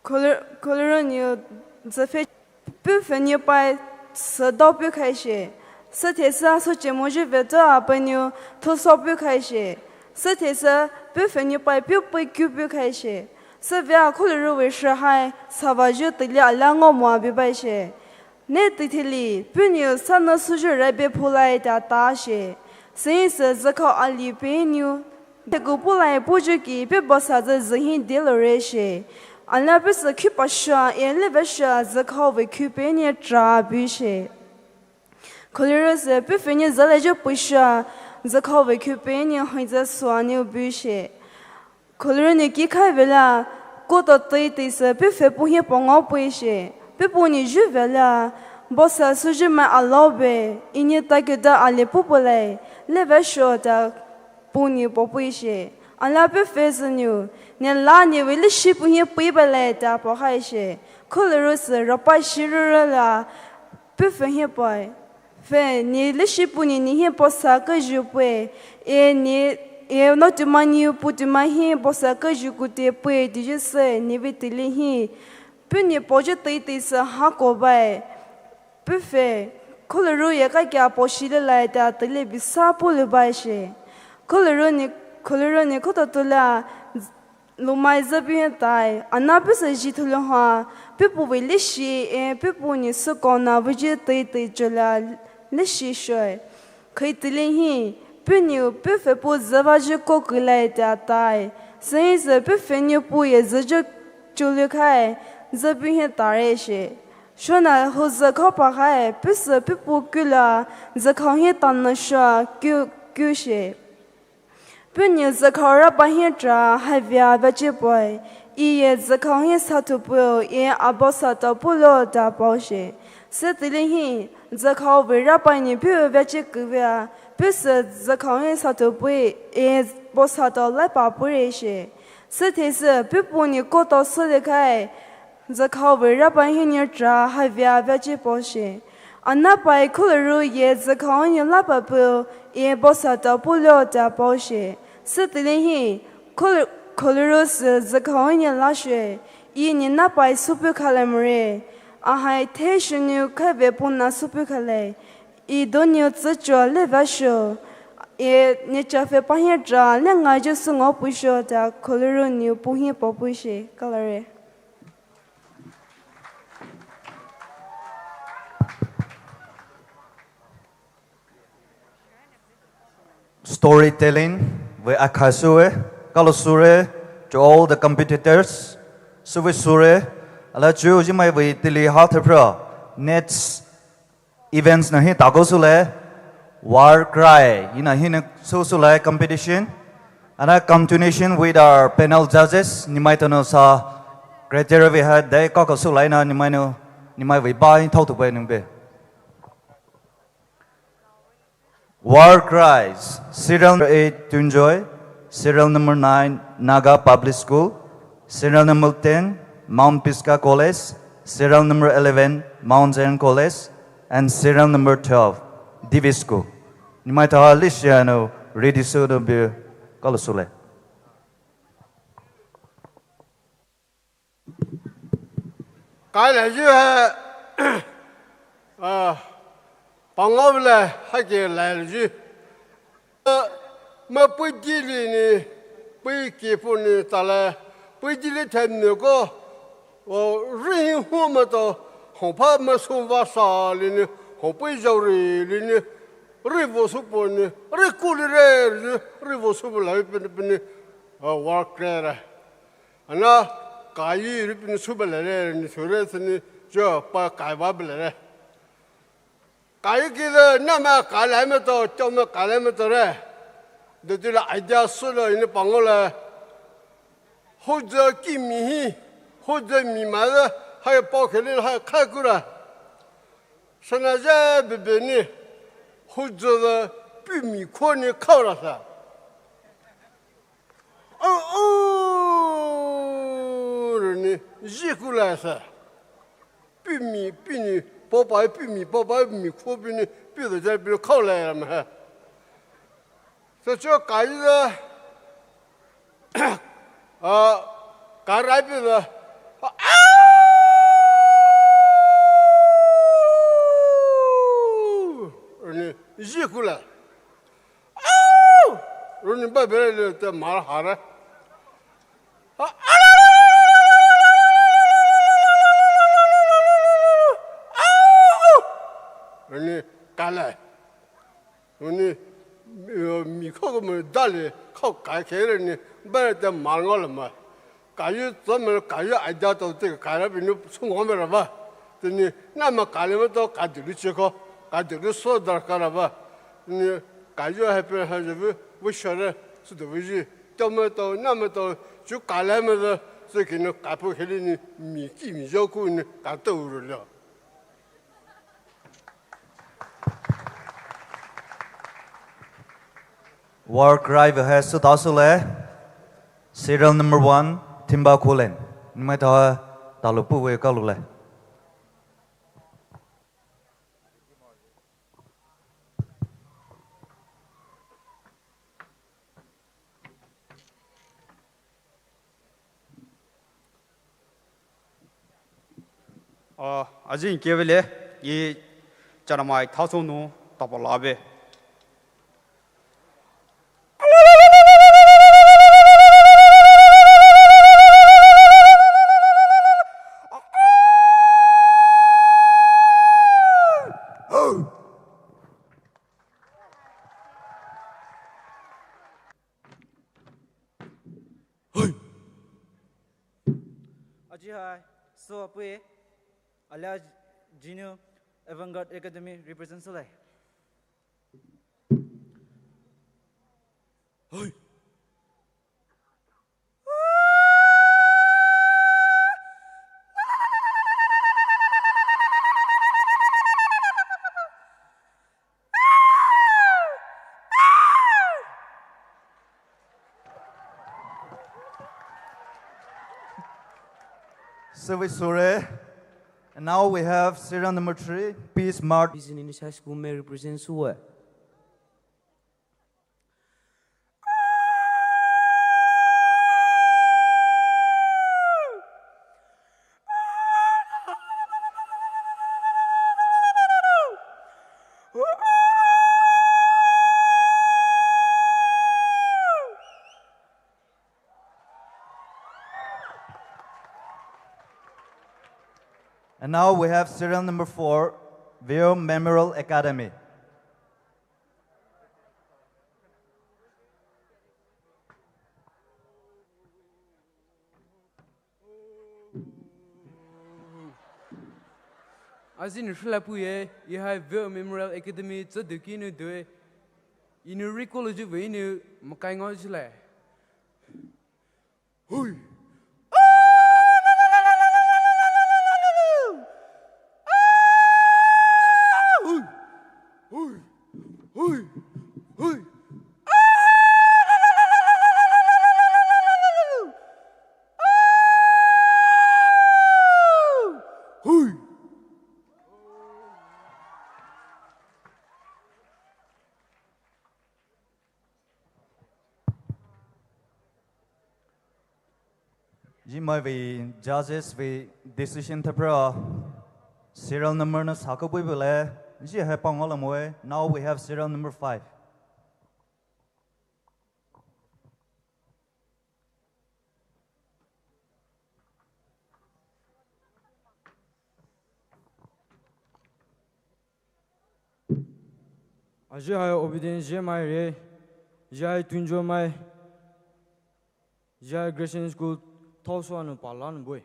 Khulu-, khulu ru ni zhe fe pu fe ni pai se dao pu khai she. Se te sa so che mo ju ve ta a pa ni to so pu khai she. Se te sa pu fe ni pai pu pai kyu pu khai she. Se ve a khulu ru ve shi hai sa va ju tei le ala ngo mo bi bai she. Ne tei tei li, pu niu sa na suju ra be pulai ta ta she. Si se zhe khao ali pe niu. Te gu pulai pu ju ki, pu bosa zhe zhe hi de lo re she. Ala pu se kyu pa shua, e le ve shua, zhe khao ve kyu pe ni tra bu she. Khulu ru se, pu fe ni zhe le ju pu shua, zhe khao ve kyu pe ni hoi zhe sua ni bu she. Khulu ru ni ki khai ve la, ko to tei tei se pu fe pu hi po ngo pui she. Pu pu ni ju ve la, bosa suju mai alo be, ini ta ke da ale pu pu le, le ve sho ta pu ni po pui she. Ala pu fe se niu, ne la ni ve le shi pu hi pui ba le ta po hai she. Khulu ru se, ro pa shi ru ru la, pu fe hi poi. Fe, ni le shi pu ni ni hi bosa ke ju pui. E ni, e no tu ma ni pu tu ma hi bosa ke ju ku te pui ti ju se ni ve tei le hi. Pu ni po ju tei tei se ha ko bai. Pu fe, khulu ru ye ka kia po shi le lai ta tei le bi sa pu lu bai she. Khulu ru ni, khulu ru ni ko to tu la, lumai züpei hi tai. Ana puhsü zhih thulu ha, puhpu vei leshi e puhpu nou sükona vuzhi teitei chola leshi shoe. Khei teile hi, puhnou puhpfüpu züvayu kokulai tea tai. Sühisü puhpfünou puye züyu chulu khai, züpei hi tare she. Shona huzü khao pa khai, puhsü puhpu kula, zükhao hi tanü shoa ku, ku she. Puhnou zükhao rapa hi tra haivea veachi poi, iye zükhao hi sathu puo, iye abo satao pulo ta pao she. Süteile hi, zükhao vei rapa nou puh veachi kuvea, puhsü zükhao hi sathu pui, iye bo satao laipa pure she. Süthisü puhpu nou kotao süle khai, zükhao vei rapa hinou tra haivea veachi pao she. Ana pai khuluru ye zükhao hinou laipa puo, iye bo satao pulo ta pao she. Süteile hi, khul-, khuluru sü zükhao hinou lashoe, inou na pai süpü khalai more. Ahai the shinou khaive puna süpü khalai. I donou tsücho leva sho. Iye nou chapfü pa hi tra, le ngayu süngo puh sho ta khuluru nou puh hi paopu she. Kalare. Storytelling vei akha süe, kalo süre, to all the competitors, süvei süre, ala chu zhimai vei tili ha thepra, next events nou hi tako süle, war cry, ina hinou sü süle competition, ana continuation with our panel judges, nimai tano sa criteria vei ha dai kako süle na nimai nou, nimai vei ba hi thao tu bai nung be. War Cries, serial number eight, Tunjoy, serial number nine, Naga Public School, serial number ten, Mount Pisgah College, serial number eleven, Mount Zion College, and serial number twelve, Divi School. Nimai tha list ya nou ready sü nou be kalo süle. Kailai yu hai, ah, pangau le hake lai yu. Ah, ma pui di li ni, pui ki pu ni ta le, pui di li them ni ko, o, ri hi hu ma to, hong pa ma sung va sa li ni, hong pui zhao ri li ni, ri vo su pu ni, ri ku li re, ri, ri vo su pu lai pi ni, pi ni, ah, war cry re. Ana, kayi ri pini suba lere ni sure sini jo pa kai ba belere. Kayi ki de nama kalai me to, chome kalai me to re. De ti la idea sulo ini pangole. Hojo ki mi hi, hojo mi ma de, hai pao kheli hai khai kura. Sana je bebe ni, hojo de pi mi ko ni khao ra sa. Au, au, rü ni, zhi ku la sa. Pi mi, pi ni, po pa, pi mi, po pa, mi ko pi ni, pi de ja pi khao la ya ma. Sa cho ka yi da. A, ka ra pi da. Au! Rü ni, zhi ku la. Au! Rü ni ba bere le te mar hare. A, au! Rü ni kale. Rü ni, eh, mi khao ko me dale, khao kai kere ni, bere te mar ngo le ma. Kayu tsome kayu aja to te kara binu sungo me raba. Tini nama kale me to kadilu cheko, kadilu so darkar raba. Tini kayu hape haje bu, bu share, su de bu ji. To me to, nama to, chu kale me de, su kinu kapu heli ni, mi ki mi joku ni, kato uru lo. War cry vei hai süta süle, serial number one, Timba Kulen. Nimai ta talu pu vei kalu le. A, ajin kevele, i chanamai thasonu tapalabe. Aji hai, so apui, alia jinu Avant Garde Academy represent soulai. Hoi. Service sure. And now we have serial number three, Peace Mart. Business High School may represent sure. And now we have serial number four, View Memorial Academy. Azin rila pui e, ihai View Memorial Academy tsü dukinu due. Inu recall ju ve inu makai ngao jile. Hui. Hui. Hui. Hui. Hui. Hui. Jimai vei judges vei decision thapra serial number na saka bui bele, ji hai pangala moe. Now we have serial number five. Aji hai Obedient J mai re, ji hai Tunjo mai, ji hai Grace School, Thaoso anu pala nu bui.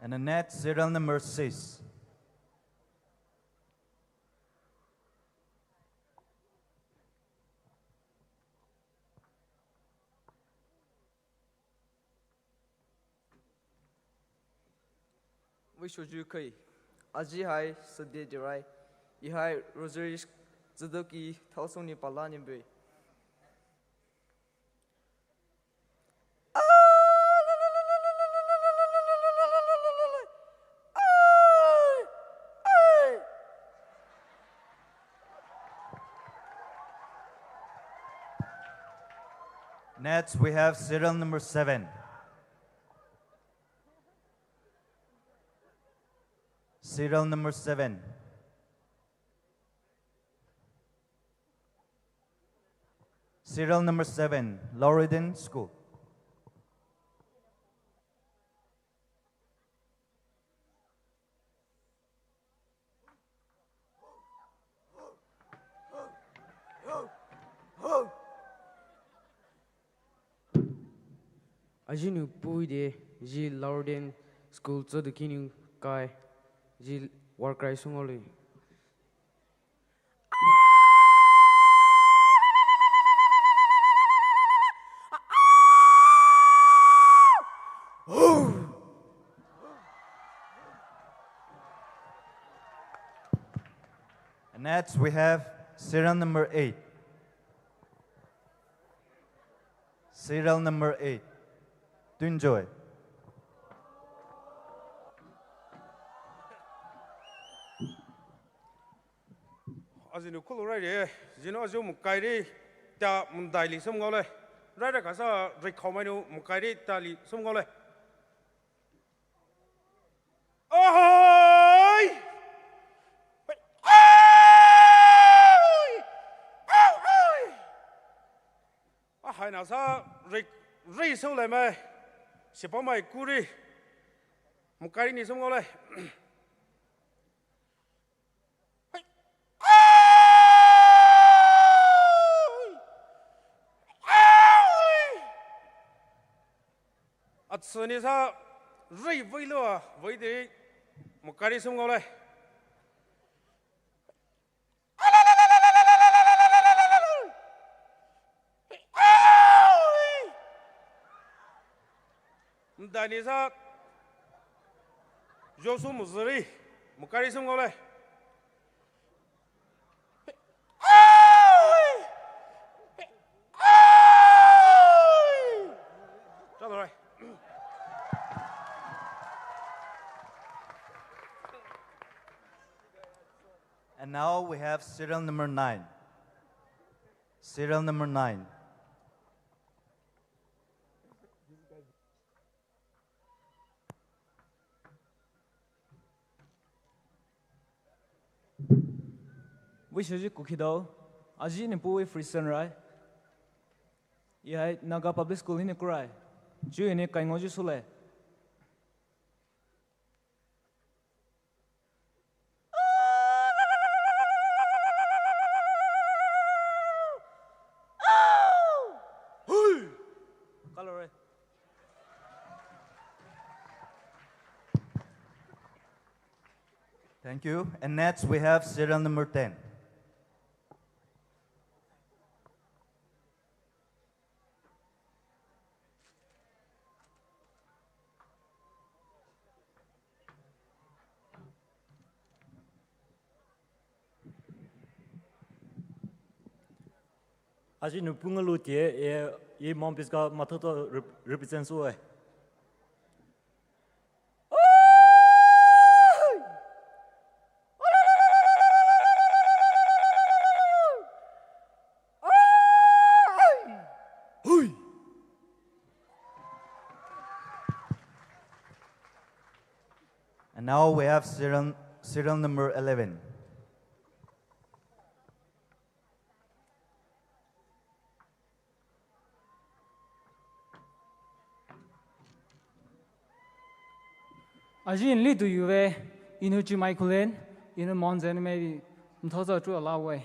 And the next serial number six. Wei shoju kai. Aji hai Sunday jirai. Ihai Rosary tsüdoki Thaosong ni pala ni bui. Next, we have serial number seven. Serial number seven. Serial number seven, Lauriden School. Ajinu pui de, ji Lauriden School tsüdoki nu kai, ji war cry song ole. And next we have serial number eight. Serial number eight. Tunjoy. Azinu kulu rai de, zinu azu mukai de, ta mundai li sum ngole. Rai da kasa rai khomai nu mukai de, ta li sum ngole. Ahai! Ahai! Ahai! Ah, Haina sa ri, ri sou lai mai. Sipa mai kuri. Mukari ni sou ngau lai. Atsü ni sa ri vei lua vei de. Mukari sou ngau lai. Mdani sa Josu muzuri, mukari sou ngau lai. And now we have serial number nine. Serial number nine. Vei shoji kukhido, aji ni puwe Free Sunrise. Ihai Naga Public School hinou kurai. Chuo hinou kaingao ji sule. Thank you. And next we have serial number ten. Aji nou punga lu tie e, e Mount Pisgah mathoto rep-, represent sou e. And now we have serial, serial number eleven. Aji nli tu yuve, inou chimai kulen, inou monzen me mthoza chu alawe.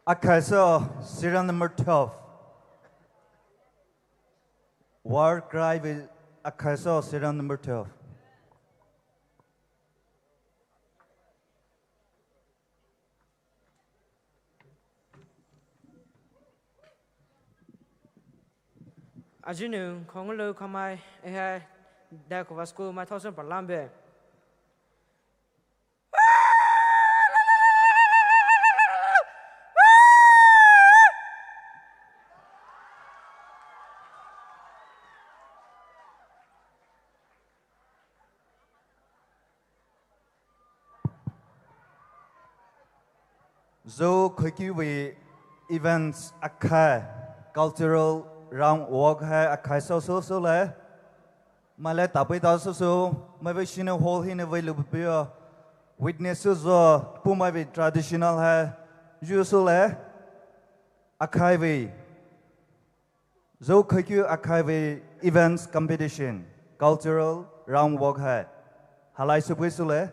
Akhai sou, serial number twelve. War Cry vei akhai sou, serial number twelve. Aji nou khonglo khamai, ehe, da kova school mai thousand per lambe. Zo khoikui vei events akhai, cultural round walk hai akhai sou sou sou le. Maile tapai ta sou sou, mai vei senior hall hinou vei lu pio. Witness sou zo, pu mai vei traditional hai, ju sou le. Akhai vei. Zo khoikui akhai vei events competition, cultural round walk hai. Halai sou pui sou le.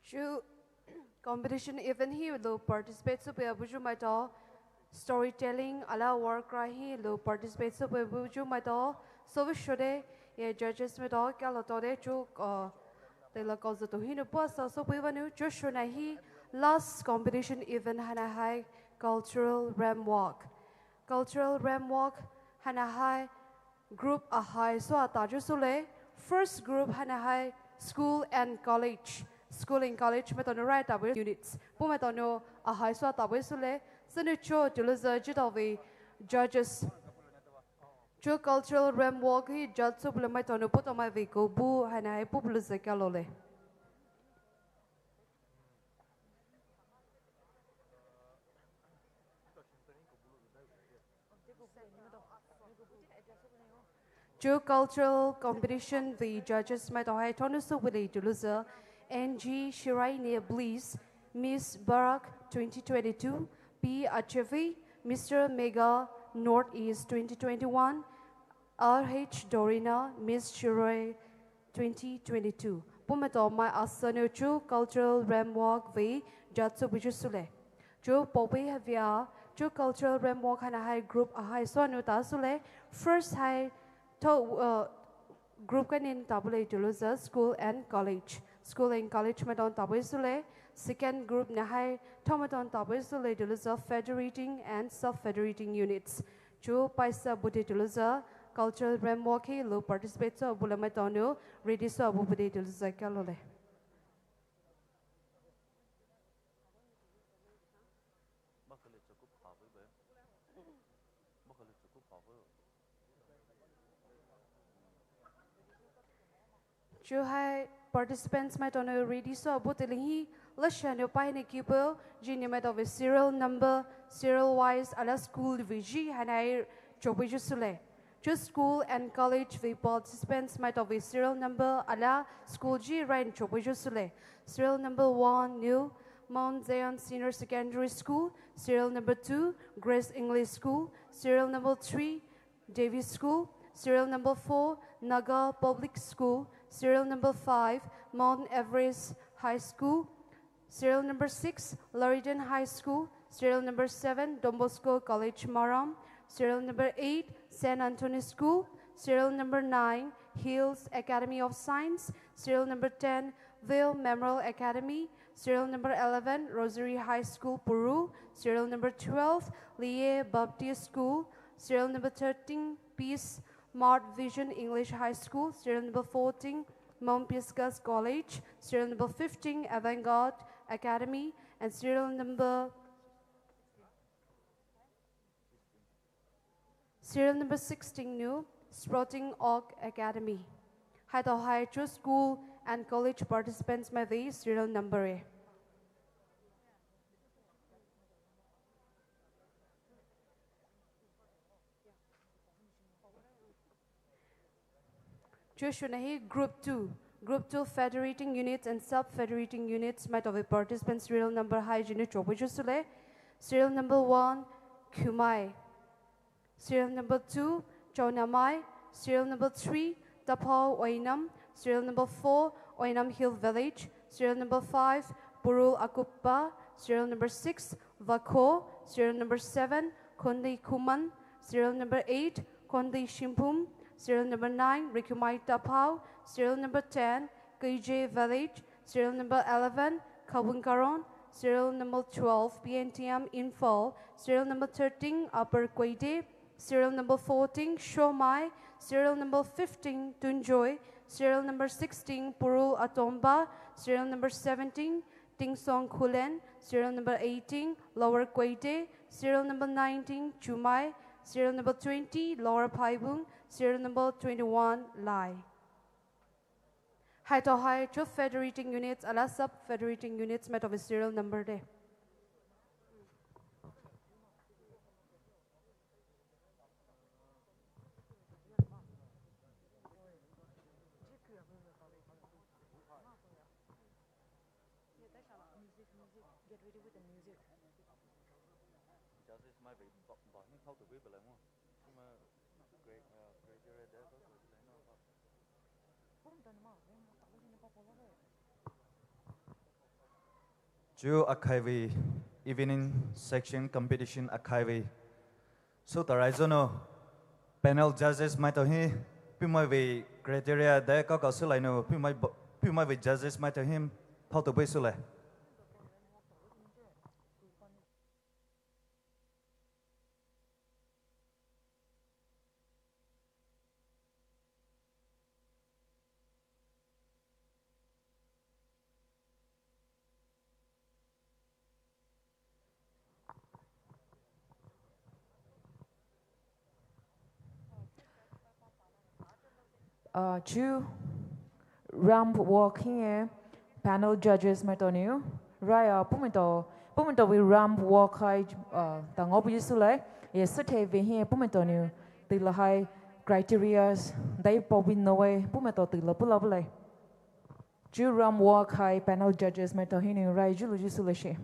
Chu competition event hi lo participate soupeia buyu maitao, storytelling ala war cry hi lo participate soupeia buyu maitao, sou vei shode, ye judges maitao, kalo tode chu, uh, tela kaozato hinou puasa soupeia vanou, chu shona hi last competition event haina hai cultural ramp walk. Cultural ramp walk haina hai group ahai sou ata ju sou le, first group haina hai school and college. School and college maitao nou rai tabui units. Puh maitao nou ahai sou tabui soulai. Sünou cho toulouzü judge vei judges. Cho cultural ramp walk hi judge sou bulou maitao nou puh tao mai vei ko bu haina hai puh bulou zai kaloulai. Cho cultural competition vei judges maitao hai thaonou sou bulai toulouzü N G Shiraine Bliss, Miss Barak twenty twenty-two, P Achevi, Mister Mega Northeast twenty twenty-one, R H Dorina, Miss Shiroi twenty twenty-two. Puh maitao mai asünou cho cultural ramp walk vei judge sou buyu soulai. Cho paopi havea, cho cultural ramp walk haina hai group ahai sou nou ta soulai. First hai tho, uh, group kanin tabulai toulouzü school and college. School and college maitao tabui soulai. Second group na hai tho maitao tabui soulai toulouzü federating and sub-federating units. Cho paisa bute toulouzü cultural ramp walk hilou participate sou bulou maitao nou ready sou bu bute toulouzü kaloulai. Cho hai participants maitao nou ready sou bu teile hi, lashia nou paine kipo, jini maitao vei serial number, serial wise, ala school vei ji haina hai chobuyu soulai. Cho school and college vei participants maitao vei serial number ala school ji rain chobuyu soulai. Serial number one nou Mount Zion Senior Secondary School, serial number two Grace English School, serial number three Davis School, serial number four Naga Public School, serial number five Mount Everest High School, serial number six Lorrain High School, serial number seven Don Bosco College Maram, serial number eight Saint Anthony School, serial number nine Hills Academy of Science, serial number ten Vail Memorial Academy, serial number eleven Rosary High School Purul, serial number twelve Lie Baptist School, serial number thirteen Peace Mart Vision English High School, serial number fourteen Mount Pisgah College, serial number fifteen Avantgarde Academy, and serial number serial number sixteen nou Sprouting Oak Academy. Haitao hai cho school and college participants mai vei serial number e. Cho shona hi group two. Group two federating units and sub-federating units maitao vei participants serial number hai jini chobuyu soulai. Serial number one Khumai. Serial number two Chaonamai. Serial number three Taphao Oinam. Serial number four Oinam Hill Village. Serial number five Purul Akuppa. Serial number six Vakho. Serial number seven Khondeikhuman. Serial number eight Khondei Shingphum. Serial number nine Rikhumai Taphao. Serial number ten K J Village. Serial number eleven Khawungkaron. Serial number twelve P N T M Imphal. Serial number thirteen Upper Koide. Serial number fourteen Shomai. Serial number fifteen Tunjoy. Serial number sixteen Purul Atomba. Serial number seventeen Tingsong Khullen. Serial number eighteen Lower Koide. Serial number nineteen Chumai. Serial number twenty Lower Phaibung. Serial number twenty-one Lai. Haitao hai cho federating units ala sub-federating units maitao vei serial number de. Chu akhai vei evening section competition akhai vei. Sou tarai zonou panel judges maitao hi puhmai vei criteria dai kaokao soulai nou puhmai bo-, puhmai vei judges maitao hi thaotou bui soulai. Uh, chu ramp walk hi panel judges maitao nou rai a puh maitao puh maitao vei ramp walk hai uh ta ngao puh Jisu lai. Ye sü thei vei hi puh maitao nou teila hai criterias dai pao vei no vei puh maitao teila puh la puh lai. Chu ramp walk hai panel judges maitao hinou rai julu Jisu lai shi.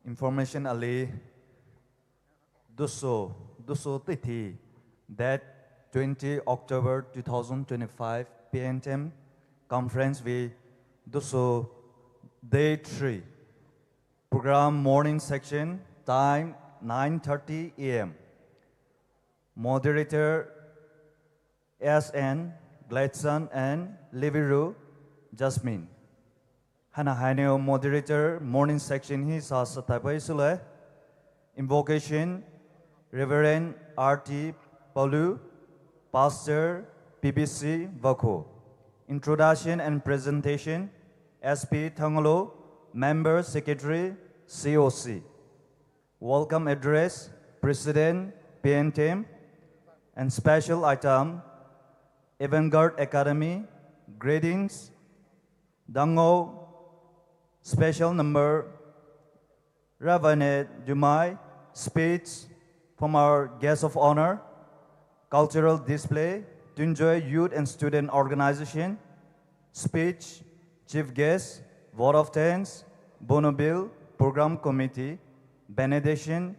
Information ali, duso, duso tithi, date twenty October two thousand twenty-five, P N T M conference vei duso day three. Program morning section, time nine thirty A M. Moderator S N, Gladson and Liviru Jasmine. Haina haineo moderator morning section hi sa satai pai sule. Invocation, Reverend R T Palu, Pastor P B C Vako. Introduction and presentation, S P Thangolo, Member Secretary, C O C. Welcome address, President P N T M, and special item, Avantgarde Academy, greetings, Dango, special number, Ravane Jumai, speech from our guest of honor, cultural display, Tunjoy Youth and Student Organization, speech, chief guest, vote of thanks, Bonobil, program committee, benediction,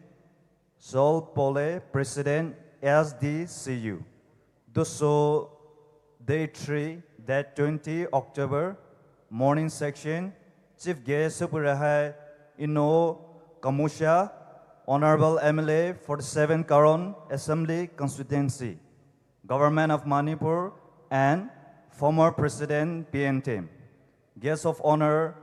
Saul Pole, President, S D C U. Duso day three, date twenty October, morning section, chief guest supure hai Ino Kamusha, Honorable M L A, forty-seven Karon Assembly Constituency, Government of Manipur, and former President, P N T M. Guest of Honor,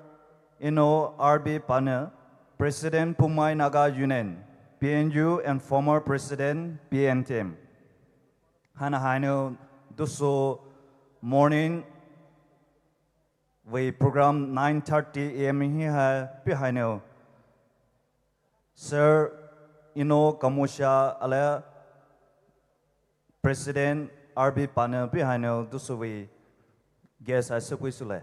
Eno R B Pane, President, Poumai Naga Union, P N U, and former President, P N T M. Haina haina dusu morning vei program nine thirty A M hi ha pei haina Sir Eno Kamosha ale President R B Pane pei haina dusu vei guest ai sükui sule.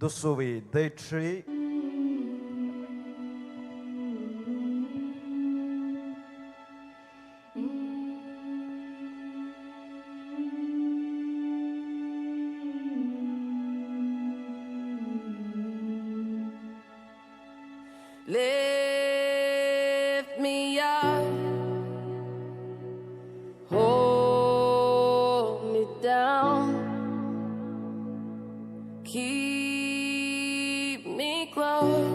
Dusu vei day three. Lift me up, hold me down, keep me close,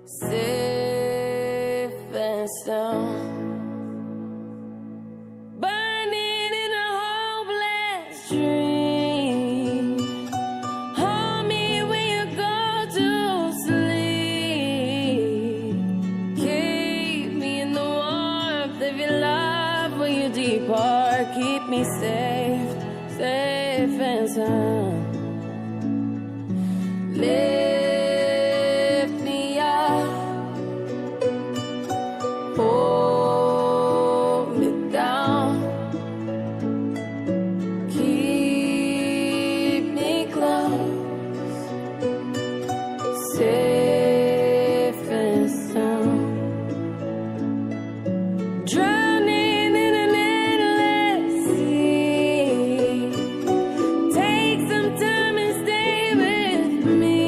safe and sound. Burning in a hopeless dream. Hold me when you go to sleep. Keep me in the warmth of your love when you depart. Keep me safe, safe and sound. Lift me up, hold me down, keep me close, safe and sound. Drowning in an endless sea. Take some time and stay with me.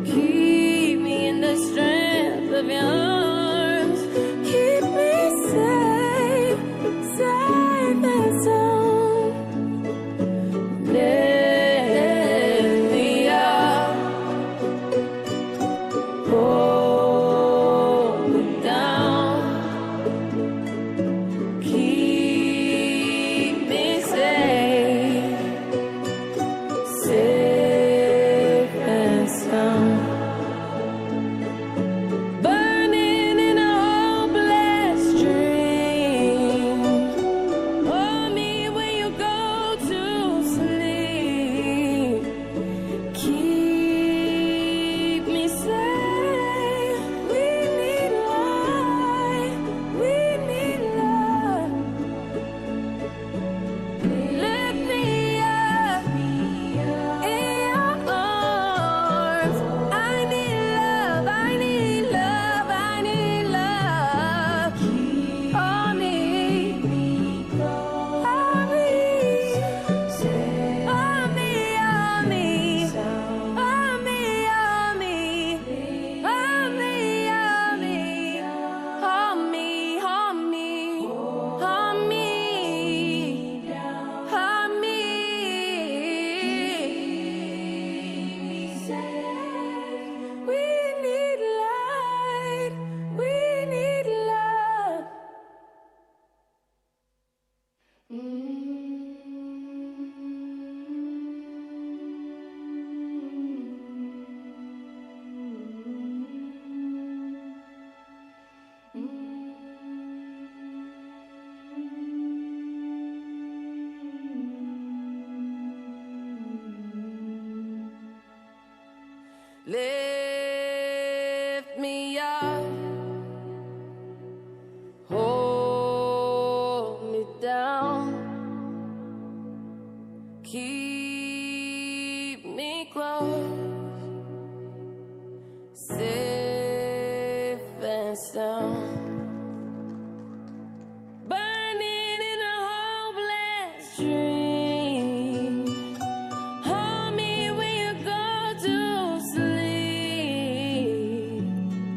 Keep me in the strength of your arms. Keep me safe, safe and sound. Lift me up, hold me down, keep me safe, safe and sound. Burning in a hopeless dream. Hold me when you go to sleep. Keep me safe. We need light. We need love. Lift me up in your arms. I need love, I need love, I need love. Hold me, hold me, hold me, hold me, hold me, hold me. Hold me, hold me, hold me, hold me, hold me. We need light, we need love. Keep me close, safe and sound. Burning in a hopeless dream. Hold me when you go to sleep.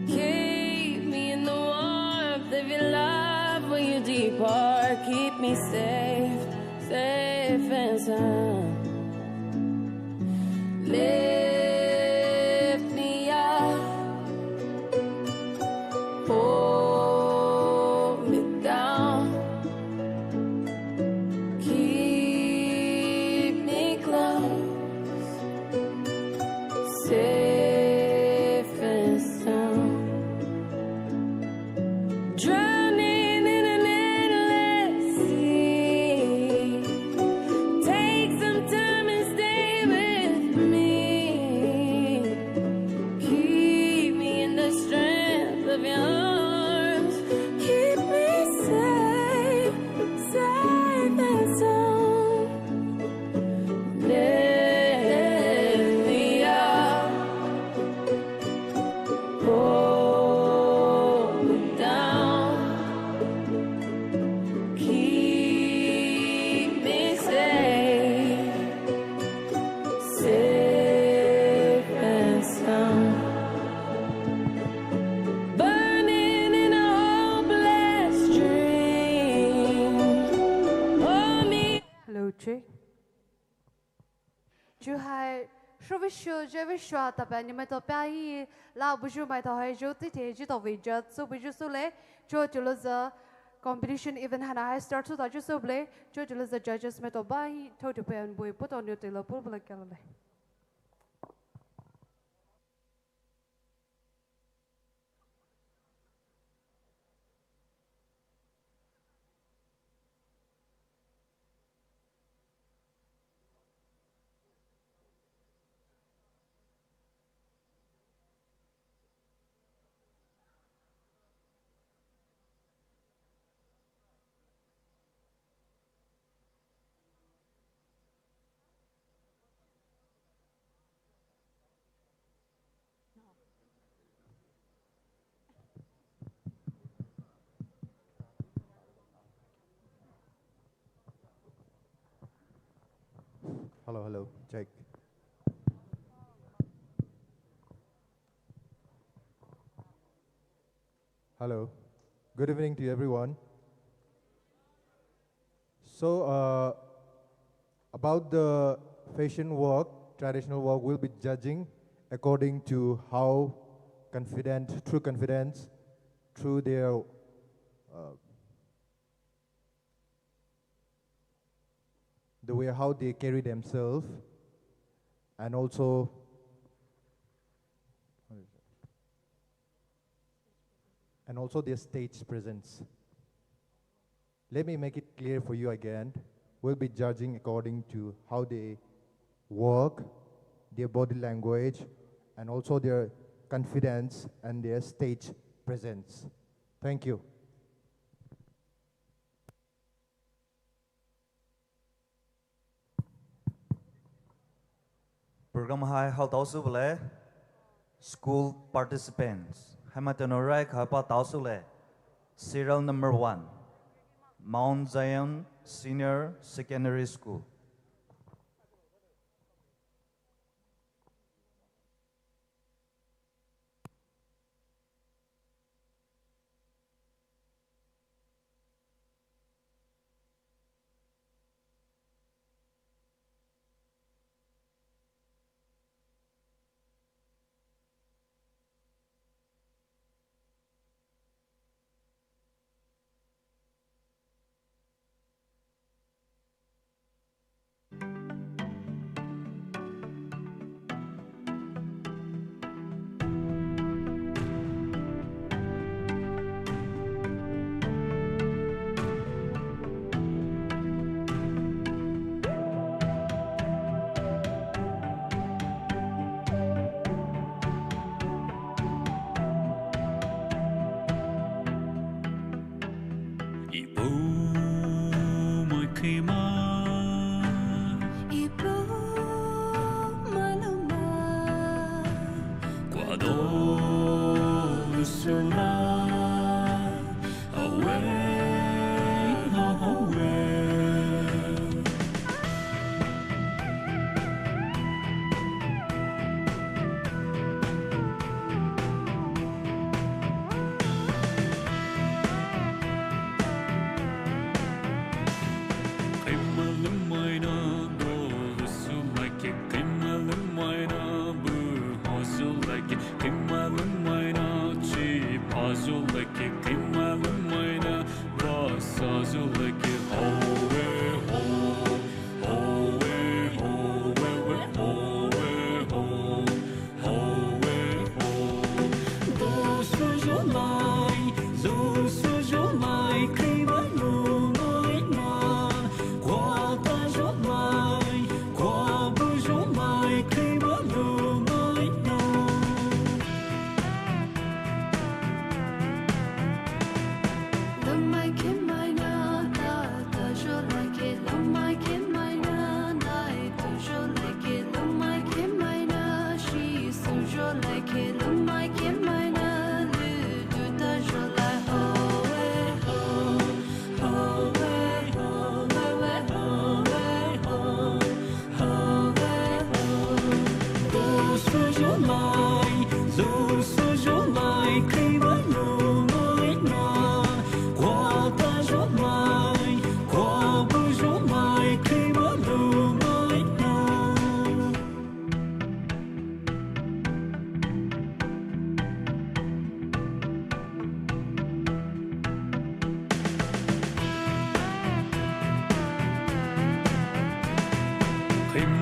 Keep me in the warmth of your love when you depart. Keep me safe, safe and sound. Lift me up, hold me down, keep me close, safe and sound. Drowning in an endless sea. Take some time and stay with me. Keep me in the strength of your arms. Keep me safe, safe and sound. Lift me up. Hold me down. Keep me safe, safe and sound. Burning in a hopeless dream. Hold me. Hello, check. Chuo hai, shove sho, jove sho, tapa ni maitao pa hi, la buyu maitao hai jo ti te ji tao vei judge sou buyu sou le, chuo chuo lo za competition event haina hai start sou ta ju sou ble, chuo chuo lo za judges maitao pa hi, tao tu pen bui poto nyo te lo pu pu la kalo le. Hello, hello, check. Hello. Good evening to everyone. So, uh, about the fashion work, traditional work, we'll be judging according to how confident, through confidence, through their, uh, the way how they carry themselves, and also, and also their stage presence. Let me make it clear for you again. We'll be judging according to how they work, their body language, and also their confidence and their stage presence. Thank you. Program hai hao tao sou bule, school participants. Hai maitao nou rai kapa tao sou le, serial number one, Mount Zion Senior Secondary School. Ipu moi kima.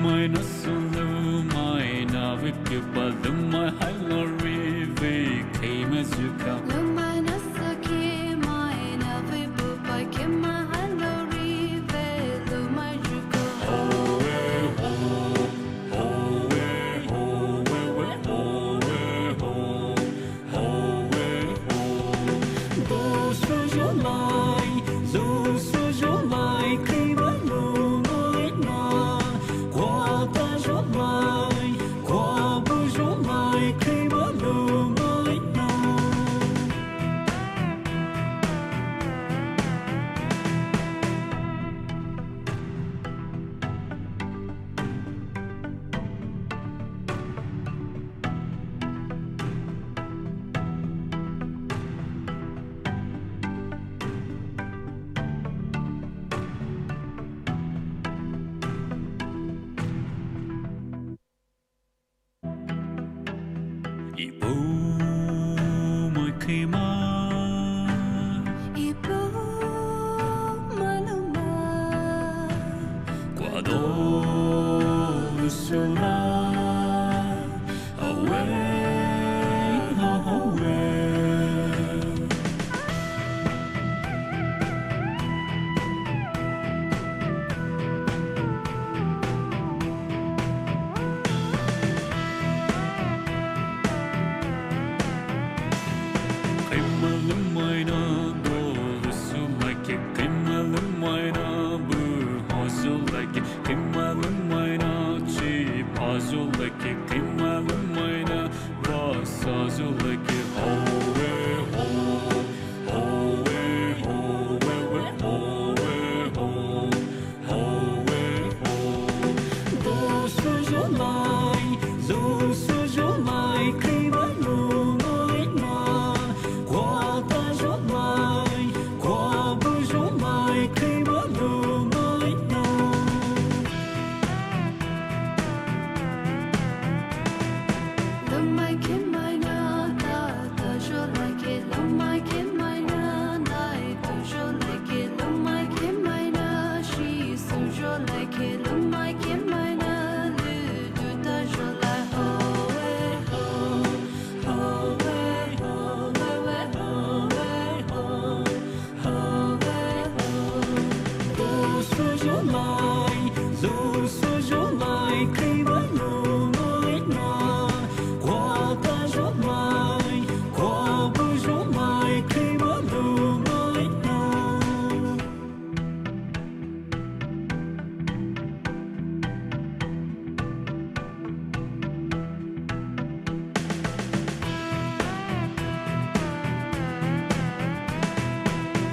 Mai na sulu mai na vei pupa lumai hai lori vei kei mazuka. Lumai na saki mai na vei pupa kei mai hai lori vei lumai zuka. Ho, eh, ho, ho, eh, ho, eh, we, ho, eh, ho. Ipu mai kei mai. Ipu mai lumai. Kwa do lusula. Awe, awe. Kei mai lumai na, do lusula kei, kei mai lumai na, bu hozula kei, kei mai lumai na, chi pazula kei, kei mai lumai na,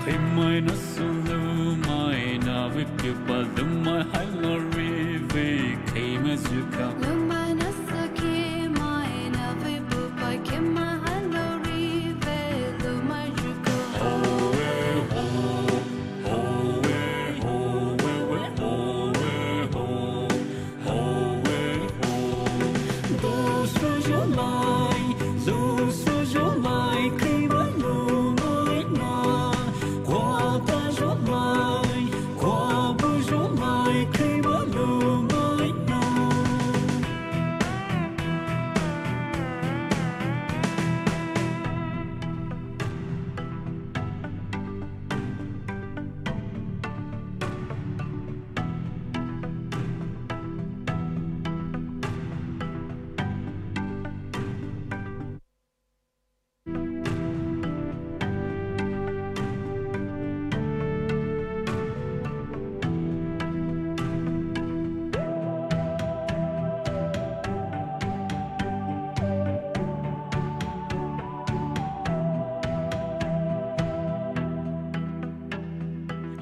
Kei mai na sulu mai na vei pupa lumai hai lori vei kei mazuka. Lumai na saki mai na vei pupa kei mai hai lori vei lumai zuka. Ho, eh, ho, ho, eh, ho, eh, ho, eh, ho.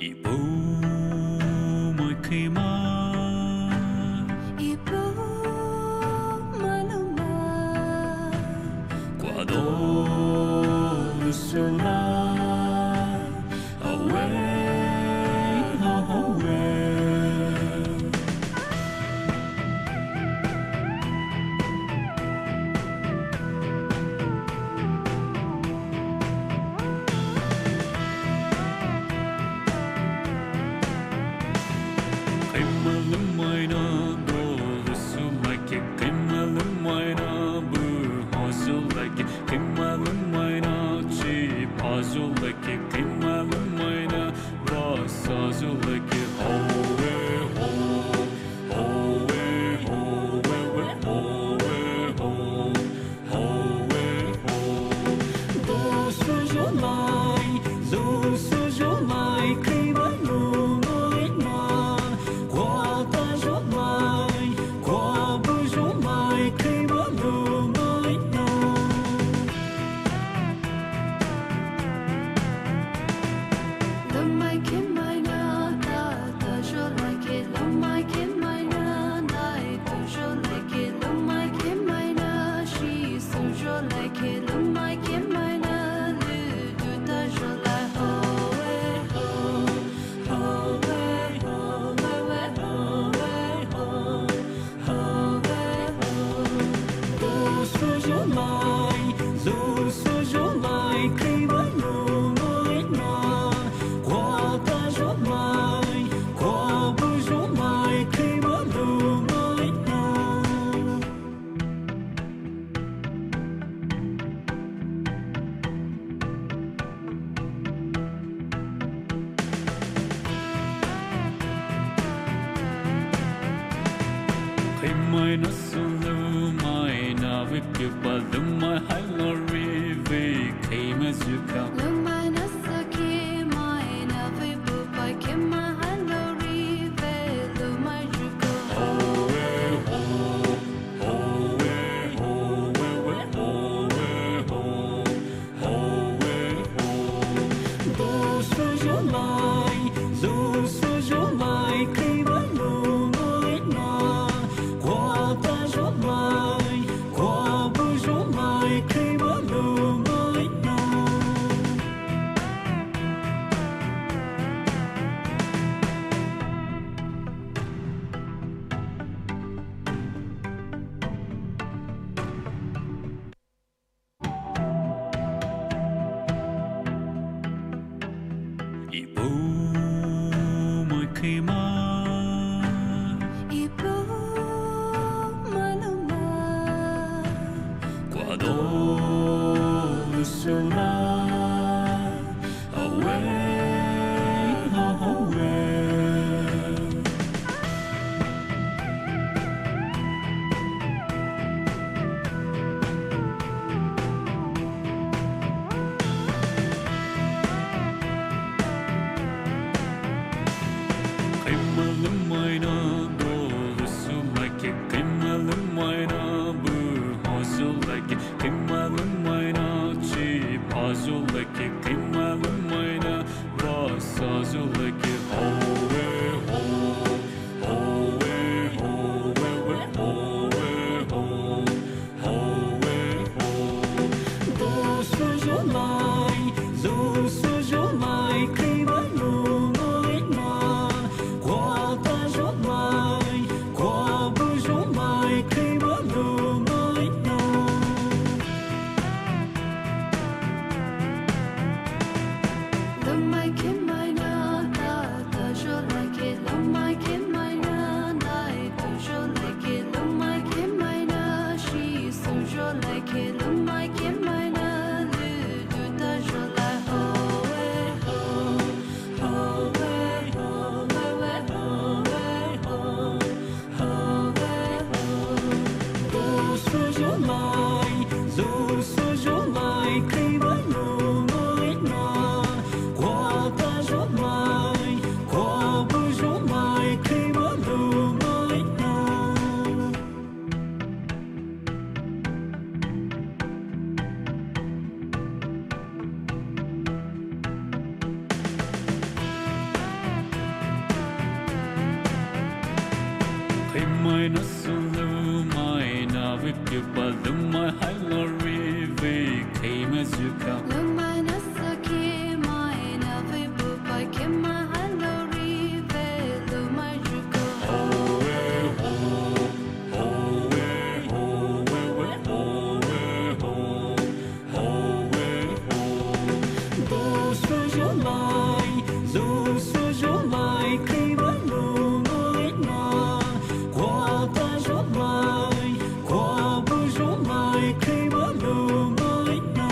Ipu mai kei mai. Ipu mai lumai. Kwa do lusula. Awe, awe. Lumai na sulu mai na vei pupa lumai hai lori vei kei mazuka. Lumai na saki mai na vei pupa kei mai hai lori vei lumai zuka. Ho, eh, ho, ho, eh, ho, eh, ho, eh, ho, eh, ho. Ho, eh, ho. Dosu zolai, dosu zolai, kei mai lumai na. Kwa ta zolai, kwa bu zolai, kei mai lumai na. Ipu mai kei mai. Ipu mai lumai. Kwa do lusula. Awe, awe. Kei mai lumai na, do lusula ke, kei mai lumai na, bu ho sula ke, kei mai lumai na, chi pa sula ke, kei mai lumai na, va sa sula ke, ho, eh, ho, ho, eh, ho, eh, ho, eh, ho. Ho, eh, ho. Dosu zolai, dosu zolai, kei mai lumai na. Kwa ta zolai, kwa bu zolai, kei mai lumai na. Lumai kei mai na, ta ta zolai ke, lumai kei mai na, nai tu zolai ke, lumai kei mai na, shi su zolai ke, lumai kei mai na, lu du ta zolai, ho, eh, ho, ho, eh, ho, eh, ho, eh, ho. Kei mai na sulu mai na vei pupa lumai hai lori vei kei mai zuka. Lumai na saki mai na vei pupa kei mai hai lori vei lumai zuka. Ho, eh, ho, ho, eh, ho, eh, ho, eh, ho. Ho, eh, ho. Dosu zolai, dosu zolai, kei mai lumai na. Kwa ta zolai, kwa bu zolai, kei mai lumai na.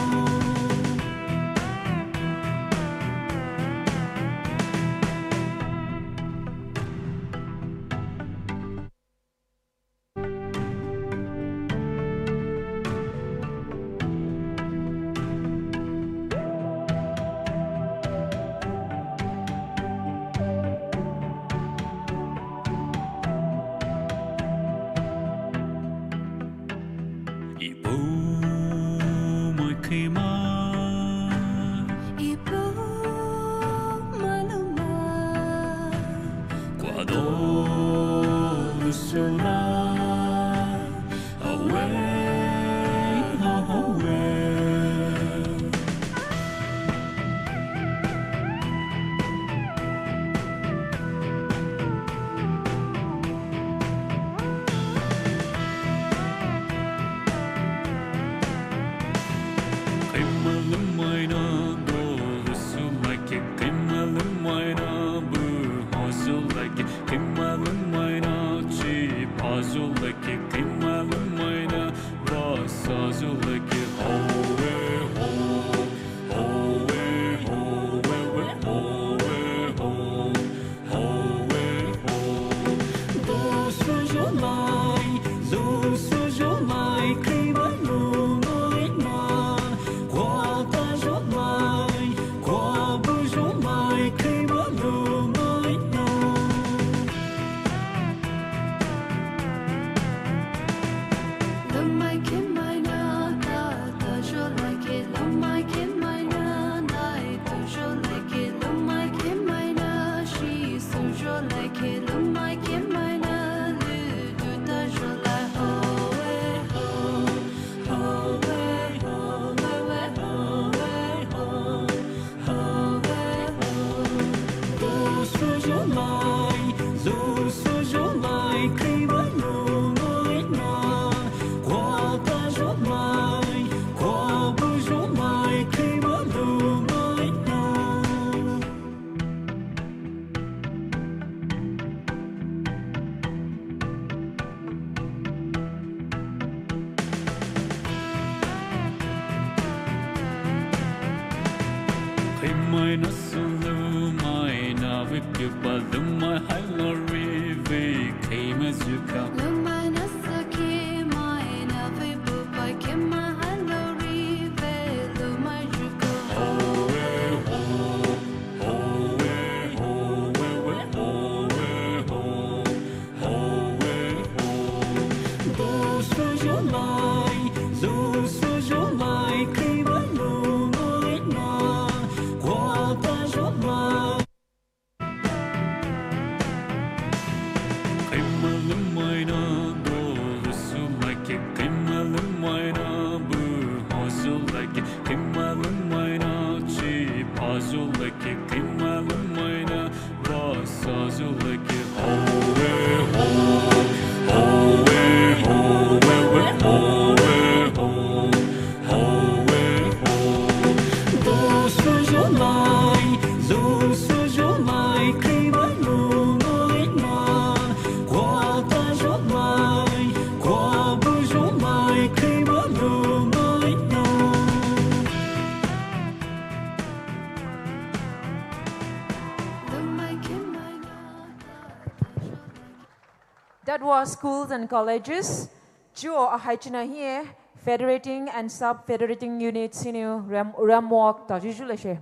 That was schools and colleges. Chuo ahai china hie federating and sub-federating units hinou ram, ramwalk ta juju leshe.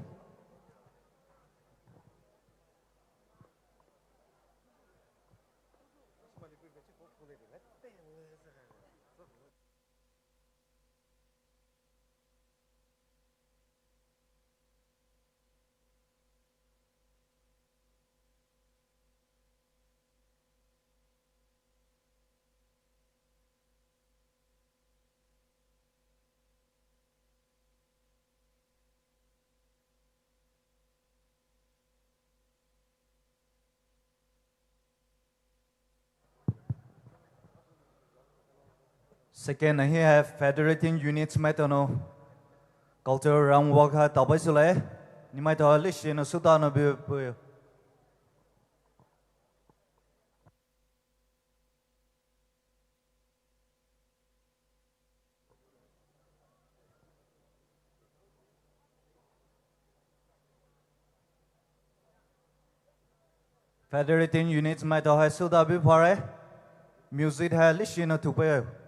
Second ahi hai federating units maitao nou cultural ramwalk hai tabai sule. Nemaitao leshi nou suta nou bipu. Federating units maitao hai suta biphare. Music hai leshi nou thupe.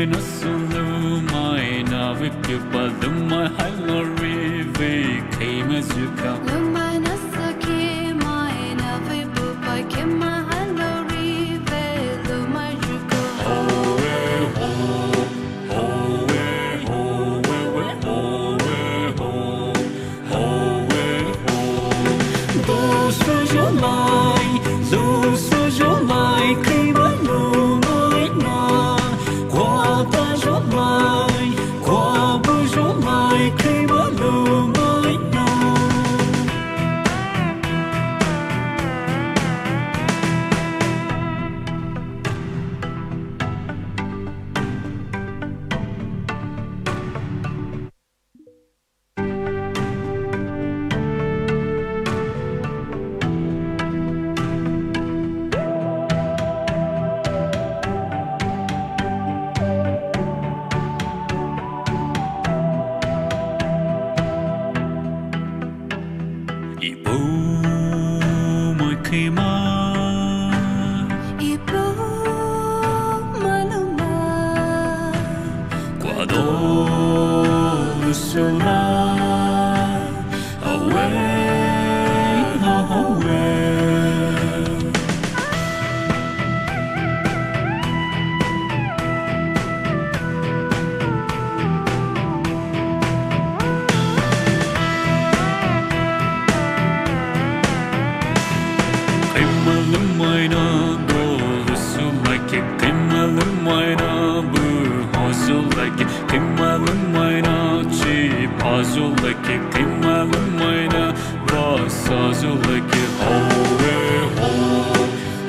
Nasu lumai na vei pupa lumai hai lori vei kei mazuka. Lumai nasa kei mai na vei pupa kei mai hai lori vei lumai zuka. Ho, eh, ho, ho, eh, ho, eh, ho, eh, ho. Ipo mai kei mai. Ipo mai lumai. Kwa do lusula. Awe, awe. Keimalumaina dolu sulaike, keimalumaina bu ho sulaike, keimalumaina chi pa sulaike, keimalumaina ba sa sulaike, ho we ho,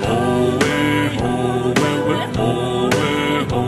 ho we ho, we we ho we ho.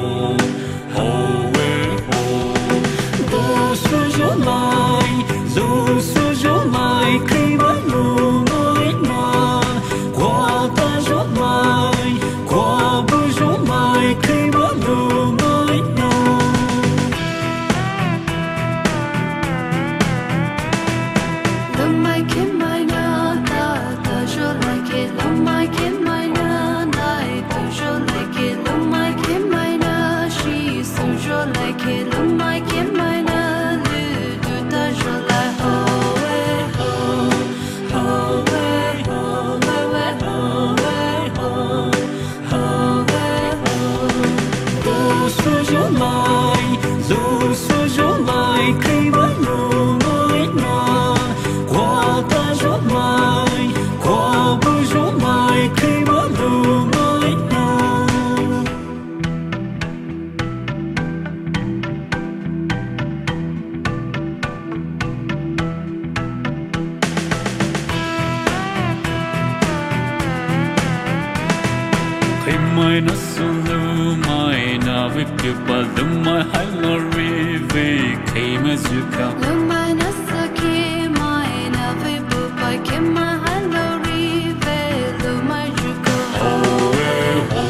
Keimaina sulu maina vei pupa lumai hai lori vei keimazuka. Lumai nasa keimaina vei pupa keimai hai lori vei lumai zuka. Ho we ho,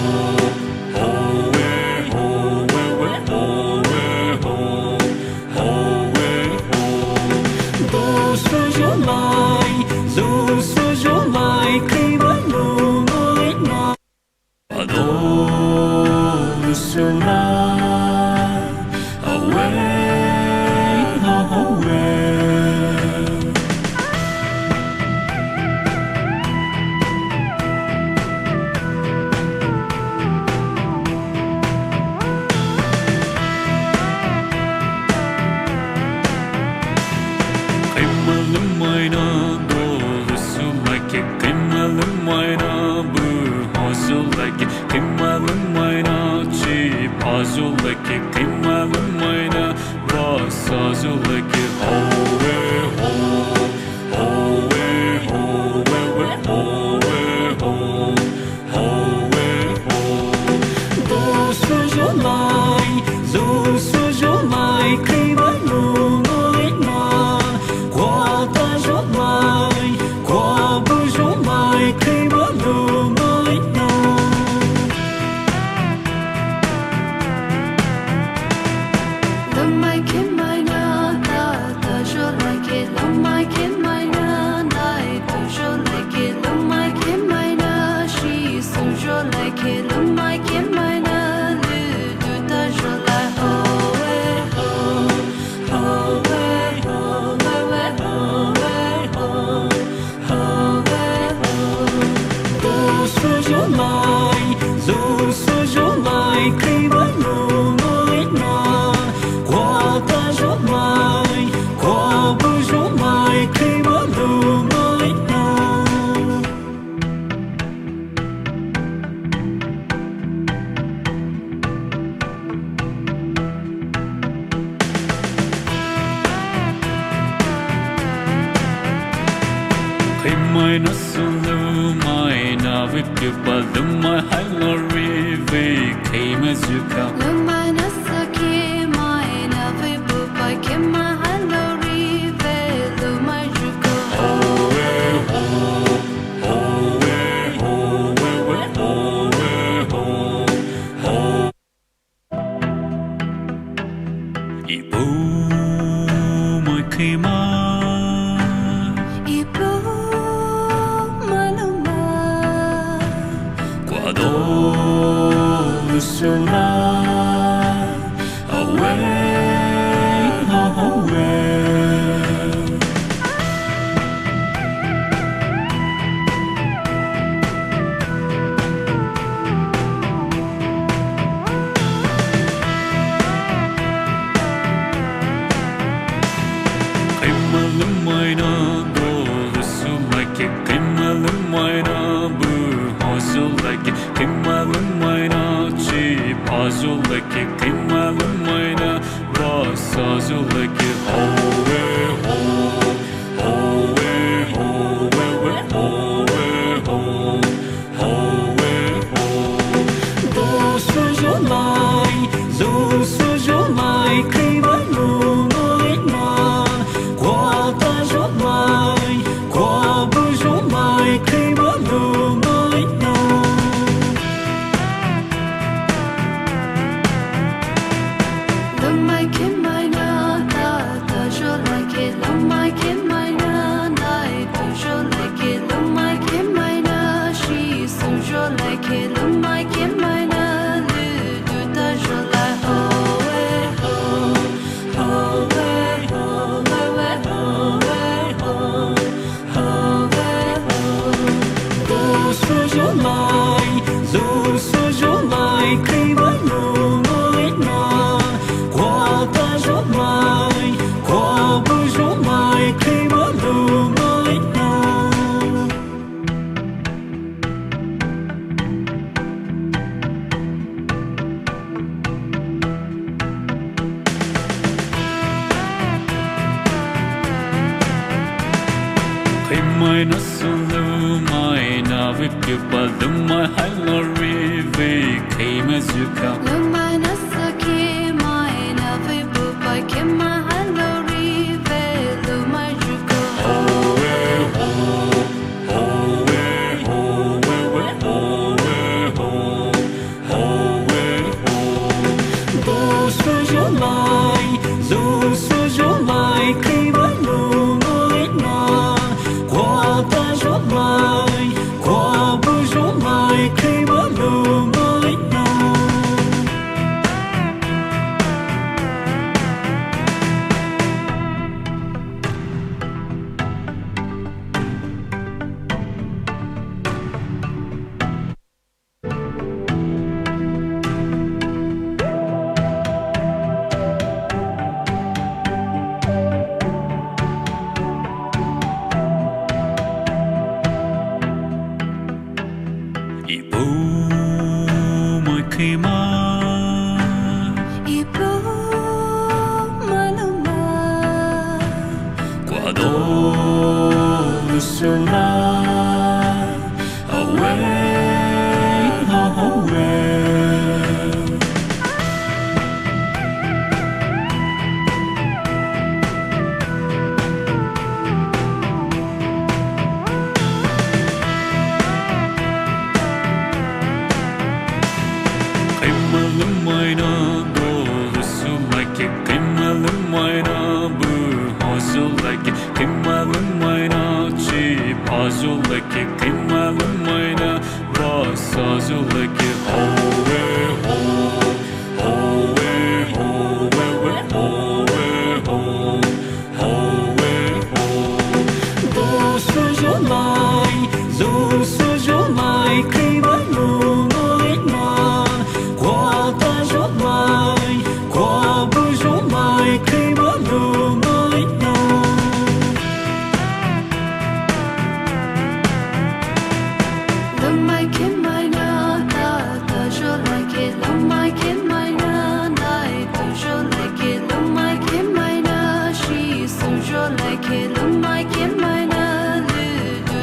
ho we ho, we we ho we ho. Keimalumaina dolu sulaike, keimalumaina bu ho sulaike, keimalumaina chi pa sulaike, keimalumaina ba sa sulaike, ho we ho, ho we ho, we we ho we ho. Kei mai na sü lumai na vei pupa lumai hai lori vei kei mai zhuka. Lumai na sü kei mai na vei pupa kei mai hai lori vei lumai zhuka. Ho, eh, ho, ho, eh, ho, eh, ho, eh, ho, eh, ho, ho. Ipu mai kei mai. Ipu mai lumai. Kwa do lusula. Awe, awe. Kei mai lumai na go lusu laiki, kei mai lumai na bu ho zu laiki, kei mai lumai na chi pa zu laiki, kei mai lumai na ra sa zu laiki, ho, eh, ho, ho, eh, ho, eh, ho, eh, ho. Ho, eh, ho. Do sü zhomai, do sü zhomai, kei mai lumai na. Kwa ta zhomai, kwa bu zhomai, kei mai lumai na. Lumai kei mai na, ta ta zholaiki, lumai kei mai na, nai tu zholaiki, lumai kei mai na, shi su zholaiki, lumai kei mai na, lu du ta zholai, ho, eh, ho, ho, eh, ho, eh, ho, eh, ho. Kei mai na sü lumai na vei pupa lumai hai lori vei kei mai zhuka. Lumai na sü kei mai na vei pupa kei mai hai lori vei lumai zhuka. Ho, eh, ho, ho, eh, ho, eh, ho, eh, ho. Ho, eh, ho. Do sü zhomai, do sü zhomai, kei mai lumai na. Kwa ta zhomai, kwa bu zhomai, kei mai lumai na. Ipu mai kei mai. Ipu mai lumai. Kwa do lusula. Awe, awe. Kei mai lumai na go lusu laiki, kei mai lumai na bu ho zu laiki, kei mai lumai na chi pa zu laiki, kei mai lumai na ra sa zu laiki, ho, eh, ho, ho, eh, ho, eh, ho, eh, ho. Ho, eh, ho. Do sü zhomai, do sü zhomai, kei mai lumai na. Kwa ta zhomai, kwa bu zhomai, kei mai lumai na. Lumai kei mai na, ta ta zholaiki, lumai kei mai na, nai tu zholaiki, lumai kei mai na, shi su zholaiki, lumai kei mai na, lu du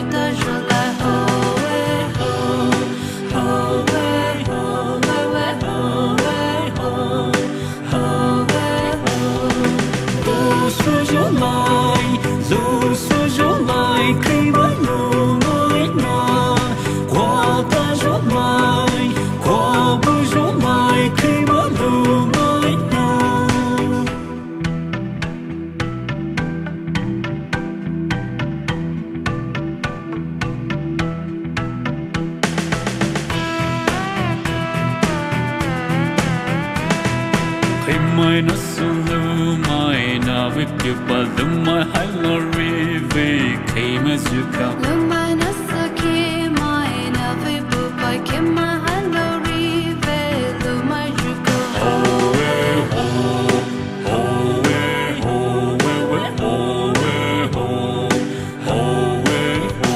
Nasu lumai na vei pupa lumai hai lori vei kei mazuka. Lumai nasu kei mai na vei pupa kei mai hai lori vei lumai zuka. Ho, eh, ho, ho, eh, ho, eh, ho, eh, ho, eh, ho. Ho, eh, ho.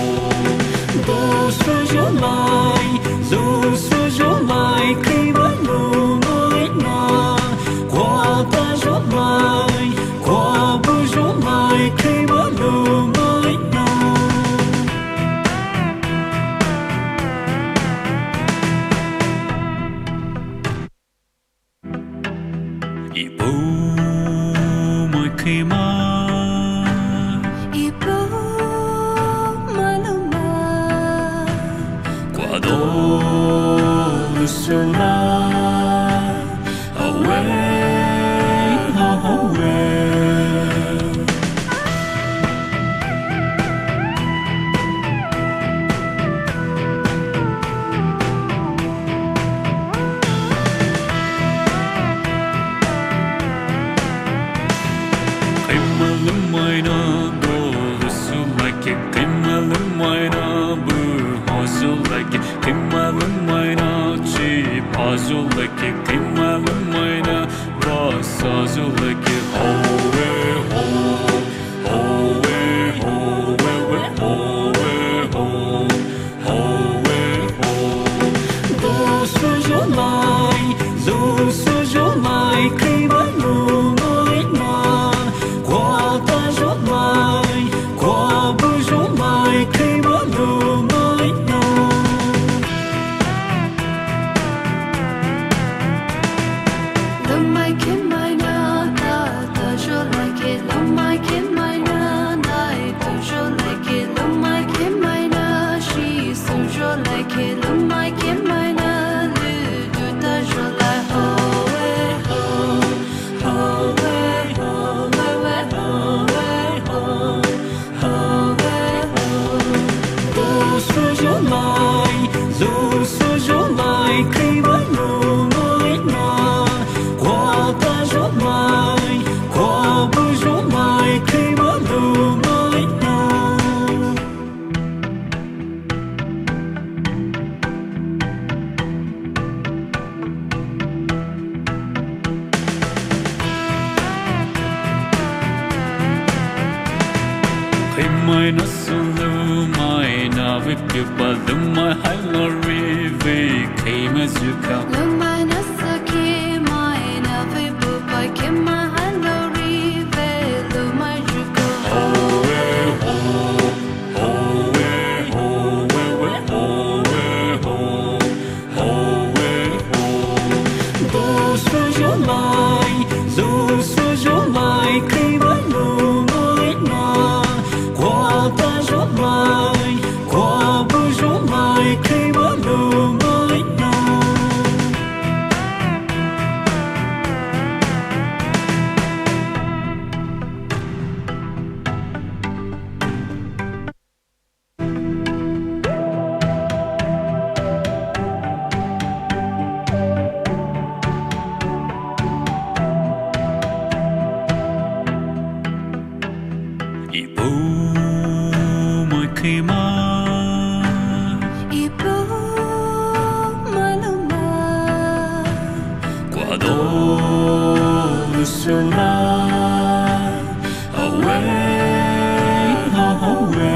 Dosu zolai, dosu zolai, kei mai lumai na. Kwa ta zolai, kwa bu zolai, kei mai lumai na. Ipu mai kei mai. Ipu mai lumai. Kwa do lusula. Awe ha ho we. Kei mai lumai na, dolu sulaike, kei mai lumai na, bu ho sulaike, kei mai lumai na, chi pa sulaike, kei mai lumai na, ba sa sulaike, ho we ho, ho we ho, we we ho we ho. Ho, eh, ho. Dosu zolai, dosu zolai, kei mai lumai na. Kwa ta zolai, kwa bu zolai, kei mai lumai na. Lumai kei mai na, ta ta zolaike, lumai kei mai na, nai tu zolaike, lumai kei mai na, shi su zolaike, lumai kei mai na, lu tu ta zolai, ho, eh, ho, ho, eh, ho, eh, ho, eh, ho. Ho, eh, ho. Dosu zolai, dosu zolai, kei mai lumai na. Kwa ta zolai, kwa bu zolai, kei mai lumai na. Kei mai nasu lumai na vei pupa lumai hai lori vei kei mai zuka. Lumai nasu kei mai na vei pupa kei mai hai lori vei lumai zuka. Ho, eh, ho. Ho, eh, ho, we, we, ho, eh, ho. Ho, eh, ho. Dosu zolai, dosu zolai, kei mai lumai na. Kwa ta zolai, kwa bu zolai, kei mai lumai na. Ipu mai kei mai. Ipu mai lumai. Kwa do lusula. Awe, ha, ho, we.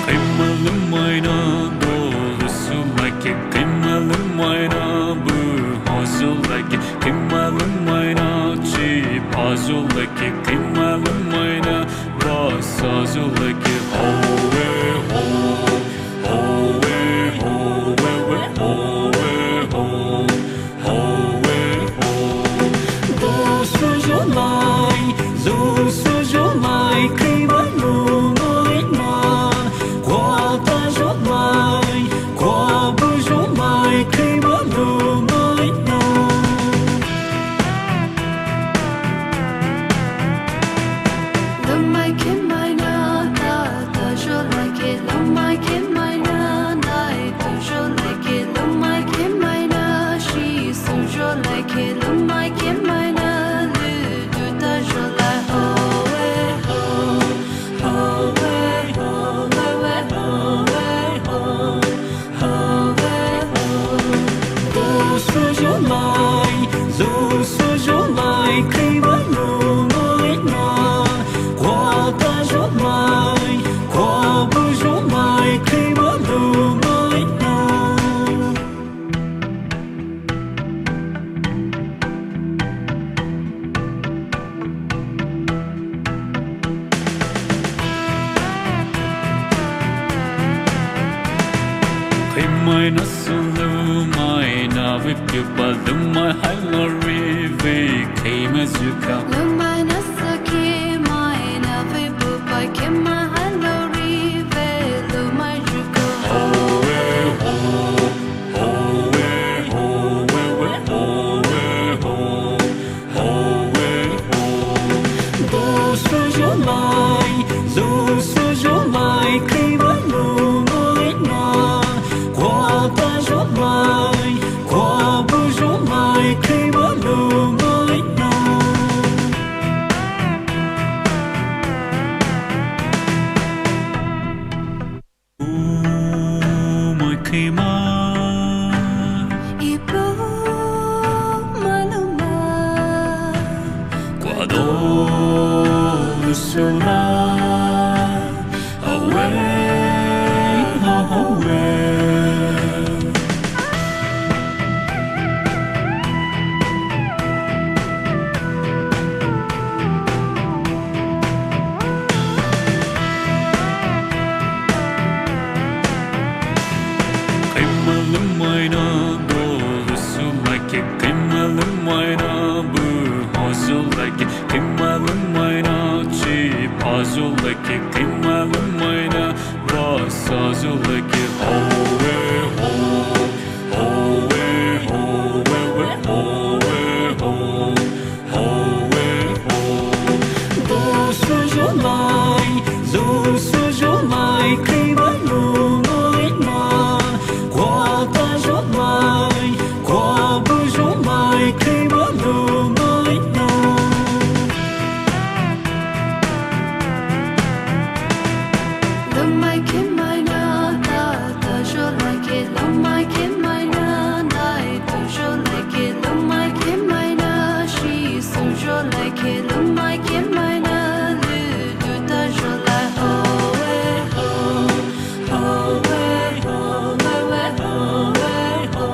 Kei mai lumai na, do lusu laike. Kei mai lumai na, bu ho su laike. Kei mai lumai na, chi pa su laike. Kei mai lumai na, ba sa su laike. Ho, we, ho. Ho, we, ho, we, we, ho, we, ho. Ho, we, ho. Do su zolai, do su zolai, kei mai lumai na. Kwa ta zolai, kwa bu zolai, kei mai lumai na. Kei mai na sulu mai na vei pupa lumai hai lori vei kei mai zuka. Lumai na sa kei mai na vei pupa kei mai hai lori vei lumai zuka. Ho, eh, ho, ho, eh, ho, eh, ho, eh, ho, eh, ho. Lumai kei mai. Ipo mai lumai. Kua do lusula. Awe, awe. Kei mai lumai na bu lusu laike, kei mai lumai na bu hosu laike, kei mai lumai na chi pazu laike, kei mai lumai na vasa zu laike, ho, eh, ho. Ho, eh, ho, eh, eh, ho, eh, ho. Ho, eh, ho. Lusu zolai, lusu zolai, kei mai lumai na. Kua ta zolai, kua bu zolai, kei mai lumai na. Lumai kei mai na, ta, ta zolai kei, lumai kei mai na, nai, ta zolai kei, lumai kei mai na, shi, su zolai kei, lumai kei mai na, lu, du, ta zolai, ho, eh, ho. Ho, eh, ho, eh, eh, ho, eh, ho.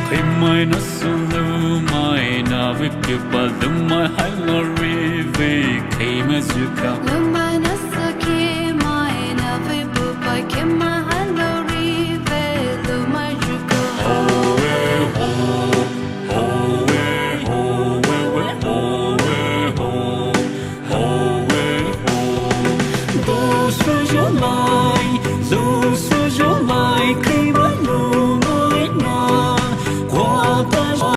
Kei mai na sulu mai na vei pupa lumai hai lori vei kei mai zuka. Lumai na sa kei mai na vei pupa kei mai hai lori vei lumai zuka. Ho, eh, ho. Ho, eh, ho, eh, eh, ho, eh, ho. Ho, eh, ho. Lusu zolai, lusu zolai, kei mai lumai na. Kua ta zo-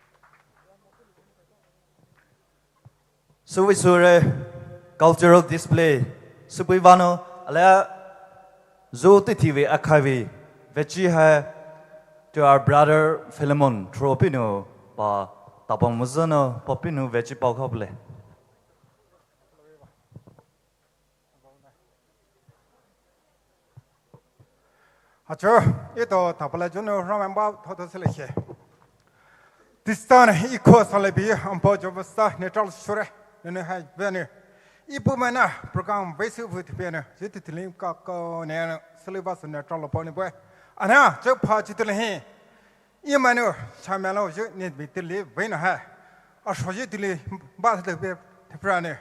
Süvei sure cultural display süpei vano, alia zu titi vei akhai vei, vechi hai to our brother Philemon, thro pinu pa tapang muzano, pa pinu vechi pao khapule. Achu, ito tapala junu ramamba thoto sele khe. Tistan iko salebi ampo jobasa neutral shure, nene hai bene. Ipu mana program vesu vut bene, jitu tilim ka ko ne sele basu neutral pone boy. Ana, jo pa jitu lehi. Imanu, chamelo, je ne bi tili vena hai. Asho je tili ba tili be teprane.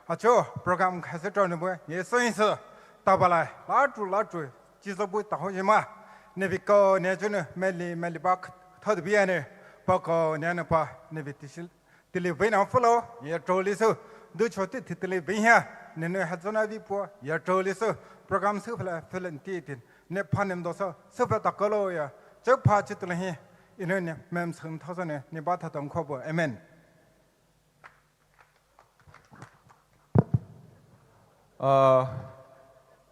Acho program khase tro ne boy. Ye so inso. Tabalai, latu latu, chizo bu taho yema. Nevei ko ne junu meli meli bak thod biane. Pako ne ne pa nevi tisi tili vina follow. Ya troli su. Du choti titili vihia. Nenu hadzona vi po. Ya troli su. Program su fela fela ti tin. Ne pa nem dosa. Su fe takolo ya. Chok pa chitulahi. Inu ne mem sum thosa ne. Ne ba thatong khobo. Amen. Uh,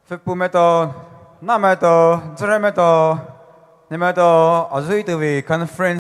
Fepu meto, na meto, zure meto, ne meto, azui tuvi conference